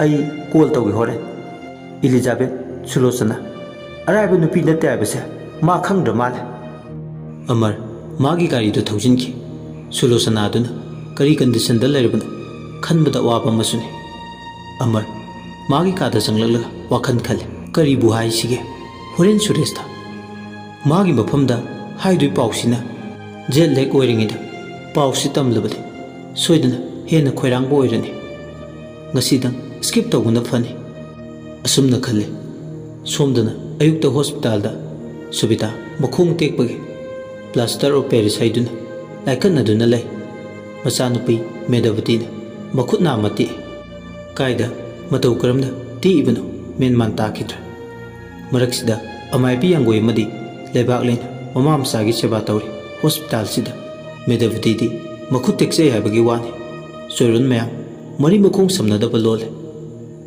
ꯑꯩ ꯀꯣꯜ ꯇꯧꯒꯦ ꯍꯣꯔꯦꯟ꯫ ꯏꯂꯤꯖꯥꯕꯦꯠ, ꯁꯨꯂꯣꯆꯅꯥ ꯑꯔꯥꯏꯕ ꯅꯨꯄꯤ ꯅꯠꯇꯦ ꯍꯥꯏꯕꯁꯦ ꯃꯥ ꯈꯪꯗ꯭ꯔ ꯃꯥꯜꯂꯦ꯫ ꯑꯃꯔ ꯃꯥꯒꯤ ꯒꯥꯔꯤꯗꯨ ꯊꯧꯖꯤꯟꯈꯤ꯫ ꯁꯨꯂꯣꯆꯅꯥꯗꯨꯅ ꯀꯔꯤ ꯀꯟꯗꯤꯁꯟꯗ ꯂꯩꯔꯕꯅꯣ ꯈꯟꯕꯗ ꯑꯋꯥꯕ ꯑꯃꯁꯨꯅꯤ꯫ ꯑꯃꯔ ꯃꯥꯒꯤ ꯀꯥꯗ ꯆꯪꯂꯛꯂꯒ ꯋꯥꯈꯜ ꯈꯜꯂꯤ꯫ ꯀꯔꯤꯕꯨ ꯍꯥꯏꯁꯤꯒꯦ? ꯍꯣꯔꯦꯟ ꯁꯨꯔꯦꯁꯇ ꯃꯥꯒꯤ ꯃꯐꯝꯗ ꯍꯥꯏꯗꯣꯏ ꯄꯥꯎꯁꯤꯅ ꯖꯦꯠ ꯂꯦꯛ ꯑꯣꯏꯔꯤꯉꯩꯗ ꯄꯥꯎꯁꯤ ꯇꯝꯂꯕꯗꯤ ꯁꯣꯏꯗꯅ ꯍꯦꯟꯅ ꯈꯣꯏꯔꯥꯡꯕ ꯑꯣꯏꯔꯅꯤ꯫ ꯉꯁꯤꯗꯪ ꯁ꯭ꯀꯤꯞ ꯇꯧꯕꯅ ꯐꯅꯤ꯫ ꯑꯁꯨꯝꯅ ꯈꯜꯂꯤ꯫ ꯁꯣꯝꯗꯅ ꯑꯌꯨꯛꯇ ꯍꯣꯁꯄꯤꯇꯥꯜꯗ ꯁꯨꯕꯤꯇꯥ ꯃꯈꯣꯡ ꯇꯦꯛꯄꯒꯤ ꯄ꯭ꯂꯥꯁꯇꯔ ꯑꯣꯐ ꯄꯦꯔꯤꯁ ꯍꯩꯗꯨꯅ ꯂꯥꯏꯀꯠꯅꯗꯨꯅ ꯂꯩ꯫ ꯃꯆꯥꯅꯨꯄꯤ ꯃꯦꯙꯥꯕꯇꯤꯅ ꯃꯈꯨꯠ ꯅꯥꯝꯃ ꯇꯦꯛꯏ꯫ ꯀꯥꯏꯗ, ꯃꯇꯧ ꯀꯔꯝꯅ ꯇꯦꯛꯏꯕꯅꯣ ꯃꯦꯟ ꯃꯥꯟ ꯇꯥꯈꯤꯗ꯭ꯔꯦ꯫ ꯃꯔꯛꯁꯤꯗ ꯑꯃꯥꯏꯕꯤ ꯌꯥꯡꯒꯣꯏ ꯑꯃꯗꯤ ꯂꯩꯕꯥꯛꯂꯦꯟ ꯃꯃꯥ ꯃꯆꯥꯒꯤ ꯁꯦꯕꯥ ꯇꯧꯔꯤ ꯍꯣꯁꯄꯤꯇꯥꯜꯁꯤꯗ꯫ ꯃꯦꯙꯥꯕꯇꯤꯗꯤ ꯃꯈꯨꯠ ꯇꯦꯛꯆꯩ ꯍꯥꯏꯕꯒꯤ ꯋꯥꯅꯤ꯫ ꯆꯣꯏꯔꯣꯟ ꯃꯌꯥꯝ ꯃꯔꯤ ꯃꯈꯣꯡ ꯁꯝꯅꯗꯕ ꯂꯣꯜꯂꯦ꯫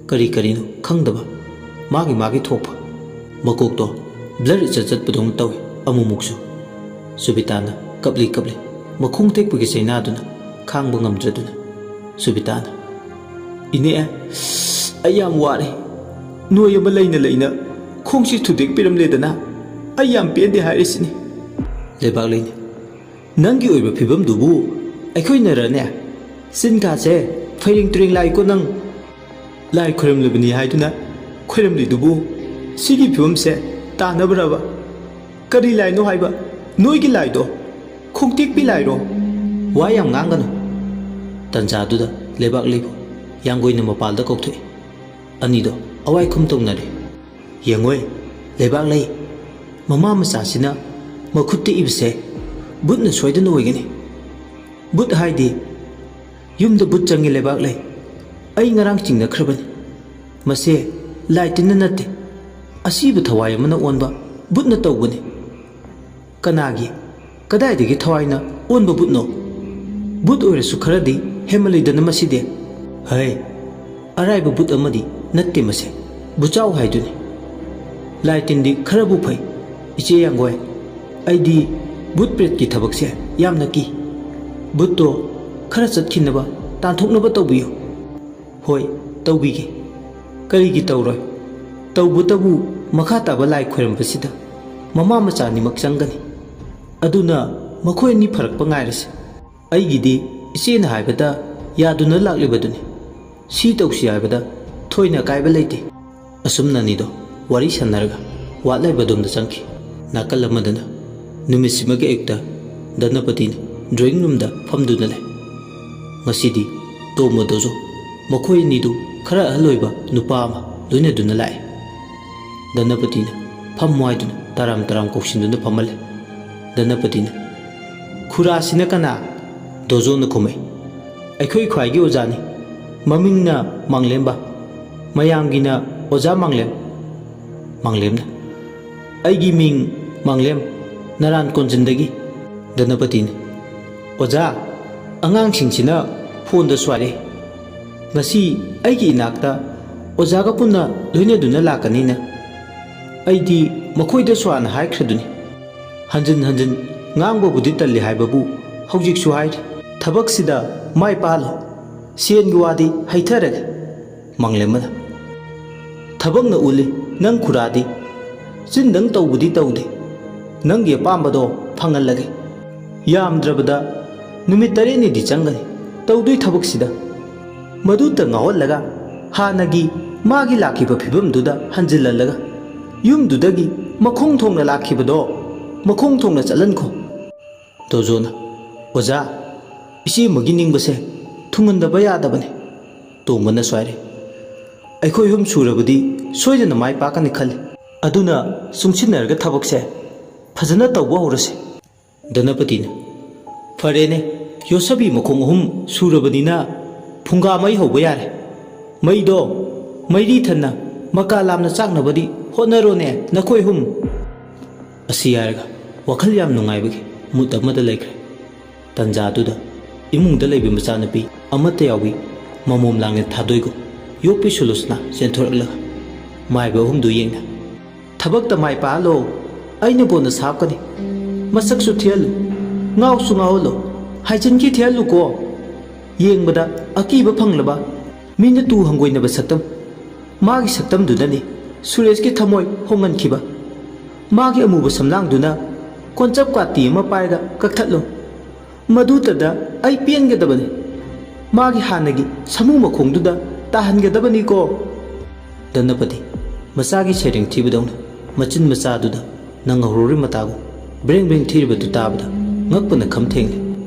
ꯀꯔꯤ ꯀꯔꯤꯅꯣ ꯈꯪꯗꯕ, ꯃꯥꯒꯤ ꯃꯥꯒꯤ ꯊꯣꯛꯄ꯫ ꯃꯀꯣꯛꯇꯣ ꯕ꯭ꯂꯔ ꯏꯆꯠ ꯆꯠꯄꯗꯧꯅ ꯇꯧꯏ ꯑꯃꯨꯛꯃꯨꯛꯁꯨ꯫ ꯁꯨꯕꯤꯇꯥꯅ ꯀꯞꯂꯤ ꯀꯞꯂꯤ ꯃꯈꯣꯡ ꯇꯦꯛꯄꯒꯤ ꯆꯩꯅꯥꯗꯨꯅ ꯈꯥꯡꯕ ꯉꯝꯗ꯭ꯔꯗꯨꯅ꯫ ꯁꯨꯕꯤꯇꯥꯅ, "ꯏꯅꯦ, ꯑꯩ ꯌꯥꯝ ꯋꯥꯔꯦ꯫ ꯅꯣꯏ ꯑꯃ ꯂꯩꯅ ꯂꯩꯅ ꯈꯣꯡꯁꯤ ꯊꯨꯗꯦꯛꯄꯤꯔꯝꯂꯦꯗꯅ꯫ ꯑꯩ ꯌꯥꯝ ꯄꯦꯟꯗꯦ ꯍꯥꯏꯔꯤꯁꯤꯅꯤ꯫" ꯂꯩꯕꯥꯛꯂꯩꯅ, "ꯅꯪꯒꯤ ꯑꯣꯏꯕ ꯐꯤꯕꯝꯗꯨꯕꯨ ꯑꯩꯈꯣꯏꯅꯔꯅꯦ? ꯆꯤꯟꯀꯥꯁꯦ ꯐꯩꯔꯦꯡ ꯇꯨꯔꯦꯡ ꯂꯥꯛꯏꯀꯣ ꯅꯪ꯫ ꯂꯥꯏ ꯈꯣꯏꯔꯝꯂꯕꯅꯤ ꯍꯥꯏꯗꯨꯅ ꯈꯣꯏꯔꯝꯂꯤꯗꯨꯕꯨ ꯁꯤꯒꯤ ꯐꯤꯕꯝꯁꯦ ꯇꯥꯅꯕ꯭ꯔꯕ? ꯀꯔꯤ ꯂꯥꯏꯅꯣ ꯍꯥꯏꯕ? ꯅꯣꯏꯒꯤ ꯂꯥꯏꯗꯣ ꯈꯣꯡꯇꯦꯛꯄꯤ ꯂꯥꯏꯔꯣ?" ꯋꯥ ꯌꯥꯝ ꯉꯥꯡꯒꯅꯨ꯫ ꯇꯟꯖꯥꯗꯨꯗ ꯂꯩꯕꯥꯛꯂꯩꯕꯨ ꯌꯥꯡꯒꯣꯏꯅ ꯃꯄꯥꯜꯗ ꯀꯧꯊꯣꯛꯏ꯫ ꯑꯅꯤꯗꯣ ꯑꯋꯥꯏ ꯈꯨꯝ ꯇꯧꯅꯔꯦ꯫ "ꯌꯦꯡꯉꯣꯏ, ꯂꯩꯕꯥꯛꯂꯩ, ꯃꯃꯥ ꯃꯆꯥꯁꯤꯅ ꯃꯈꯨꯠ ꯇꯦꯛꯏꯕꯁꯦ ꯕꯨꯠꯅ ꯁꯣꯏꯗꯅ ꯑꯣꯏꯒꯅꯤ꯫ ꯕꯨꯠ ꯍꯥꯏꯗꯤ ꯌꯨꯝꯗ ꯕꯨꯠ ꯆꯪꯉꯤ, ꯂꯩꯕꯥꯛꯂꯩ꯫ ꯑꯩ ꯉꯔꯥꯡ ꯆꯤꯡꯅꯈ꯭ꯔꯕꯅꯤ꯫ ꯃꯁꯦ ꯂꯥꯏ ꯇꯤꯟꯅ ꯅꯠꯇꯦ, ꯑꯁꯤꯕ ꯊꯋꯥꯏ ꯑꯃꯅ ꯑꯣꯟꯕ ꯕꯨꯠꯅ ꯇꯧꯕꯅꯤ꯫" "ꯀꯅꯥꯒꯤ? "ꯀꯗꯥꯏꯗꯒꯤ ꯊꯋꯥꯏꯅ ꯑꯣꯟꯕ ꯕꯨꯠꯅꯣ? ꯕꯨꯠ ꯑꯣꯏꯔꯁꯨ ꯈꯔꯗꯤ ꯍꯦꯟꯃꯜꯂꯤꯗꯅ ꯃꯁꯤꯗꯤ?" "ꯍꯩ, ꯑꯔꯥꯏꯕ ꯕꯨꯠ ꯑꯃꯗꯤ ꯅꯠꯇꯦ ꯃꯁꯦ, ꯕꯨꯆꯥꯎ ꯍꯥꯏꯗꯨꯅꯤ꯫ ꯂꯥꯏ ꯇꯤꯟꯗꯤ ꯈꯔꯕꯨ ꯐꯩ, ꯏꯆꯦ ꯌꯥꯡꯒꯣꯏ꯫ ꯑꯩꯗꯤ ꯕꯨꯠ ꯄ꯭ꯔꯦꯠꯀꯤ ꯊꯕꯛꯁꯦ ꯌꯥꯝꯅ ꯀꯤ꯫ ꯕꯨꯠꯇꯣ ꯈꯔ ꯆꯠꯈꯤꯅꯕ, ꯇꯥꯟꯊꯣꯛꯅꯕ ꯇꯧꯕꯤꯌꯨ꯫" "ꯍꯣꯏ, ꯇꯧꯕꯤꯒꯦ꯫ ꯀꯔꯤꯒꯤ ꯇꯧꯔꯣꯏ? ꯇꯧꯕꯇꯕꯨ ꯃꯈꯥ ꯇꯥꯕ ꯂꯥꯏ ꯈꯣꯏꯔꯝꯕꯁꯤꯗ ꯃꯃꯥ ꯃꯆꯥ ꯑꯅꯤꯃꯛ ꯆꯪꯒꯅꯤ꯫ ꯑꯗꯨꯅ ꯃꯈꯣꯏ ꯑꯅꯤ ꯐꯔꯛꯄ ꯉꯥꯏꯔꯁꯤ꯫ ꯑꯩꯒꯤꯗꯤ ꯏꯆꯦꯅ ꯍꯥꯏꯕꯗ ꯌꯥꯗꯨꯅ ꯂꯥꯛꯂꯤꯕꯗꯨꯅꯤ꯫ ꯁꯤ ꯇꯧꯁꯤ ꯍꯥꯏꯕꯗ ꯊꯣꯏꯅ ꯑꯀꯥꯏꯕ ꯂꯩꯇꯦ꯫" ꯑꯁꯨꯝꯅ ꯑꯅꯤꯗꯣ ꯋꯥꯔꯤ ꯁꯥꯟꯅꯔꯒ ꯋꯥꯠ ꯂꯥꯏꯕꯗꯣꯝꯗ ꯆꯪꯈꯤ꯫ ꯅꯥꯀꯜ ꯑꯃꯗꯅ ꯅꯨꯃꯤꯠꯁꯤꯃꯒꯤ ꯑꯌꯨꯛꯇ ꯙꯅꯄꯇꯤꯅ ꯗ꯭ꯔꯣꯌꯤꯡ ꯔꯨꯝꯗ ꯐꯝꯗꯨꯅ ꯂꯩ꯫ ꯉꯁꯤꯗꯤ ꯇꯣꯝꯕ ꯗꯣꯖꯣ ꯃꯈꯣꯏ ꯑꯅꯤꯗꯨ ꯈꯔ ꯑꯍꯜ ꯑꯣꯏꯕ ꯅꯨꯄꯥ ꯑꯃ ꯂꯣꯏꯅꯗꯨꯅ ꯂꯥꯛꯑꯦ꯫ ꯙꯅꯄꯇꯤꯅ ꯐꯝꯃꯨ ꯍꯥꯏꯗꯨꯅ ꯇꯔꯥꯝ ꯇꯔꯥꯝ ꯀꯧꯁꯤꯟꯗꯨꯅ ꯐꯝꯍꯜꯂꯦ꯫ ꯙꯅꯄꯇꯤꯅ, "ꯈꯨꯔꯥꯁꯤꯅ ꯀꯅꯥ?" ꯗꯣꯖꯣꯅ ꯈꯨꯝꯃꯛꯏ꯫ "ꯑꯩꯈꯣꯏ ꯈ꯭ꯋꯥꯏꯒꯤ ꯑꯣꯖꯥꯅꯤ꯫ ꯃꯃꯤꯡꯅ ꯃꯥꯡꯂꯦꯝꯕ꯫ ꯃꯌꯥꯝꯒꯤꯅ ꯑꯣꯖꯥ ꯃꯥꯡꯂꯦꯝ꯫" ꯃꯥꯡꯂꯦꯝꯅ, "ꯑꯩꯒꯤ ꯃꯤꯡ ꯃꯥꯡꯂꯦꯝ, ꯅꯔꯥꯟ ꯀꯣꯟꯖꯤꯟꯗꯒꯤ꯫" ꯙꯅꯄꯇꯤꯅ, "ꯑꯣꯖꯥ, ꯑꯉꯥꯡꯁꯤꯡꯁꯤꯅ ꯐꯣꯟꯗ ꯁ꯭ꯋꯥꯏꯔꯦ꯫ ꯉꯁꯤ ꯑꯩꯒꯤ ꯏꯅꯥꯛꯇ ꯑꯣꯖꯥꯒ ꯄꯨꯟꯅ ꯂꯣꯏꯅꯗꯨꯅ ꯂꯥꯛꯀꯅꯤꯅ ꯑꯩꯗꯤ ꯃꯈꯣꯏꯗ ꯁ꯭ꯋꯥꯅ ꯍꯥꯏꯈ꯭ꯔꯗꯨꯅꯤ꯫ ꯍꯟꯖꯤꯟ ꯍꯟꯖꯤꯟ ꯉꯥꯡꯕꯕꯨꯗꯤ ꯇꯜꯂꯤ ꯍꯥꯏꯕꯕꯨ ꯍꯧꯖꯤꯛꯁꯨ ꯍꯥꯏꯔꯤ꯫ ꯊꯕꯛꯁꯤꯗ ꯃꯥꯏ ꯄꯥꯛꯍꯜꯂꯣ꯫ ꯁꯦꯟꯒꯤ ꯋꯥꯗꯤ ꯍꯩꯊꯔꯒꯦ꯫" ꯃꯥꯡꯂꯦꯝꯕꯅ, "ꯊꯕꯛꯅ ꯎꯠꯂꯤ ꯅꯪ ꯈꯨꯔꯥꯗꯤ꯫ ꯆꯤꯟꯗꯪ ꯇꯧꯕꯗꯤ ꯇꯧꯗꯦ꯫ ꯅꯪꯒꯤ ꯑꯄꯥꯝꯕꯗꯣ ꯐꯪꯍꯜꯂꯒꯦ꯫ ꯌꯥꯝꯗ꯭ꯔꯕꯗ ꯅꯨꯃꯤꯠ ꯇꯔꯦꯠꯅꯤꯗꯤ ꯆꯪꯒꯅꯤ ꯇꯧꯗꯣꯏ ꯊꯕꯛꯁꯤꯗ꯫ ꯃꯗꯨꯇ ꯉꯥꯎꯍꯜꯂꯒ ꯍꯥꯟꯅꯒꯤ ꯃꯥꯒꯤ ꯂꯥꯛꯈꯤꯕ ꯐꯤꯕꯝꯗꯨꯗ ꯍꯟꯖꯤꯜꯍꯜꯂꯒ ꯌꯨꯝꯗꯨꯗꯒꯤ ꯃꯈꯣꯡ ꯊꯣꯡꯅ ꯂꯥꯛꯈꯤꯕꯗꯣ ꯃꯈꯣꯡ ꯊꯣꯡꯅ ꯆꯠꯍꯟꯈꯣ꯫" ꯗꯣꯖꯣꯅ, "ꯑꯣꯖꯥ, ꯏꯆꯦ ꯑꯃꯒꯤ ꯅꯤꯡꯕꯁꯦ ꯊꯨꯡꯍꯟꯗꯕ ꯌꯥꯗꯕꯅꯤ꯫" ꯇꯣꯝꯕꯅ ꯁ꯭ꯋꯥꯏꯔꯦ, "ꯑꯩꯈꯣꯏ ꯑꯍꯨꯝ ꯁꯨꯔꯕꯗꯤ ꯁꯣꯏꯗꯅ ꯃꯥꯏ ꯄꯥꯛꯀꯅꯤ ꯈꯜꯂꯤ꯫ ꯑꯗꯨꯅ ꯆꯨꯡꯁꯤꯟꯅꯔꯒ ꯊꯕꯛꯁꯦ ꯐꯖꯅ ꯇꯧꯕ ꯍꯧꯔꯁꯤ꯫" ꯙꯅꯄꯇꯤꯅ, "ꯐꯔꯦꯅꯦ, ꯌꯣꯠꯁꯕꯤ ꯃꯈꯣꯡ ꯑꯍꯨꯝ ꯁꯨꯔꯕꯅꯤꯅ ꯐꯨꯡꯒꯥ ꯃꯩ ꯍꯧꯕ ꯌꯥꯔꯦ꯫ ꯃꯩꯗꯣ ꯃꯩꯔꯤ ꯊꯟꯅ ꯃꯀꯥ ꯂꯥꯝꯅ ꯆꯥꯛꯅꯕꯗꯤ ꯍꯣꯠꯅꯔꯣꯅꯦ ꯅꯈꯣꯏ ꯑꯍꯨꯝ꯫" ꯑꯁꯤ ꯍꯥꯏꯔꯒ ꯋꯥꯈꯜ ꯌꯥꯝ ꯅꯨꯡꯉꯥꯏꯕꯒꯤ ꯃꯨꯠ ꯑꯃꯗ ꯂꯩꯈ꯭ꯔꯦ꯫ ꯇꯟꯖꯥꯗꯨꯗ ꯏꯃꯨꯡꯗ ꯂꯩꯕ ꯃꯆꯥꯅꯨꯄꯤ ꯑꯃꯠꯇ ꯌꯥꯎꯕꯤ ꯃꯃꯣꯝ ꯂꯥꯡꯅ ꯊꯥꯗꯣꯏꯒꯨꯝ ꯌꯣꯛꯄꯤ ꯁꯨꯂꯣꯆꯅꯥ ꯆꯦꯟꯊꯣꯔꯛꯂꯒ ꯃꯥꯏꯕ ꯑꯍꯨꯝꯗꯨ ꯌꯦꯡꯅ, "ꯊꯕꯛꯇ ꯃꯥꯏ ꯄꯥꯛꯍꯜꯂꯣ, ꯑꯩꯅ ꯀꯣꯟꯅ ꯁꯥꯞꯀꯅꯤ꯫ ꯃꯁꯛꯁꯨ ꯊꯤꯍꯜꯂꯨ, ꯉꯥꯎꯁꯨ ꯉꯥꯎꯍꯜꯂꯨ, ꯍꯥꯏꯖꯤꯟꯈꯤ ꯊꯤꯍꯜꯂꯨꯀꯣ꯫ ꯌꯦꯡꯕꯗ ꯑꯀꯤꯕ ꯐꯪꯂꯕ, ꯃꯤꯅ ꯇꯨ ꯍꯪꯒꯣꯏꯅꯕ ꯁꯛꯇꯝ꯫ ꯃꯥꯒꯤ ꯁꯛꯇꯝꯗꯨꯅꯅꯤ ꯁꯨꯔꯦꯁꯀꯤ ꯊꯃꯣꯏ ꯍꯣꯡꯍꯟꯈꯤꯕ꯫ ꯃꯥꯒꯤ ꯑꯃꯨꯕ ꯁꯝꯂꯥꯡꯗꯨꯅ ꯀꯣꯟꯆꯞ ꯀꯥꯇꯤ ꯑꯃ ꯄꯥꯏꯔꯒ ꯀꯛꯊꯠꯂꯨ꯫ ꯃꯗꯨꯇꯗ ꯑꯩ ꯄꯦꯟꯒꯗꯕꯅꯤ꯫ ꯃꯥꯒꯤ ꯍꯥꯟꯅꯒꯤ ꯁꯥꯃꯨ ꯃꯈꯣꯡꯗꯨꯗ ꯇꯥꯍꯟꯒꯗꯕꯅꯤꯀꯣ꯫" ꯙꯅꯄꯇꯤ ꯃꯆꯥꯒꯤ ꯁꯩꯔꯦꯡ ꯊꯤꯕꯗꯧꯅ ꯃꯆꯤꯟ ꯃꯆꯥꯗꯨꯗ ꯅꯪꯍꯧꯔꯣꯔꯤ ꯃꯇꯥꯒꯨꯝ ꯕ꯭ꯔꯦꯡ ꯕ꯭ꯔꯦꯡ ꯊꯤꯔꯤꯕꯗꯨ ꯇꯥꯕꯗ ꯉꯛꯄꯅ ꯈꯝ ꯊꯦꯡꯂꯦ꯫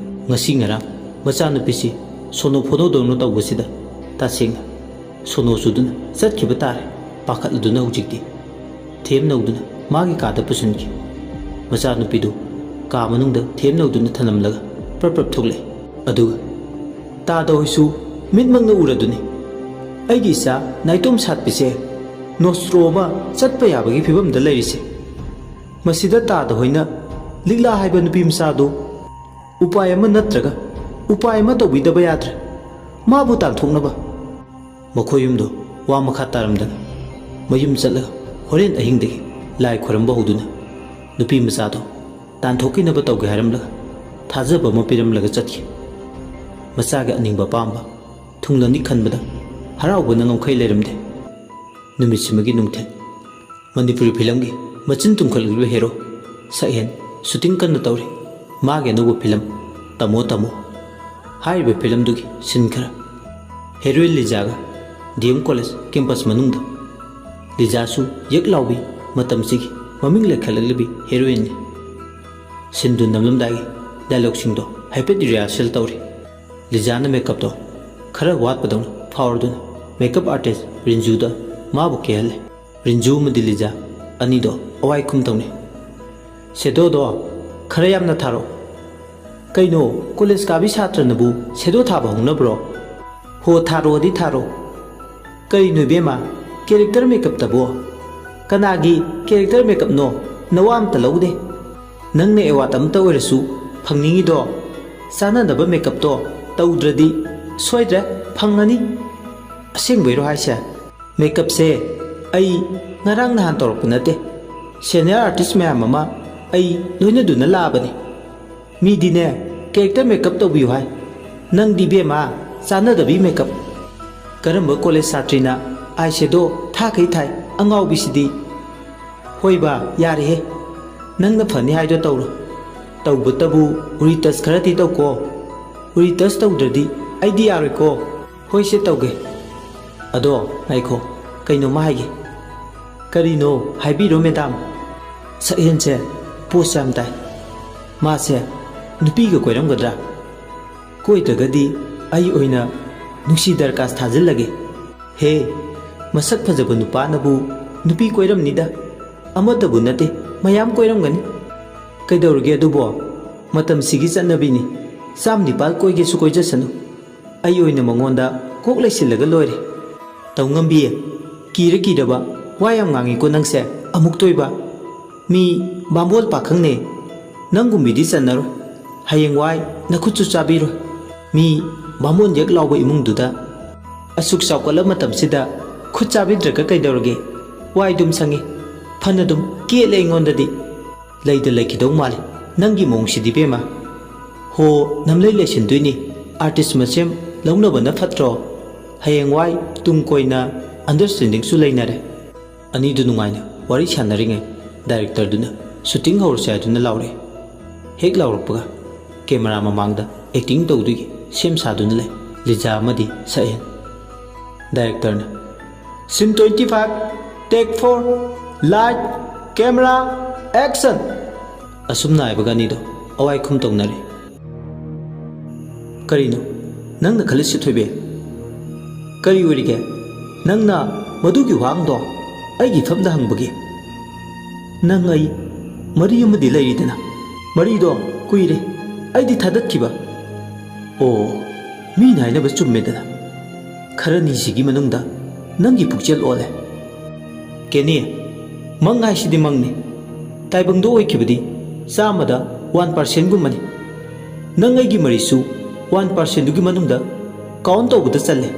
ꯉꯁꯤ ꯉꯔꯥꯡ ꯃꯆꯥꯅꯨꯄꯤꯁꯤ ꯁꯣꯅꯣ ꯐꯣꯅꯣꯗꯧꯅ ꯇꯧꯕꯁꯤꯗ ꯇꯁꯦꯡꯅ ꯁꯣꯅꯣ ꯆꯨꯗꯨꯅ ꯆꯠꯈꯤꯕ ꯇꯥꯔꯦ꯫ ꯄꯥꯈꯠꯂꯗꯨꯅ ꯍꯧꯖꯤꯛꯇꯤ ꯊꯦꯝ ꯅꯧꯗꯨꯅ ꯃꯥꯒꯤ ꯀꯥꯗ ꯄꯨꯁꯤꯟꯈꯤ꯫ ꯃꯆꯥꯅꯨꯄꯤꯗꯨ ꯀꯥ ꯃꯅꯨꯡꯗ ꯊꯦꯝ ꯅꯧꯗꯨꯅ ꯊꯅꯝꯂꯒ ꯄ꯭ꯔꯞ ꯄ꯭ꯔꯞ ꯊꯣꯛꯂꯛꯏ꯫ ꯑꯗꯨꯒ ꯇꯥꯗ ꯍꯣꯏꯁꯨ ꯃꯤꯠꯃꯛꯅ ꯎꯔꯗꯨꯅꯤ꯫ ꯑꯩꯒꯤ ꯏꯆꯥ ꯅꯥꯏꯇꯣꯝ ꯁꯥꯠꯄꯤꯁꯦ ꯅꯣꯁꯇ꯭ꯔꯣ ꯑꯃ ꯆꯠꯄ ꯌꯥꯕꯒꯤ ꯐꯤꯕꯝꯗ ꯂꯩꯔꯤꯁꯦ꯫ ꯃꯁꯤꯗ ꯇꯥꯗ ꯍꯣꯏꯅ ꯂꯤꯛꯂꯥ ꯍꯥꯏꯕ ꯅꯨꯄꯤ ꯃꯆꯥꯗꯨ ꯎꯄꯥꯏ ꯑꯃ ꯅꯠꯇ꯭ꯔꯒ ꯎꯄꯥꯏ ꯑꯃ ꯇꯧꯕꯤꯗꯕ ꯌꯥꯗ꯭ꯔꯦ꯫ ꯃꯥꯕꯨ ꯇꯥꯟꯊꯣꯛꯅꯕ꯫ ꯃꯈꯣꯏ ꯌꯨꯝꯗꯣ ꯋꯥ ꯃꯈꯥ ꯇꯥꯔꯝꯗꯅ ꯃꯌꯨꯝ ꯆꯠꯂꯒ ꯍꯣꯔꯦꯟ ꯑꯍꯤꯡꯗꯒꯤ ꯂꯥꯏ ꯈꯣꯏꯔꯝꯕ ꯍꯧꯗꯨꯅ ꯅꯨꯄꯤ ꯃꯆꯥꯗꯣ ꯇꯥꯟꯊꯣꯛꯈꯤꯅꯕ ꯇꯧꯒꯦ ꯍꯥꯏꯔꯝꯂꯒ ꯊꯥꯖꯕ ꯑꯃ ꯄꯤꯔꯝꯂꯒ ꯆꯠꯈꯤ꯫ ꯃꯆꯥꯒꯤ ꯑꯅꯤꯡꯕ ꯑꯄꯥꯝꯕ ꯊꯨꯡꯂꯅꯤ ꯈꯟꯕꯗ ꯍꯔꯥꯎꯕꯅ ꯉꯝꯈꯩ ꯂꯩꯔꯝꯗꯦ꯫ ꯅꯨꯃꯤꯠꯁꯤꯃꯒꯤ ꯅꯨꯡꯊꯤꯜ ꯃꯅꯤꯄꯨꯔꯤ ꯐꯤꯂꯝꯒꯤ ꯃꯆꯤꯟ ꯇꯨꯝꯈꯠꯂꯛꯂꯤꯕ ꯍꯦꯔꯣ ꯁꯛꯍꯦꯟ ꯁꯨꯇꯤꯡ ꯀꯟꯅ ꯇꯧꯔꯤ꯫ ꯃꯥꯒꯤ ꯑꯅꯧꯕ ꯐꯤꯂꯝ ꯇꯝꯃꯣ ꯇꯝꯃꯣ ꯍꯥꯏꯔꯤꯕ ꯐꯤꯂꯝꯗꯨꯒꯤ ꯁꯤꯟ ꯈꯔ꯫ ꯍꯦꯔꯣꯏꯟ ꯂꯤꯖꯥꯒ ꯗꯤ ꯑꯦꯝ ꯀꯣꯂꯦꯖ ꯀꯦꯝꯄꯁ ꯃꯅꯨꯡꯗ꯫ ꯂꯤꯖꯥꯁꯨ ꯌꯦꯛ ꯂꯥꯎꯕꯤ ꯃꯇꯝꯁꯤꯒꯤ ꯃꯃꯤꯡ ꯂꯩꯈꯠꯂꯛꯂꯤꯕꯤ ꯍꯦꯔꯣꯏꯟꯅꯤ꯫ ꯁꯤꯟꯗꯨ ꯅꯝꯂꯝꯗꯥꯏꯒꯤ ꯗꯥꯏꯂꯣꯛꯁꯤꯡꯗꯣ ꯍꯥꯏꯐꯦꯠ ꯔꯤꯍꯥꯔꯁꯦꯜ ꯇꯧꯔꯤ꯫ ꯂꯤꯖꯥꯅ ꯃꯦꯀꯞꯇꯣ ꯈꯔ ꯋꯥꯠꯄꯗꯧꯅ ꯐꯥꯎꯔꯗꯨꯅ ꯃꯦꯀꯞ ꯑꯥꯔꯇꯤꯁ ꯔꯤꯟꯖꯨꯗ ꯃꯥꯕꯨ ꯀꯦꯍꯜꯂꯦ꯫ ꯔꯤꯟꯖꯨ ꯑꯃꯗꯤ ꯂꯤꯖꯥ ꯑꯅꯤꯗꯣ ꯑꯋꯥꯏ ꯈꯨꯝ ꯇꯧꯅꯩ꯫ "ꯁꯦꯗꯣꯗꯣ ꯈꯔ ꯌꯥꯝꯅ ꯊꯥꯔꯣ꯫" "ꯀꯩꯅꯣ, ꯀꯣꯂꯦꯖ ꯀꯥꯕꯤ ꯁꯥꯇ꯭ꯔꯅꯕꯨ ꯁꯦꯗꯣ ꯊꯥꯕ ꯍꯧꯅꯕ꯭ꯔꯣ?" "ꯍꯣ, ꯊꯥꯔꯣꯗꯤ ꯊꯥꯔꯣ꯫" "ꯀꯔꯤꯅꯣ ꯏꯕꯦꯝꯃ, ꯀꯦꯔꯦꯛꯇꯔ ꯃꯦꯀꯞꯇꯕꯣ?" "ꯀꯅꯥꯒꯤ ꯀꯦꯔꯦꯛꯇꯔ ꯃꯦꯀꯞꯅꯣ? ꯅꯋꯥ ꯑꯝꯇ ꯂꯧꯗꯦ꯫" ꯅꯪꯅ ꯑꯦꯋꯥꯔꯗ ꯑꯃꯇ ꯑꯣꯏꯔꯁꯨ ꯐꯪꯅꯤꯡꯉꯤꯗꯣ, ꯆꯥꯅꯅꯕ ꯃꯦꯀꯞꯇꯣ ꯇꯧꯗ꯭ꯔꯗꯤ ꯁꯣꯏꯗ꯭ꯔꯦ ꯐꯪꯉꯅꯤ꯫ ꯑꯁꯦꯡꯕꯩꯔꯣ ꯍꯥꯏꯁꯦ? ꯃꯦꯀꯞꯁꯦ ꯑꯩ ꯉꯔꯥꯡ ꯅꯍꯥꯟ ꯇꯧꯔꯛꯄ ꯅꯠꯇꯦ꯫ ꯁꯦꯅꯤꯌꯔ ꯑꯥꯔꯇꯤꯁ ꯃꯌꯥꯝ ꯑꯃ ꯑꯩ ꯂꯣꯏꯅꯗꯨꯅ ꯂꯥꯛꯑꯕꯅꯤ꯫ ꯃꯤꯗꯤꯅꯦ, ꯀꯦꯔꯦꯛꯇꯔ ꯃꯦꯀꯞ ꯇꯧꯕꯤꯌꯨ ꯍꯥꯏ꯫ ꯅꯪꯗꯤ ꯏꯕꯦꯝꯃ, ꯆꯥꯅꯗꯕꯤ ꯃꯦꯀꯞ꯫ ꯀꯔꯝꯕ ꯀꯣꯂꯦꯖ ꯁꯥꯇ꯭ꯔꯤꯅ ꯑꯥꯏ ꯁꯦꯗꯣ ꯊꯥꯈꯩ ꯊꯥꯏ? ꯑꯉꯥꯎꯕꯤꯁꯤꯗꯤ꯫ ꯍꯣꯏꯕ, ꯌꯥꯔꯦꯍꯦ꯫ ꯅꯪꯅ ꯐꯅꯤ ꯍꯥꯏꯗꯣ ꯇꯧꯔꯣ꯫ ꯇꯧꯕꯇꯕꯨ ꯔꯤꯇꯁ ꯈꯔꯗꯤ ꯇꯧꯀꯣ꯫ ꯔꯤꯇꯁ ꯇꯧꯗ꯭ꯔꯗꯤ ꯑꯩꯗꯤ ꯌꯥꯔꯣꯏꯀꯣ꯫ ꯍꯣꯏꯁꯦ, ꯇꯧꯒꯦ꯫ ꯑꯗꯣ ꯉꯥꯏꯈꯣ, ꯀꯩꯅꯣꯝꯃ ꯍꯥꯏꯒꯦ꯫ ꯀꯔꯤꯅꯣ? ꯍꯥꯏꯕꯤꯔꯣ ꯃꯦꯗꯥꯝ꯫ ꯁꯛꯍꯦꯟꯁꯦ ꯄꯣꯁ ꯌꯥꯝ ꯇꯥꯏ꯫ ꯃꯥꯁꯦ ꯅꯨꯄꯤꯒ ꯀꯣꯏꯔꯝꯒꯗ꯭ꯔꯥ? ꯀꯣꯏꯗ꯭ꯔꯒꯗꯤ ꯑꯩ ꯑꯣꯏꯅ ꯅꯨꯡꯁꯤ ꯗꯔꯀꯥꯁ ꯊꯥꯖꯤꯜꯂꯒꯦ꯫ ꯍꯦ, ꯃꯁꯛ ꯐꯖꯕ ꯅꯨꯄꯥꯅꯕꯨ ꯅꯨꯄꯤ ꯀꯣꯏꯔꯝꯅꯤꯗ꯫ ꯑꯃꯠꯇꯕꯨ ꯅꯠꯇꯦ, ꯃꯌꯥꯝ ꯀꯣꯏꯔꯝꯒꯅꯤ꯫ ꯀꯩꯗꯧꯔꯒꯦ ꯑꯗꯨꯕꯣ? ꯃꯇꯝꯁꯤꯒꯤ ꯆꯠꯅꯕꯤꯅꯤ꯫ ꯆꯥꯝ ꯅꯤꯄꯥꯜ ꯀꯣꯏꯒꯦꯁꯨ ꯀꯣꯏꯖꯁꯅꯨ꯫ ꯑꯩ ꯑꯣꯏꯅ ꯃꯉꯣꯟꯗ ꯀꯣꯛ ꯂꯩꯁꯤꯜꯂꯒ ꯂꯣꯏꯔꯦ꯫ ꯇꯧꯉꯝꯕꯤ, ꯀꯤꯔ ꯀꯤꯔꯕ ꯋꯥ ꯌꯥꯝ ꯉꯥꯡꯉꯤꯀꯣ ꯅꯪꯁꯦ꯫ ꯑꯃꯨꯛꯇꯣꯏꯕ꯫ ꯃꯤ ꯕꯥꯝꯕꯣꯟ ꯄꯥꯈꯪꯅꯦ꯫ ꯅꯪꯒꯨꯝꯕꯤꯗꯤ ꯆꯟꯅꯔꯣꯏ꯫ ꯍꯌꯦꯡꯋꯥꯏ ꯅꯈꯨꯠꯁꯨ ꯆꯥꯕꯤꯔꯣꯏ꯫ ꯃꯤ ꯕꯥꯝꯕꯣꯟ ꯌꯦꯛ ꯂꯥꯎꯕ ꯏꯃꯨꯡꯗꯨꯗ꯫ ꯑꯁꯨꯛ ꯆꯥꯎꯈꯠꯂ ꯃꯇꯝꯁꯤꯗ ꯈꯨꯠ ꯆꯥꯕꯤꯗ꯭ꯔꯒ ꯀꯩꯗꯧꯔꯒꯦ? ꯋꯥꯏꯗꯨꯝ ꯁꯪꯉꯤ꯫ ꯐꯅꯗꯨꯝ ꯀꯦꯠꯂꯦ ꯑꯩꯉꯣꯟꯗꯗꯤ꯫ ꯂꯩꯗ ꯂꯩꯈꯤꯗꯧ ꯃꯥꯜꯂꯤ ꯅꯪꯒꯤ ꯃꯑꯣꯡꯁꯤꯗꯤ ꯏꯕꯦꯝꯃ꯫ ꯍꯣ, ꯅꯝꯂꯩ ꯂꯩꯁꯤꯟꯗꯣꯏꯅꯤ꯫ ꯑꯥꯔꯇꯤꯁ ꯃꯁꯦꯝ ꯂꯧꯅꯕꯅ ꯐꯠꯇ꯭ꯔꯣ? ꯍꯌꯦꯡꯋꯥꯏ ꯇꯨꯡ ꯀꯣꯏꯅ ꯑꯟꯗꯔꯁ꯭ꯇꯦꯟꯗꯤꯡꯁꯨ ꯂꯩꯅꯔꯦ꯫ ꯑꯅꯤꯗꯨ ꯅꯨꯡꯉꯥꯏꯅ ꯋꯥꯔꯤ ꯁꯥꯟꯅꯔꯤꯉꯩ ꯗꯥꯏꯔꯦꯛꯇꯔꯗꯨꯅ ꯁꯨꯇꯤꯡ ꯍꯧꯔꯁꯦ ꯍꯥꯏꯗꯨꯅ ꯂꯥꯎꯔꯛꯑꯦ꯫ ꯍꯦꯛ ꯂꯥꯎꯔꯛꯄꯒ ꯀꯦꯃꯦꯔꯥ ꯃꯃꯥꯡꯗ ꯑꯦꯛꯇꯤꯡ ꯇꯧꯗꯣꯏꯒꯤ ꯁꯦꯝ ꯁꯥꯗꯨꯅ ꯂꯩ ꯂꯤꯖꯥ ꯑꯃꯗꯤ ꯁꯛꯍꯦꯟ꯫ ꯗꯥꯏꯔꯦꯛꯇꯔꯅ, "Scene twenty five, take four, light, camera, action!" ꯑꯁꯨꯝꯅ ꯍꯥꯏꯕꯒ ꯑꯅꯤꯗꯣ ꯑꯋꯥꯏ ꯈꯨꯝ ꯇꯧꯅꯔꯦ꯫ ꯀꯔꯤꯅꯣ ꯅꯪꯅ ꯈꯜꯂꯤꯁꯤ, ꯊꯣꯏꯕꯤ? ꯀꯔꯤ ꯑꯣꯏꯔꯤꯒꯦ? ꯅꯪꯅ ꯃꯗꯨꯒꯤ ꯋꯥꯍꯪꯗꯣ ꯑꯩꯒꯤ ꯏꯐꯝꯗ ꯍꯪꯕꯒꯤ? ꯅꯪ ꯑꯩ ꯃꯔꯤ ꯑꯃꯗꯤ ꯂꯩꯔꯤꯗꯅ? ꯃꯔꯤꯗꯣ ꯀꯨꯏꯔꯦ ꯑꯩꯗꯤ ꯊꯥꯗꯠꯈꯤꯕ꯫ ꯑꯣ, ꯃꯤꯅ ꯍꯥꯏꯅꯕ ꯆꯨꯝꯃꯦꯗꯅ꯫ ꯈꯔꯅꯤꯁꯤꯒꯤ ꯃꯅꯨꯡꯗ ꯅꯪꯒꯤ ꯄꯨꯛꯆꯦꯜ ꯑꯣꯜꯂꯦ꯫ ꯀꯦꯅꯤ, ꯃꯪ ꯍꯥꯏꯁꯤꯗꯤ ꯃꯪꯅꯤ꯫ ꯇꯥꯏꯕꯪꯗ ꯑꯣꯏꯈꯤꯕꯗꯤ ꯆꯥꯝꯃꯗ ꯋꯥꯟ ꯄꯥꯔꯁꯦꯟꯒꯨꯝꯕꯅꯤ꯫ ꯅꯪ ꯑꯩꯒꯤ ꯃꯔꯤꯁꯨ ꯋꯥꯟ ꯄꯥꯔꯁꯦꯟꯗꯨꯒꯤ ꯃꯅꯨꯡꯗ ꯀꯥꯎꯟ ꯇꯧꯕꯗ ꯆꯜꯂꯦ꯫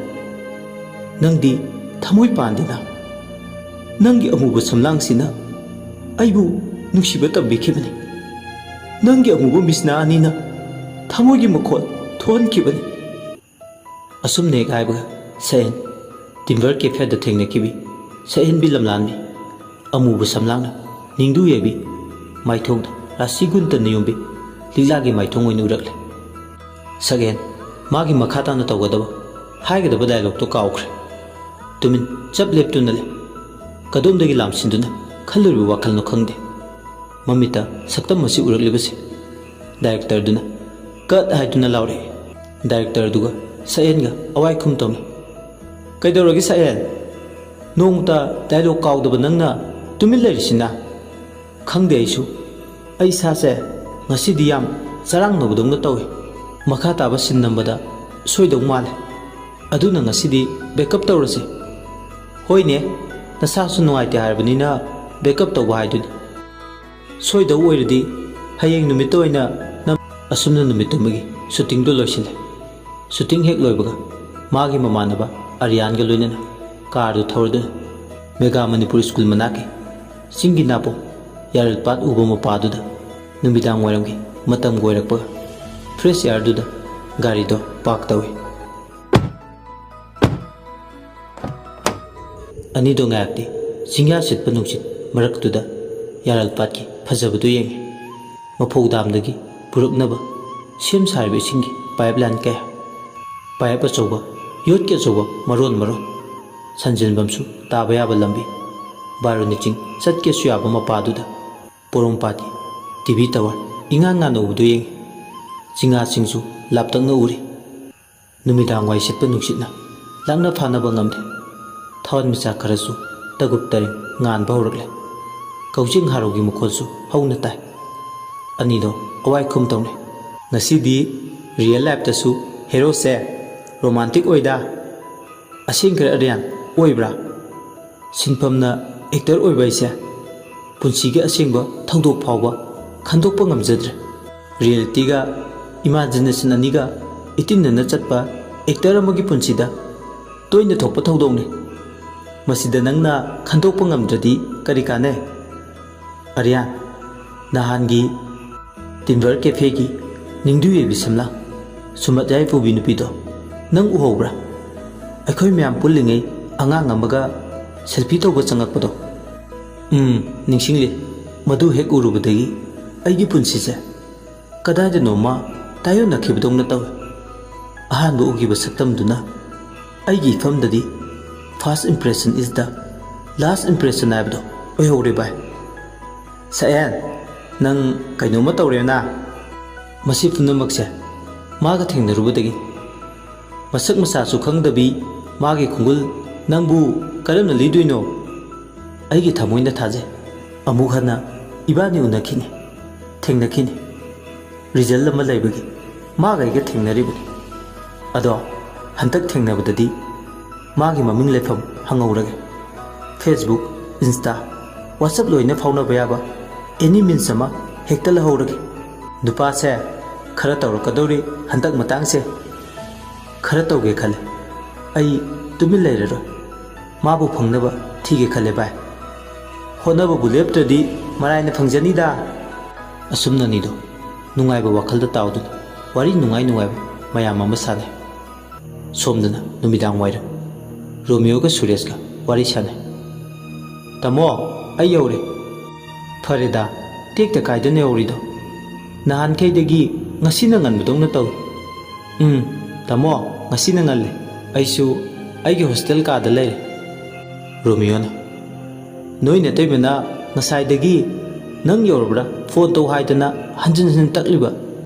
ꯅꯪꯗꯤ ꯊꯃꯣꯏ ꯄꯥꯟꯗꯦꯅ꯫ ꯅꯪꯒꯤ ꯑꯃꯨꯕ ꯁꯝꯂꯥꯡꯁꯤꯅ ꯑꯩꯕꯨ ꯅꯨꯡꯁꯤꯕ ꯇꯝꯕꯤꯈꯤꯕꯅꯤ꯫ ꯅꯪꯒꯤ ꯑꯃꯨꯕ ꯃꯤꯠꯁꯅꯥ ꯑꯅꯤꯅ ꯊꯃꯣꯏꯒꯤ ꯃꯈꯣꯜ ꯊꯣꯛꯍꯟꯈꯤꯕꯅꯤ꯫ ꯑꯁꯨꯝꯅ ꯍꯦꯛ ꯍꯥꯏꯕꯒ ꯁꯛꯍꯦꯟ ꯇꯤꯝꯕꯔ ꯀꯦꯐꯦꯗ ꯊꯦꯡꯅꯈꯤꯕꯤ ꯁꯛꯍꯦꯟꯕꯤ ꯂꯝꯂꯥꯟꯕꯤ ꯑꯃꯨꯕ ꯁꯝꯂꯥꯡꯅ ꯅꯤꯡꯗꯨ ꯌꯩꯕꯤ ꯃꯥꯏꯊꯣꯡꯗ ꯔꯥꯁꯤ ꯒꯨꯟꯇꯅ ꯌꯨꯝꯕꯤ ꯂꯤꯛꯂꯥꯒꯤ ꯃꯥꯏꯊꯣꯡ ꯑꯣꯏꯅ ꯎꯔꯛꯂꯦ꯫ ꯁꯛꯍꯦꯟ ꯃꯥꯒꯤ ꯃꯈꯥ ꯇꯥꯅ ꯇꯧꯒꯗꯕ ꯍꯥꯏꯒꯗꯕ ꯗꯥꯏꯂꯣꯛꯇꯣ ꯀꯥꯎꯈ꯭ꯔꯦ꯫ ꯇꯨꯃꯤꯟ ꯆꯞ ꯂꯦꯞꯇꯨꯅ ꯂꯩ꯫ ꯀꯗꯣꯝꯗꯒꯤ ꯂꯥꯝꯁꯤꯟꯗꯨꯅ ꯈꯜꯂꯨꯔꯤꯕ ꯋꯥꯈꯜꯅꯣ ꯈꯪꯗꯦ꯫ ꯃꯃꯤꯠꯇ ꯁꯛꯇꯝ ꯑꯁꯤ ꯎꯔꯛꯂꯤꯕꯁꯦ꯫ ꯗꯥꯏꯔꯦꯛꯇꯔꯗꯨꯅ "ꯀꯠ" ꯍꯥꯏꯗꯨꯅ ꯂꯥꯎꯔꯛꯏ꯫ ꯗꯥꯏꯔꯦꯛꯇꯔꯗꯨꯒ ꯁꯛꯍꯦꯟꯒ ꯑꯋꯥꯏ ꯈꯨꯝ ꯇꯧꯅ "ꯀꯩꯗꯧꯔꯒꯦ ꯁꯛꯍꯦꯟ? ꯅꯣꯡꯃꯇ ꯗꯥꯏꯂꯣꯛ ꯀꯥꯎꯗꯕ ꯅꯪꯅ ꯇꯨꯃꯤꯟ ꯂꯩꯔꯤꯁꯤꯅ?" "ꯈꯪꯗꯦ ꯑꯩꯁꯨ꯫ ꯑꯩ ꯏꯁꯥꯁꯦ ꯉꯁꯤꯗꯤ ꯌꯥꯝ ꯆꯔꯥꯡꯅꯕꯗꯧꯅ ꯇꯧꯏ꯫ ꯃꯈꯥ ꯇꯥꯕ ꯁꯤꯟ ꯅꯝꯕꯗ ꯁꯣꯏꯗꯧ ꯃꯥꯜꯂꯦ꯫ ꯑꯗꯨꯅ ꯉꯁꯤꯗꯤ ꯕꯦꯛꯑꯞ ꯇꯧꯔꯁꯦ꯫" "ꯍꯣꯏꯅꯦ, ꯅꯁꯥꯁꯨ ꯅꯨꯡꯉꯥꯏꯇꯦ ꯍꯥꯏꯔꯕꯅꯤꯅ ꯕꯦꯛꯑꯞ ꯇꯧꯕ ꯍꯥꯏꯗꯨꯅꯤ꯫ ꯁꯣꯏꯗꯧ ꯑꯣꯏꯔꯗꯤ ꯍꯌꯦꯡ ꯅꯨꯃꯤꯠꯇ ꯑꯣꯏꯅ ꯅꯝ-" ꯑꯁꯨꯝꯅ ꯅꯨꯃꯤꯠꯇꯨꯃꯒꯤ ꯁꯨꯇꯤꯡꯗꯨ ꯂꯣꯏꯁꯤꯜꯂꯦ꯫ ꯁꯨꯇꯤꯡ ꯍꯦꯛ ꯂꯣꯏꯕꯒ ꯃꯥꯒꯤ ꯃꯃꯥꯟꯅꯕ ꯑꯔꯤꯌꯥꯟꯒ ꯂꯣꯏꯅꯅ ꯀꯥꯔꯗꯨ ꯊꯧꯔꯗꯨꯅ ꯃꯦꯒꯥ ꯃꯅꯤꯄꯨꯔ ꯁ꯭ꯀꯨꯜ ꯃꯅꯥꯛꯀꯤ ꯆꯤꯡꯒꯤ ꯅꯥꯄꯣꯛ ꯌꯥꯔꯜ ꯄꯥꯠ ꯎꯕ ꯃꯄꯥꯗꯨꯗ ꯅꯨꯃꯤꯗꯥꯡ ꯋꯥꯏꯔꯝꯒꯤ ꯃꯇꯝꯒ ꯑꯣꯏꯔꯛꯄꯒ ꯐ꯭ꯔꯦꯁ ꯑꯦꯌꯥꯔꯗꯨꯗ ꯒꯥꯔꯤꯗꯣ ꯄꯥꯔꯛ ꯇꯧꯏ꯫ ꯑꯅꯤꯗꯣ ꯉꯥꯏꯍꯥꯛꯇꯤ ꯆꯤꯡꯌꯥ ꯁꯤꯠꯄ ꯅꯨꯡꯁꯤꯠ ꯃꯔꯛꯇꯨꯗ ꯌꯥꯔꯜ ꯄꯥꯠꯀꯤ ꯐꯖꯕꯗꯨ ꯌꯦꯡꯉꯤ꯫ ꯃꯐꯧ ꯗꯥꯝꯗꯒꯤ ꯄꯨꯔꯛꯅꯕ ꯁꯦꯝ ꯁꯥꯔꯤꯕ ꯏꯁꯤꯡꯒꯤ ꯄꯥꯏꯞ ꯂꯥꯏꯟ ꯀꯌꯥ, ꯄꯥꯏꯞ ꯑꯆꯧꯕ, ꯌꯣꯠꯀꯤ ꯑꯆꯧꯕ ꯃꯔꯣꯟ ꯃꯔꯣꯟ, ꯁꯟꯖꯤꯟꯐꯝꯁꯨ ꯇꯥꯕ ꯌꯥꯕ ꯂꯝꯕꯤ, ꯕꯥꯔꯨꯅꯤ ꯆꯤꯡ ꯆꯠꯀꯦꯁꯨ ꯌꯥꯕ ꯃꯄꯥꯗꯨꯗ ꯄꯣꯔꯣꯝꯄꯥꯠꯀꯤ ꯇꯤ ꯚꯤ ꯇꯥꯋꯔ ꯏꯉꯥꯟ ꯉꯥꯟꯅ ꯎꯕꯗꯨ ꯌꯦꯡꯉꯤ꯫ ꯆꯤꯡꯉꯥꯁꯤꯡꯁꯨ ꯂꯥꯞꯇꯛꯅ ꯎꯔꯤ꯫ ꯅꯨꯃꯤꯗꯥꯡ ꯋꯥꯏ ꯁꯤꯠꯄ ꯅꯨꯡꯁꯤꯠꯅ ꯂꯥꯛꯅ ꯐꯥꯅꯕ ꯉꯝꯗꯦ꯫ ꯊꯋꯥꯟꯃꯤꯆꯥꯛ ꯈꯔꯁꯨ ꯇꯒꯨꯞ ꯇꯔꯤꯡ ꯉꯥꯟꯕ ꯍꯧꯔꯛꯂꯦ꯫ ꯀꯛꯆꯦꯡ ꯍꯥꯔꯧꯒꯤ ꯃꯈꯣꯜꯁꯨ ꯍꯧꯅ ꯇꯥꯏ꯫ ꯑꯅꯤꯗꯣ ꯑꯋꯥꯏ ꯈꯨꯝ ꯇꯧꯅꯩ꯫ "ꯉꯁꯤꯗꯤ ꯔꯤꯌꯦꯜ ꯂꯥꯏꯐꯇꯁꯨ ꯍꯦꯔꯣꯁꯦ ꯔꯣꯃꯥꯟꯇꯤꯛ ꯑꯣꯏꯗ꯫ ꯑꯁꯦꯡꯈ꯭ꯔꯦ ꯑꯔꯤꯌꯥꯟ, ꯑꯣꯏꯕ꯭ꯔꯥ? ꯁꯤꯟꯐꯝꯅ ꯑꯦꯛꯇꯔ ꯑꯣꯏꯕ ꯍꯥꯏꯁꯦ ꯄꯨꯟꯁꯤꯒꯤ ꯑꯁꯦꯡꯕ ꯊꯧꯗꯣꯛ ꯐꯥꯎꯕ ꯈꯟꯗꯣꯛꯄ ꯉꯝꯖꯗ꯭ꯔꯦ꯫ ꯔꯤꯌꯦꯂꯤꯇꯤꯒ ꯏꯃꯥꯖꯤꯅꯦꯁꯟ ꯑꯅꯤꯒ ꯏꯇꯤꯟꯅꯅ ꯆꯠꯄ ꯑꯦꯛꯇꯔ ꯑꯃꯒꯤ ꯄꯨꯟꯁꯤꯗ ꯇꯣꯏꯅ ꯊꯣꯛꯄ ꯊꯧꯗꯣꯛꯅꯤ꯫ ꯃꯁꯤꯗ ꯅꯪꯅ ꯈꯟꯗꯣꯛꯄ ꯉꯝꯗ꯭ꯔꯗꯤ ꯀꯔꯤ ꯀꯥꯟꯅꯩ? ꯑꯔꯤꯌꯥꯟ, ꯅꯍꯥꯟꯒꯤ ꯇꯤꯝꯕꯔ ꯀꯦꯐꯦꯒꯤ ꯅꯤꯡꯗꯨ ꯌꯩꯕꯤ ꯁꯝꯂꯥꯡ, ꯁꯨꯃꯠ ꯌꯥꯏꯐꯨꯕꯤ ꯅꯨꯄꯤꯗꯣ ꯅꯪ ꯎꯍꯧꯕ꯭ꯔꯥ? ꯑꯩꯈꯣꯏ ꯃꯌꯥꯝ ꯄꯨꯜꯂꯤꯉꯩ ꯑꯉꯥꯡ ꯑꯃꯒ ꯁꯦꯜꯐꯤ ꯇꯧꯕ ꯆꯪꯉꯛꯄꯗꯣ꯫ ꯎꯝ, ꯅꯤꯡꯁꯤꯡꯂꯤ꯫ ꯃꯗꯨ ꯍꯦꯛ ꯎꯔꯨꯕꯗꯒꯤ ꯑꯩꯒꯤ ꯄꯨꯟꯁꯤꯁꯦ ꯀꯗꯥꯏꯗꯅꯣꯃ ꯇꯥꯏꯌꯣꯟꯅꯈꯤꯕꯗꯧꯅ ꯇꯧꯏ꯫ ꯑꯍꯥꯟꯕ ꯎꯈꯤꯕ ꯁꯛꯇꯝꯗꯨꯅ ꯑꯩꯒꯤ ꯏꯐꯝꯗꯗꯤ "First impression is the last impression" ꯍꯥꯏꯕꯗꯣ ꯑꯣꯏꯍꯧꯔꯦ ꯚꯥꯏ꯫ ꯁꯛꯍꯦꯟ, ꯅꯪ ꯀꯩꯅꯣꯝꯃ ꯇꯧꯔꯦꯅ꯫ ꯃꯁꯤ ꯄꯨꯝꯅꯃꯛꯁꯦ ꯃꯥꯒ ꯊꯦꯡꯅꯔꯨꯕꯗꯒꯤ꯫ ꯃꯁꯛ ꯃꯁꯥꯁꯨ ꯈꯪꯗꯕꯤ ꯃꯥꯒꯤ ꯈꯣꯡꯒꯨꯜ ꯅꯪꯕꯨ ꯀꯔꯝꯅ ꯂꯤꯗꯣꯏꯅꯣ? ꯑꯩꯒꯤ ꯊꯃꯣꯏꯅ ꯊꯥꯖꯩ, ꯑꯃꯨꯛ ꯍꯟꯅ ꯏꯕꯥꯅꯤ ꯎꯅꯈꯤꯅꯤ, ꯊꯦꯡꯅꯈꯤꯅꯤ꯫ ꯔꯤꯖꯜ ꯑꯃ ꯂꯩꯕꯒꯤ ꯃꯥꯒ ꯑꯩꯒ ꯊꯦꯡꯅꯔꯤꯕꯅꯤ꯫ ꯑꯗꯣ ꯍꯟꯗꯛ ꯊꯦꯡꯅꯕꯗꯗꯤ ꯃꯥꯒꯤ ꯃꯃꯤꯡ ꯂꯩꯐꯝ ꯍꯪꯍꯧꯔꯒꯦ꯫ Facebook, Insta, WhatsApp ꯂꯣꯏꯅ ꯐꯥꯎꯅꯕ ꯌꯥꯕ ꯑꯦꯅꯤ ꯃꯤꯟꯁ ꯑꯃ ꯍꯦꯛꯇ ꯂꯧꯍꯧꯔꯒꯦ꯫ ꯅꯨꯄꯥꯁꯦ ꯈꯔ ꯇꯧꯔꯛꯀꯗꯧꯔꯤ ꯍꯟꯗꯛ ꯃꯇꯥꯡꯁꯦ꯫ ꯈꯔ ꯇꯧꯒꯦ ꯈꯜꯂꯦ꯫ ꯑꯩ ꯇꯨꯃꯤꯟ ꯂꯩꯔꯔꯣꯏ꯫ ꯃꯥꯕꯨ ꯐꯪꯅꯕ ꯊꯤꯒꯦ ꯈꯜꯂꯦ ꯚꯥꯏ꯫ ꯍꯣꯠꯅꯕꯕꯨ ꯂꯦꯞꯇ꯭ꯔꯗꯤ ꯃꯔꯥꯏꯅ ꯐꯪꯖꯅꯤꯗ꯫ ꯑꯁꯨꯝꯅꯅꯤꯗꯣ ꯅꯨꯡꯉꯥꯏꯕ ꯋꯥꯈꯜꯗ ꯇꯥꯎꯗꯨꯅ ꯋꯥꯔꯤ ꯅꯨꯡꯉꯥꯏ ꯅꯨꯡꯉꯥꯏꯕ ꯃꯌꯥꯝ ꯑꯃ ꯁꯥꯟꯅꯩ꯫ ꯁꯣꯝꯗꯅ ꯅꯨꯃꯤꯗꯥꯡ ꯋꯥꯏꯔꯝ ꯔꯣꯃꯤꯌꯣꯒ ꯁꯨꯔꯦꯁꯀ ꯋꯥꯔꯤ ꯁꯥꯟꯅꯩ꯫ "ꯇꯥꯃꯣ, ꯑꯩ ꯌꯧꯔꯦ꯫" "ꯐꯔꯦꯗ, ꯇꯦꯛꯇ ꯀꯥꯏꯗꯅ ꯌꯧꯔꯤꯗꯣ꯫ ꯅꯍꯥꯟꯈꯩꯗꯒꯤ ꯉꯁꯤꯅ ꯉꯟꯕꯗꯧꯅ ꯇꯧꯏ꯫" "ꯎꯝ, ꯇꯥꯃꯣ, ꯉꯁꯤꯅ ꯉꯜꯂꯦ꯫ ꯑꯩꯁꯨ ꯑꯩꯒꯤ ꯍꯣꯁꯇꯦꯜ ꯀꯥꯗ ꯂꯩꯔꯦ꯫" ꯔꯣꯃꯤꯌꯣꯅ, "ꯅꯣꯏ ꯅꯇꯩꯃꯅ ꯉꯁꯥꯏꯗꯒꯤ ꯅꯪ ꯌꯧꯔꯕ꯭ꯔꯥ ꯐꯣꯟ ꯇꯧ ꯍꯥꯏꯗꯅ ꯍꯟꯖꯤꯟ ꯍꯟꯖꯤꯟ ꯇꯛꯂꯤꯕ꯫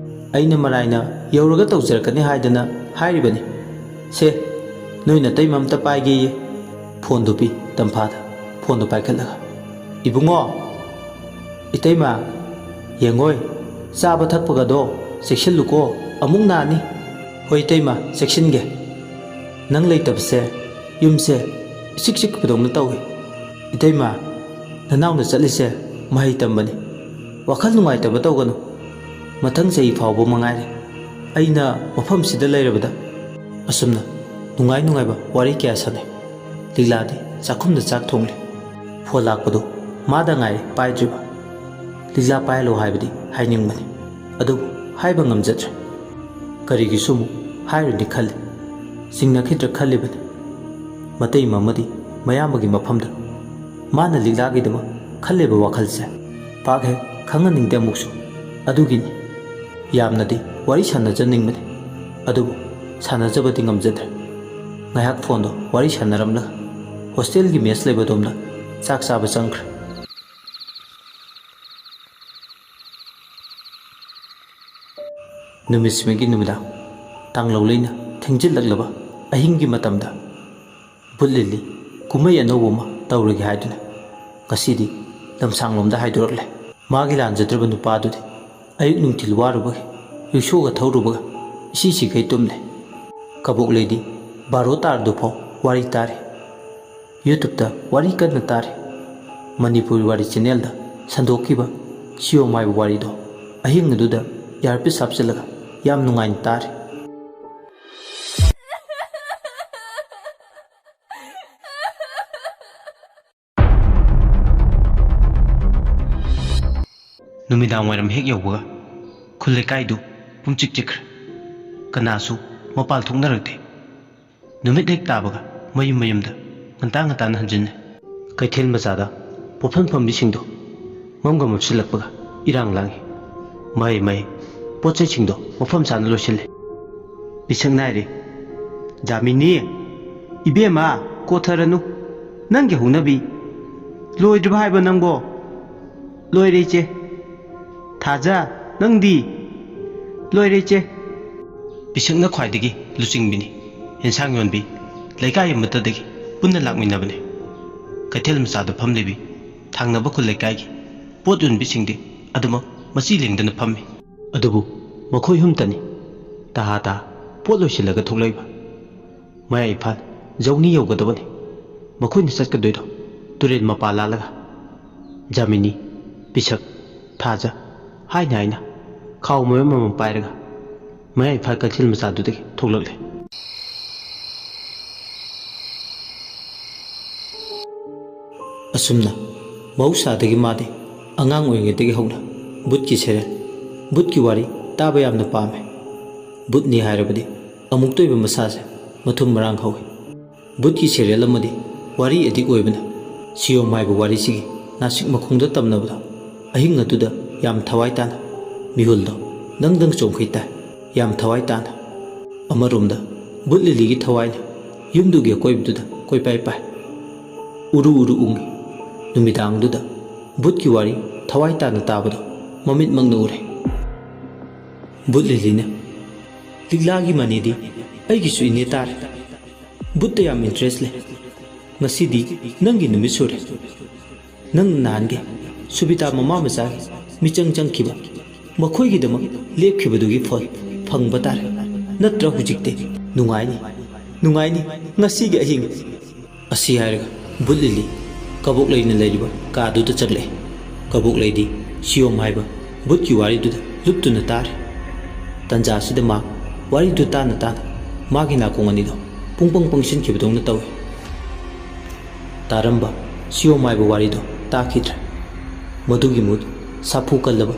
ꯑꯩꯅ ꯃꯔꯥꯏꯅ ꯌꯧꯔꯒ ꯇꯧꯖꯔꯛꯀꯅꯤ ꯍꯥꯏꯗꯅ ꯍꯥꯏꯔꯤꯕꯅꯤ꯫ ꯁꯦ, ꯅꯣꯏ ꯅꯇꯩꯃ ꯑꯝꯇ ꯄꯥꯏꯒꯦꯌꯦ꯫" ꯐꯣꯟꯗꯨ ꯄꯤ ꯇꯝꯐꯥꯗ꯫ ꯐꯣꯟꯗꯨ ꯄꯥꯏꯈꯠꯂꯒ, "ꯏꯕꯨꯡꯉꯣ, ꯏꯇꯩꯃ, ꯌꯦꯡꯉꯣꯏ, ꯆꯥꯕ ꯊꯛꯄꯒꯗꯣ ꯆꯦꯛꯁꯤꯜꯂꯨꯀꯣ, ꯑꯃꯨꯛ ꯅꯥꯅꯤ꯫" "ꯍꯣꯏ ꯏꯇꯩꯃ, ꯆꯦꯛꯁꯤꯟꯒꯦ꯫ ꯅꯪ ꯂꯩꯇꯕꯁꯦ ꯌꯨꯝꯁꯦ ꯏꯆꯤꯛ ꯆꯤꯛꯄꯗꯧꯅ ꯇꯧꯏ꯫ ꯏꯇꯩꯃ, ꯅꯅꯥꯎꯅ ꯆꯠꯂꯤꯁꯦ ꯃꯍꯩ ꯇꯝꯕꯅꯤ꯫ ꯋꯥꯈꯜ ꯅꯨꯡꯉꯥꯏꯇꯕ ꯇꯧꯒꯅꯨ꯫ ꯃꯊꯪ ꯆꯍꯤ ꯐꯥꯎꯕ ꯃꯉꯥꯏꯔꯦ ꯑꯩꯅ ꯃꯐꯝꯁꯤꯗ ꯂꯩꯔꯕꯗ꯫ ꯑꯁꯨꯝꯅ ꯅꯨꯡꯉꯥꯏ ꯅꯨꯡꯉꯥꯏꯕ ꯋꯥꯔꯤ ꯀꯌꯥ ꯁꯥꯟꯅꯩ꯫ ꯂꯤꯛꯂꯥꯗꯤ ꯆꯥꯛꯈꯨꯝꯗ ꯆꯥꯛ ꯊꯣꯡꯂꯤ꯫ ꯐꯣꯟ ꯂꯥꯛꯄꯗꯨ ꯃꯥꯗ ꯉꯥꯏꯔꯦ ꯄꯥꯏꯗ꯭ꯔꯤꯕ꯫ ꯂꯤꯛꯂꯥ ꯄꯥꯏꯍꯜꯂꯣ ꯍꯥꯏꯕꯗꯤ ꯍꯥꯏꯅꯤꯡꯕꯅꯤ, ꯑꯗꯨꯕꯨ ꯍꯥꯏꯕ ꯉꯝꯖꯗ꯭ꯔꯦ꯫ ꯀꯔꯤꯒꯤꯁꯨ ꯑꯃꯨꯛ ꯍꯥꯏꯔꯨꯅꯤ ꯈꯜꯂꯤ꯫ ꯆꯤꯡꯅꯈꯤꯗ꯭ꯔꯥ ꯈꯜꯂꯤꯕꯅꯤ꯫ ꯃꯇꯩ ꯃꯃꯗꯤ ꯃꯌꯥꯝꯕꯒꯤ ꯃꯐꯝꯗ꯫ ꯃꯥꯅ ꯂꯤꯛꯂꯥꯒꯤꯗꯃꯛ ꯈꯜꯂꯤꯕ ꯋꯥꯈꯜꯁꯦ ꯄꯥꯛ ꯍꯦꯛ ꯈꯪꯍꯟꯅꯤꯡꯗꯦ ꯑꯃꯨꯛꯁꯨ꯫ ꯑꯗꯨꯒꯤꯅꯤ꯫ ꯌꯥꯝꯅꯗꯤ ꯋꯥꯔꯤ ꯁꯥꯟꯅꯖꯅꯤꯡꯕꯅꯤ, ꯑꯗꯨꯕꯨ ꯁꯥꯟꯅꯖꯕꯗꯤ ꯉꯝꯖꯗ꯭ꯔꯦ꯫ ꯉꯥꯏꯍꯥꯛ ꯐꯣꯟꯗꯣ ꯋꯥꯔꯤ ꯁꯥꯟꯅꯔꯝꯂꯒ ꯍꯣꯁꯇꯦꯜꯒꯤ ꯃꯦꯁ ꯂꯩꯕꯗꯣꯝꯗ ꯆꯥꯛ ꯆꯥꯕ ꯆꯪꯈ꯭ꯔꯦ꯫ ꯅꯨꯃꯤꯠꯁꯤꯃꯒꯤ ꯅꯨꯃꯤꯗꯥꯡ ꯇꯥꯡꯂꯧ ꯂꯩꯅ ꯊꯦꯡꯖꯤꯜꯂꯛꯂꯕ ꯑꯍꯤꯡꯒꯤ ꯃꯇꯝꯗ ꯕꯨꯠ ꯂꯤꯂꯤ ꯀꯨꯝꯍꯩ ꯑꯅꯧꯕ ꯑꯃ ꯇꯧꯔꯒꯦ ꯍꯥꯏꯗꯨꯅ ꯉꯁꯤꯗꯤ ꯂꯝꯁꯥꯡꯂꯣꯝꯗ ꯍꯥꯏꯗꯣꯔꯛꯂꯦ꯫ ꯃꯥꯒꯤ ꯂꯥꯟꯖꯗ꯭ꯔꯕ ꯅꯨꯄꯥꯗꯨꯗꯤ ꯑꯌꯨꯛ ꯅꯨꯡꯊꯤꯜ ꯋꯥꯔꯨꯕꯒꯤ ꯔꯤꯛꯁꯣꯒ ꯊꯧꯔꯨꯕꯒ ꯏꯁꯤ ꯁꯤꯈꯩ ꯇꯨꯝꯂꯦ꯫ ꯀꯕꯣꯛꯂꯩꯗꯤ ꯕꯥꯔꯣ ꯇꯥꯔꯗꯨꯐꯥꯎ ꯋꯥꯔꯤ ꯇꯥꯔꯤ꯫ YouTube ꯋꯥꯔꯤ ꯀꯟꯅ ꯇꯥꯔꯤ꯫ ꯃꯅꯤꯄꯨꯔꯤ ꯋꯥꯔꯤ ꯆꯦꯅꯦꯜꯗ ꯁꯟꯗꯣꯛꯈꯤꯕ ꯁꯤꯌꯣꯝ ꯍꯥꯏꯕ ꯋꯥꯔꯤꯗꯣ ꯑꯍꯤꯡ ꯑꯗꯨꯗ ꯏꯌꯥꯔꯄꯤꯁ ꯍꯥꯞꯆꯤꯜꯂꯒ ꯌꯥꯝ ꯅꯨꯡꯉꯥꯏꯅ ꯇꯥꯔꯤ꯫ ꯅꯨꯃꯤꯗꯥꯡ ꯋꯥꯏꯔꯝ ꯍꯦꯛ ꯌꯧꯕꯒ ꯈꯨꯜ ꯂꯩꯀꯥꯏꯗꯨ ꯄꯨꯝꯆꯤꯛ ꯆꯤꯛꯈ꯭ꯔꯦ꯫ ꯀꯅꯥꯁꯨ ꯃꯄꯥꯜ ꯊꯣꯛꯅꯔꯛꯇꯦ꯫ ꯅꯨꯃꯤꯠ ꯍꯦꯛ ꯇꯥꯕꯒ ꯃꯌꯨꯝ ꯃꯌꯨꯝꯗ ꯉꯟꯇꯥ ꯉꯟꯇꯥꯅ ꯍꯟꯖꯤꯜꯂꯦ꯫ ꯀꯩꯊꯦꯜ ꯃꯆꯥꯗ ꯄꯣꯠꯐꯝ ꯐꯝꯕꯤꯁꯤꯡꯗꯣ ꯃꯝꯒ ꯃꯝꯁꯤꯜꯂꯛꯄꯒ ꯏꯔꯥꯡ ꯂꯥꯡꯏ꯫ ꯃꯍꯩ ꯃꯍꯩ ꯄꯣꯠ ꯆꯩꯁꯤꯡꯗꯣ ꯃꯐꯝ ꯆꯥꯅ ꯂꯣꯏꯁꯤꯜꯂꯦ꯫ ꯄꯤꯁꯛ ꯅꯥꯏꯔꯦ꯫ ꯖꯥꯃꯤꯅꯤ, ꯏꯕꯦꯝꯃ, ꯀꯣꯊꯔꯅꯨ꯫ ꯅꯪꯒꯤ ꯍꯧꯅꯕꯤ꯫ ꯂꯣꯏꯗ꯭ꯔꯤꯕ ꯍꯥꯏꯕ ꯅꯪꯕꯣ? ꯂꯣꯏꯔꯦ ꯏꯆꯦ꯫ ꯊꯥꯖ, ꯅꯪꯗꯤ? ꯂꯣꯏꯔꯦ ꯏꯆꯦ꯫ ꯄꯤꯁꯛꯅ ꯈ꯭ꯋꯥꯏꯗꯒꯤ ꯂꯨꯆꯤꯡꯕꯤꯅꯤ꯫ ꯑꯦꯟꯁꯥꯡ ꯌꯣꯟꯕꯤ ꯂꯩꯀꯥꯏ ꯑꯃꯠꯇꯗꯒꯤ ꯄꯨꯟꯅ ꯂꯥꯛꯃꯤꯟꯅꯕꯅꯤ꯫ ꯀꯩꯊꯦꯜ ꯃꯆꯥꯗ ꯐꯝꯂꯤꯕꯤ ꯊꯪꯅꯕ ꯈꯨꯜ ꯂꯩꯀꯥꯏꯒꯤ ꯄꯣꯠ ꯌꯣꯟꯕꯤꯁꯤꯡꯗꯤ ꯑꯗꯨꯃꯛ ꯃꯆꯤ ꯂꯦꯡꯗꯅ ꯐꯝꯃꯤ꯫ ꯑꯗꯨꯕꯨ ꯃꯈꯣꯏ ꯑꯍꯨꯝꯇꯅꯤ ꯇꯍꯥ ꯇꯍꯥ ꯄꯣꯠ ꯂꯣꯏꯁꯤꯜꯂꯒ ꯊꯣꯛꯂꯛꯏꯕ꯫ ꯃꯌꯥꯏ ꯏꯝꯐꯥꯜ ꯖꯧꯅꯤ ꯌꯧꯒꯗꯕꯅꯤ꯫ ꯃꯈꯣꯏꯅ ꯆꯠꯀꯗꯣꯏꯗꯣ ꯇꯨꯔꯦꯜ ꯃꯄꯥ ꯂꯥꯜꯂꯒ꯫ ꯖꯥꯃꯤꯅꯤ, ꯄꯤꯁꯛ, ꯊꯥꯖ ꯍꯥꯏꯅ ꯍꯥꯏꯅ ꯈꯥꯎ ꯃꯌꯨꯝ ꯑꯃꯃꯝ ꯄꯥꯏꯔꯒ ꯃꯌꯥꯏ ꯏꯝꯐꯥꯜ ꯀꯩꯊꯦꯜ ꯃꯆꯥꯗꯨꯗꯒꯤ ꯊꯣꯛꯂꯛꯂꯦ꯫ ꯑꯁꯨꯝꯅ ꯃꯍꯧꯁꯥꯗꯒꯤ ꯃꯥꯗꯤ ꯑꯉꯥꯡ ꯑꯣꯏꯔꯤꯉꯩꯗꯒꯤ ꯍꯧꯅ ꯚꯨꯠꯀꯤ ꯁꯦꯔꯦꯜ, ꯚꯨꯠꯀꯤ ꯋꯥꯔꯤ ꯇꯥꯕ ꯌꯥꯝꯅ ꯄꯥꯝꯃꯦ꯫ ꯚꯨꯠꯅꯤ ꯍꯥꯏꯔꯕꯗꯤ ꯑꯃꯨꯛꯇ ꯑꯣꯏꯕ ꯃꯁꯥꯁꯦ ꯃꯊꯨꯝ ꯃꯔꯥꯡ ꯍꯧꯏ꯫ ꯚꯨꯠꯀꯤ ꯁꯦꯔꯦꯜ ꯑꯃꯗꯤ ꯋꯥꯔꯤ ꯑꯦꯗꯤꯛ ꯑꯣꯏꯕꯅ ꯁꯤꯌꯣꯝ ꯍꯥꯏꯕ ꯋꯥꯔꯤꯁꯤꯒꯤ ꯅꯥꯁꯤꯛ ꯃꯈꯣꯡꯗ ꯇꯝꯅꯕꯗꯣ ꯑꯍꯤꯡ ꯑꯗꯨꯗ ꯌꯥꯝ ꯊꯋꯥꯏ ꯇꯥꯅ, ꯃꯤꯍꯨꯜꯗꯣ ꯗꯪ ꯗꯪ ꯆꯣꯡꯈꯩ ꯇꯥꯏ, ꯌꯥꯝ ꯊꯋꯥꯏ ꯇꯥꯅ꯫ ꯑꯃꯔꯣꯝꯗ ꯚꯨꯠ ꯂꯤꯂꯤꯒꯤ ꯊꯋꯥꯏꯅ ꯌꯨꯝꯗꯨꯒꯤ ꯑꯀꯣꯏꯕꯗꯨꯗ ꯀꯣꯏꯄꯥꯏ ꯄꯥꯏ꯫ ꯎꯔꯨ ꯎꯔꯨ ꯎꯪꯉꯤ꯫ ꯅꯨꯃꯤꯗꯥꯡꯗꯨꯗ ꯚꯨꯠꯀꯤ ꯋꯥꯔꯤ ꯊꯋꯥꯏ ꯇꯥꯅ ꯇꯥꯕꯗꯣ ꯃꯃꯤꯠꯃꯛꯅ ꯎꯔꯦ꯫ ꯚꯨꯠ ꯂꯤꯂꯤꯅ, "ꯂꯤꯛꯂꯥꯒꯤ ꯃꯅꯤꯗꯤ ꯑꯩꯒꯤꯁꯨ ꯏꯅꯦ ꯇꯥꯔꯦ꯫ ꯚꯨꯠꯇ ꯌꯥꯝ ꯏꯟꯇꯔꯦꯁ ꯂꯩ꯫ ꯉꯁꯤꯗꯤ ꯅꯪꯒꯤ ꯅꯨꯃꯤꯠ ꯁꯨꯔꯦ꯫ ꯅꯪ ꯅꯍꯥꯟꯒꯤ ꯁꯨꯕꯤꯇꯥ ꯃꯃꯥ ꯃꯆꯥꯒꯤ ꯃꯤꯆꯪ ꯆꯪꯈꯤꯕ, ꯃꯈꯣꯏꯒꯤꯗꯃꯛ ꯂꯦꯞꯈꯤꯕꯗꯨꯒꯤ ꯐꯣꯜ ꯐꯪꯕ ꯇꯥꯔꯦ꯫ ꯅꯠꯇ꯭ꯔ ꯍꯧꯖꯤꯛꯇꯤ ꯅꯨꯡꯉꯥꯏꯅꯤ, ꯅꯨꯡꯉꯥꯏꯅꯤ ꯉꯁꯤꯒꯤ ꯑꯍꯤꯡ"꯫ ꯑꯁꯤ ꯍꯥꯏꯔꯒ ꯚꯨꯠ ꯂꯤꯂꯤ ꯀꯕꯣꯛꯂꯩꯅ ꯂꯩꯔꯤꯕ ꯀꯥꯗꯨꯗ ꯆꯪꯂꯛꯏ꯫ ꯀꯕꯣꯛꯂꯩꯗꯤ ꯁꯤꯌꯣꯝ ꯍꯥꯏꯕ ꯚꯨꯠꯀꯤ ꯋꯥꯔꯤꯗꯨꯗ ꯂꯨꯞꯇꯨꯅ ꯇꯥꯔꯤ꯫ ꯇꯟꯖꯥꯁꯤꯗ ꯃꯥ ꯋꯥꯔꯤꯗꯨ ꯇꯥꯅ ꯇꯥꯅ ꯃꯥꯒꯤ ꯅꯥꯀꯣꯡ ꯑꯅꯤꯗꯣ ꯄꯨꯡꯄꯪ ꯄꯪꯁꯤꯟꯈꯤꯕꯗꯧꯅ ꯇꯧꯏ꯫ ꯇꯥꯔꯝꯕ ꯁꯤꯌꯣꯝ ꯍꯥꯏꯕ ꯋꯥꯔꯤꯗꯣ ꯇꯥꯈꯤꯗ꯭ꯔꯦ꯫ ꯃꯗꯨꯒꯤ ꯃꯍꯨꯠ ꯁꯥꯐꯨ ꯀꯜꯂꯕ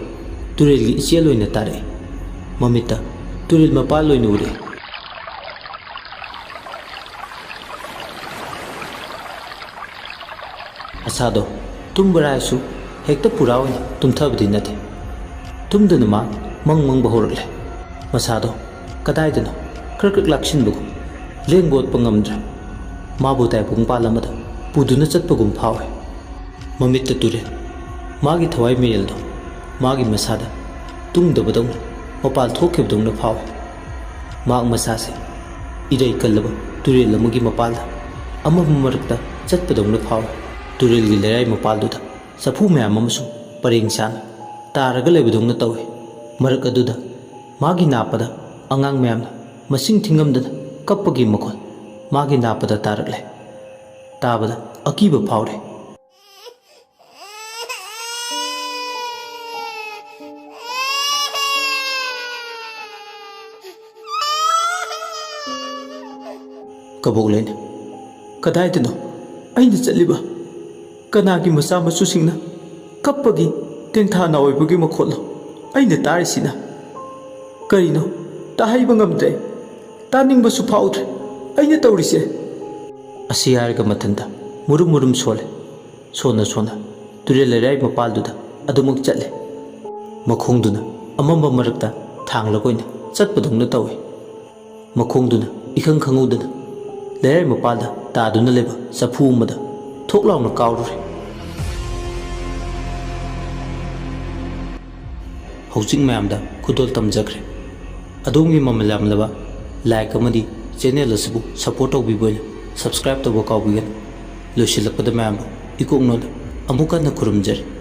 ꯇꯨꯔꯦꯜꯒꯤ ꯏꯆꯦꯜ ꯑꯣꯏꯅ ꯇꯥꯔꯛꯏ꯫ ꯃꯃꯤꯠꯇ ꯇꯨꯔꯦꯜ ꯃꯄꯥꯜ ꯑꯣꯏꯅ ꯎꯔꯛꯏ꯫ ꯃꯁꯥꯗꯣ ꯇꯨꯝꯕ꯭ꯔꯥ ꯍꯥꯏꯁꯨ ꯍꯦꯛꯇ ꯄꯨꯔꯥ ꯑꯣꯏꯅ ꯇꯨꯝꯊꯕꯗꯤ ꯅꯠꯇꯦ꯫ ꯇꯨꯝꯗꯅ ꯃꯥ ꯃꯪ ꯃꯪꯕ ꯍꯧꯔꯛꯂꯦ꯫ ꯃꯁꯥꯗꯣ ꯀꯗꯥꯏꯗꯅꯣ ꯀ꯭ꯔꯛ ꯀ꯭ꯔꯛ ꯂꯥꯛꯁꯤꯟꯕꯒꯨꯝ, ꯂꯦꯡꯕ ꯑꯣꯠꯄ ꯉꯝꯗ꯭ꯔꯦ꯫ ꯃꯥꯕꯨ ꯇꯥꯏꯕꯪꯄꯥꯟ ꯑꯃꯗ ꯄꯨꯗꯨꯅ ꯆꯠꯄꯒꯨꯝ ꯐꯥꯎꯏ꯫ ꯃꯃꯤꯠꯇ ꯇꯨꯔꯦꯜ, ꯃꯥꯒꯤ ꯊꯋꯥꯏ ꯃꯤꯔꯦꯜꯗꯣ ꯃꯥꯒꯤ ꯃꯁꯥꯗ ꯇꯨꯡꯗꯕꯗꯧꯅ ꯃꯄꯥꯜ ꯊꯣꯛꯈꯤꯕꯗꯧꯅ ꯐꯥꯎꯏ꯫ ꯃꯍꯥꯛ ꯃꯁꯥꯁꯦ ꯏꯔꯩ ꯀꯜꯂꯕ ꯇꯨꯔꯦꯜ ꯑꯃꯒꯤ ꯃꯄꯥꯜꯗ ꯑꯃꯝꯕ ꯃꯔꯛꯇ ꯆꯠꯄꯗꯧꯅ ꯐꯥꯎꯏ꯫ ꯇꯨꯔꯦꯜꯒꯤ ꯂꯩꯔꯥꯏ ꯃꯄꯥꯜꯗꯨꯗ ꯆꯐꯨ ꯃꯌꯥꯝ ꯑꯃꯁꯨ ꯄꯔꯦꯡ ꯁꯥꯅ ꯇꯥꯔꯒ ꯂꯩꯕꯗꯧꯅ ꯇꯧꯏ꯫ ꯃꯔꯛ ꯑꯗꯨꯗ ꯃꯥꯒꯤ ꯅꯥꯞꯄꯗ ꯑꯉꯥꯡ ꯃꯌꯥꯝꯅ ꯃꯁꯤꯡ ꯊꯤꯉꯝꯗꯅ ꯀꯞꯄꯒꯤ ꯃꯈꯣꯜ ꯃꯥꯒꯤ ꯅꯥꯞꯄꯗ ꯇꯥꯔꯛꯂꯦ꯫ ꯇꯥꯕꯗ ꯑꯀꯤꯕ ꯐꯥꯎꯔꯦ꯫ ꯀꯕꯣꯛꯂꯩꯅ, "ꯀꯗꯥꯏꯗꯅꯣ ꯑꯩꯅ ꯆꯠꯂꯤꯕ? ꯀꯅꯥꯒꯤ ꯃꯆꯥ ꯃꯁꯨꯁꯤꯡꯅ ꯀꯞꯄꯒꯤ ꯇꯦꯡꯊꯥ ꯅꯥꯑꯣꯏꯕꯒꯤ ꯃꯈꯣꯜꯂꯣ ꯑꯩꯅ ꯇꯥꯔꯤꯁꯤꯅ? ꯀꯔꯤꯅꯣ? ꯇꯥꯍꯩꯕ ꯉꯝꯗ꯭ꯔꯦ, ꯇꯥꯅꯤꯡꯕꯁꯨ ꯐꯥꯎꯗ꯭ꯔꯦ ꯑꯩꯅ ꯇꯧꯔꯤꯁꯦ?" ꯑꯁꯤ ꯍꯥꯏꯔꯒ ꯃꯊꯟꯇ ꯃꯨꯔꯨꯝ ꯃꯨꯔꯨꯝ ꯁꯣꯜꯂꯦ꯫ ꯁꯣꯟꯅ ꯁꯣꯟꯅ ꯇꯨꯔꯦꯜ ꯂꯩꯔꯥꯏ ꯃꯄꯥꯜꯗꯨꯗ ꯑꯗꯨꯃꯛ ꯆꯠꯂꯦ꯫ ꯃꯈꯣꯡꯗꯨꯅ ꯑꯃꯝꯕ ꯃꯔꯛꯇ ꯊꯥꯡꯂꯒ ꯑꯣꯏꯅ ꯆꯠꯄꯗꯧꯅ ꯇꯧꯏ꯫ ꯃꯈꯣꯡꯗꯨꯅ ꯏꯈꯪ ꯈꯪꯍꯧꯗꯅ ꯂꯩꯔꯥꯏ ꯃꯄꯥꯜꯗ ꯇꯥꯗꯨꯅ ꯂꯩꯕ ꯆꯐꯨ ꯑꯃꯗ ꯊꯣꯛ ꯂꯥꯎꯅ ꯀꯥꯎꯔꯨꯔꯦ꯫ ꯍꯧꯖꯤꯛ ꯃꯌꯥꯝꯗ ꯈꯨꯗꯣꯜ ꯇꯝꯖꯈ꯭ꯔꯦ꯫ ꯑꯗꯣꯝꯒꯤ ꯃꯃꯜ ꯌꯥꯝꯂꯕ like ꯑꯃꯗꯤ channel ꯑꯁꯤꯕꯨ support ꯇꯧꯕꯤꯕ ꯑꯣꯏꯅ subscribe ꯇꯧꯕ ꯀꯥꯎꯕꯤꯒꯅꯨ꯫ ꯂꯣꯏꯁꯤꯜꯂꯛꯄꯗ ꯃꯌꯥꯝꯕꯨ ꯏꯀꯣꯛꯅꯣꯗ ꯑꯃꯨꯛ ꯍꯟꯅ ꯈꯨꯔꯨꯝꯖꯔꯤ꯫